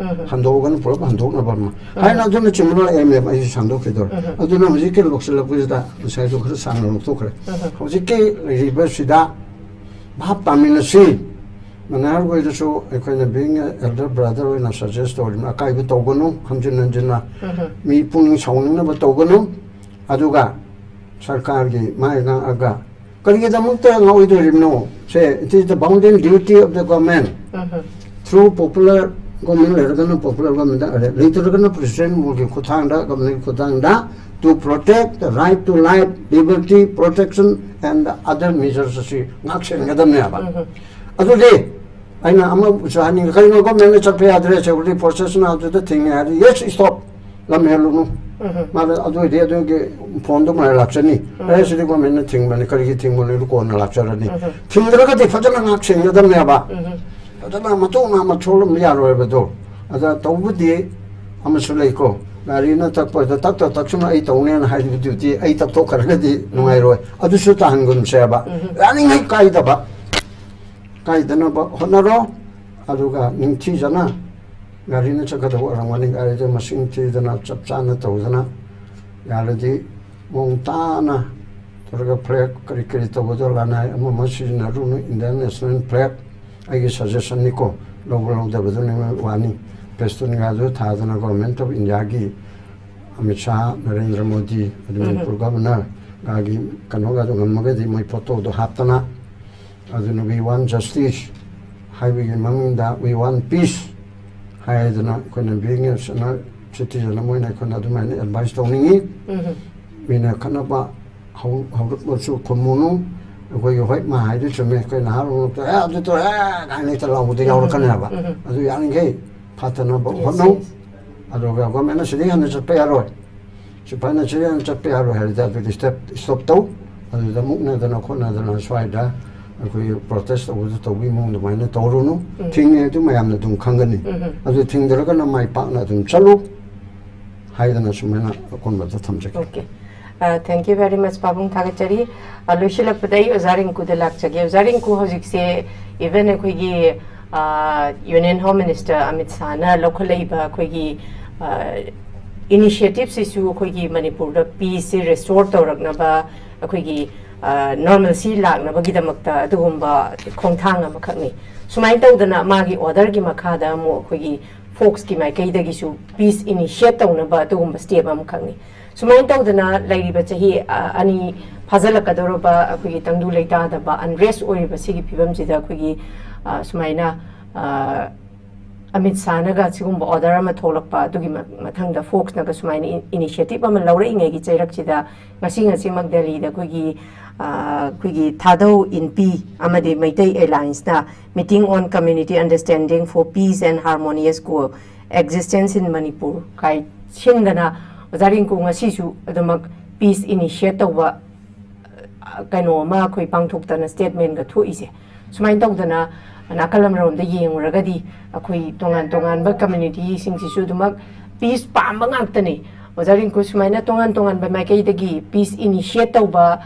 ꯍꯟꯗꯣꯛꯑꯒꯅ ꯄꯨꯂꯞ ꯍꯟꯗꯣꯛꯅꯕ ꯑꯃ꯫ ꯍꯥꯏꯅ ꯑꯗꯨꯅꯆꯤꯡꯕ ꯂꯥꯛꯑꯦꯅꯦꯕ, ꯑꯩꯁꯦ ꯁꯟꯗꯣꯛꯈꯤꯗꯣꯔꯦ꯫ ꯑꯗꯨꯅ ꯍꯧꯖꯤꯛꯀꯤ ꯂꯧꯁꯤꯜꯂꯛꯄꯁꯤꯗ ꯉꯁꯥꯏꯗꯣ ꯈꯔ ꯁꯥꯡꯅ ꯂꯧꯊꯣꯛꯈ꯭ꯔꯦ꯫ ꯍꯧꯖꯤꯛꯀꯤ ꯂꯩꯔꯤꯕꯁꯤꯗ ꯚꯥꯞ ꯇꯥꯃꯤꯟꯅꯁꯤ꯫ ꯃꯅꯥꯍꯔ ꯍꯣꯏꯗꯁꯨ ꯑꯩꯈꯣꯏꯅ being a elder brother ꯑꯣꯏꯅ suggest ꯇꯧꯔꯤꯕꯅꯤ, ꯑꯀꯥꯏꯕ ꯇꯧꯒꯅꯨ, ꯍꯟꯖꯤꯟ ꯍꯟꯖꯤꯟꯅ ꯃꯤ ꯄꯨꯛꯅꯤꯡ ꯁꯥꯎꯅꯤꯡꯅꯕ ꯇꯧꯒꯅꯨ꯫ ꯑꯗꯨꯒ ꯁꯔꯀꯥꯔꯒꯤ ꯃꯥꯏ ꯉꯥꯛꯑꯒ ꯀꯔꯤꯒꯤꯗꯃꯛꯇ ꯉꯥꯛꯑꯣꯏꯗꯣꯔꯤꯕꯅꯣ? ꯁꯦ, it is the bounden duty of the government through popular government ꯂꯩꯔꯒꯅ popular government, ꯂꯩꯇ꯭ꯔꯒꯅ president ꯒꯤ ꯈꯨꯠꯊꯥꯡꯗ, government ꯒꯤ ꯈꯨꯠꯊꯥꯡꯗ, to protect the right to life, liberty, protection and other measures ꯑꯁꯤ ꯉꯥꯛ ꯁꯦꯟꯒꯗꯕꯅꯦꯕ꯫ ꯑꯗꯨꯗꯤ ꯑꯩꯅ ꯑꯃꯁꯨ ꯍꯥꯏꯅꯤꯡꯉꯤ, ꯀꯔꯤꯒꯨꯝꯕ government ꯅ ꯆꯠꯄ ꯌꯥꯗ꯭ꯔꯦ, security forces ꯅ ꯑꯗꯨꯗ ꯊꯤꯡꯉꯦ ꯍꯥꯏꯔꯗꯤ, yes, stop, ꯂꯝ ꯍꯦꯜꯂꯨꯅꯨ꯫ ꯃꯥꯅ ꯑꯗꯨ ꯑꯣꯏꯗꯤ ꯑꯗꯨꯒꯤ phone ꯗꯣ ꯃꯥꯏ ꯂꯥꯛꯆꯅꯤ꯫ ꯑꯦ, ꯁꯤꯗꯤ government ꯅ ꯊꯤꯡꯕꯅꯤ, ꯀꯔꯤꯒꯤ ꯊꯤꯡꯕꯅꯣ? ꯑꯗꯨ ꯀꯣꯟꯅ ꯂꯥꯛꯆꯔꯅꯤ꯫ ꯊꯤꯡꯗ꯭ꯔꯒꯗꯤ ꯐꯖꯅ ꯉꯥꯛ ꯁꯦꯟꯒꯗꯕꯅꯦꯕ꯫ ꯐꯖꯅ ꯃꯇꯣꯛ ꯅꯥꯝꯃ ꯁꯣꯛꯍꯟꯕ ꯌꯥꯔꯣꯏꯕꯗꯣ꯫ ꯑꯗ ꯇꯧꯕꯗꯤ ꯑꯃꯁꯨ ꯂꯩꯀꯣ, ꯒꯥꯔꯤꯅ ꯇꯛꯄꯗ ꯇꯛꯇ ꯇꯛꯁꯅꯨ, ꯑꯩ ꯇꯧꯅꯦꯅ ꯍꯥꯏꯕꯗꯨꯗꯤ, ꯑꯩ ꯇꯛꯊꯣꯛꯈ꯭ꯔꯒꯗꯤ ꯅꯨꯡꯉꯥꯏꯔꯣꯏ꯫ ꯑꯗꯨꯁꯨ ꯇꯥꯍꯟꯒꯨꯝꯁꯦꯕ꯫ ꯌꯥꯔꯤꯉꯩ ꯀꯥꯏꯗꯕ, ꯀꯥꯏꯗꯅꯕ ꯍꯣꯠꯅꯔꯣ꯫ ꯑꯗꯨꯒ ꯅꯤꯡꯊꯤꯖꯅ ꯒꯥꯔꯤꯅ ꯆꯠꯀꯗꯕ ꯑꯣꯏꯔꯝꯒꯅꯤ, ꯒꯥꯔꯤꯗꯨ ꯃꯁꯤꯡ ꯊꯤꯗꯅ ꯆꯞ ꯆꯥꯅ ꯇꯧꯗꯅ, ꯌꯥꯔꯗꯤ ꯃꯑꯣꯡ ꯇꯥꯅ ꯇꯧꯔꯒ flag ꯀꯔꯤ ꯀꯔꯤ ꯇꯧꯕꯗꯣ ꯂꯅꯥꯏ ꯑꯃ ꯑꯃ ꯁꯤꯖꯤꯟꯅꯔꯨꯅꯨ, Indian national flag ꯑꯩꯒꯤ suggestion ꯅꯤꯀꯣ, ꯂꯧꯕ ꯂꯧꯗꯕꯗꯨꯅ ꯋꯥꯅꯤ꯫ Festoon ꯒꯗꯨ ꯊꯥꯗꯅ Government of India ꯒꯤ ꯑꯃꯤꯠ ꯁꯥꯍ, ꯅꯔꯦꯟꯗ꯭ꯔ ꯃꯣꯗꯤ, ꯑꯗꯨ ꯃꯅꯤꯄꯨꯔ governor ꯒꯤ ꯀꯩꯅꯣꯒꯗꯣ ꯉꯝꯃꯒꯗꯤ ꯃꯣꯏ photo ꯗꯣ ꯍꯥꯞꯇꯅ, ꯑꯗꯨꯅ "We want justice" ꯍꯥꯏꯕꯒꯤ ꯃꯃꯤꯡꯗ "We want peace" ꯍꯥꯏꯗꯅ ꯑꯩꯈꯣꯏꯅ being a senior citizen ꯑꯃ ꯑꯣꯏꯅ ꯑꯩꯈꯣꯏꯅ ꯑꯗꯨꯃꯥꯏꯅ advice ꯇꯧꯅꯤꯡꯉꯤ꯫ ꯃꯤꯅ ꯈꯠꯅꯕ ꯍꯧ-, ꯍꯧꯔꯛꯂꯁꯨ ꯈꯨꯝꯃꯨꯅꯨ꯫ ꯑꯩꯈꯣꯏꯒꯤ ꯍꯣꯏ ꯃꯥ ꯍꯥꯏꯗꯨ ꯆꯨꯝꯃꯦ, ꯑꯩꯈꯣꯏ ꯅꯍꯥꯔꯣꯜ ꯃꯔꯛꯇ "ꯑꯦ, ꯑꯗꯨ ꯇꯧꯔꯦ" ꯀꯥꯏꯅ ꯍꯦꯛꯇ ꯂꯥꯎꯕꯗꯤ ꯌꯥꯎꯔꯛꯀꯅꯦꯕ꯫ ꯑꯗꯨ ꯌꯥꯔꯤꯈꯩ ꯐꯠꯇꯅꯕ ꯍꯣꯠꯅꯧ꯫ ꯑꯗꯨꯒ government ꯅ ꯁꯤꯗꯩ ꯍꯦꯟꯅ ꯆꯠꯄ ꯌꯥꯔꯣꯏ, ꯁꯤꯐꯥꯏꯅ ꯁꯤꯗꯩ ꯍꯦꯟꯅ ꯆꯠꯄ ꯌꯥꯔꯣꯏ ꯍꯥꯏꯔꯗꯤ ꯑꯗꯨꯗꯤ step, stop ꯇꯧ꯫ ꯑꯗꯨꯗ ꯃꯨꯛꯅꯗꯅ ꯈꯣꯠꯅꯗꯅ ꯁ꯭ꯋꯥꯏꯗ ꯑꯩꯈꯣꯏꯒꯤ protest ꯇꯧꯕꯗ ꯇꯧꯕꯒꯤ ꯃꯑꯣꯡ ꯑꯗꯨꯃꯥꯏꯅ ꯇꯧꯔꯨꯅꯨ꯫ ꯊꯤꯡꯉꯦ ꯑꯗꯨ ꯃꯌꯥꯝꯅ ꯑꯗꯨꯝ ꯈꯪꯒꯅꯤ꯫ ꯑꯗꯨ ꯊꯤꯡꯗ꯭ꯔꯒꯅ ꯃꯥꯏ ꯄꯥꯛꯅ ꯑꯗꯨꯝ ꯆꯠꯂꯨ ꯍꯥꯏꯗꯅ ꯁꯨꯃꯥꯏꯅ ꯑꯀꯣꯟꯕꯗ ꯊꯝꯖꯒꯦ꯫ Okay. Uh, thank you very much, ꯄꯥꯕꯨꯡ ꯊꯥꯒꯠꯆꯔꯤ꯫ Uh, ꯂꯣꯏꯁꯤꯜꯂꯛꯄꯗ ꯑꯩ ꯑꯣꯖꯥ ꯔꯤꯡꯀꯨꯗ ꯂꯥꯛꯆꯒꯦ꯫ ꯑꯣꯖꯥ ꯔꯤꯡꯀꯨ, ꯍꯧꯖꯤꯛꯁꯦ even ꯑꯩꯈꯣꯏꯒꯤ, uh, Union Home Minister Amit ꯁꯥꯍꯅ ꯂꯧꯈꯠꯂꯛꯏꯕ ꯑꯩꯈꯣꯏꯒꯤ, uh, initiative ꯁꯤꯁꯨ ꯑꯩꯈꯣꯏꯒꯤ ꯃꯅꯤꯄꯨꯔꯗ peace ꯁꯤ restore ꯇꯧꯔꯛꯅꯕ ꯑꯩꯈꯣꯏꯒꯤ ꯅꯣꯔꯃꯦꯜꯁꯤ ꯂꯥꯛꯅꯕꯒꯤꯗꯃꯛꯇ ꯑꯗꯨꯒꯨꯝꯕ ꯈꯣꯡꯊꯥꯡ ꯑꯃꯈꯛꯅꯤ꯫ ꯁꯨꯃꯥꯏꯅ ꯇꯧꯗꯅ ꯃꯥꯒꯤ ꯑꯣꯔꯗꯔꯒꯤ ꯃꯈꯥꯗ ꯑꯃꯨꯛ ꯑꯩꯈꯣꯏꯒꯤ ꯐꯣꯛꯁꯀꯤ ꯃꯥꯏꯀꯩꯗꯒꯤꯁꯨ ꯄꯤꯁ ꯏꯅꯤꯁꯤꯌꯦꯠ ꯇꯧꯅꯕ ꯑꯗꯨꯒꯨꯝꯕ ꯁ꯭ꯇꯦꯞ ꯑꯃꯈꯛꯅꯤ꯫ ꯁꯨꯃꯥꯏꯅ ꯇꯧꯗꯅ ꯂꯩꯔꯤꯕ ꯆꯍꯤ ꯑꯅꯤ ꯐꯥꯖꯤꯜꯂꯛꯀꯗꯧꯔꯕ ꯑꯩꯈꯣꯏꯒꯤ ꯇꯪꯗꯨ ꯂꯩꯇꯥꯗꯕ ꯑꯟꯔꯦꯁ ꯑꯣꯏꯔꯤꯕ ꯁꯤꯒꯤ ꯐꯤꯕꯝꯁꯤꯗ ꯑꯩꯈꯣꯏꯒꯤ ꯁꯨꯃꯥꯏꯅ ꯑꯃꯤꯠ ꯁꯥꯍꯅꯒ ꯁꯤꯒꯨꯝꯕ ꯑꯣꯔꯗꯔ ꯑꯃ ꯊꯣꯛꯂꯛꯄ ꯑꯗꯨꯒꯤ ꯃꯊꯪꯗ ꯐꯣꯛꯁꯅꯒ ꯁꯨꯃꯥꯏꯅ ꯏꯅꯤꯁꯤꯌꯦꯇꯤꯕ ꯑꯃ ꯂꯧꯔꯛꯏꯉꯩꯒꯤ ꯆꯩꯔꯛꯁꯤꯗ ꯉꯁꯤ ꯉꯁꯤꯃꯛ ꯗꯦꯜꯂꯤꯗ ꯑꯩꯈꯣꯏꯒꯤ ꯑꯩꯈꯣꯏꯒꯤ ꯊꯥꯗꯧ ꯏꯟꯄꯤ ꯑꯃꯗꯤ Meitei ꯑꯦꯂꯥꯏꯟꯁꯅ Meeting on Community Understanding for Peace and Harmonious Coexistence in Manipur ꯀꯥꯏ ꯁꯤꯟꯗꯅ ꯑꯣꯖꯥ ꯔꯤꯡꯀꯨ ꯉꯁꯤꯁꯨ ꯑꯗꯨꯃꯛ ꯄꯤꯁ ꯏꯅꯤꯁꯤꯌꯦꯠ ꯇꯧꯕ ꯀꯩꯅꯣ ꯑꯃ ꯑꯩꯈꯣꯏ ꯄꯥꯡꯊꯣꯛꯇꯅ ꯁ꯭ꯇꯦꯠꯃꯦꯟꯒ ꯊꯣꯛꯏꯁꯦ꯫ ꯁꯨꯃꯥꯏꯅ ꯇꯧꯗꯅ ꯅꯥꯀꯜ ꯑꯃꯔꯣꯝꯗ ꯌꯦꯡꯉꯨꯔꯒꯗꯤ ꯑꯩꯈꯣꯏ ꯇꯣꯉꯥꯟ ꯇꯣꯉꯥꯟꯕ ꯀꯝꯃ꯭ꯌꯨꯅꯤꯇꯤꯁꯤꯡꯁꯤꯁꯨ ꯑꯗꯨꯃꯛ ꯄꯤꯁ ꯄꯥꯝꯕ ꯉꯥꯛꯇꯅꯤ꯫ ꯑꯣꯖꯥ ꯔꯤꯡꯀꯨ ꯁꯨꯃꯥꯏꯅ ꯇꯣꯉꯥꯟ ꯇꯣꯉꯥꯟꯕ ꯃꯥꯏꯀꯩꯗꯒꯤ ꯄꯤꯁ ꯏꯅꯤꯁꯤꯌꯦꯠ ꯇꯧꯕ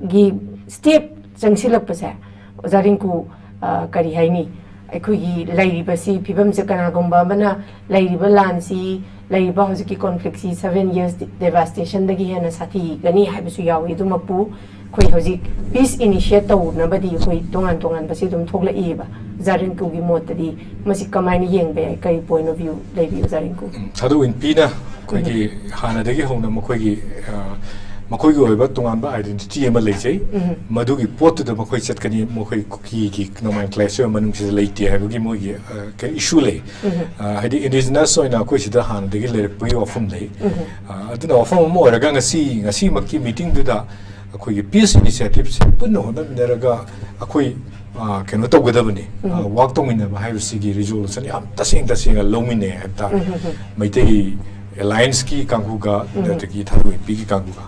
ꯒꯤ ꯁ꯭ꯇꯦꯞ ꯆꯪꯁꯤꯜꯂꯛꯄꯁꯦ ꯑꯣꯖꯥ ꯔꯤꯡꯀꯨ ꯀꯔꯤ ꯍꯥꯏꯅꯤ? ꯑꯩꯈꯣꯏꯒꯤ ꯂꯩꯔꯤꯕꯁꯤ ꯐꯤꯕꯝꯁꯦ ꯀꯅꯥꯒꯨꯝꯕ ꯑꯃꯅ ꯂꯩꯔꯤꯕ ꯂꯥꯟꯁꯤ, ꯂꯩꯔꯤꯕ ꯍꯧꯖꯤꯛꯀꯤ ꯀꯣꯟꯐ꯭ꯂꯤꯛꯁꯤ ꯁꯚꯦꯟ ꯌꯔꯁ ꯗꯦꯚꯥꯁꯇꯦꯁꯟꯗꯒꯤ ꯍꯦꯟꯅ ꯁꯥꯊꯤꯒꯅꯤ ꯍꯥꯏꯕꯁꯨ ꯌꯥꯎꯏ꯫ ꯑꯗꯨꯃꯛꯄꯨ ꯑꯩꯈꯣꯏ ꯍꯧꯖꯤꯛ ꯄꯤꯁ ꯏꯅꯤꯁꯤꯌꯦꯠ ꯇꯧꯅꯕꯗꯤ ꯑꯩꯈꯣꯏ ꯇꯣꯉꯥꯟ ꯇꯣꯉꯥꯟꯕꯁꯤ ꯑꯗꯨꯝ ꯊꯣꯛꯂꯛꯏꯕ꯫ ꯑꯣꯖꯥ ꯔꯤꯡꯀꯨꯒꯤ ꯃꯣꯠꯇꯗꯤ ꯃꯁꯤ ꯀꯃꯥꯏꯅ ꯌꯦꯡꯕ ꯌꯥꯏ? ꯀꯔꯤ ꯄꯣꯏꯟ ꯑꯣꯐ ꯚ꯭ꯌꯨ ꯂꯩꯕꯤ ꯑꯣꯖꯥ ꯔꯤꯡꯀꯨ? ꯊꯥꯗꯧ ꯏꯟꯄꯤꯅ ꯑꯩꯈꯣꯏꯒꯤ ꯍꯥꯟꯅꯗꯒꯤ ꯍꯧꯅ ꯃꯈꯣꯏꯒꯤ ꯃꯈꯣꯏꯒꯤ ꯑꯣꯏꯕ ꯇꯣꯉꯥꯟꯕ ꯑꯥꯏꯗꯦꯟꯇꯤꯇꯤ ꯑꯃ ꯂꯩꯖꯩ꯫ ꯃꯗꯨꯒꯤ ꯄꯣꯠꯇꯨꯗ ꯃꯈꯣꯏ ꯆꯠꯀꯅꯤ, ꯃꯈꯣꯏ ꯀꯨꯀꯤꯒꯤ ꯅꯣꯃꯦꯟꯀ꯭ꯂꯦꯆꯔ ꯃꯅꯨꯡꯁꯤꯗ ꯂꯩꯇꯦ ꯍꯥꯏꯕꯒꯤ ꯃꯣꯏꯒꯤ ꯏꯁꯨ ꯂꯩ꯫ ꯍꯥꯏꯗꯤ ꯏꯟꯗꯤꯖꯤꯅꯁ ꯑꯣꯏꯅ ꯑꯩꯈꯣꯏ ꯁꯤꯗ ꯍꯥꯟꯅꯗꯒꯤ ꯂꯩꯔꯛꯄꯒꯤ ꯋꯥꯐꯝ ꯂꯩ꯫ ꯑꯗꯨꯅ ꯋꯥꯐꯝ ꯑꯃ ꯑꯣꯏꯔꯒ ꯉꯁꯤ ꯉꯁꯤꯃꯛꯀꯤ ꯃꯤꯇꯤꯡꯗꯨꯗ ꯑꯩꯈꯣꯏꯒꯤ ꯄꯤꯁ ꯏꯅꯤꯁꯤꯌꯦꯇꯤꯚꯁꯦ ꯄꯨꯟꯅ ꯍꯣꯠꯅꯃꯤꯟꯅꯔꯒ ꯑꯩꯈꯣꯏ ꯀꯩꯅꯣ ꯇꯧꯒꯗꯕꯅꯤ, ꯋꯥꯛ ꯇꯧꯃꯤꯟꯅꯕ ꯍꯥꯏꯕꯁꯤꯒꯤ ꯔꯤꯖꯣꯂꯨꯁꯟ ꯌꯥꯝ ꯇꯁꯦꯡ ꯇꯁꯦꯡꯅ ꯂꯧꯃꯤꯟꯅꯩ ꯍꯥꯏꯕ ꯇꯥꯔꯦ꯫ ꯃꯩꯇꯩ ꯑꯦꯂꯥꯏꯟꯁꯀꯤ ꯀꯥꯡꯕꯨꯒ, ꯑꯗꯒꯤ ꯊꯥꯗꯧ ꯏꯟꯄꯤꯒꯤ ꯀꯥꯡꯕꯨꯒ꯫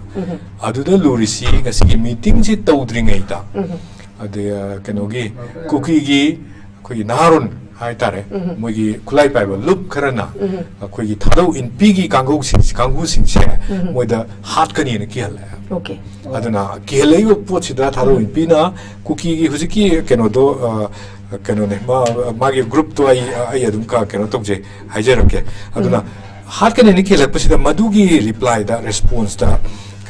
ꯑꯗꯨꯗ ꯂꯨꯔꯤꯁꯤ ꯉꯁꯤꯒꯤ ꯃꯤꯇꯤꯡꯁꯤ ꯇꯧꯗ꯭ꯔꯤꯉꯩꯗ ꯑꯗꯩ ꯀꯩꯅꯣꯒꯤ ꯀꯨꯀꯤꯒꯤ ꯑꯩꯈꯣꯏꯒꯤ ꯅꯍꯥꯔꯣꯟ ꯍꯥꯏꯇꯥꯔꯦ, ꯃꯣꯏꯒꯤ ꯈꯨꯠꯂꯥꯏ ꯄꯥꯏꯕ ꯂꯨꯞ ꯈꯔꯅ ꯑꯩꯈꯣꯏꯒꯤ ꯊꯥꯗꯧ ꯏꯟꯄꯤꯒꯤ ꯀꯥꯡꯕꯨꯁꯤꯡ ꯀꯥꯡꯕꯨꯁꯤꯡꯁꯦ ꯃꯣꯏꯗ ꯍꯥꯠꯀꯅꯤꯅ ꯀꯤꯍꯜꯂꯦ꯫ ꯑꯣꯀꯦ꯫ ꯑꯗꯨꯅ ꯀꯤꯍꯜꯂꯛꯏꯕ ꯄꯣꯠꯁꯤꯗ ꯊꯥꯗꯧ ꯏꯟꯄꯤꯅ ꯀꯨꯀꯤꯒꯤ ꯍꯧꯖꯤꯛꯀꯤ ꯀꯩꯅꯣꯗꯣ ꯀꯩꯅꯣꯅꯦ, ꯃꯥꯒꯤ ꯒ꯭ꯔꯨꯞꯇꯣ ꯑꯩ ꯑꯩ ꯑꯗꯨꯝ ꯀꯩꯅꯣ ꯇꯧꯖꯩ, ꯍꯥꯏꯖꯔꯛꯀꯦ꯫ ꯑꯗꯨꯅ ꯍꯥꯠꯀꯅꯤꯅ ꯀꯤꯍꯜꯂꯛꯄꯁꯤꯗ ꯃꯗꯨꯒꯤ ꯔꯤꯄ꯭ꯂꯥꯏꯗ, ꯔꯦꯁꯄꯣꯟꯁꯇ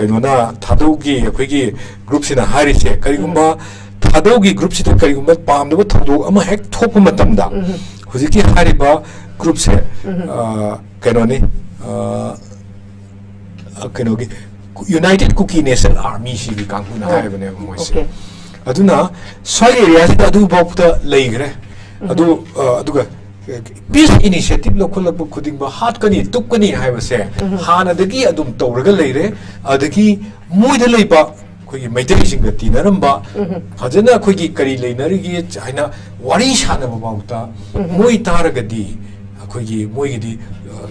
ꯀꯩꯅꯣꯅ, ꯊꯥꯗꯧꯒꯤ ꯑꯩꯈꯣꯏꯒꯤ ꯒ꯭ꯔꯨꯞꯁꯤꯅ ꯍꯥꯏꯔꯤꯁꯦ, ꯀꯔꯤꯒꯨꯝꯕ ꯊꯥꯗꯧꯒꯤ ꯒ꯭ꯔꯨꯞꯁꯤꯗ ꯀꯔꯤꯒꯨꯝꯕ ꯄꯥꯝꯗꯕ ꯊꯧꯗꯣꯛ ꯑꯃ ꯍꯦꯛ ꯊꯣꯛꯄ ꯃꯇꯝꯗ, ꯍꯧꯖꯤꯛꯀꯤ ꯍꯥꯏꯔꯤꯕ ꯒ꯭ꯔꯨꯞꯁꯦ, ꯑ, ꯀꯩꯅꯣꯅꯤ, ꯑ, ꯑ, ꯀꯩꯅꯣꯒꯤ United Kuki National Army ꯁꯤꯒꯤ ꯀꯥꯡꯕꯨꯅ ꯍꯥꯏꯕꯅꯦꯕ ꯃꯣꯏꯁꯦ꯫ ꯑꯗꯨꯅ ꯁ꯭ꯋꯥꯏꯒꯤ ꯑꯦꯔꯤꯌꯥꯁꯤꯗ ꯑꯗꯨꯐꯥꯎꯗ ꯂꯩꯈ꯭ꯔꯦ꯫ ꯑꯗꯨ, ꯑ, ꯑꯗꯨꯒ ꯄꯤꯁ ꯏꯅꯤꯁꯤꯌꯦꯇꯤꯚ ꯂꯧꯈꯠꯂꯛꯄ ꯈꯨꯗꯤꯡꯃꯛ ꯍꯥꯠꯀꯅꯤ, ꯇꯨꯞꯀꯅꯤ ꯍꯥꯏꯕꯁꯦ ꯍꯥꯟꯅꯗꯒꯤ ꯑꯗꯨꯝ ꯇꯧꯔꯒ ꯂꯩꯔꯦ꯫ ꯑꯗꯒꯤ ꯃꯣꯏꯗ ꯂꯩꯕ ꯑꯩꯈꯣꯏꯒꯤ ꯃꯩꯇꯩꯁꯤꯡꯒ ꯇꯤꯟꯅꯔꯝꯕ, ꯐꯖꯅ ꯑꯩꯈꯣꯏꯒꯤ ꯀꯔꯤ ꯂꯩꯅꯔꯤꯒꯦ ꯍꯥꯏꯅ ꯋꯥꯔꯤ ꯁꯥꯟꯅꯕ ꯐꯥꯎꯗ ꯃꯣꯏ ꯇꯥꯔꯒꯗꯤ ꯑꯩꯈꯣꯏꯒꯤ ꯃꯣꯏꯒꯤꯗꯤ, ꯑ,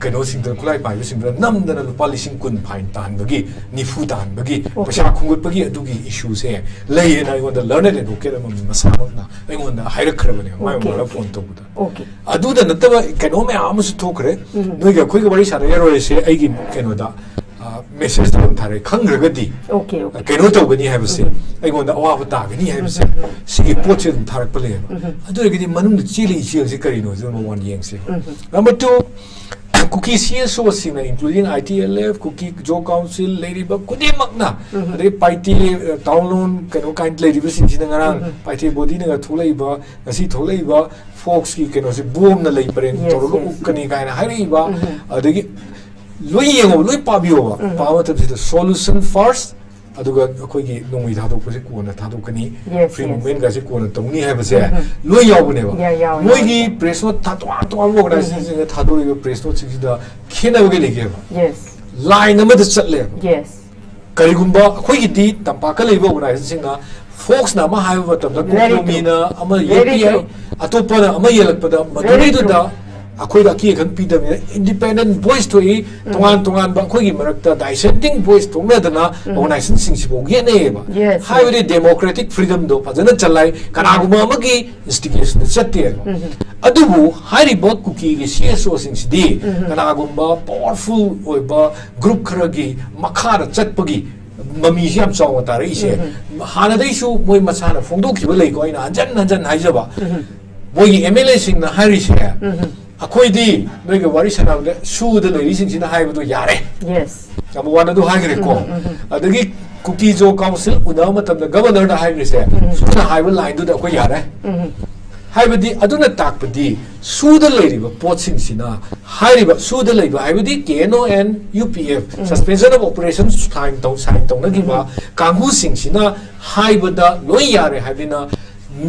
ꯀꯩꯅꯣꯁꯤꯡꯗ, ꯈꯨꯠꯂꯥꯏ ꯄꯥꯏꯕꯁꯤꯡꯗꯨꯅ ꯅꯝꯗꯅ ꯂꯨꯄꯥ ꯂꯤꯁꯤꯡ ꯀꯨꯟ ꯐꯥꯏꯟ ꯇꯥꯍꯟꯕꯒꯤ, ꯅꯤꯐꯨ ꯇꯥꯍꯟꯕꯒꯤ, ꯄꯩꯁꯥ ꯈꯨꯝꯒꯠꯄꯒꯤ ꯑꯗꯨꯒꯤ ꯏꯁꯨꯁꯦ ꯂꯩꯌꯦꯅ ꯑꯩꯉꯣꯟꯗ ꯂꯔꯅꯦꯗ ꯑꯦꯗꯚꯣꯀꯦꯠ ꯑꯃ ꯃꯁꯥꯃꯛꯅ ꯑꯩꯉꯣꯟꯗ ꯍꯥꯏꯔꯛꯈ꯭ꯔꯕꯅꯦ, ꯃꯥꯏ ꯃꯣꯕꯥꯏꯜ ꯐꯣꯟ ꯇꯧꯕꯗ꯫ ꯑꯗꯨꯗ ꯅꯠꯇꯕ ꯀꯩꯅꯣ ꯃꯌꯥꯝ ꯑꯃꯁꯨ ꯊꯣꯛꯈ꯭ꯔꯦ꯫ ꯅꯣꯏꯒ ꯑꯩꯈꯣꯏꯒ ꯋꯥꯔꯤ ꯁꯥꯟꯅꯔꯔꯣꯏꯁꯦ, ꯑꯩꯒꯤ ꯀꯩꯅꯣꯗ, ꯑ, ꯃꯦꯁꯦꯖꯇ ꯑꯗꯨꯝ ꯊꯥꯔꯛꯑꯦ꯫ ꯈꯪꯈ꯭ꯔꯒꯗꯤ, ꯑ, ꯀꯩꯅꯣ ꯇꯧꯒꯅꯤ ꯍꯥꯏꯕꯁꯦ, ꯑꯩꯉꯣꯟꯗ ꯑꯋꯥꯕ ꯇꯥꯒꯅꯤ ꯍꯥꯏꯕꯁꯦ, ꯁꯤꯒꯤ ꯄꯣꯠꯁꯦ ꯑꯗꯨꯝ ꯊꯥꯔꯛꯄ ꯂꯩꯌꯦꯕ꯫ ꯑꯗꯨ ꯑꯣꯏꯔꯒꯗꯤ ꯃꯅꯨꯡꯗ ꯆꯦꯜꯂꯤ ꯏꯆꯦꯜꯁꯦ ꯀꯔꯤꯅꯣꯁꯦ number one ꯌꯦꯡꯁꯦ꯫ Number two, ꯀꯨꯀꯤ ꯁꯤ ꯑꯦꯁ ꯑꯣꯁꯤꯡꯅ, including ꯑꯥꯏ ꯇꯤ ꯑꯦꯜ ꯑꯦꯐ, ꯀꯨꯀꯤ ꯖꯣ ꯀꯥꯎꯟꯁꯤꯜ, ꯂꯩꯔꯤꯕ ꯈꯨꯗꯤꯡꯃꯛꯅ, ꯑꯗꯩ ꯄꯥꯏꯇꯦ, ꯑ, ꯇꯥꯎꯟ ꯂꯣꯟ, ꯀꯩꯅꯣ ꯀꯥꯏꯅ ꯂꯩꯔꯤꯕꯁꯤꯡꯁꯤꯅ ꯉꯔꯥꯡ ꯄꯥꯏꯇꯦ ꯕꯣꯗꯤꯅꯒ ꯊꯣꯛꯂꯛꯏꯕ, ꯉꯁꯤ ꯊꯣꯛꯂꯛꯏꯕ ꯐꯣꯛꯁꯀꯤ ꯀꯩꯅꯣꯁꯦ ꯕꯣꯝꯅ ꯂꯩ ꯄꯔꯦꯡ ꯇꯧꯔꯒ ꯎꯞꯀꯅꯤ ꯀꯥꯏꯅ ꯍꯥꯏꯔꯛꯏꯕ, ꯑꯗꯒꯤ ꯂꯣꯏ ꯌꯦꯡꯉꯣꯕ, ꯂꯣꯏ ꯄꯥꯕꯤꯌꯣꯕ꯫ ꯄꯥꯕ ꯃꯇꯝꯁꯤꯗ solution first, ꯑꯗꯨꯒ ꯑꯩꯈꯣꯏꯒꯤ ꯅꯣꯡꯃꯩ ꯊꯥꯗꯣꯛꯄꯁꯦ ꯀꯣꯟꯅ ꯊꯥꯗꯣꯛꯀꯅꯤ, free movement ꯒꯥꯁꯦ ꯀꯣꯟꯅ ꯇꯧꯅꯤ ꯍꯥꯏꯕꯁꯦ ꯂꯣꯏ ꯌꯥꯎꯕꯅꯦꯕ꯫ ꯃꯣꯏꯒꯤ ꯄ꯭ꯔꯦꯁ ꯅꯣꯠ ꯊꯥ-, ꯇꯣꯉꯥꯟ ꯇꯣꯉꯥꯟꯕ ꯑꯣꯔꯒꯅꯥꯏꯖꯦꯁꯟꯁꯤꯡꯅ ꯊꯥꯗꯣꯔꯛꯏꯕ ꯄ꯭ꯔꯦꯁ ꯅꯣꯠꯁꯤꯡꯁꯤꯗ ꯈꯦꯠꯅꯕ ꯀꯩ ꯂꯩꯒꯦꯕ? ꯂꯥꯏꯟ ꯑꯃꯗ ꯆꯠꯂꯦꯕ꯫ ꯀꯔꯤꯒꯨꯝꯕ ꯑꯩꯈꯣꯏꯒꯤꯗꯤ ꯇꯝꯄꯥꯛꯀ ꯂꯩꯕ ꯑꯣꯔꯒꯅꯥꯏꯖꯦꯁꯟꯁꯤꯡꯅ ꯐꯣꯛꯁꯅ ꯑꯃ ꯍꯥꯏꯕ ꯃꯇꯝꯗ ꯀꯣꯀꯣꯃꯤꯅ ꯑꯃ ꯌꯦꯠꯄ ꯌꯥꯏ, ꯑꯇꯣꯞꯄꯅ ꯑꯃ ꯌꯦꯜꯂꯛꯄꯗ ꯃꯗꯨꯒꯤꯗꯨꯗ ꯑꯩꯈꯣꯏꯗ ꯑꯀꯤ ꯑꯈꯪ ꯄꯤꯗꯕꯅꯤꯅ independent voice ꯊꯣꯛꯏ꯫ ꯇꯣꯉꯥꯟ ꯇꯣꯉꯥꯟꯕ ꯑꯩꯈꯣꯏꯒꯤ ꯃꯔꯛꯇ dissenting voice ꯊꯣꯛꯅꯗꯅ ꯑꯣꯔꯒꯅꯥꯏꯖꯦꯁꯟꯁꯤꯡꯁꯤꯐꯥꯎ ꯌꯦꯠꯅꯩꯌꯦꯕ꯫ ꯍꯥꯏꯕꯗꯤ democratic freedom ꯗꯣ ꯐꯖꯅ ꯆꯂꯥꯏ, ꯀꯅꯥꯒꯨꯝꯕ ꯑꯃꯒꯤ instigation ꯗ ꯆꯠꯇꯦꯕ꯫ ꯑꯗꯨꯕꯨ ꯍꯥꯏꯔꯤꯕ ꯀꯨꯀꯤꯒꯤ ꯁꯤ ꯑꯦꯁ ꯑꯣꯁꯤꯡꯁꯤꯗꯤ ꯀꯅꯥꯒꯨꯝꯕ powerful ꯑꯣꯏꯕ group ꯈꯔꯒꯤ ꯃꯈꯥꯗ ꯆꯠꯄꯒꯤ ꯃꯃꯤꯁꯤ ꯌꯥꯝ ꯆꯥꯎꯅ ꯇꯥꯔꯛꯏꯁꯦ꯫ ꯍꯥꯟꯅꯗꯩꯁꯨ ꯃꯣꯏ ꯃꯁꯥꯅ ꯐꯣꯡꯗꯣꯛꯈꯤꯕ ꯂꯩꯀꯣ, ꯑꯩꯅ ꯍꯟꯖꯟ ꯍꯟꯖꯟ ꯍꯥꯏꯖꯕ꯫ ꯃꯣꯏꯒꯤ ꯑꯦꯝ ꯑꯦꯜ ꯑꯦꯁꯤꯡꯅ ꯍꯥꯏꯔꯤꯁꯦ, ꯑꯩꯈꯣꯏꯗꯤ ꯅꯣꯏꯒ ꯋꯥꯔꯤ ꯁꯥꯟꯅꯕꯗ ꯁꯨꯗ ꯂꯩꯔꯤꯁꯤꯡꯁꯤꯅ ꯍꯥꯏꯕꯗꯣ ꯌꯥꯔꯦ꯫ Number one ꯑꯗꯨ ꯍꯥꯏꯈ꯭ꯔꯦꯀꯣ꯫ ꯑꯗꯒꯤ ꯀꯨꯀꯤ ꯖꯣ ꯀꯥꯎꯟꯁꯤꯜ ꯎꯅꯕ ꯃꯇꯝꯗ ꯒꯕꯔꯅꯔꯗ ꯍꯥꯏꯈ꯭ꯔꯤꯁꯦ, ꯁꯨꯅ ꯍꯥꯏꯕ ꯂꯥꯏꯟꯗꯨꯗ ꯑꯩꯈꯣꯏ ꯌꯥꯔꯦ꯫ ꯍꯥꯏꯕꯗꯤ ꯑꯗꯨꯅ ꯇꯥꯛꯄꯗꯤ ꯁꯨꯗ ꯂꯩꯔꯤꯕ ꯄꯣꯠꯁꯤꯡꯁꯤꯅ, ꯍꯥꯏꯔꯤꯕ ꯁꯨꯗ ꯂꯩꯕ ꯍꯥꯏꯕꯗꯤ K N O and U P F, suspension of operation sign ꯇꯧ ꯁꯥꯏꯟ ꯇꯧꯅꯈꯤꯕ ꯀꯥꯡꯕꯨꯁꯤꯡꯁꯤꯅ ꯍꯥꯏꯕꯗ ꯂꯣꯏ ꯌꯥꯔꯦ ꯍꯥꯏꯕꯅꯤꯅ,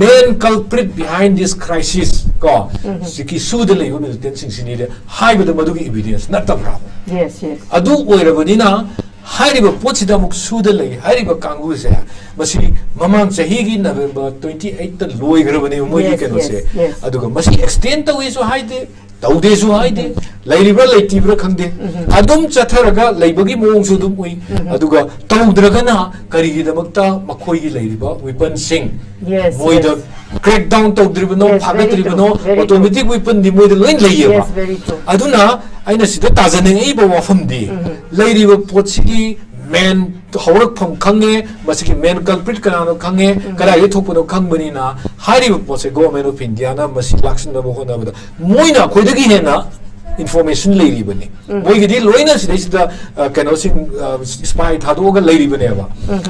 main culprit behind this crisis ꯀꯣ, ꯍꯧꯖꯤꯛꯀꯤ ꯁꯨꯗ ꯂꯩꯕ ꯃꯤꯂꯤꯇꯦꯟꯁꯤꯡꯁꯤꯅꯤꯗꯤ ꯍꯥꯏꯕꯗ ꯃꯗꯨꯒꯤ ꯏꯕꯤꯗꯦꯟꯁ ꯅꯠꯇꯕ꯭ꯔꯥ? Yes, yes. ꯑꯗꯨ ꯑꯣꯏꯔꯕꯅꯤꯅ ꯍꯥꯏꯔꯤꯕ ꯄꯣꯠꯁꯤꯗ ꯑꯃꯨꯛ ꯁꯨꯗ ꯂꯩ ꯍꯥꯏꯔꯤꯕ ꯀꯥꯡꯕꯨꯁꯦ, ꯃꯁꯤ ꯃꯃꯥꯡ ꯆꯍꯤꯒꯤ ꯅꯕꯦꯝꯕꯔ ꯇ꯭ꯋꯦꯟꯇꯤ ꯑꯩꯠꯇ ꯂꯣꯏꯈ꯭ꯔꯕꯅꯦꯕ ꯃꯣꯏꯒꯤ Yes, ꯀꯩꯅꯣꯁꯦ꯫ yes, yes. ꯑꯗꯨꯒ ꯃꯁꯤ ꯑꯦꯛꯁꯇꯦꯟ ꯇꯧꯏꯁꯨ ꯍꯥꯏꯗꯦ, ꯇꯧꯗꯦꯁꯨ ꯍꯥꯏꯗꯦ, ꯂꯩꯔꯤꯕ꯭ꯔꯥ ꯂꯩꯇ꯭ꯔꯤꯕ꯭ꯔꯥ ꯈꯪꯗꯦ꯫ ꯑꯗꯨꯝ ꯆꯠꯊꯔꯒ ꯂꯩꯕꯒꯤ ꯃꯑꯣꯡꯁꯨ ꯑꯗꯨꯝ ꯎꯏ꯫ ꯑꯗꯨꯒ ꯇꯧꯗ꯭ꯔꯒꯅ ꯀꯔꯤꯒꯤꯗꯃꯛꯇ ꯃꯈꯣꯏꯒꯤ ꯂꯩꯔꯤꯕ ꯋꯤꯄꯟꯁꯤꯡ Yes, ꯃꯣꯏꯗ yes. ꯀ꯭ꯔꯦꯛ ꯗꯥꯎꯟ ꯇꯧꯗ꯭ꯔꯤꯕꯅꯣ, Yes, very ꯐꯥꯒꯠꯇ꯭ꯔꯤꯕꯅꯣ? true, very true. ꯑꯣꯇꯣꯃꯦꯇꯤꯛ ꯋꯤꯄꯟꯗꯤ ꯃꯣꯏꯗ ꯂꯣꯏ ꯂꯩꯌꯦꯕ꯫ Yes, very true. ꯑꯗꯨꯅ ꯑꯩꯅ ꯁꯤꯗ ꯇꯥꯖꯅꯤꯡꯉꯛꯏꯕ ꯋꯥꯐꯝꯗꯤ, ꯂꯩꯔꯤꯕ ꯄꯣꯠꯁꯤꯒꯤ ꯃꯦꯟ ꯍꯧꯔꯛꯐꯝ ꯈꯪꯉꯦ, ꯃꯁꯤꯒꯤ ꯃꯦꯟ ꯀꯜꯄ꯭ꯔꯤꯠ ꯀꯅꯥꯅꯣ ꯈꯪꯉꯦ, ꯀꯗꯥꯏꯗ ꯊꯣꯛꯄꯅꯣ ꯈꯪꯕꯅꯤꯅ, ꯍꯥꯏꯔꯤꯕ ꯄꯣꯠꯁꯦ ꯒꯣꯔꯃꯦꯟ ꯑꯣꯐ ꯏꯟꯗꯤꯌꯥꯅ ꯃꯁꯤ ꯂꯥꯛꯁꯤꯟꯅꯕ ꯍꯣꯠꯅꯕꯗ ꯃꯣꯏꯅ ꯑꯩꯈꯣꯏꯗꯒꯤ ꯍꯦꯟꯅ ꯏꯟꯐꯣꯔꯃꯦꯁꯟ ꯂꯩꯔꯤꯕꯅꯤ꯫ ꯃꯣꯏꯒꯤꯗꯤ ꯂꯣꯏꯅ ꯁꯤꯗꯩꯁꯤꯗ, ꯑ, ꯀꯩꯅꯣꯁꯤꯡ, ꯑ, ꯁ꯭ꯄꯥꯏ ꯊꯥꯗꯣꯛꯑꯒ ꯂꯩꯔꯤꯕꯅꯦꯕ꯫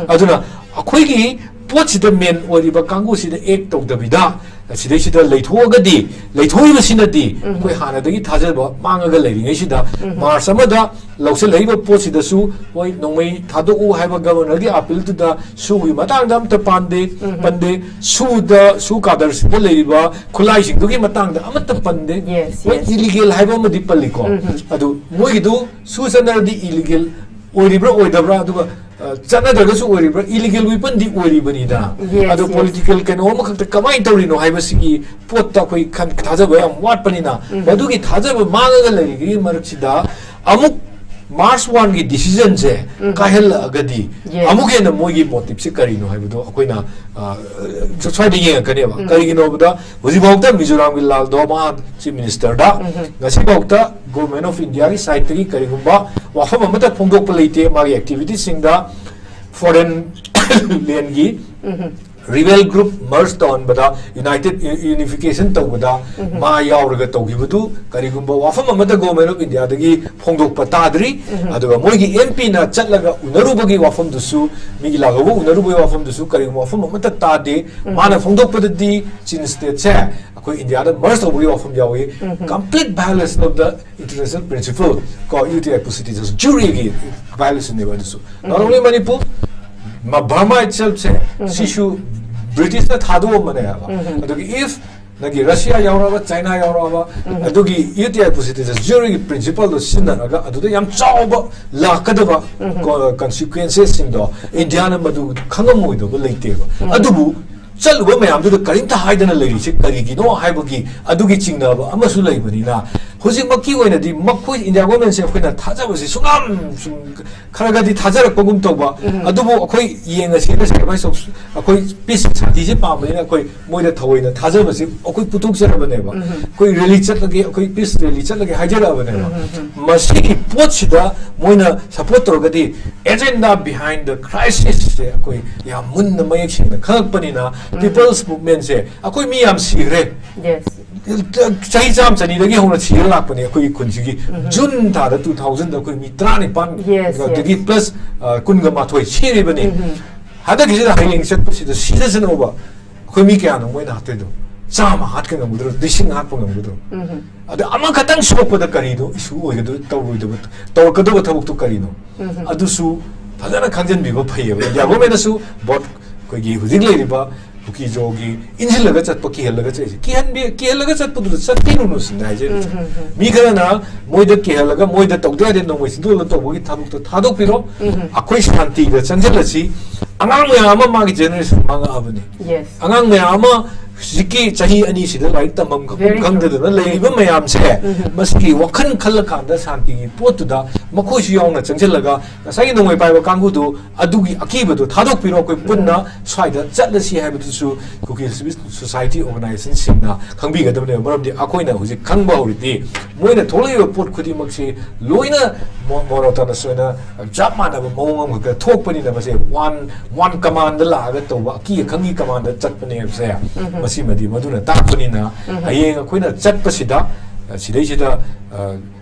ꯑꯗꯨꯅ ꯑꯩꯈꯣꯏꯒꯤ ꯄꯣꯠꯁꯤꯗ ꯃꯦꯟ ꯑꯣꯏꯔꯤꯕ ꯀꯥꯡꯕꯨꯁꯤꯗ ꯑꯦꯛ ꯇꯧꯗꯕꯤꯗ ꯁꯤꯗꯩꯁꯤꯗ ꯂꯩꯊꯣꯛꯑꯒꯗꯤ, ꯂꯩꯊꯣꯛꯏꯕꯁꯤꯅꯗꯤ ꯑꯩꯈꯣꯏ ꯍꯥꯟꯅꯗꯒꯤ ꯊꯥꯖꯕ ꯃꯥꯡꯉꯒ ꯂꯩꯔꯤꯉꯩꯁꯤꯗ, ꯃꯥꯔꯆ ꯑꯃꯗ ꯂꯧꯁꯤꯜꯂꯛꯏꯕ ꯄꯣꯠꯁꯤꯗꯁꯨ, ꯍꯣꯏ, ꯅꯣꯡꯃꯩ ꯊꯥꯗꯣꯛꯎ ꯍꯥꯏꯕ ꯒꯕꯔꯅꯔꯒꯤ ꯑꯥꯄꯤꯜꯗꯨꯗ ꯁꯨꯒꯤ ꯃꯇꯥꯡꯗ ꯑꯝꯇ ꯄꯥꯟꯗꯦ, ꯄꯟꯗꯦ꯫ ꯁꯨꯗ, ꯁꯨ ꯀꯥꯗꯔꯁꯤꯗ ꯂꯩꯔꯤꯕ ꯈꯨꯠꯂꯥꯏꯁꯤꯡꯗꯨꯒꯤ ꯃꯇꯥꯡꯗ ꯑꯃꯠꯇ ꯄꯟꯗꯦ꯫ Yes, ꯍꯣꯏ, yes. ꯏꯂꯤꯒꯦꯜ ꯍꯥꯏꯕ ꯑꯃꯗꯤ ꯄꯜꯂꯤꯀꯣ꯫ ꯑꯗꯨ ꯃꯣꯏꯒꯤꯗꯨ ꯁꯨ ꯆꯠꯅꯔꯗꯤ ꯏꯂꯤꯒꯦꯜ ꯑꯣꯏꯔꯤꯕ꯭ꯔꯥ ꯑꯣꯏꯗꯕ꯭ꯔꯥ, ꯑꯗꯨꯒ, ꯑ, ꯆꯠꯅꯗ꯭ꯔꯒꯁꯨ ꯑꯣꯏꯔꯤꯕ꯭ꯔꯥ, ꯏꯂꯤꯒꯦꯜ ꯋꯤꯄꯟꯗꯤ ꯑꯣꯏꯔꯤꯕꯅꯤꯗ꯫ Yes, ꯑꯗꯣ yes. ꯄꯣꯂꯤꯇꯤꯀꯦꯜ ꯀꯩꯅꯣ ꯑꯃꯈꯛꯇ ꯀꯃꯥꯏꯅ ꯇꯧꯔꯤꯅꯣ ꯍꯥꯏꯕꯁꯤꯒꯤ ꯄꯣꯠꯇ ꯑꯩꯈꯣꯏ ꯈꯟ-, ꯊꯥꯖꯕ ꯌꯥꯝ ꯋꯥꯠꯄꯅꯤꯅ, ꯃꯗꯨꯒꯤ ꯊꯥꯖꯕ ꯃꯥꯡꯉꯒ ꯂꯩꯔꯤꯉꯩ ꯃꯔꯛꯁꯤꯗ ꯑꯃꯨꯛ ꯃꯥꯔꯆ ꯋꯥꯟꯒꯤ ꯗꯤꯁꯤꯖꯟꯁꯦ ꯀꯥꯏꯍꯜꯂꯛꯑꯒꯗꯤ, Yes. ꯑꯃꯨꯛ ꯍꯦꯟꯅ ꯃꯣꯏꯒꯤ ꯃꯣꯇꯤꯞꯁꯦ ꯀꯔꯤꯅꯣ ꯍꯥꯏꯕꯗꯣ ꯑꯩꯈꯣꯏꯅ, ꯑ, ꯁ꯭ꯋꯥꯏꯗ ꯌꯦꯡꯉꯛꯀꯅꯦꯕ꯫ ꯀꯔꯤꯒꯤꯅꯣ ꯍꯥꯏꯕꯗ ꯍꯧꯖꯤꯛꯐꯥꯎꯗ ꯃꯤꯖꯣꯔꯥꯝꯒꯤ ꯂꯥꯜꯗꯣ ꯃꯍꯥꯛ ꯆꯤꯐ ꯃꯤꯅꯤꯁꯇꯔꯗ ꯉꯁꯤꯐꯥꯎꯗ ꯒꯣꯔꯃꯦꯟ ꯑꯣꯐ ꯏꯟꯗꯤꯌꯥꯒꯤ ꯁꯥꯏꯠꯇꯒꯤ ꯀꯔꯤꯒꯨꯝꯕ ꯋꯥꯐꯝ ꯑꯃꯠꯇ ꯐꯣꯡꯗꯣꯛꯄ ꯂꯩꯇꯦ꯫ ꯃꯥꯒꯤ ꯑꯦꯛꯇꯤꯚꯤꯇꯤꯁꯁꯤꯡꯗ ꯐꯣꯔꯦꯟ ꯂꯦꯟꯒꯤ ꯔꯤꯕꯦꯜ ꯒ꯭ꯔꯨꯞ ꯃꯔꯖ ꯇꯧꯍꯟꯕꯗ, ꯌꯨꯅꯥꯏꯇꯦꯠ ꯌꯨꯅꯤꯐꯤꯀꯦꯁꯟ ꯇꯧꯕꯗ ꯃꯥ ꯌꯥꯎꯔꯒ ꯇꯧꯈꯤꯕꯗꯨ ꯀꯔꯤꯒꯨꯝꯕ ꯋꯥꯐꯝ ꯑꯃꯠꯇ ꯒꯣꯚꯔꯟꯃꯦꯟ ꯑꯣꯐ ꯏꯟꯗꯤꯌꯥꯗꯒꯤ ꯐꯣꯡꯗꯣꯛꯄ ꯇꯥꯗ꯭ꯔꯤ꯫ ꯑꯗꯨꯒ ꯃꯣꯏꯒꯤ ꯑꯦꯝ ꯄꯤꯅ ꯆꯠꯂꯒ ꯎꯅꯔꯨꯕꯒꯤ ꯋꯥꯐꯝꯗꯨꯁꯨ, ꯃꯤꯒꯤ ꯂꯥꯛꯍꯧꯕ ꯎꯅꯔꯨꯕꯒꯤ ꯋꯥꯐꯝꯗꯨꯁꯨ ꯀꯔꯤꯒꯨꯝꯕ ꯋꯥꯐꯝ ꯑꯃꯠꯇ ꯇꯥꯗꯦ꯫ ꯃꯥꯅ ꯐꯣꯡꯗꯣꯛꯄꯗꯗꯤ ꯆꯤꯟ ꯁ꯭ꯇꯦꯠꯁꯦ ꯑꯩꯈꯣꯏ ꯏꯟꯗꯤꯌꯥꯗ ꯃꯔꯖ ꯇꯧꯕꯒꯤ ꯋꯥꯐꯝ ꯌꯥꯎꯏ꯫ Complete violation of the international principle, ꯀꯣ, UTI positive juryꯒꯤ violationꯅꯦꯕ ꯑꯗꯨꯁꯨ꯫ Not only ꯃꯅꯤꯄꯨꯔ, ꯃ-, ꯕꯔꯃꯥ itselfꯁꯦ, ꯁꯤꯁꯨ ꯕ꯭ꯔꯤꯇꯤꯁꯅ ꯊꯥꯗꯣꯛꯑꯝꯕꯅꯦ ꯍꯥꯏꯕ꯫ ꯑꯗꯨꯒꯤ if ꯅꯪꯒꯤ ꯔꯁꯤꯌꯥ ꯌꯥꯎꯔꯛꯑꯕ, ꯆꯥꯏꯅꯥ ꯌꯥꯎꯔꯛꯑꯕ, ꯑꯗꯨꯒꯤ UTI positive juryꯒꯤ principleꯗꯣ ꯁꯤꯖꯤꯟꯅꯔꯒ ꯑꯗꯨꯗ ꯌꯥꯝ ꯆꯥꯎꯕ ꯂꯥꯛꯀꯗꯕ ꯀꯣ-, consequencesꯁꯤꯡꯗꯣ ꯏꯟꯗꯤꯌꯥꯅ ꯃꯗꯨ ꯈꯪꯉꯝꯃꯣꯏꯗꯕ ꯂꯩꯇꯦꯕ꯫ ꯑꯗꯨꯕꯨ ꯆꯠꯂꯨꯕ ꯃꯌꯥꯝꯗꯨꯗ ꯀꯔꯤꯝꯇ ꯍꯥꯏꯗꯅ ꯂꯩꯔꯤꯁꯦ ꯀꯔꯤꯒꯤꯅꯣ ꯍꯥꯏꯕꯒꯤ ꯑꯗꯨꯒꯤ ꯆꯤꯡꯅꯕ ꯑꯃꯁꯨ ꯂꯩꯕꯅꯤꯅ, ꯍꯧꯖꯤꯛꯃꯛꯀꯤ ꯑꯣꯏꯅꯗꯤ ꯃꯈꯣꯏ ꯏꯟꯗꯤꯌꯥ ꯒꯣꯔꯃꯦꯟꯁꯦ ꯑꯩꯈꯣꯏꯅ ꯊꯥꯖꯕꯁꯦ ꯁꯨꯡꯉꯝ ꯁꯨꯝ ꯈꯔ ꯈꯔꯗꯤ ꯊꯥꯖꯔꯛꯄꯒꯨꯝ ꯇꯧꯕ꯫ ꯑꯗꯨꯕꯨ ꯑꯩꯈꯣꯏ ꯌꯦꯡꯉꯁꯤ, ꯉꯁꯥꯏ ꯑꯩꯈꯣꯏ ꯁꯣ-, ꯑꯩꯈꯣꯏ ꯄꯤꯁ ꯁꯥꯟꯇꯤꯁꯦ ꯄꯥꯝꯕꯅꯤꯅ ꯑꯩꯈꯣꯏ ꯃꯣꯏꯗ ꯊꯑꯣꯏꯅ ꯊꯥꯖꯕꯁꯦ ꯑꯩꯈꯣꯏ ꯄꯨꯊꯣꯛꯆꯔꯕꯅꯦꯕ꯫ ꯑꯩꯈꯣꯏ ꯔꯦꯂꯤ ꯆꯠꯂꯒꯦ, ꯑꯩꯈꯣꯏ ꯄꯤꯁ ꯔꯦꯂꯤ ꯆꯠꯂꯒꯦ ꯍꯥꯏꯖꯔꯛꯑꯕꯅꯦꯕ꯫ ꯃꯁꯤꯒꯤ ꯄꯣꯠꯁꯤꯗ ꯃꯣꯏꯅ ꯁꯞꯄꯣꯔꯠ ꯇꯧꯔꯒꯗꯤ, agenda behind the crisisꯁꯦ ꯑꯩꯈꯣꯏ ꯌꯥꯝ ꯃꯨꯟꯅ ꯃꯌꯦꯛ ꯁꯦꯡꯅ ꯈꯪꯉꯛꯄꯅꯤꯅ, people's movementꯁꯦ ꯑꯩꯈꯣꯏ ꯃꯤ ꯌꯥꯝ ꯁꯤꯈ꯭ꯔꯦ꯫ Yes. ꯆꯍꯤ ꯆꯥꯝꯃ ꯆꯅꯤꯗꯒꯤ ꯍꯧꯅ ꯁꯤꯔ ꯂꯥꯛꯄꯅꯦ ꯑꯩꯈꯣꯏꯒꯤ ꯈꯨꯟꯁꯤꯒꯤ꯫ ꯖꯨꯟ ꯊꯥꯗ two thousandꯗ ꯑꯩꯈꯣꯏ ꯃꯤ ꯇꯔꯥꯅꯤꯄꯥꯟ Yes, yes. ꯑꯗꯒꯤ ꯄ꯭ꯂꯁ ꯀꯨꯟꯒ ꯃꯥꯊꯣꯏ ꯁꯤꯔꯤꯕꯅꯤ꯫ ꯍꯟꯗꯛꯀꯤꯁꯤꯗ ꯍꯌꯦꯡ ꯆꯠꯄꯁꯤꯗ ꯁꯤꯖꯁꯅꯨꯕ꯫ ꯑꯩꯈꯣꯏ ꯃꯤ ꯀꯌꯥꯅꯣ ꯃꯣꯏꯅ ꯍꯥꯠꯇꯣꯏꯗꯣ? ꯆꯥꯝꯃ ꯍꯥꯠꯄ ꯉꯝꯒꯗ꯭ꯔꯣ? ꯂꯤꯁꯤꯡ ꯍꯥꯠꯄ ꯉꯝꯒꯗ꯭ꯔꯣ? ꯑꯗ ꯑꯃꯈꯛꯇꯪ ꯁꯣꯛꯄꯗ ꯀꯔꯤꯅꯣ ꯏꯁꯨ ꯑꯣꯏꯒꯗꯣꯏ, ꯇꯧꯔꯣꯏꯗꯕ, ꯇꯧꯔꯛꯀꯗꯕ ꯊꯕꯛꯇꯣ ꯀꯔꯤꯅꯣ? ꯑꯗꯨꯁꯨ ꯐꯖꯅ ꯈꯪꯖꯤꯟꯕꯤꯕ ꯐꯩꯌꯦꯕ꯫ ꯏꯟꯗꯤꯌꯥ ꯒꯣꯔꯃꯦꯟꯅꯁꯨ ꯚꯣꯠ, ꯑꯩꯈꯣꯏꯒꯤ ꯍꯧꯖꯤꯛ ꯂꯩꯔꯤꯕ ꯀꯨꯀꯤꯖꯣꯒꯤ ꯏꯟꯁꯤꯜꯂꯒ ꯆꯠꯄ, ꯀꯤꯍꯜꯂꯒ ꯆꯠꯂꯤꯁꯦ, ꯀꯤꯍꯟꯕꯤ-, ꯀꯤꯍꯜꯂꯒ ꯆꯠꯄꯗꯨꯗ ꯆꯠꯄꯤꯔꯨꯅꯨ ꯁꯤꯅ ꯍꯥꯏꯖꯔꯤꯁꯦ꯫ ꯃꯤ ꯈꯔꯅ ꯃꯣꯏꯗ ꯀꯤꯍꯜꯂꯒ ꯃꯣꯏꯗ ꯇꯧꯗ ꯌꯥꯗꯦ ꯅꯣꯡꯃꯩ ꯆꯤꯟꯊꯣꯛꯑꯒ ꯇꯧꯕꯒꯤ ꯊꯕꯛꯇꯣ ꯊꯥꯗꯣꯛꯄꯤꯔꯣ꯫ ꯑꯩꯈꯣꯏ ꯁꯥꯟꯇꯤꯗ ꯆꯪꯁꯤꯜꯂꯁꯤ꯫ ꯑꯉꯥꯡ ꯃꯌꯥꯝ ꯑꯃ ꯃꯥꯒꯤ ꯖꯦꯅꯦꯔꯦꯁꯟ ꯃꯥꯡꯉꯛꯑꯕꯅꯤ꯫ Yes. ꯑꯉꯥꯡ ꯃꯌꯥꯝ ꯑꯃ ꯍꯧꯖꯤꯛꯀꯤ ꯆꯍꯤ ꯑꯅꯤꯁꯤꯗ ꯂꯥꯏꯔꯤꯛ ꯇꯝꯐꯝ ꯈꯪꯐꯝ ꯈꯪꯗꯗꯅ ꯂꯩꯔꯤꯕ ꯃꯌꯥꯝꯁꯦ, ꯃꯁꯤꯒꯤ ꯋꯥꯈꯜ ꯈꯜꯂꯀꯥꯟꯗ ꯁꯥꯟꯇꯤꯒꯤ ꯄꯣꯠꯇꯨꯗ ꯃꯈꯣꯏꯁꯨ ꯌꯥꯎꯅ ꯆꯪꯁꯤꯜꯂꯒ, ꯉꯁꯥꯏꯒꯤ ꯅꯣꯡꯃꯩ ꯄꯥꯏꯕ ꯀꯥꯡꯕꯨꯗꯨ ꯑꯗꯨꯒꯤ ꯑꯀꯤꯕꯗꯣ ꯊꯥꯗꯣꯛꯄꯤꯔꯣ, ꯑꯩꯈꯣꯏ ꯄꯨꯟꯅ ꯁ꯭ꯋꯥꯏꯗ ꯆꯠꯂꯁꯤ ꯍꯥꯏꯕꯗꯨꯁꯨ ꯀꯨꯀꯤ ꯁꯤꯚꯤꯜ ꯁꯣꯁꯥꯏꯇꯤ ꯑꯣꯔꯒꯅꯥꯏꯖꯦꯁꯟꯁꯤꯡꯅ ꯈꯪꯕꯤꯒꯗꯕꯅꯦꯕ꯫ ꯃꯔꯝꯗꯤ ꯑꯩꯈꯣꯏꯅ ꯍꯧꯖꯤꯛ ꯈꯪꯕ ꯍꯧꯔꯗꯤ, ꯃꯣꯏꯅ ꯊꯣꯛꯂꯛꯏꯕ ꯄꯣꯠ ꯈꯨꯗꯤꯡꯃꯛꯁꯤ ꯂꯣꯏꯅ ꯃꯣ-, ꯃꯣꯅꯣꯇꯣꯅꯁ ꯑꯣꯏꯅ ꯆꯞ ꯃꯥꯟꯅꯕ ꯃꯑꯣꯡ ꯑꯃꯈꯛꯇ ꯊꯣꯛꯄꯅꯤꯅ, ꯃꯁꯦ ꯋꯥꯟ, ꯋꯥꯟ ꯀꯃꯥꯟꯗ ꯂꯥꯛꯑꯒ ꯇꯧꯕ, ꯑꯀꯤ ꯑꯈꯪꯒꯤ ꯀꯃꯥꯟꯗ ꯆꯠꯄꯅꯦ ꯍꯥꯏꯕꯁꯦ, ꯃꯁꯤꯃꯗꯤ ꯃꯗꯨꯅ ꯇꯥꯛꯄꯅꯤꯅ, ꯍꯌꯦꯡ ꯑꯩꯈꯣꯏꯅ ꯆꯠꯄꯁꯤꯗ, ꯑ, ꯁꯤꯗꯩꯁꯤꯗ, ꯑ,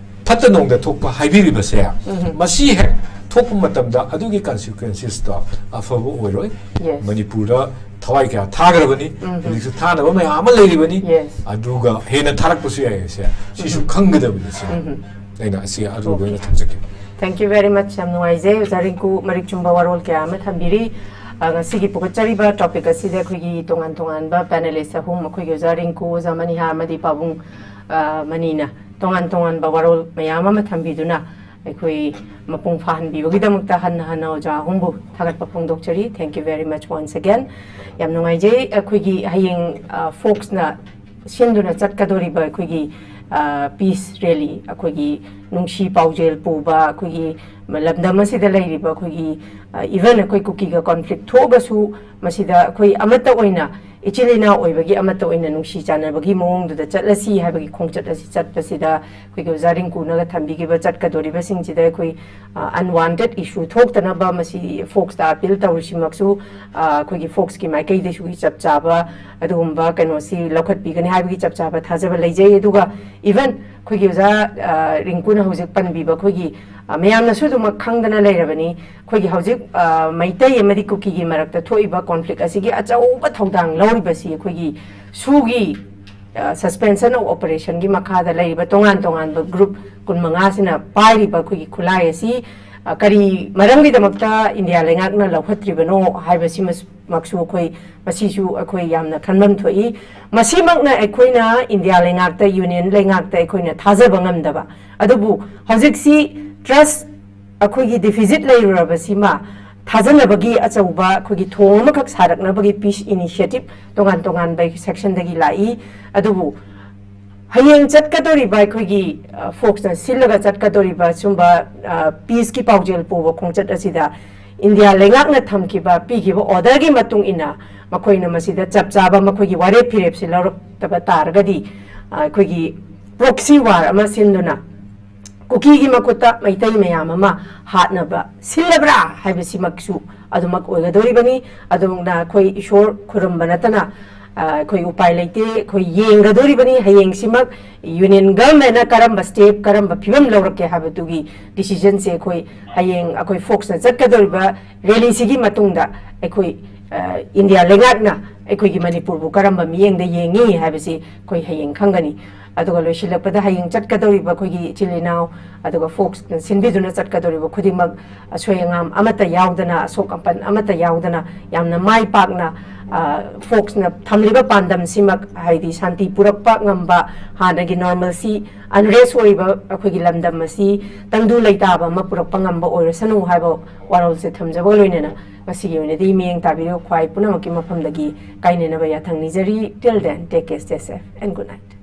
ꯐꯠꯇ ꯅꯣꯡꯗ ꯊꯣꯛꯄ ꯍꯥꯏꯕꯤꯔꯤꯕꯁꯦ, ꯃꯁꯤ ꯍꯦꯛ ꯊꯣꯛꯄ ꯃꯇꯝꯗ ꯑꯗꯨꯒꯤ ꯀꯟꯁꯤꯀ꯭ꯋꯦꯟꯁꯦꯁꯇꯣ ꯑꯐꯕ ꯑꯣꯏꯔꯣꯏ꯫ Yes. ꯃꯅꯤꯄꯨꯔꯗ ꯊꯋꯥꯏ ꯀꯌꯥ ꯊꯥꯈ꯭ꯔꯕꯅꯤ, ꯍꯧꯖꯤꯛꯁꯨ ꯊꯥꯅꯕ ꯃꯌꯥꯝ ꯑꯃ ꯂꯩꯔꯤꯕꯅꯤ, Yes. ꯑꯗꯨꯒ ꯍꯦꯟꯅ ꯊꯥꯔꯛꯄꯁꯨ ꯌꯥꯏ꯫ ꯁꯦ ꯁꯤꯁꯨ ꯈꯪꯒꯗꯕꯅꯤ꯫ ꯁꯦ ꯑꯩꯅ ꯑꯁꯤ ꯑꯔꯣꯏꯕ ꯑꯣꯏꯅ ꯊꯝꯖꯒꯦ꯫ Thank you very much. ꯌꯥꯝ ꯅꯨꯡꯉꯥꯏꯖꯩ ꯑꯣꯖꯥ ꯔꯤꯡꯀꯨ ꯃꯔꯤꯛ ꯆꯨꯝꯕ ꯋꯥꯔꯣꯜ ꯀꯌꯥ ꯑꯃ ꯊꯝꯕꯤꯔꯤ꯫ ꯑ, ꯉꯁꯤꯒꯤ ꯄꯨꯈꯠꯆꯔꯤꯕ ꯇꯣꯄꯤꯛ ꯑꯁꯤꯗ ꯑꯩꯈꯣꯏꯒꯤ ꯇꯣꯉꯥꯟ ꯇꯣꯉꯥꯟꯕ ꯄꯦꯅꯦꯂꯤꯁ ꯑꯍꯨꯝ, ꯑꯩꯈꯣꯏꯒꯤ ꯑꯣꯖꯥ ꯔꯤꯡꯀꯨ, ꯑꯣꯖꯥ ꯃꯅꯤꯍꯥ ꯑꯃꯗꯤ ꯄꯥꯕꯨꯡ, ꯑ, ꯃꯅꯤꯅ ꯇꯣꯉꯥꯟ ꯇꯣꯉꯥꯟꯕ ꯋꯥꯔꯣꯜ ꯃꯌꯥꯝ ꯑꯃ ꯊꯝꯕꯤꯗꯨꯅ ꯑꯩꯈꯣꯏ ꯃꯄꯨꯡ ꯐꯥꯍꯟꯕꯤꯕꯒꯤꯗꯃꯛꯇ ꯍꯟꯅ ꯍꯟꯅ ꯑꯣꯖꯥ ꯑꯍꯨꯝꯕꯨ ꯊꯥꯒꯠꯄ ꯐꯣꯡꯗꯣꯛꯆꯔꯤ꯫ Thank you very much once again. ꯌꯥꯝ ꯅꯨꯡꯉꯥꯏꯖꯩ꯫ ꯑꯩꯈꯣꯏꯒꯤ ꯍꯌꯦꯡ, ꯑ, ꯐꯣꯛꯁꯅ ꯁꯤꯟꯗꯨꯅ ꯆꯠꯀꯗꯧꯔꯤꯕ ꯑꯩꯈꯣꯏꯒꯤ, ꯑ, ꯄꯤꯁ ꯔꯦꯂꯤ, ꯑꯩꯈꯣꯏꯒꯤ ꯅꯨꯡꯁꯤ ꯄꯥꯎꯖꯦꯜ ꯄꯨꯕ, ꯑꯩꯈꯣꯏꯒꯤ ꯂꯝꯗꯝ ꯑꯁꯤꯗ ꯂꯩꯔꯤꯕ ꯑꯩꯈꯣꯏꯒꯤ, ꯑ, ꯏꯚꯟ ꯑꯩꯈꯣꯏ ꯀꯨꯀꯤꯒ ꯀꯣꯟꯐ꯭ꯂꯤꯛ ꯊꯣꯛꯑꯒꯁꯨ ꯃꯁꯤꯗ ꯑꯩꯈꯣꯏ ꯑꯃꯠꯇ ꯑꯣꯏꯅ, ꯏꯆꯤꯜ ꯏꯅꯥꯎ ꯑꯣꯏꯕꯒꯤ ꯑꯃꯠꯇ ꯑꯣꯏꯅ ꯅꯨꯡꯁꯤ ꯆꯥꯟꯅꯕꯒꯤ ꯃꯑꯣꯡꯗꯨꯗ ꯆꯠꯂꯁꯤ ꯍꯥꯏꯕꯒꯤ ꯈꯣꯡꯆꯠ ꯑꯁꯤ ꯆꯠꯄꯁꯤꯗ ꯑꯩꯈꯣꯏꯒꯤ ꯑꯣꯖꯥ ꯔꯤꯡꯀꯨꯅꯒ ꯊꯝꯕꯤꯈꯤꯕ ꯆꯠꯀꯗꯧꯔꯤꯕꯁꯤꯡꯁꯤꯗ ꯑꯩꯈꯣꯏ, ꯑ, ꯑꯟꯋꯥꯟꯇꯦꯠ ꯏꯁꯨ ꯊꯣꯛꯇꯅꯕ ꯃꯁꯤ ꯐꯣꯛꯁꯇ ꯑꯄꯤꯜ ꯇꯧꯔꯤꯁꯤꯃꯛꯁꯨ, ꯑ, ꯑꯩꯈꯣꯏꯒꯤ ꯐꯣꯛꯁꯀꯤ ꯃꯥꯏꯀꯩꯗꯁꯨ ꯆꯞ ꯆꯥꯕ ꯑꯗꯨꯒꯨꯝꯕ ꯀꯩꯅꯣꯁꯤ ꯂꯧꯈꯠꯄꯤꯒꯅꯤ ꯍꯥꯏꯕꯒꯤ ꯆꯞ ꯆꯥꯕ ꯊꯥꯖꯕ ꯂꯩꯖꯩ꯫ ꯑꯗꯨꯒ ꯏꯚꯟ ꯑꯩꯈꯣꯏꯒꯤ ꯑꯣꯖꯥ, ꯑ, ꯔꯤꯡꯀꯨꯅ ꯍꯧꯖꯤꯛ ꯄꯟꯕꯤꯕ ꯑꯩꯈꯣꯏꯒꯤ, ꯑ, ꯃꯌꯥꯝꯅꯁꯨ ꯑꯗꯨꯃꯛ ꯈꯪꯗꯅ ꯂꯩꯔꯕꯅꯤ, ꯑꯩꯈꯣꯏꯒꯤ ꯍꯧꯖꯤꯛ, ꯑ, ꯃꯩꯇꯩ ꯑꯃꯗꯤ ꯀꯨꯀꯤꯒꯤ ꯃꯔꯛꯇ ꯊꯣꯛꯏꯕ ꯀꯣꯟꯐ꯭ꯂꯤꯛ ꯑꯁꯤꯒꯤ ꯑꯆꯧꯕ ꯊꯧꯗꯥꯡ ꯂꯧꯔꯤꯕꯁꯤ ꯑꯩꯈꯣꯏꯒꯤ ꯁꯨꯒꯤ, ꯑ, suspension of operation ꯒꯤ ꯃꯈꯥꯗ ꯂꯩꯔꯤꯕ ꯇꯣꯉꯥꯟ ꯇꯣꯉꯥꯟꯕ ꯒ꯭ꯔꯨꯞ ꯀꯨꯟꯃꯉꯥꯁꯤꯅ ꯄꯥꯏꯔꯤꯕ ꯑꯩꯈꯣꯏꯒꯤ ꯈꯨꯠꯂꯥꯏ ꯑꯁꯤ, ꯑ, ꯀꯔꯤ ꯃꯔꯝꯒꯤꯗꯃꯛꯇ ꯏꯟꯗꯤꯌꯥ ꯂꯩꯉꯥꯛꯅ ꯂꯧꯈꯠꯇ꯭ꯔꯤꯕꯅꯣ ꯍꯥꯏꯕꯁꯤꯃꯁꯨ ꯑꯩꯈꯣꯏ, ꯃꯁꯤꯁꯨ ꯑꯩꯈꯣꯏ ꯌꯥꯝꯅ ꯈꯟꯐꯝ ꯊꯣꯛꯏ꯫ ꯃꯁꯤꯃꯛꯅ ꯑꯩꯈꯣꯏꯅ ꯏꯟꯗꯤꯌꯥ ꯂꯩꯉꯥꯛꯇ, ꯌꯨꯅꯤꯌꯟ ꯂꯩꯉꯥꯛꯇ ꯑꯩꯈꯣꯏꯅ ꯊꯥꯖꯕ ꯉꯝꯗꯕ꯫ ꯑꯗꯨꯕꯨ ꯍꯧꯖꯤꯛꯁꯤ ꯇ꯭ꯔꯁ ꯑꯩꯈꯣꯏꯒꯤ ꯗꯤꯐꯤꯁꯤꯠ ꯂꯩꯔꯨꯔꯕꯁꯤꯃ ꯊꯥꯖꯅꯕꯒꯤ ꯑꯆꯧꯕ ꯑꯩꯈꯣꯏꯒꯤ ꯊꯣꯡ ꯑꯃꯈꯛ ꯁꯥꯔꯛꯅꯕꯒꯤ peace initiative ꯇꯣꯉꯥꯟ ꯇꯣꯉꯥꯟꯕ sectionꯗꯒꯤ ꯂꯥꯛꯏ꯫ ꯑꯗꯨꯕꯨ ꯍꯌꯦꯡ ꯆꯠꯀꯗꯧꯔꯤꯕ ꯑꯩꯈꯣꯏꯒꯤ folksꯅ ꯁꯤꯜꯂꯒ ꯆꯠꯀꯗꯧꯔꯤꯕ ꯁꯨꯝꯕ peaceꯀꯤ ꯄꯥꯎꯖꯦꯜ ꯄꯨꯕ ꯈꯣꯡꯆꯠ ꯑꯁꯤꯗ ꯏꯟꯗꯤꯌꯥ ꯂꯩꯉꯥꯛꯅ ꯊꯝꯈꯤꯕ, ꯄꯤꯈꯤꯕ orderꯒꯤ ꯃꯇꯨꯡ ꯏꯟꯅ ꯃꯈꯣꯏꯅ ꯃꯁꯤꯗ ꯆꯞ ꯆꯥꯕ ꯃꯈꯣꯏꯒꯤ ꯋꯥꯔꯦꯞ ꯐꯤꯔꯦꯞꯁꯤ ꯂꯧꯔꯛꯇꯕ ꯇꯥꯔꯒꯗꯤ ꯑꯩꯈꯣꯏꯒꯤ proxy war ꯑꯃ ꯁꯤꯟꯗꯨꯅ ꯀꯨꯀꯤꯒꯤ ꯃꯈꯨꯠꯇ ꯃꯩꯇꯩ ꯃꯌꯥꯝ ꯑꯃ ꯍꯥꯠꯅꯕ ꯁꯤꯜꯂꯕ꯭ꯔꯥ ꯍꯥꯏꯕꯁꯤꯃꯛꯁꯨ ꯑꯗꯨꯃꯛ ꯑꯣꯏꯒꯗꯧꯔꯤꯕꯅꯤ꯫ ꯑꯗꯨꯅ ꯑꯩꯈꯣꯏ ꯏꯁꯣꯔ ꯈꯨꯔꯨꯝꯕ ꯅꯠꯇꯅ ꯑꯩꯈꯣꯏ ꯎꯄꯥꯏ ꯂꯩꯇꯦ꯫ ꯑꯩꯈꯣꯏ ꯌꯦꯡꯒꯗꯧꯔꯤꯕꯅꯤ ꯍꯌꯦꯡꯁꯤꯃꯛ Union Governmentꯅ ꯀꯔꯝꯕ step, ꯀꯔꯝꯕ ꯐꯤꯕꯝ ꯂꯧꯔꯛꯀꯦ ꯍꯥꯏꯕꯗꯨꯒꯤ decisionꯁꯦ ꯑꯩꯈꯣꯏ ꯍꯌꯦꯡ ꯑꯩꯈꯣꯏ folksꯅ ꯆꯠꯀꯗꯧꯔꯤꯕ rallyꯁꯤꯒꯤ ꯃꯇꯨꯡꯗ ꯑꯩꯈꯣꯏ ꯏꯟꯗꯤꯌꯥ ꯂꯩꯉꯥꯛꯅ ꯑꯩꯈꯣꯏꯒꯤ ꯃꯅꯤꯄꯨꯔꯕꯨ ꯀꯔꯝꯕ ꯃꯤꯠꯌꯦꯡꯗ ꯌꯦꯡꯉꯤ ꯍꯥꯏꯕꯁꯤ ꯑꯩꯈꯣꯏ ꯍꯌꯦꯡ ꯈꯪꯒꯅꯤ꯫ ꯑꯗꯨꯒ ꯂꯣꯏꯁꯤꯜꯂꯛꯄꯗ ꯍꯌꯦꯡ ꯆꯠꯀꯗꯧꯔꯤꯕ ꯑꯩꯈꯣꯏꯒꯤ ꯏꯆꯤꯜ ꯏꯅꯥꯎ ꯑꯗꯨꯒ folksꯅ ꯁꯤꯟꯕꯤꯗꯨꯅ ꯆꯠꯀꯗꯧꯔꯤꯕ ꯈꯨꯗꯤꯡꯃꯛ ꯑꯁꯣꯏ ꯑꯉꯥꯝ ꯑꯃꯠꯇ ꯌꯥꯎꯗꯅ, ꯑꯁꯣꯛ ꯑꯄꯟ ꯑꯃꯠꯇ ꯌꯥꯎꯗꯅ ꯌꯥꯝꯅ ꯃꯥꯏ ꯄꯥꯛꯅ folksꯅ ꯊꯝꯂꯤꯕ ꯄꯥꯟꯗꯝꯁꯤꯃꯛ, ꯍꯥꯏꯗꯤ ꯁꯥꯟꯇꯤ ꯄꯨꯔꯛꯄ ꯉꯝꯕ, ꯍꯥꯟꯅꯒꯤ normalcy, unrest ꯑꯣꯏꯔꯤꯕ ꯑꯩꯈꯣꯏꯒꯤ ꯂꯝꯗꯝ ꯑꯁꯤ ꯇꯪꯗꯨ ꯂꯩꯇꯥꯕ ꯑꯃ ꯄꯨꯔꯛꯄ ꯉꯝꯕ ꯑꯣꯏꯔꯁꯅꯨ ꯍꯥꯏꯕ ꯋꯥꯔꯣꯜꯁꯦ ꯊꯝꯖꯕꯒ ꯂꯣꯏꯅꯅ ꯉꯁꯤꯒꯤ ꯑꯣꯏꯅꯗꯤ ꯃꯤꯠꯌꯦꯡ ꯇꯥꯕꯤꯔꯤꯕ ꯈ꯭ꯋꯥꯏ ꯄꯨꯝꯅꯃꯛꯀꯤ ꯃꯐꯝꯗꯒꯤ ꯀꯥꯏꯅꯅꯕ ꯌꯥꯊꯪ ꯅꯤꯖꯔꯤ꯫ Till then, take care, stay safe and good night.